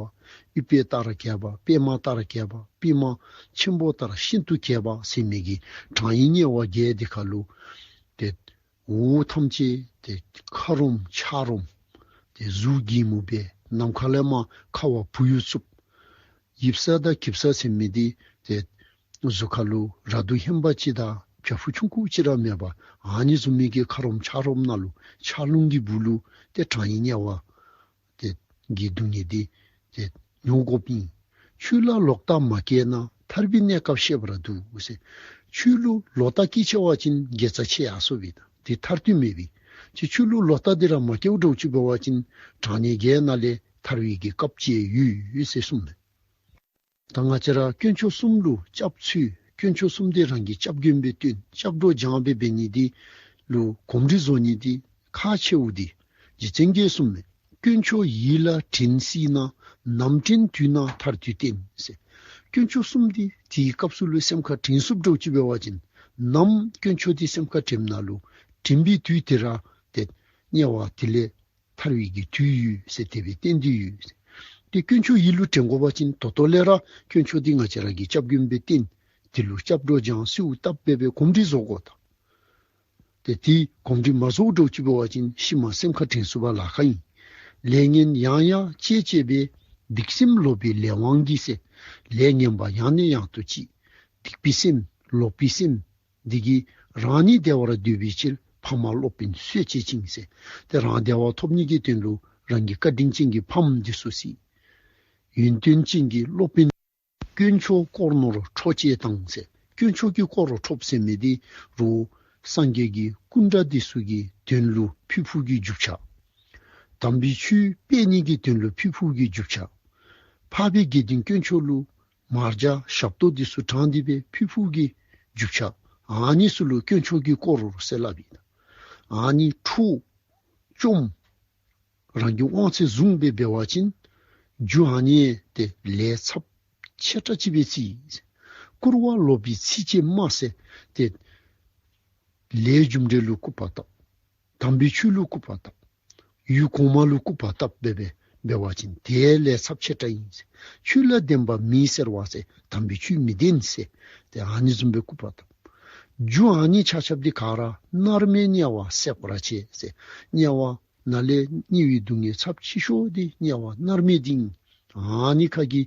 ཨུཏྤལ་ལྟར་རྒྱས་པ་པདྨ་ལྟར་རྒྱས་པ་པདྨ་ཆེན་པོ་ལྟར་ཤིན་ཏུ་རྒྱས་པ་ཟེར་མི་གི་གྲང་དམྱལ་བརྒྱད་འདི་ཁ་ལུ་ཏེ་འོག་ཐམས་ཅད་ཏེ་ཁ་རོམ་ཆག་རོམ་ཏེ་གཟུགས་སྒྱིད་མུག་སྦེ་ནམ་མཁའ་ལས་མར་ཁ་བ་བུ་ཡུག་འཚུབ། ཡིབ་ས་དང་འགྱིབ་ས་ཟེར་མི་འདི་ཏེ་གཟུགས་ཁ་ལུ་ར་དུ་ཧན་པ་ཅིག་དང་བྱག་ཕུག་ཆུང་ཀུ་ཅིག་ར་མེད་པར་ཨ་ནི་བཟུམ་མའི་གི་ཁ་རོམ་ཆག་རོམ་ནང་ལུ་ཆར་རླུང་གི་སྦུག་ལུ་ཏེ་གྲང་དམྱལ་བརྒྱད་ཏེ་གི་སྡུག་བསྔལ་འདི་ཏེ་མྱོང་དགོཔ་ཨིན། ཆོས་ལ་ལོག་ལྟ་མ་སྐྱེས་ན། ཐར་པའི་གནས་སྐབས་ཤེས་པར་འདུག་ཟེར། ཆོས་ལུ་ལོག་ལྟ་སྐྱེས་ཆེ་བ་ཅིན་དགེ་རྩ་ཆེ་ཡར་སོ་བའི་དང་དེ་ཐར་དུས་མེད་པའི་ཅིག་ཆོས་ལུ་ལོག་ལྟ་འདི་ར་མ་སྐྱེཝ་འདྲཝ་ཅིག་འབད་བ་ཅིན་གྲང་དམྱལ་བརྒྱད་ནང་ལས་ཐར་བའི་གི་སྐབས་ཅིག་ཡོད་ཟེར་གསུངས་མས། ད་ང་བཅས་ར་དཀོན་མཆོག་གསུམ་ལུ་སྐྱབས་འཚོལ། དཀོན་མཆོག་གསུམ་འདི་རང་གི་སྐྱབས་མགོན་སྦེ་བསྟེན། སྐྱབས་འགྲོ་སྦྱང་སྦེ་འབད་ནི་འདི་ལུ་གོམས་འདྲིས་བཟོ་ནི་འདི་ ཁག་ཆེཝ་འདི་རྗེ་བཙུན་གྱིས་གསུངསམ་མས། དཀོན་མཆོག་ཡིད་ལ་དྲན་སྲིད་ན། ནམ་དྲན་དུས་ན་མཐར་ཐུག་བརྟན་ཟེར། དཀོན་མཆོག་གསུམ་འདི་དེའི་སྐབས་སུ་ལུ་སེམས་ཁར་དྲན་ཚུགསཔ་འདྲཝ་ཅིག་འབད་བ་ཅིན་ནམ་དཀོན་མཆོག་འདི་སེམས་ཁར་དྲནམ་ད་ལུ་དྲན་པའི་དུས་དེ་ར་ཏེ་དམྱལ་བ་དེ་ལས་ཐར་བའི་གི་དུས་ཡོད་ཟེར། དེ་སྦེ་བསྟན་ཏེ་ཡོད་ཟེར། ཏེ་དཀོན་མཆོག་ཡིད་ལུ་དྲན་དགོ་པ་ཅིན་ད་ལྟོ་ལས་ར་དཀོན་མཆོག་འདི་ང་བཅས་ར་གི་སྐྱབས་མགོན་སྦེ་བསྟེན། དེ་ལུ་སྐྱབས་འགྲོ་སྦྱང་གསོལཝ་བཏབ་སྦེ་སྦེ་གོམས་འདྲིས་བཟོ་དགོ་ད། ཏེ་དེ་གོམས་འདྲིས་མ་བཟོཝ་འདྲཝ་ཅིག་འབད་བ་ཅིན་ཤུལ་མ་སེམས་ཁར་དྲན་ཚུགས་པར་ལཱ་ཁག་ཨིན། ལས་ངན་ཡང་ཡང་བྱེད་བྱེད་པས། སྡིག་སེམས་ལོག་པའི་ལས་དབང་གིས་ཟེར། ལས་ངན་པ་ཡང་ནས་ཡང་དུ་བྱེད། སྡིག་པའི་སེམས་ལོག་པའི་སེམས་འདི་གིས་རང་ཉིད་བདེ་བར་སྡོད་པའི་ཕྱིར་ཕ་མ་སློབ་དཔོན་གསོད་བྱེད་ཅིང་ཟེར། ཏེ་རང་བདེ་བ་ཐོབ་ནི་གི་དོན་ལུ་རང་གི་བཀའ་དྲིན་ཅན་གྱི་ཕམ་འདི་ཚུ་བསད། ཡོན་ཏན་ཅན་གྱི་སློབ་དཔོན་དཀོན་མཆོག་དཀོར་ནོར་འཕྲོག་བྱེད་དང་ཟེར། དཀོན་མཆོག་གི་དཀོར་འཕྲོགཔ་ཟེར་མི་འདི་རུང་སངས་རྒྱས་ཀྱི་སྐུ་འདྲ་འདི་ཚུ་གི་དོན་ལུ་ཕུལ་ཕུལཝ་གི་རྒྱུ་ཆ། དམ་པའི་ཆོས་སྤེལ་ནི་གི་དོན་ལུ་ཕུལ་ཕུལཝ་གི་རྒྱུ་ཆ། འཕགས་པའི་དགེ་འདུན་དཀོན་མཆོག་ལུ་མར་ཇ་ཞབས་ཏོག་འདི་ཚུ་དྲངས་ཏེ་སྦེ་ཕུལ་ཕུལཝ་གི་རྒྱུ་ཆ། ཨ་ནི་ཚུ་ལུ་དཀོན་མཆོག་གི་དཀོར་ཟེར་སླབ་ཨིན། ཨ་ནི་འཕྲོག་བཅོམ་རང་གི་དབང་ཚད་བཟུང་སྦེ་འབད་བ་ཅིན་རྒྱུ་ཨ་ནི་ཏེ་ལས་ཚབས་ཆེ་དྲགས་ཅིག་སྦེ་བརྩི། བསྐུར་བ་ལོག་པའི་ཚིགས་བཅད་སྨྲ་ཟེར། ཏེ་ལས་རྒྱུ་འབྲས་ལུ་སྐུར་པ་བཏབ། དམ་པའི་ཆོས་ལུ་སྐུར་པ་བཏབ། ཡུལ་གོང་མ་ལུ་སྐུར་པ་བཏབ་སྦེ་སྦེ་འབད་བ་ཅིན་དེ་ལས་ཚབས་ཆེ་དྲགས་ཨིན་ཟེར། ཆོས་ལ་བདེན་པ་མེད་ཟེར་བ་ཟེར། དམ་པའི་ཆོས་མི་བདེན་ཟེར། ཏེ་ཨ་ནི་བཟུམ་སྦེ་སྐུར་པ་བཏབ། རྒྱུ་ཨ་ནི་ཆ་ཁྱབ་འདི་ག་ར་མནར་མེད་དམྱལ་བ་སྲེག་པར་བྱེད་ཟེར། དམྱལ་བ་ནང་ལས་དམྱལ་བའི་སྡུག་བསྔལ་ཚབས་ཆེ་ཤོས་འདི་དམྱལ་བ་མནར་མེད་འདི་ཨིན། ཨ་ནི་ཁ་གི་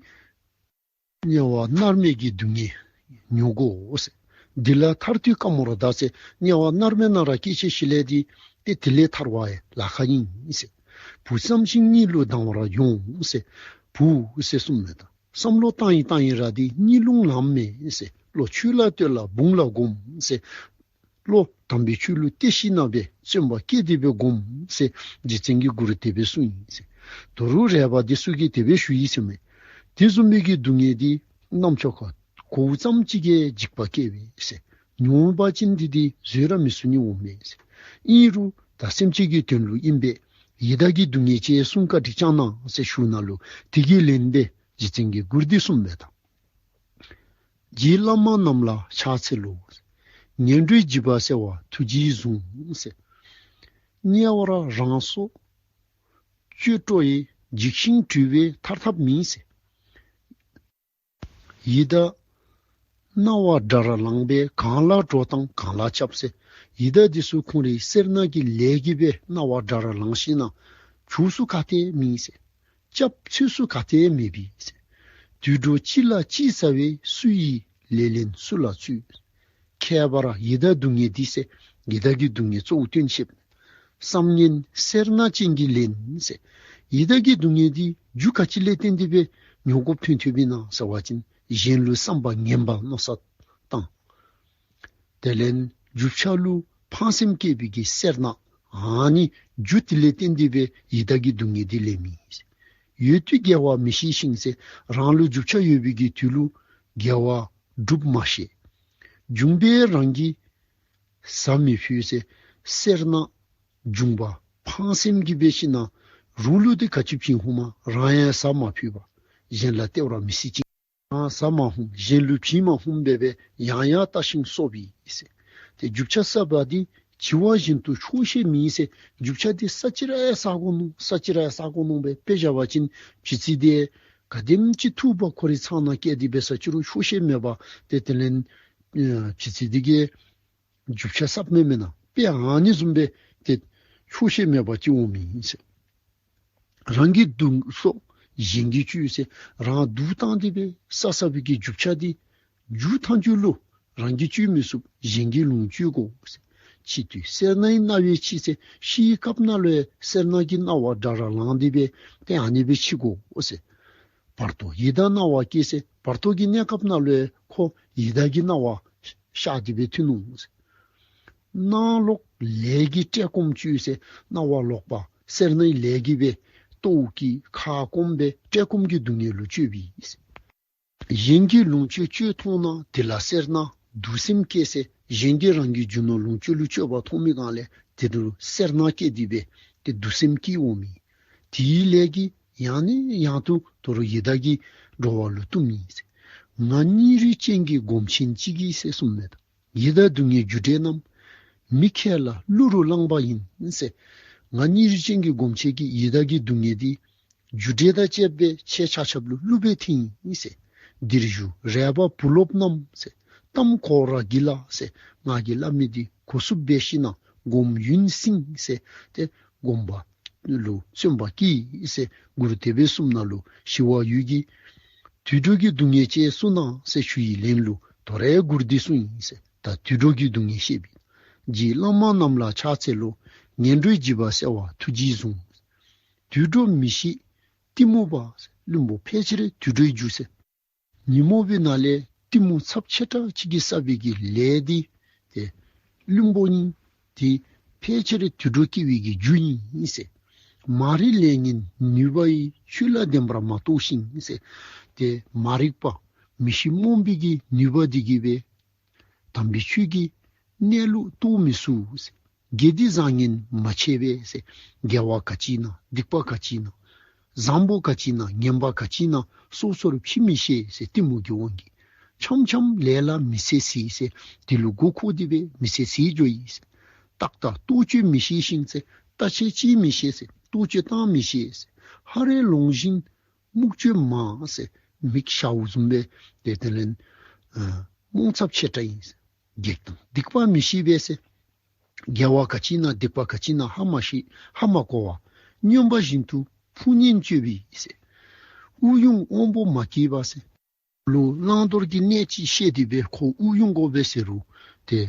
དམྱལ་བ་མནར་མེད་ཀྱི་སྡུག་བསྔལ་མྱོང་དགོ་ཟེར། འདི་ལས་ཐར་དུས་དཀའ་མོ་ར་གདའ་ཟེར། དམྱལ་བ་མནར་མེད་ནང་ར་སྐྱེ་ཤི་ཞིནམ་ལས་འདི་ཏེ་དེ་ལས་ཐར་བ་ཡང་ལཱ་ཁག་ཨིན་ཟེར། བུ་བསམ་ཞིང་གཉིད་ལུག་སྡང་བར་འོང་ཟེར། བུ་ཟེར་གསུངསམ་མས་ད། བསམ་བློ་བཏང་ཡི་བཏང་ཡི་ར་འདི་གཉིད་ལུག་ལངམ་མས་ཟེར། བློ་ཆོས་ལ་གཏོད་ལ་བུང་ལ་སྒོམ་ཟེར། བློ་དམ་པའི་ཆོས་ལུ་གཏད་ཞིནམ་ལས་བརྩོན་པ་བསྐྱེད་དེ་སྦེ་སྒོམ་ཟེར། རྗེ་བཙུན་གྱིས་མགུར་དེ་སྦེ་གསུངས་ཡི་ཟེར། ད་རུང་རས་པ་འདི་ཚུ་གིས་དེ་སྦེ་ཞུ་ཡི་ཟེར་མས། དེ་བཟུམ་མའི་གི་སྡུག་བསྔལ་འདི་རྣམ་ཅོ་ཁར་གོཝ་ཙམ་ཅིག་གིས་འཇིགས་པ་སྐྱེ་བས་ཟེར། མྱོང་པ་ཅིན་འདི་འདི་བཟོད་ར་མི་ཚུགས་ནི་འོང་མས་ཟེར། ཨིན་རུང་ད་སེམས་ཅན་གྱི་དོན་ལུ་ཨིན་པས། ཡི་དྭགས་ཀྱི་སྡུག་བསྔལ་ཅིག་གསུང་བཀའ་དྲིན་བསྐྱང་གནང་ཟེར་ཞུཝ་ད་ལུ་དེ་གི་ལན་སྦེ་རྗེ་བཙུན་གྱིས་མགུར་འདི་གསུངསམ་མས་ད། རྗེ་བླ་མ་རྣམས་ལ་ཕྱག་འཚལ་ལོ། ངན་འགྲོའི་འཇིགས་པ་སེལ་བ་ཐུགས་རྗེས་བཟུང་ཟེར། དམྱལ་བར་རང་སྲོག་གཅོད་སྤྲོ་ཡི། འཇིགས་ཤིང་བྲོས་པས་ཐར་ཐབས་མེད་ཟེར། ཡི་དྭགས་སྣང་བ་དགྲར་ལངས་པས་གང་ལ་འགྲོ་དང་གང་ལ་སྐྱབས་ཟེར། ཡི་དྭགས་འདི་ཚུ་ཁོང་རའི་སེར་སྣ་གི་ལས་ཀྱིས་སྦེ་སྣང་བ་དགྲར་ལངས་ཞིནམ་ལས་བྱོག་ས་ག་ཏེ་མེད་ཟེར། སྐྱབས་འཚོལ་ས་ག་ཏེ་མེད་པས་ཟེར། དུད་འགྲོ་ཅི་ལ་ཅི་ཟ་བའི། སུ་ཡི་ལས་ལན་སུ་ལ་འཚོལ། ཁྱད་པར་ཡི་དྭགས་སྡུག་བསྔལ་འདི་ཟེར། ཡི་དྭགས་ཀྱི་སྡུག་བསྔལ་གཙོ་བོ་སྟོན་ཅི། བསམ་ངན་སེར་སྣ་ཅན་གྱིས་ལན་ཟེར། ཡི་དྭགས་ཀྱི་སྡུག་བསྔལ་འདི་རྒྱུ་ག་ཅི་ལས་བརྟེན་ཏེ་སྦེ་མྱོང་དགོཔ་ཐོན་ཐོནམ་ཨིན་ན་ཟེར་བ་ཅིན་གཞན་ལུ་བསམ་པ་ངན་པ་མནོ་བསམ་བཏང་། དེ་ལས་རྒྱུ་ཆ་ལུ་ཕངས་སེམས་སྐྱེས་པའི་གི་སེར་སྣ། ཨ་ནི་རྒྱུ་དེ་ལས་བརྟེན་ཏེ་སྦེ་ཡི་དྭགས་ཀྱི་སྡུག་བསྔལ་འདི་ལེན་མི་ཨིན་ཟེར། ཡོད་དུས་དགེ་བ་མི་ཤེས་ཤིང་ཟེར། རང་ལུ་རྒྱུ་ཆ་ཡོད་པའི་གི་དུས་ལུ་དགེ་བ་སྒྲུབ་མ་ཤེས། འབྱུང་པོ་རང་གིས་ཟ་མི་ཕོད་ཟེར། སེར་སྣ་འབྱུང་པོ་ཕངས་སེམས་ཀྱིས་འབད་ཞིནམ་ལས་རོགས་ལུ་འདི་ག་ཅི་བྱིན་འོང་མས། རང་ཡང་ཟ་མ་ཕོད་པར་གཞན་ལ་སྟེར་བར་མི་སྲིད་ཅིང་། རང་ཟ་མ་འོང་གཞན་ལུ་བྱིན་མ་འོང་འབད་སྦེ་ཡང་ཡང་བལྟ་ཞིང་གསོཝ་ཨིན་ཟེར། ཏེ་རྒྱུ་ཆ་བསགས་པ་འདི་བྱིན་པ་བཞིན་དུ་ཆོག་ཤེས་མེད་ཟེར། རྒྱུ་ཆ་འདི་ས་ཅིག་ར་ཡང་བསག་དགོ་མནོ་ས་ཅིག་ར་ཡང་བསག་དགོ་མནོ་སྦེ་དཔེ་བཞག་པ་ཅིན་བྱི་ཙི་འདི་ག་དེམ་ཅིག་ཐུག་པ་ཁོ་རའི་ཚང་ནང་བསྐྱལ་ཏེ་སྦེ་ས་ཅིག་རུང་ཆོག་ཤེས་མེད་པར་ཏེ་དེ་ལས་ཨེ་བྱི་ཙི་འདི་གིས་རྒྱུ་ཆ་བསགཔ་མེན་མེན་ན་དཔེ་ཨ་ནི་བཟུམ་སྦེ་ཏེ་ཆོག་ཤེས་མེད་པ་ཅིག་འོང་མི་ཨིན་ཟེར། རང་གི་སྡུག་སོགས་གཞན་གྱིས་བཅོས་ཟེར། རང་སྡུག་བཏང་སྟེ་སྦེ་བསགས་བསགས་པའི་གི་རྒྱུ་ཆ་འདི་མཇུག་མཐའ་མཇུག་ལུ་རང་གིས་བཅོས་མི་ཚུགས། གཞན་གྱིས་ལོངས་སྤྱོད་དགོ་ཟེར། འཆི་དུས་སེར་སྣའི་རྣ་བས་ཆེ་ཟེར། ཤིའི་སྐབས་ནང་ལུ་ཡང་སེར་སྣ་གི་སྣང་བ་དགྲར་ལངས་ཏེ་སྦེ་ཏེ་ཨ་ནི་སྦེ་འཆི་དགོ་ཟེར། བར་དོ་ཡི་དྭགས་སྣང་བ་སྐྱེ་ཟེར། བར་དོ་གི་གནས་སྐབས་ནང་ལུ་ཡང་ཁོ་ཡི་དྭགས་ཀྱི་སྣང་བ་ཤར་ཏེ་སྦེ་ཐོན་འོང་ཟེར། སྣང་ལོག་ལས་ཀྱིས་བཀྲེས་སྐོམ་བཅོས་ཟེར། སྣང་བ་ལོག་པ་སེར་སྣའི་ལས་ཀྱིས་སྦེ་ལྟོཝ་བཀྱེས་ཁ་སྐོམ་སྦེ་བཀྲེས་སྐོམ་གྱི་སྡུག་བསྔལ་ལུ་སྤྱོད་པས་ཟེར། གཞན་གྱིས་ལོངས་སྤྱོད་སྤྱོད་མཐོང་ན། དེ་ལ་སེར་སྣ་སྡུག་སེམས་སྐྱེ་ཟེར། གཞན་གྱིས་རང་གི་རྒྱུ་ནོར་ལོངས་སྤྱོད་ལུ་སྤྱོད་པ་མཐོང་མི་སྒང་ལས་དེ་ལུ་སེར་སྣ་སྐྱེས་ཏེ་སྦེ་ཏེ་སྡུག་སེམས་སྐྱེ་འོང་མི། དེའི་ལས་ཀྱིས་ཡང་ནས་ཡང་དུ་དོ་རུང་ཡི་དྭགས་ཀྱི་འགྲོ་བ་ལུ་ལྟུང་མི་ཟེར། ང་སྙིང་རུས་ཅན་གྱི་སྒོམ་ཆེན་གཅིག་གིས་ཟེར་གསུངམ་མས། ཡི་དྭགས་སྡུག་བསྔལ་རྒྱུ་འབྲས་རྣམས། མི་མཁས་ལ་གླུ་རུ་བླངས་པ་ཡིན་ཟེར། ང་སྙིང་རུས་ཅན་གྱི་སྒོམ་ཆེན་གྱིས་ཡི་དྭགས་ཀྱི་སྡུག་བསྔལ་འདི་རྒྱུ་འབྲས་དང་བཅསཔ་སྦེ་ཁྱེད་ཆ་ཁྱབ་ལུ་གླུ་སྦེ་འཐེན་ཡི་ཟེར། འདིར་བཞུགས་རས་པ་བུ་སློབ་རྣམས་ཟེར། གཏམ་གོ་ར་གི་ལ་ཟེར། ང་གིས་སླབ་མི་འདི་གོ་ཚུགསཔ་སྦེ་ཤེས་ན་སྒོམ་ཡུན་བསྲིང་ཟེར། ཏེ་སྒོམ་པ་ལུ་བརྩོན་པ་བསྐྱེད་ཟེར། མགུར་དེ་སྦེ་གསུངམ་ད་ལུ་ཞི་བ་འོད་ཀྱིས་དུད་འགྲོ་གི་སྡུག་བསྔལ་ཅེས་གསུངས་ན་ཟེར་ཞུ་ཡི་ལན་ལུ་དོ་རུང་མགུར་འདི་གསུངས་ཡི་ཟེར། ད་དུད་འགྲོ་གི་སྡུག་བསྔལ་བཤདཔ་ཨིན། རྗེ་བླ་མ་རྣམས་ལ་ཕྱག་འཚལ་ལོ། ངན་འགྲོའི་འཇིགས་པ་སེལ་བར་ཐུགས་རྗེས་བཟུང་། དུད་འགྲོ་མི་ཤེས་གཏི་མུག་པ། བླུན་པོ་ཕལ་ཆེར་དུད་འགྲོའི་རྒྱུ་ཟེར། ཉོན་མོངས་པའི་ནང་ལས་གཏི་མུག་ཚབས་ཆེ་དྲགས་ཅིག་གིས་བསགས་པའི་གི་ལས་འདི་ཏེ་བླུན་པོ་ཨིན། དེ་ཕལ་ཆེར་དུད་འགྲོ་སྐྱེ་བའི་གི་རྒྱུ་ཨིན་ཟེར། མ་རིག་ལས་ངན་ནུས་པ་ཡིས། ཆོས་ལ་བདེན་པར་མ་རྟོགས་ཤིང་ཟེར། ཏེ་མ་རིག་པ་མི་ཤེས་རྨོངས་པའི་གི་ནུས་པ་འདི་གིས་སྦེ་དམ་པའི་ཆོས་ཀྱི་གནས་ལུགས་རྟོགས་མི་ཚུགས་ཟེར། དགེ་སྡིག་བཟང་ངན་མ་ཕྱེ་བས་ཟེར། དགེ་བ་ག་ཅི་ཨིན་ན་སྡིག་པ་ག་ཅི་ཨིན་ན་བཟང་པོ་ག་ཅི་ཨིན་ན་ངན་པ་ག་ཅི་ཨིན་ན་སོ་སོར་ཕྱེ་མི་ཤེས་ཟེར། གཏི་མུག་གི་དབང་གིས་འཆམ་འཆམ་ལས་ལ་མི་ཚེ་ཟད་ཟེར། དེ་ལུ་མགོ་འཁོར་ཏེ་སྦེ་མི་ཚེ་ཟད་འགྱོ་ཡི་ཟེར། ཏག་ཏག་ལྟོ་སྤྱོད་མི་ཤེས་ཤིང་ཟེར། ལྟ་ཆས་བྱེད་མི་ཤེས་ཟེར། ལྟོ་སྤྱོད་བཏང་མི་ཤེས་ཟེར། ཧ་རེ་ལོང་བཞིན་རྨུགས་སྤྱོད་མང་ཟེར། མིག་ཤཝ་བཟུམ་སྦེ་ཏེ་དེ་ལས་ཨ་རྨོངས་ཚབས་ཆེ་དྲགས་ཨིན་ཟེར། དགེ་དང་སྡིག་པ་མི་ཤེས་པས་ཟེར། དགེ་བ་ག་ཅི་ཨིན་ན་སྡིག་པ་ག་ཅི་ཨིན་ན་ཧ་མ་ཤེས་ཧ་མ་གོ་བར་སྨྱོན་པ་བཞིན་དུ་ཕུང་ཉེན་སྤྱོད་པས་ཟེར། དབུགས་དབྱུང་དབང་པོ་མ་སྐྱེས་པ་ཟེར། ལུ་བླང་དོར་གྱི་གནད་ཅིག་ཤེས་ཏེ་སྦེ་ཁོ་དབུགས་དབྱུང་དགོ་པས་ཟེར་རུང་ཏེ་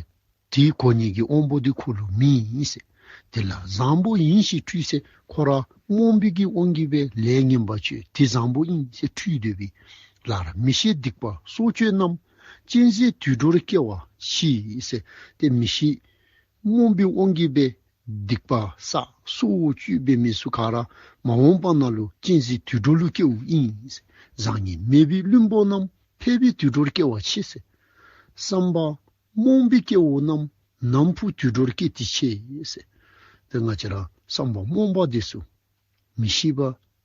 དེ་གོ་ནི་གི་དབང་པོ་འདི་ཁོ་ལུ་མེད་ཟེར། དེ་ལ་བཟང་པོ་ཡིན་ཞེས་ཁྲུས་ཟེར། ཁོ་ར་རྨོངས་པའི་གི་དབང་གིས་སྦེ་ལས་ངན་པ་སྤྱོད། དེ་བཟང་པོ་ཨིན་ཟེར་ཁྲུས་སྡོད་པས། ལར་མི་ཤེས་སྡིག་པ་སྲོག་གཅོད་རྣམས། གཅན་གཟན་དུད་འགྲོར་སྐྱེ་བ་མཆིས་ཟེར། ཏེ་མི་ཤེས་རྨོངས་པའི་དབང་གིས་སྦེ་སྡིག་པ་བསགས་སྲོག་གཅོད་འབད་མི་ཚུ་ག་ར་མ་འོངས་པ་ནང་ལུ་གཅན་གཟན་དུད་འགྲོ་ལུ་སྐྱེཝ་ཨིན་ཟེར། བཟང་ངན་མེད་པའི་བླུན་པོ་རྣམས། ཕལ་པའི་དུད་འགྲོར་སྐྱེ་བ་མཆིས་ཟེར། བསམ་པ་རྨོངས་པའི་སྐྱེ་བོ་རྣམས། ནམ་ཕུགས་དུད་འགྲོར་སྐྱེ་དེ་ཆེ་ཟེར། ཏེ་ང་བཅས་ར་བསམ་པ་རྨོངས་པ་འདི་ཚུ་མི་ཤེས་པ་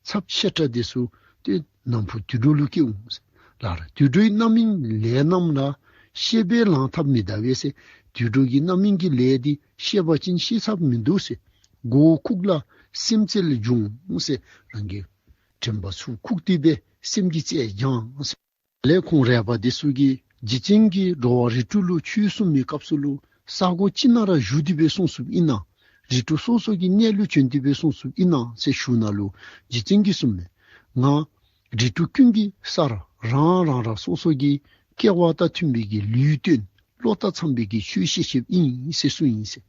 ཚབས་ཆེ་དྲགས་འདི་ཚུ་ཏེ་ནམ་ཕུགས་དུད་འགྲོ་ལུ་སྐྱེ་འོང་ཟེར། ལར་དུད་འགྲོའི་རྣམ་སྨིན་ལས་རྣམས་ལ། ཤེས་པས་ལང་ཐབས་མི་གདའ་བས་ཟེར། དུད་འགྲོ་གི་རྣམ་སྨིན་གྱི་ལས་འདི་ཤེས་པ་ཅིན་ཤེས་ཐབས་མིན་འདུག་ཟེར། མགོ་བོ་ཁུག་ལ་སེམས་རྩལ་སྦྱོང་ཟེར། རང་གི་དྲན་པ་ཚུར་ཁུག་སྟེ་སྦེ་སེམས་ཀྱི་རྩལ་སྦྱང་ཟེར། ལས་ཁོང་རས་པ་འདི་ཚུ་གིས་རྗེ་བཙུན་གྱིས་འགྲོ་བ་རིགས་དྲུག་ལུ་ཆོས་གསུང་མི་སྐབས་སུ་ལུ་ས་གོ་ཅིག་ནང་ར་བཞུགས་ཏེ་སྦེ་གསུང་ཚུགསཔ་ཨིན་ན། རིགས་དྲུག་སོ་སོ་གི་གནས་ལུ་བྱོན་ཏེ་སྦེ་གསུང་ཚུགསཔ་ཨིན་ན་ཟེར་ཞུ་ནང་ལུ་རྗེ་བཙུན་གྱིས་གསུངམ་མས། ང་རིགས་དྲུག་ཀུན་གྱི་སར་རང་རང་ར་སོ་སོ་གི་སྐལ་བ་དང་མཐུན་པའི་གི་ལུས་སྟོན། བློ་དང་འཚམས་པའི་གི་ཆོས་བཤད་བཤདཔ་ཨིན་ཟེར་གསུངས་ཡི་ཟེར།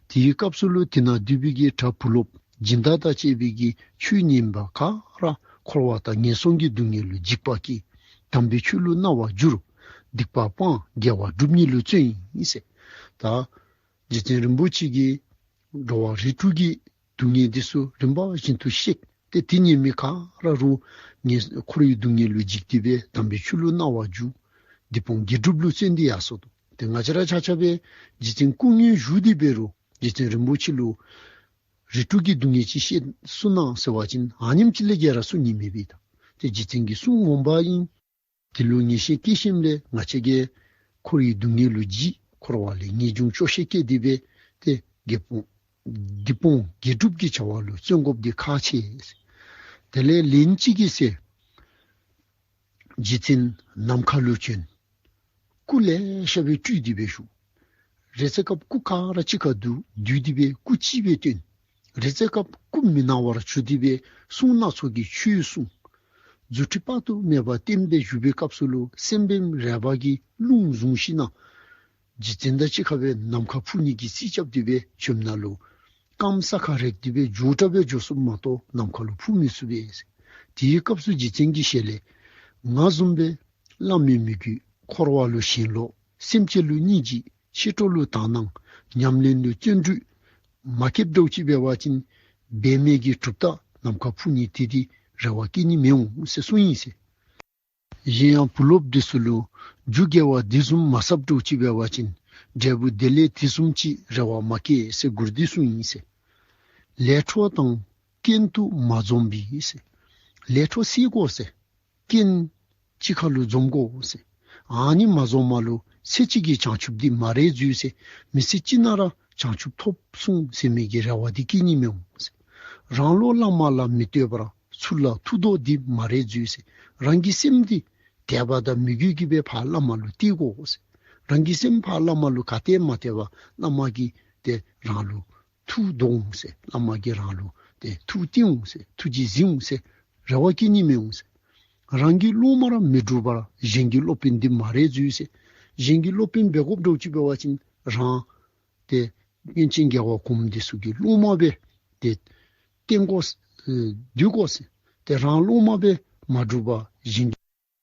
དེའི་སྐབས་སུ་ལུ་དེ་ནང་འདུས་པའི་གི་གྲྭ་བུ་སློབ་སྦྱིན་བདག་དང་བཅས་པའི་གི་ཆོས་ཉན་པ་ག་ར་འཁོར་བ་དང་ངན་སོང་གི་སྡུག་བསྔལ་ལུ་འཇིགས་པ་སྐྱེས། དམ་པའི་ཆོས་ལུ་སྣང་བ་འགྱུར། སྡིག་པ་སྤང་དགེ་བ་སྒྲུབ་ནི་ལུ་བརྩོན་ཡི་ཟེར། ད་རྗེ་བཙུན་རིན་པོ་ཆེ་གིས་འགྲོ་བ་རིགས་དྲུག་གི་སྡུག་བསྔལ་འདི་ཚུ་རིམ་པ་བཞིན་དུ་བཤད། ཏེ་དེ་ཉན་མི་ག་ར་རུང་ངན་འཁོར་བའི་སྡུག་བསྔལ་ལུ་འཇིགས་ཏེ་སྦེ་དམ་པའི་ཆོས་ལུ་སྣང་བ་འགྱུར། སྡིག་སྤོང་དགེ་སྒྲུབ་ལུ་བརྩོན་ཏེ་ཡར་སོ་དོ། ཏེ་ང་བཅས་ར་ཆ་ཁྱབ་སྦེ་རྗེ་བཙུན་སྐུ་དངོས་བཞུགས་ཏེ་འབད་རུང་རྗེ་བཙུན་རིན་པོ་ཆེ་ལུ་རིགས་དྲུག་གི་སྡུག་བསྔལ་ཅིག་བཤད་གསུང་གནང་ཟེར་བ་ཅིན་ཨ་ནེམ་ཅིག་ལས་བརྒལ་ར་གསུང་ནི་མེད་པས་ད། ཏེ་རྗེ་བཙུན་གྱི་གསུང་ངོ་མ་ཨིན། དེ་ལུ་ངེས་ཤེས་སྐྱེས་ཞིནམ་ལས་ང་བཅས་ཀྱིས་འཁོར་བའི་སྡུག་བསྔལ་ལུ་འཇིགས། འཁོར་བ་ལས་ངེས་འབྱུང་སྐྱོ་ཤས་སྐྱེས་ཏེ་སྦེ་ཏེ་དགེ་སྤོང་སྡིག་སྤོང་དགེ་སྒྲུབ་ཀྱི་བྱ་བ་ལུ་བརྩོན་དགོཔ་འདི་ཁག་ཆེ། དེ་ལས་ལན་གཅིག་གི་ཚེ་རྗེ་བཙུན་ནམ་མཁའ་ལུ་བྱོན། སྐུ་ལེ་ཤ་སྦེ་སྤྲུལ་ཏེ་སྦེ་བཞུགས། རེ་ཚེ་སྐབས་སྐུ་ག་ར་གཅིག་ཁར་འདུས་འདུས་ཏེ་སྦེ་སྐུ་གཅིག་སྦེ་སྟོན། རེ་ཚེ་སྐབས་སྐུ་མི་སྣང་བར་གྱུར་ཏེ་སྦེ་གསུང་སྣ་ཚོགས་ཀྱི་ཆོས་གསུངས། རྫུ་འཕྲུལ་དཔག་ཏུ་མེད་པ་བསྟན་པའི་བཞུགས་པའི་སྐབས་སུ་ལུ་སེམས་དཔའ་རས་པ་གིས་རླུང་བཟུང་ཞིནམ་ན་རྗེ་བཙུན་དང་གཅིག་ཁར་སྦེ་ནམ་མཁར་འཕུར་ནི་གི་རྩིས་རྐྱབ་སྟེ་སྦེ་བྱོནམ་ད་ལུ་རྐངམ་ས་ཁར་རེག་སྟེ་སྦེ་མགྱོགས་དྲགས་སྦེ་འགྱོ་ཚུགསཔ་མ་གཏོགས་ནམ་མཁའ་ལུ་འཕུར་མི་ཚུགས་པས། དེའི་སྐབས་སུ་རྗེ་བཙུན་གྱི་ཞལ་ལས་ང་བཟུམ་སྦེ་བླ་མའི་མོས་གུས་འཁོར་བ་ལུ་ཞེན་ལོག་སེམས་ཅན་ལུ་སྙིང་རྗེ་ཕྱི་དོན་ལུ་དག་སྣང་ཉམས་ལེན་ལུ་བརྩོན་འགྲུས་མ་སྐྱེདཔ་འདྲཝ་ཅིག་འབད་བ་ཅིན་འབད་མེད་ཀྱི་གྲུབ་རྟགས་ནམ་མཁར་འཕུར་ནི་དེ་འདི་རེ་བ་བསྐྱེད་ནི་མི་འོང་ཟེར་གསུངས་ཡི་ཟེར། གཞན་ཡང་བུ་སློབ་འདི་ཚུ་ལུ་རྒྱུ་དགེ་བ་འདི་བཟུམ་མ་བསགསཔ་འདྲཝ་ཅིག་འབད་བ་ཅིན་ འབྲས་བུ་དེ་ལས་དེ་བཟུམ་ཅིག་རེ་བ་མ་བསྐྱེད་ཟེར་མགུར་འདི་གསུངས་ཡི་ཟེར། ལས་འཕྲོ་དང་རྐྱེན་དུ་མ་འཛོམས་པའི་ཟེར། ལས་འཕྲོ་སེལ་དགོ་ཟེར། རྐྱེན་གཅིག་ཁར་ལུ་འཛོམས་དགོ་ཟེར། ཨ་ནི་མ་འཛོམས་མ་ལུ་ཚེ་གཅིག་གི་བྱང་ཆུབ་འདི་མ་རེག་འགྱོ་ཟེར། མི་ཚེ་གཅིག་ནང་ར་བྱང་ཆུབ་ཐོབ་སོང་ཟེར་མི་གི་རེ་བ་འདི་བསྐྱེད་ནི་མི་འོང་ཟེར། རང་བློ་བླ་མ་ལ་མི་གཏོད་པར་ཚུར་ལ་ཐུག་དོ་འདི་མ་རེག་འགྱོ་ཟེར། རང་གི་སེམས་འདི་དད་པ་དང་མོས་གུས་ཀྱིས་སྦེ་ཕར་བླ་མ་ལུ་གཏད་དགོ་ཟེར། རང་གི་སེམས་ཕར་བླ་མ་ལུ་ག་གཏད་མ་གཏད་པར་བླ་མ་གིས་ཏེ་རང་ལུ་ཐུགས་འདོད་འོང་ཟེར། བླ་མ་གིས་རང་ལུ་ཏེ་ཐུགས་གཏད་འོང་ཟེར། ཐུགས་རྗེས་གཟིགས་འོང་ཟེར་རེ་བ་བསྐྱེད་ནི་མི་འོང་ཟེར། རང་གི་སློབ་མ་ར་མི་སྒྲུབ་པར་གཞན་གྱི་སློབ་དཔོན་འདི་མ་རེག་འགྱོ་ཟེར། གཞན་གྱི་སློབ་དཔོན་འབད་དགོཔ་འདྲཝ་ཅིག་འབད་བ་ཅིན་རང་ཏེ་སྔོན་བྱོན་རྒྱལ་བ་གོངམ་འདི་ཚུ་གི་སློབ་མ་སྦེ་ཏེ་བསྟེན་དགོ་ཟེར། སྡོད་དགོ་ཟེར། ཏེ་རང་སློབ་མ་སྦེ་མ་སྒྲུབ་པར་གཞན་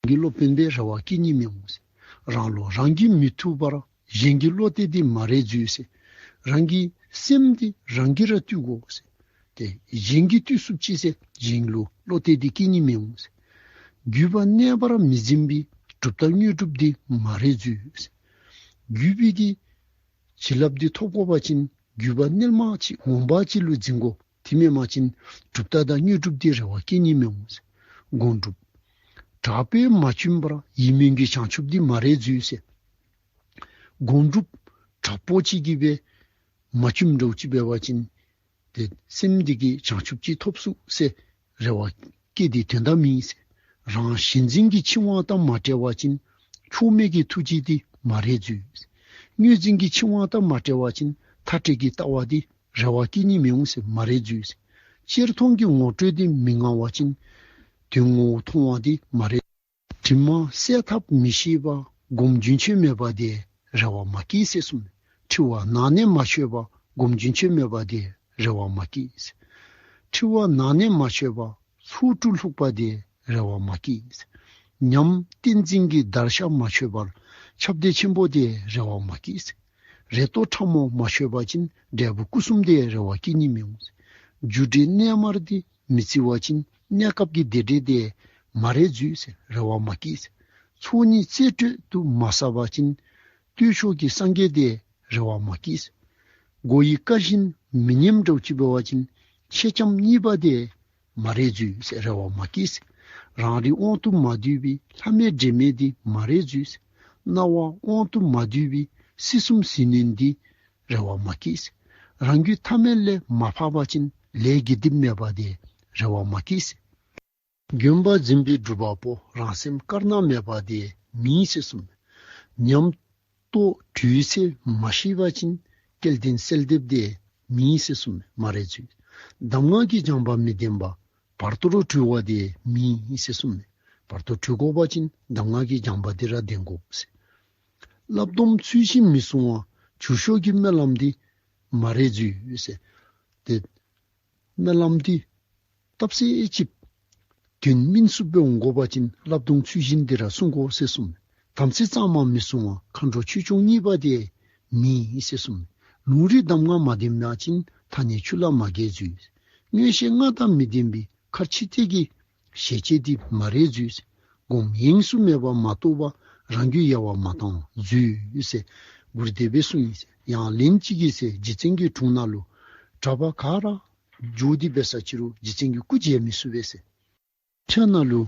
གྱི་སློབ་དཔོན་སྦེ་རེ་བ་བསྐྱེད་ནི་མི་འོང་ཟེར། རང་བློ་རང་གིས་མི་ཐུབ་པར་གཞན་གྱི་བློ་གཏད་འདི་མ་རེག་འགྱོ་ཟེར། རང་གི་སེམས་འདི་རང་གིས་ར་བཏུལ་དགོ་ཟེར། ཏེ་གཞན་གྱིས་བཏུལ་ཚུགསཔ་ཅིག་ཟེར་གཞན་ལུ་བློ་གཏད་འདི་བསྐྱེད་ནི་མི་འོང་ཟེར། རྒྱུད་པ་གནས་པར་མི་འཛིན་པའི་གྲུབ་རྟགས་དངོས་གྲུབ་འདི་མ་རེག་འགྱོ་ཟེར། རྒྱུད་པའི་གི་བྱིན་རླབས་འདི་ཐོབ་དགོ་པ་ཅིན་རྒྱུད་པ་རྣལ་མ་ཅིག་ངོ་མ་ཅིག་ལུ་འཛིན་དགོ། དེ་མེན་པ་ཅིན་གྲུབ་རྟགས་དང་དངོས་གྲུབ་འདི་རེ་བ་བསྐྱེད་ནི་མི་འོང་ཟེར། སྒོམ་སྒྲུབ་དྲག་པོས་མ་བཅུན་པར་ཡིད་སྨོན་གྱི་བྱང་ཆུབ་འདི་མ་རེག་འགྱོ་ཟེར། སྒོམ་སྒྲུབ་དྲག་པོ་ཅིག་གིས་སྦེ་མ་བཅུནམ་འདྲཝ་ཅིག་འབད་བ་ཅིན་ཏེ་སེམས་འདི་གིས་བྱང་ཆུབ་ཅིག་ཐོབ་ཚུགས་ཟེར་རེ་བ་བསྐྱེད་དེ་དོན་དག་མེད་ཟེར། རང་གཞན་འཛིན་གྱི་འཆིང་བ་དང་མ་བྲལ་བ་ཅིན་ཕྱོགས་མེད་ཀྱི་ཐུགས་རྗེ་འདི་མ་རེག་འགྱོ་ཟེར། དངོས་འཛིན་གྱི་འཆིང་བ་དང་མ་བྲལ་བ་ཅིན་མཐའ་བྲལ་གྱི་ལྟ་བ་འདི་རེ་བ་བསྐྱེད་ནི་མི་འོང་ཟེར། མ་རེག་འགྱོ་ཟེར། སྤྱིར་མཐོང་གི་ངོ་སྤྲོད་འདི་མི་མངའ་བ་ཅིན་དོན་ངོ་བོ་མཐོང་བ་འདི་མ་རེག་དྲི་མ་སེལ་ཐབས་མི་ཤེས་པ། སྒོམ་རྒྱུན་ཆད་མེད་པ་དེ་རེ་བ་མ་བསྐྱེད་ཟེར་གསུངས། འཁྲུལ་བ་ནང་ནས་མ་ཆོད་པ། སྒོམ་རྒྱུན་ཆད་མེད་པ་དེ་རེ་བ་མ་བསྐྱེད་ཟེར། འཁྲུལ་བ་ནང་ནས་མ་ཆོད་པ། ཚོགས་དྲུག་ལྷུག་པ་དེ་རེ་བ་མ་བསྐྱེད་ཟེར། ཉམས་ཏིང་འཛིན་གྱི་བརྡར་ཤ་མ་ཆོད་པར་ཁྱབ་བརྡལ་ཆེན་པོ་དེ་རེ་བ་མ་བསྐྱེད་ཟེར། རེ་དོགས་ཕྲ་མོ་མ་ཆོད་པ་ཅིན་འབྲས་བུ་སྐུ་གསུམ་དེ་རེ་བ་བསྐྱེད་ནི་མི་འོང་ཟེར། རྒྱུ་འབྲས་རྣལ་མར་དེ་མི་བརྩི་བ་ཅིན་གནས་སྐབས་ཀྱི་བདེ་འབྲས་དེ་མ་རེག་འགྱོ་ཟེར། རེ་བ་མ་བསྐྱེད་ཟེར། ཚོགས་གཉིས་རྩེ་སྤྲོད་དུ་མ་བསགས་པ་ཅིན་བརྟུལ་ཞུགས་ཀྱི་སངས་རྒྱས་དེ་རེ་བ་མ་བསྐྱེད་ཟེར། སྒོ་ཡི་ཀ་བཞིན་མི་ཉམས་འདྲཝ་ཅིག་འབད་བ་ཅིན་མཆེར་ལྕམ་གཉིས་པ་དེ་མ་རེག་འགྱོ་ཟེར། རེ་བ་མ་བསྐྱེད་ཟེར། རང་རིག་དབང་དུ་མ་འདུས་པའི་ལྷ་མེད་འདྲེ་མེད་དེ་མ་རེག་འགྱོ་ཟེར། སྣང་བ་དབང་དུ་མ་འདུས་པའི་སྲིད་གསུམ་ཟིལ་གནོན་དེ་རེ་བ་མ་བསྐྱེད་ཟེར། རང་རྒྱུད་ཐ་མལ་ལས་མ་འཕགས་པ་ཅིན་ལས་དགེ་སྡིག་མེད་པ་དེ་རེ་བ་མ་བསྐྱེད་ཟེར། དགོན་པ་འཛིན་པའི་སྒྲུབ་པ་པོ་རང་སེམས་དཀར་ནག་མེད་པ་དེ་མེད་ཟེར་གསུངས། ཉམས་རྟོགས་དྲོད་ཚད་མ་ཞི་བ་ཅིན་སྐལ་ལྡན་གསལ་འདེབས་དེ་མེད་ཟེར་གསུངས། མ་རེག་འགྱོ། གདམས་ངག་གི་སྦྱངས་པ་མི་ལྡན་པ་བར་དོར་གྲོལ་བ་དེ་མེད་ཟེར་གསུངས། བར་དོ་གྲོལ་དགོ་པ་ཅིན་གདམས་ངག་གི་སྦྱངས་པ་འདི་ར་ལྡན་དགོ་ཟེར། བསླབ་སྡོམ་ཚུལ་བཞིན་མི་སྲུང་བ་འགྱུར་ཤོས་ཀྱི་སྨོན་ལམ་འདི་མ་རེག་འགྱོ་ཟེར། ཏེ་སྨོན་ལམ་འདི་བཏབ་ཚད་ཅིག་དོན་སྨིན་ཚུགསཔ་འབད་འོང་དགོ་པ་ཅིན་བསླབ་སྡོམ་ཚུལ་བཞིན་འདི་ར་སྲུང་དགོ་ཟེར་གསུངས། དམ་ཚིག་གཙང་མ་མི་སྲུང་བ་མཁའ་འགྲོ་ཆོས་སྐྱོང་གཉིས་པ་དེ་མེད་ཟེར་གསུངས། ལུང་རིགས་གདམས་ངག་མ་ལྡན་པ་ཅིན་ཐ་སྙད་ཆོས་ལ་མ་འགལ་འགྱོ། མངོན་ཤེས་ལྔ་དང་མི་ལྡན་པའི་མཁར་ཕྱི་བལྟས་ཀྱི་ཞལ་ལྕེ་འདི་མ་རེག་འགྱོ་ཟེར། སྒོམ་ཡེངས་སུ་མེད་པ་མ་རྟོགས་པ་རང་རྒྱུད་ཡལ་བ་མ་བཏང་འགྱོ་ཟེར་མགུར་དེ་སྦེ་གསུངས་ཡི་ཟེར། ཡང་ལན་གཅིག་གིས་ཟེར་རྗེ་བཙུན་གྱི་དྲུང་ནང་ལུ་གྲྭ་པ་ག་ར་འགྱོ་སྟེ་འབད་ས་ཅིག་རུང་རྗེ་བཙུན་གྱི་སྐུ་མཇལ་མི་ཚུགས་པས་ཟེར། ཕྱག་ནང་ལུ་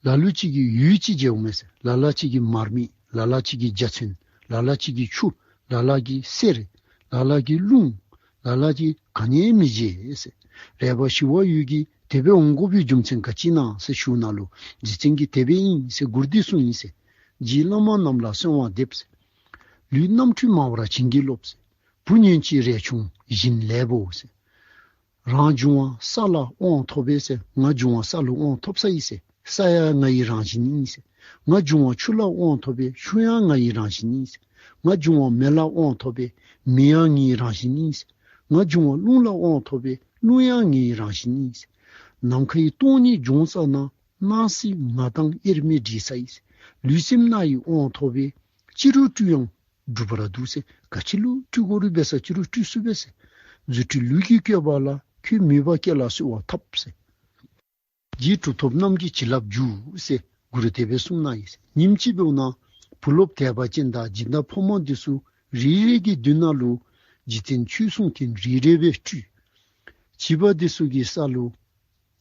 ལ་ལུ་ཅིག་གིས་འོད་ཅིག་མཇལཝ་མས་ཟེར། ལ་ལ་ཅིག་གིས་མར་མེ། ལ་ལ་ཅིག་གིས་འཇའ་ཚོན། ལ་ལ་ཅིག་གིས་ཆུ། ལ་ལ་གིས་གསེར། ལ་ལ་གིས་རླུང་། ལ་ལ་གིས་ག་ནི་ཡང་མི་མཇལ་ཟེར། རས་པ་ཞི་བ་འོད་ཀྱིས་དེ་སྦེ་འོང་དགོ་པའི་རྒྱུ་མཚན་ག་ཅི་ཨིན་ན་ཟེར་ཞུཝ་ད་ལུ་རྗེ་བཙུན་གྱིས་དེ་སྦེ་ཨིན་ཟེར་མགུར་འདི་གསུངས་ཡི་ཟེར། རྗེ་བླ་མ་རྣམས་ལ་གསོལ་བ་འདེབས་ཟེར། ལུས་རྣམ་འཕྲུལ་མང་བར་བྱིན་གྱིས་རློབས་ཟེར། བུ་ཉོན་ཅིག་རས་ཆུང་བཞིན་ལེགས་པོ་ཟེར། རང་འབྱུང་བ་ས་ལ་དབང་ཐོབ་པས་ཟེར། ང་འབྱུང་བ་ས་ལུ་དབང་ཐོབ་ས་ཨིན་ཟེར། ས་ཡང་ང་ཡི་རང་བཞིན་ཨིན་ཟེར། ང་འབྱུང་བ་ཆུ་ལ་དབང་ཐོབ་པས། ཆུ་ཡང་ང་ཡི་རང་བཞིན་ཨིན་ཟེར། ང་འབྱུང་བ་མེ་ལ་དབང་ཐོབ་པས། མེ་ཡང་ངེའི་རང་བཞིན་ཨིན་ཟེར། ང་འབྱུང་བ་རླུང་ལ་དབང་ཐོབ་པས། རླུང་ཡང་ངེའི་རང་བཞིན་ཨིན་ཟེར། ནམ་མཁའི་སྟོང་ཉིད་འབྱུང་ས་ན། སྣང་སྲིད་ང་དང་དབྱེར་མེད་འདྲེས་ས་ཨིན་ཟེར། ལུས་སེམས་སྣ་ཡི་དབང་ཐོབ་པས། ཅི་རུང་སྤྲུལ་ཡང་འགྲུབ་པར་འདུག་ཟེར། ག་ཅི་ལུ་སྤྲུལ་དགོ་རུང་འབད་ས་ཅིག་རུང་སྤྲུལ་ཚུགས་པས་ཟེར། རྫུ་འཕྲུལ་ལུས་ཀྱིས་བསྐྱེད་པ་ལ། ཁྱོད་མོས་པ་བསྐྱེད་ལ་གསོལ་བ་བཏབ་ཟེར། རྗེ་གྲུབ་ཐོབ་རྣམས་ཀྱི་བྱིན་རླབས་འཇུག་ཟེར་མགུར་དེ་སྦེ་གསུངས་གནང་ཡི་ཟེར། ཉིནམ་ཅིག་འབདཝ་ད་བུ་སློབ་དད་པ་ཅན་དང་སྦྱིན་བདག་ཕོ་མོ་འདི་ཚུ་ རེ་རེ་གི་མདུན་ན་ལུ་རྗེ་བཙུན་ཆོས་གསུང་ཐུན་རེ་རེ་སྦེ་སྤྲུལ། བྱིས་པ་འདི་ཚུ་གི་ས་ལུ་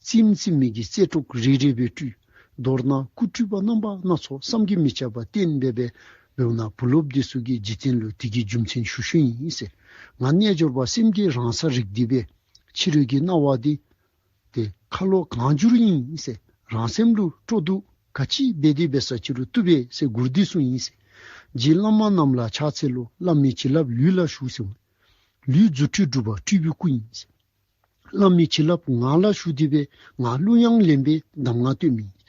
རྩེདམོ་རྩེ་མི་གི་རྩེད་གྲོགས་རེ་རེ་སྦེ་སྤྲུལ། མདོར་ན་སྐུ་སྤྲུལ་པ་རྣམ་པ་སྣ་ཚོགས་བསམ་གྱིས་མི་ཁྱབ་པ་བསྟན་སྦེ་སྦེ་འབདཝ་ད་བུ་སློབ་འདི་ཚུ་གིས་རྗེ་བཙུན་ལུ་དེ་གི་རྒྱུ་མཚན་ཞུ་ཞུཝ་ཨིན་ཟེར། ང་རྣལ་འབྱོར་པ་སེམས་ཀྱི་རང་ས་རིག་སྟེ་སྦེ་ཕྱི་རོལ་གྱི་སྣང་བ་འདི་ཏེ་ཁ་ལོ་གང་འགྱུར་ཨིན་ཟེར། རང་སེམས་ལུ་སྤྲོ་བསྡུ་ག་ཅི་འབད་དེ་འབད་ས་ཅི་རུང་བཏུབ་པས་ཟེར་མགུར་འདི་གསུངས་ཡི་ཟེར། རྗེ་བླ་མ་རྣམས་ལ་ཕྱག་འཚལ་ལོ། བླ་མའི་བྱིན་རླབས་ལུས་ལ་ཞུགས་ཟེར། ལུས་རྫུ་འཕྲུལ་གྲུབ་པ་སྤྲུལ་པའི་སྐུ་ཨིན་ཟེར། བླ་མའི་བྱིན་རླབས་ངག་ལ་ཞུགས་ཏེ་སྦེ་ངག་གླུ་དབྱངས་ལེན་པའི་གདམས་ངག་སྟོན་མི་ཨིན།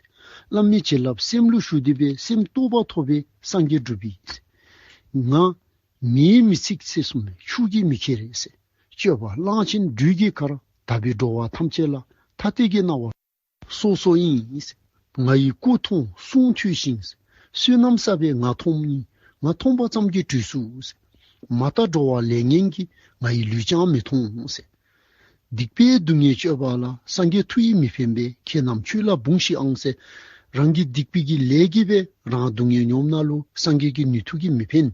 བླ་མའི་བྱིན་རླབས་སེམས་ལུ་ཞུགས་ཏེ་སྦེ་སེམས་རྟོགས་པ་ཐོབ་པའི་སངས་རྒྱས་སྒྲུབ་པའི་ཨིན་ཟེར། ང་མེས་མི་ཚིག་ཟེར་གསུངས་མས། ཆུ་གིས་མི་ཁྱེར་ཟེར། སྤྱོད་པ་གླང་ཆེན་སྦྲུལ་གྱི་ཁར། དག་པའི་འགྲོ་བ་ཐམས་ཅད་ལ་ཐ་དད་ཀྱི་སྣང་བ་སོ་སོ་ཨིན་ཟེར། ང་ཡི་སྐུ་མཐོང་གསུང་ཐོས་ཤིང་ཟེར། བསོད་ནམས་བསགས་པས་ང་མཐོང་ནི། ང་མཐོང་བ་ཙམ་གྱིས་གྲོལ་ཚུགས་ཟེར། མ་དག་འགྲོ་བ་ལས་ངན་གྱིས། ང་ཡི་ལུས་ཀྱང་མི་མཐོང་ཟེར། སྡིག་པའི་སྡུག་བསྔལ་སྤྱོད་པ་ལ། སངས་རྒྱས་མཐུ་ཡིས་མི་ཕན་པས། ཁྱེད་རྣམས་ཆོས་ལ་འབུངས་ཤིག་ཨང་ཟེར། རང་གི་སྡིག་པའི་གི་ལས་ཀྱིས་སྦེ་རང་སྡུག་བསྔལ་མྱོངམ་ད་ལུ་སངས་རྒྱས་ཀྱི་ནུས་མཐུ་གིས་མི་ཕན།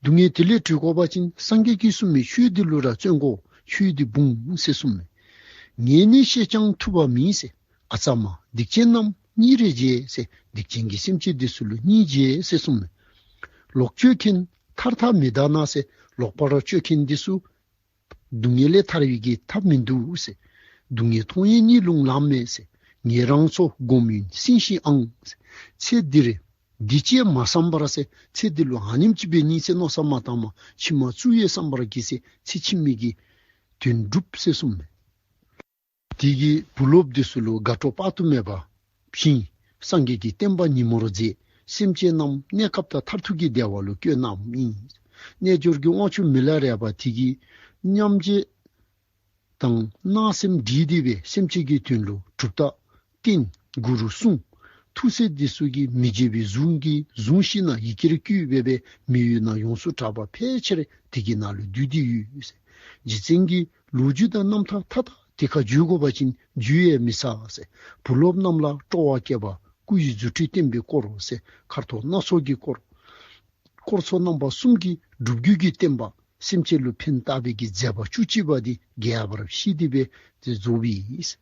སྡུག་བསྔལ་དེ་ལས་གྲོལ་དགོ་པ་ཅིན་སངས་རྒྱས་ཀྱིས་གསུངས་མི་ཆོས་འདི་ལུ་ར་བརྩོན་དགོ། ཆོས་འདི་འབུངས་ཟེར་གསུངས་མས། ངས་ནི་བཤད་ཀྱང་ཐུབ་པ་མིན་ཟེར། ཨ་ཙ་མ་སྡིག་ཅན་རྣམས་སྙིང་རེ་རྗེ་ཟེར། སྡིག་ཅན་གྱི་སེམས་ཅན་འདི་ཚུ་ལུ་སྙིང་རྗེ་ཟེར་གསུངས་མས། ལོག་སྤྱོད་མཁན་ཐར་ཐབས་མི་གདའ་ན་ཟེར། ལོག་པར་སྤྱོད་མཁན་འདི་ཚུ་སྡུག་བསྔལ་ལས་ཐར་བའི་གི་ཐབས་མིན་འདུག་ཟེར། སྡུག་བསྔལ་མཐོང་ཡང་གཉིད་ལུང་ལངས་མེད་ཟེར། ངེད་རང་ཚོ་སྒོམ་ཡུན་སྲིང་ཞིག་ཨང་ཟེར། ཚེ་འདིར་འདི་ཅིས་མ་བསམ་པར་ཟེར། ཚེ་འདི་ལུ་ཨ་ནེམ་ཅིག་འབད་ནི་ཟེར་མནོ་བསམ་མ་བཏང་མ་ཕྱི་མ་ཚུ་ཡང་བསམ་པར་གྱིས་ཟེར། ཚེ་ཕྱི་མའི་གི་དོན་སྒྲུབ་ཟེར་གསུངས་མས། དེ་གིས་བུ་སློབ་འདི་ཚུ་ལུ་དགའ་སྤྲོ་དཔག་ཏུ་མེད་པ་བྱིན། སངས་རྒྱས་ཀྱི་བསྟན་པ་ཉིན་མོར་མཛད། སེམས་ཅན་རྣམས་གནས་སྐབས་དང་མཐར་ཐུག་གི་བདེ་བ་ལུ་བཀོད་གནངམ་ཨིན། རྣལ་འབྱོར་གྱི་དབང་ཕྱུག་མི་ལ་རས་པ་དེ་གིས་མཉམ་རྗེས་དང་སྣང་སེམས་འདྲེས་ཏེ་སྦེ་སེམས་ཅན་གྱི་དོན་ལུ་གྲུབ་རྟགས་བསྟན། གུ་རུ་གསུང་། ཐུགས་སྲས་འདི་ཚུ་གིས་མི་བརྗེད་པའི་གཟུངས་ཀྱིས་གཟུངས་ཤིག་ནང་ཡི་གེར་བཀོད་སྦེ་སྦེ་མི་ཡུལ་ནང་ཡོངས་སུ་གྲགས་པ་ཕལ་ཆེར་དེ་གི་ནང་ལུ་བསྡུས་ཏེ་ཡོད། རྗེ་བཙུན་གྱི་ལོ་རྒྱུས་དང་རྣམ་ཐར་མཐའ་དག་དེ་ཁར་བརྗོད་དགོ་པ་ཅིན་བརྗོད་ཡང་མི་ཚར་ཟེར། བུ་སློབ་རྣམས་ལ་སྤྲོ་བ་བསྐྱེད་པ། སྐུ་ཡི་རྫུ་འཕྲུལ་བསྟན་པའི་སྐོར་ཟེར་མཁར་ཐོག་སྣ་ཚོགས་ཀྱི་སྐོར། སྐོར་ཚོགས་རྣམ་པ་གསུམ་གྱི་སྒྲུབ་བརྒྱུད་ཀྱི་བསྟན་པ་སེམས་ཅན་ལུ་ཕན་བཏགས་པའི་གི་མཛད་པ་བཅུ་གཅིག་པ་འདི་རྒྱས་པར་བཤད་དེ་སྦེ་དེ་རྫོགས་པའི་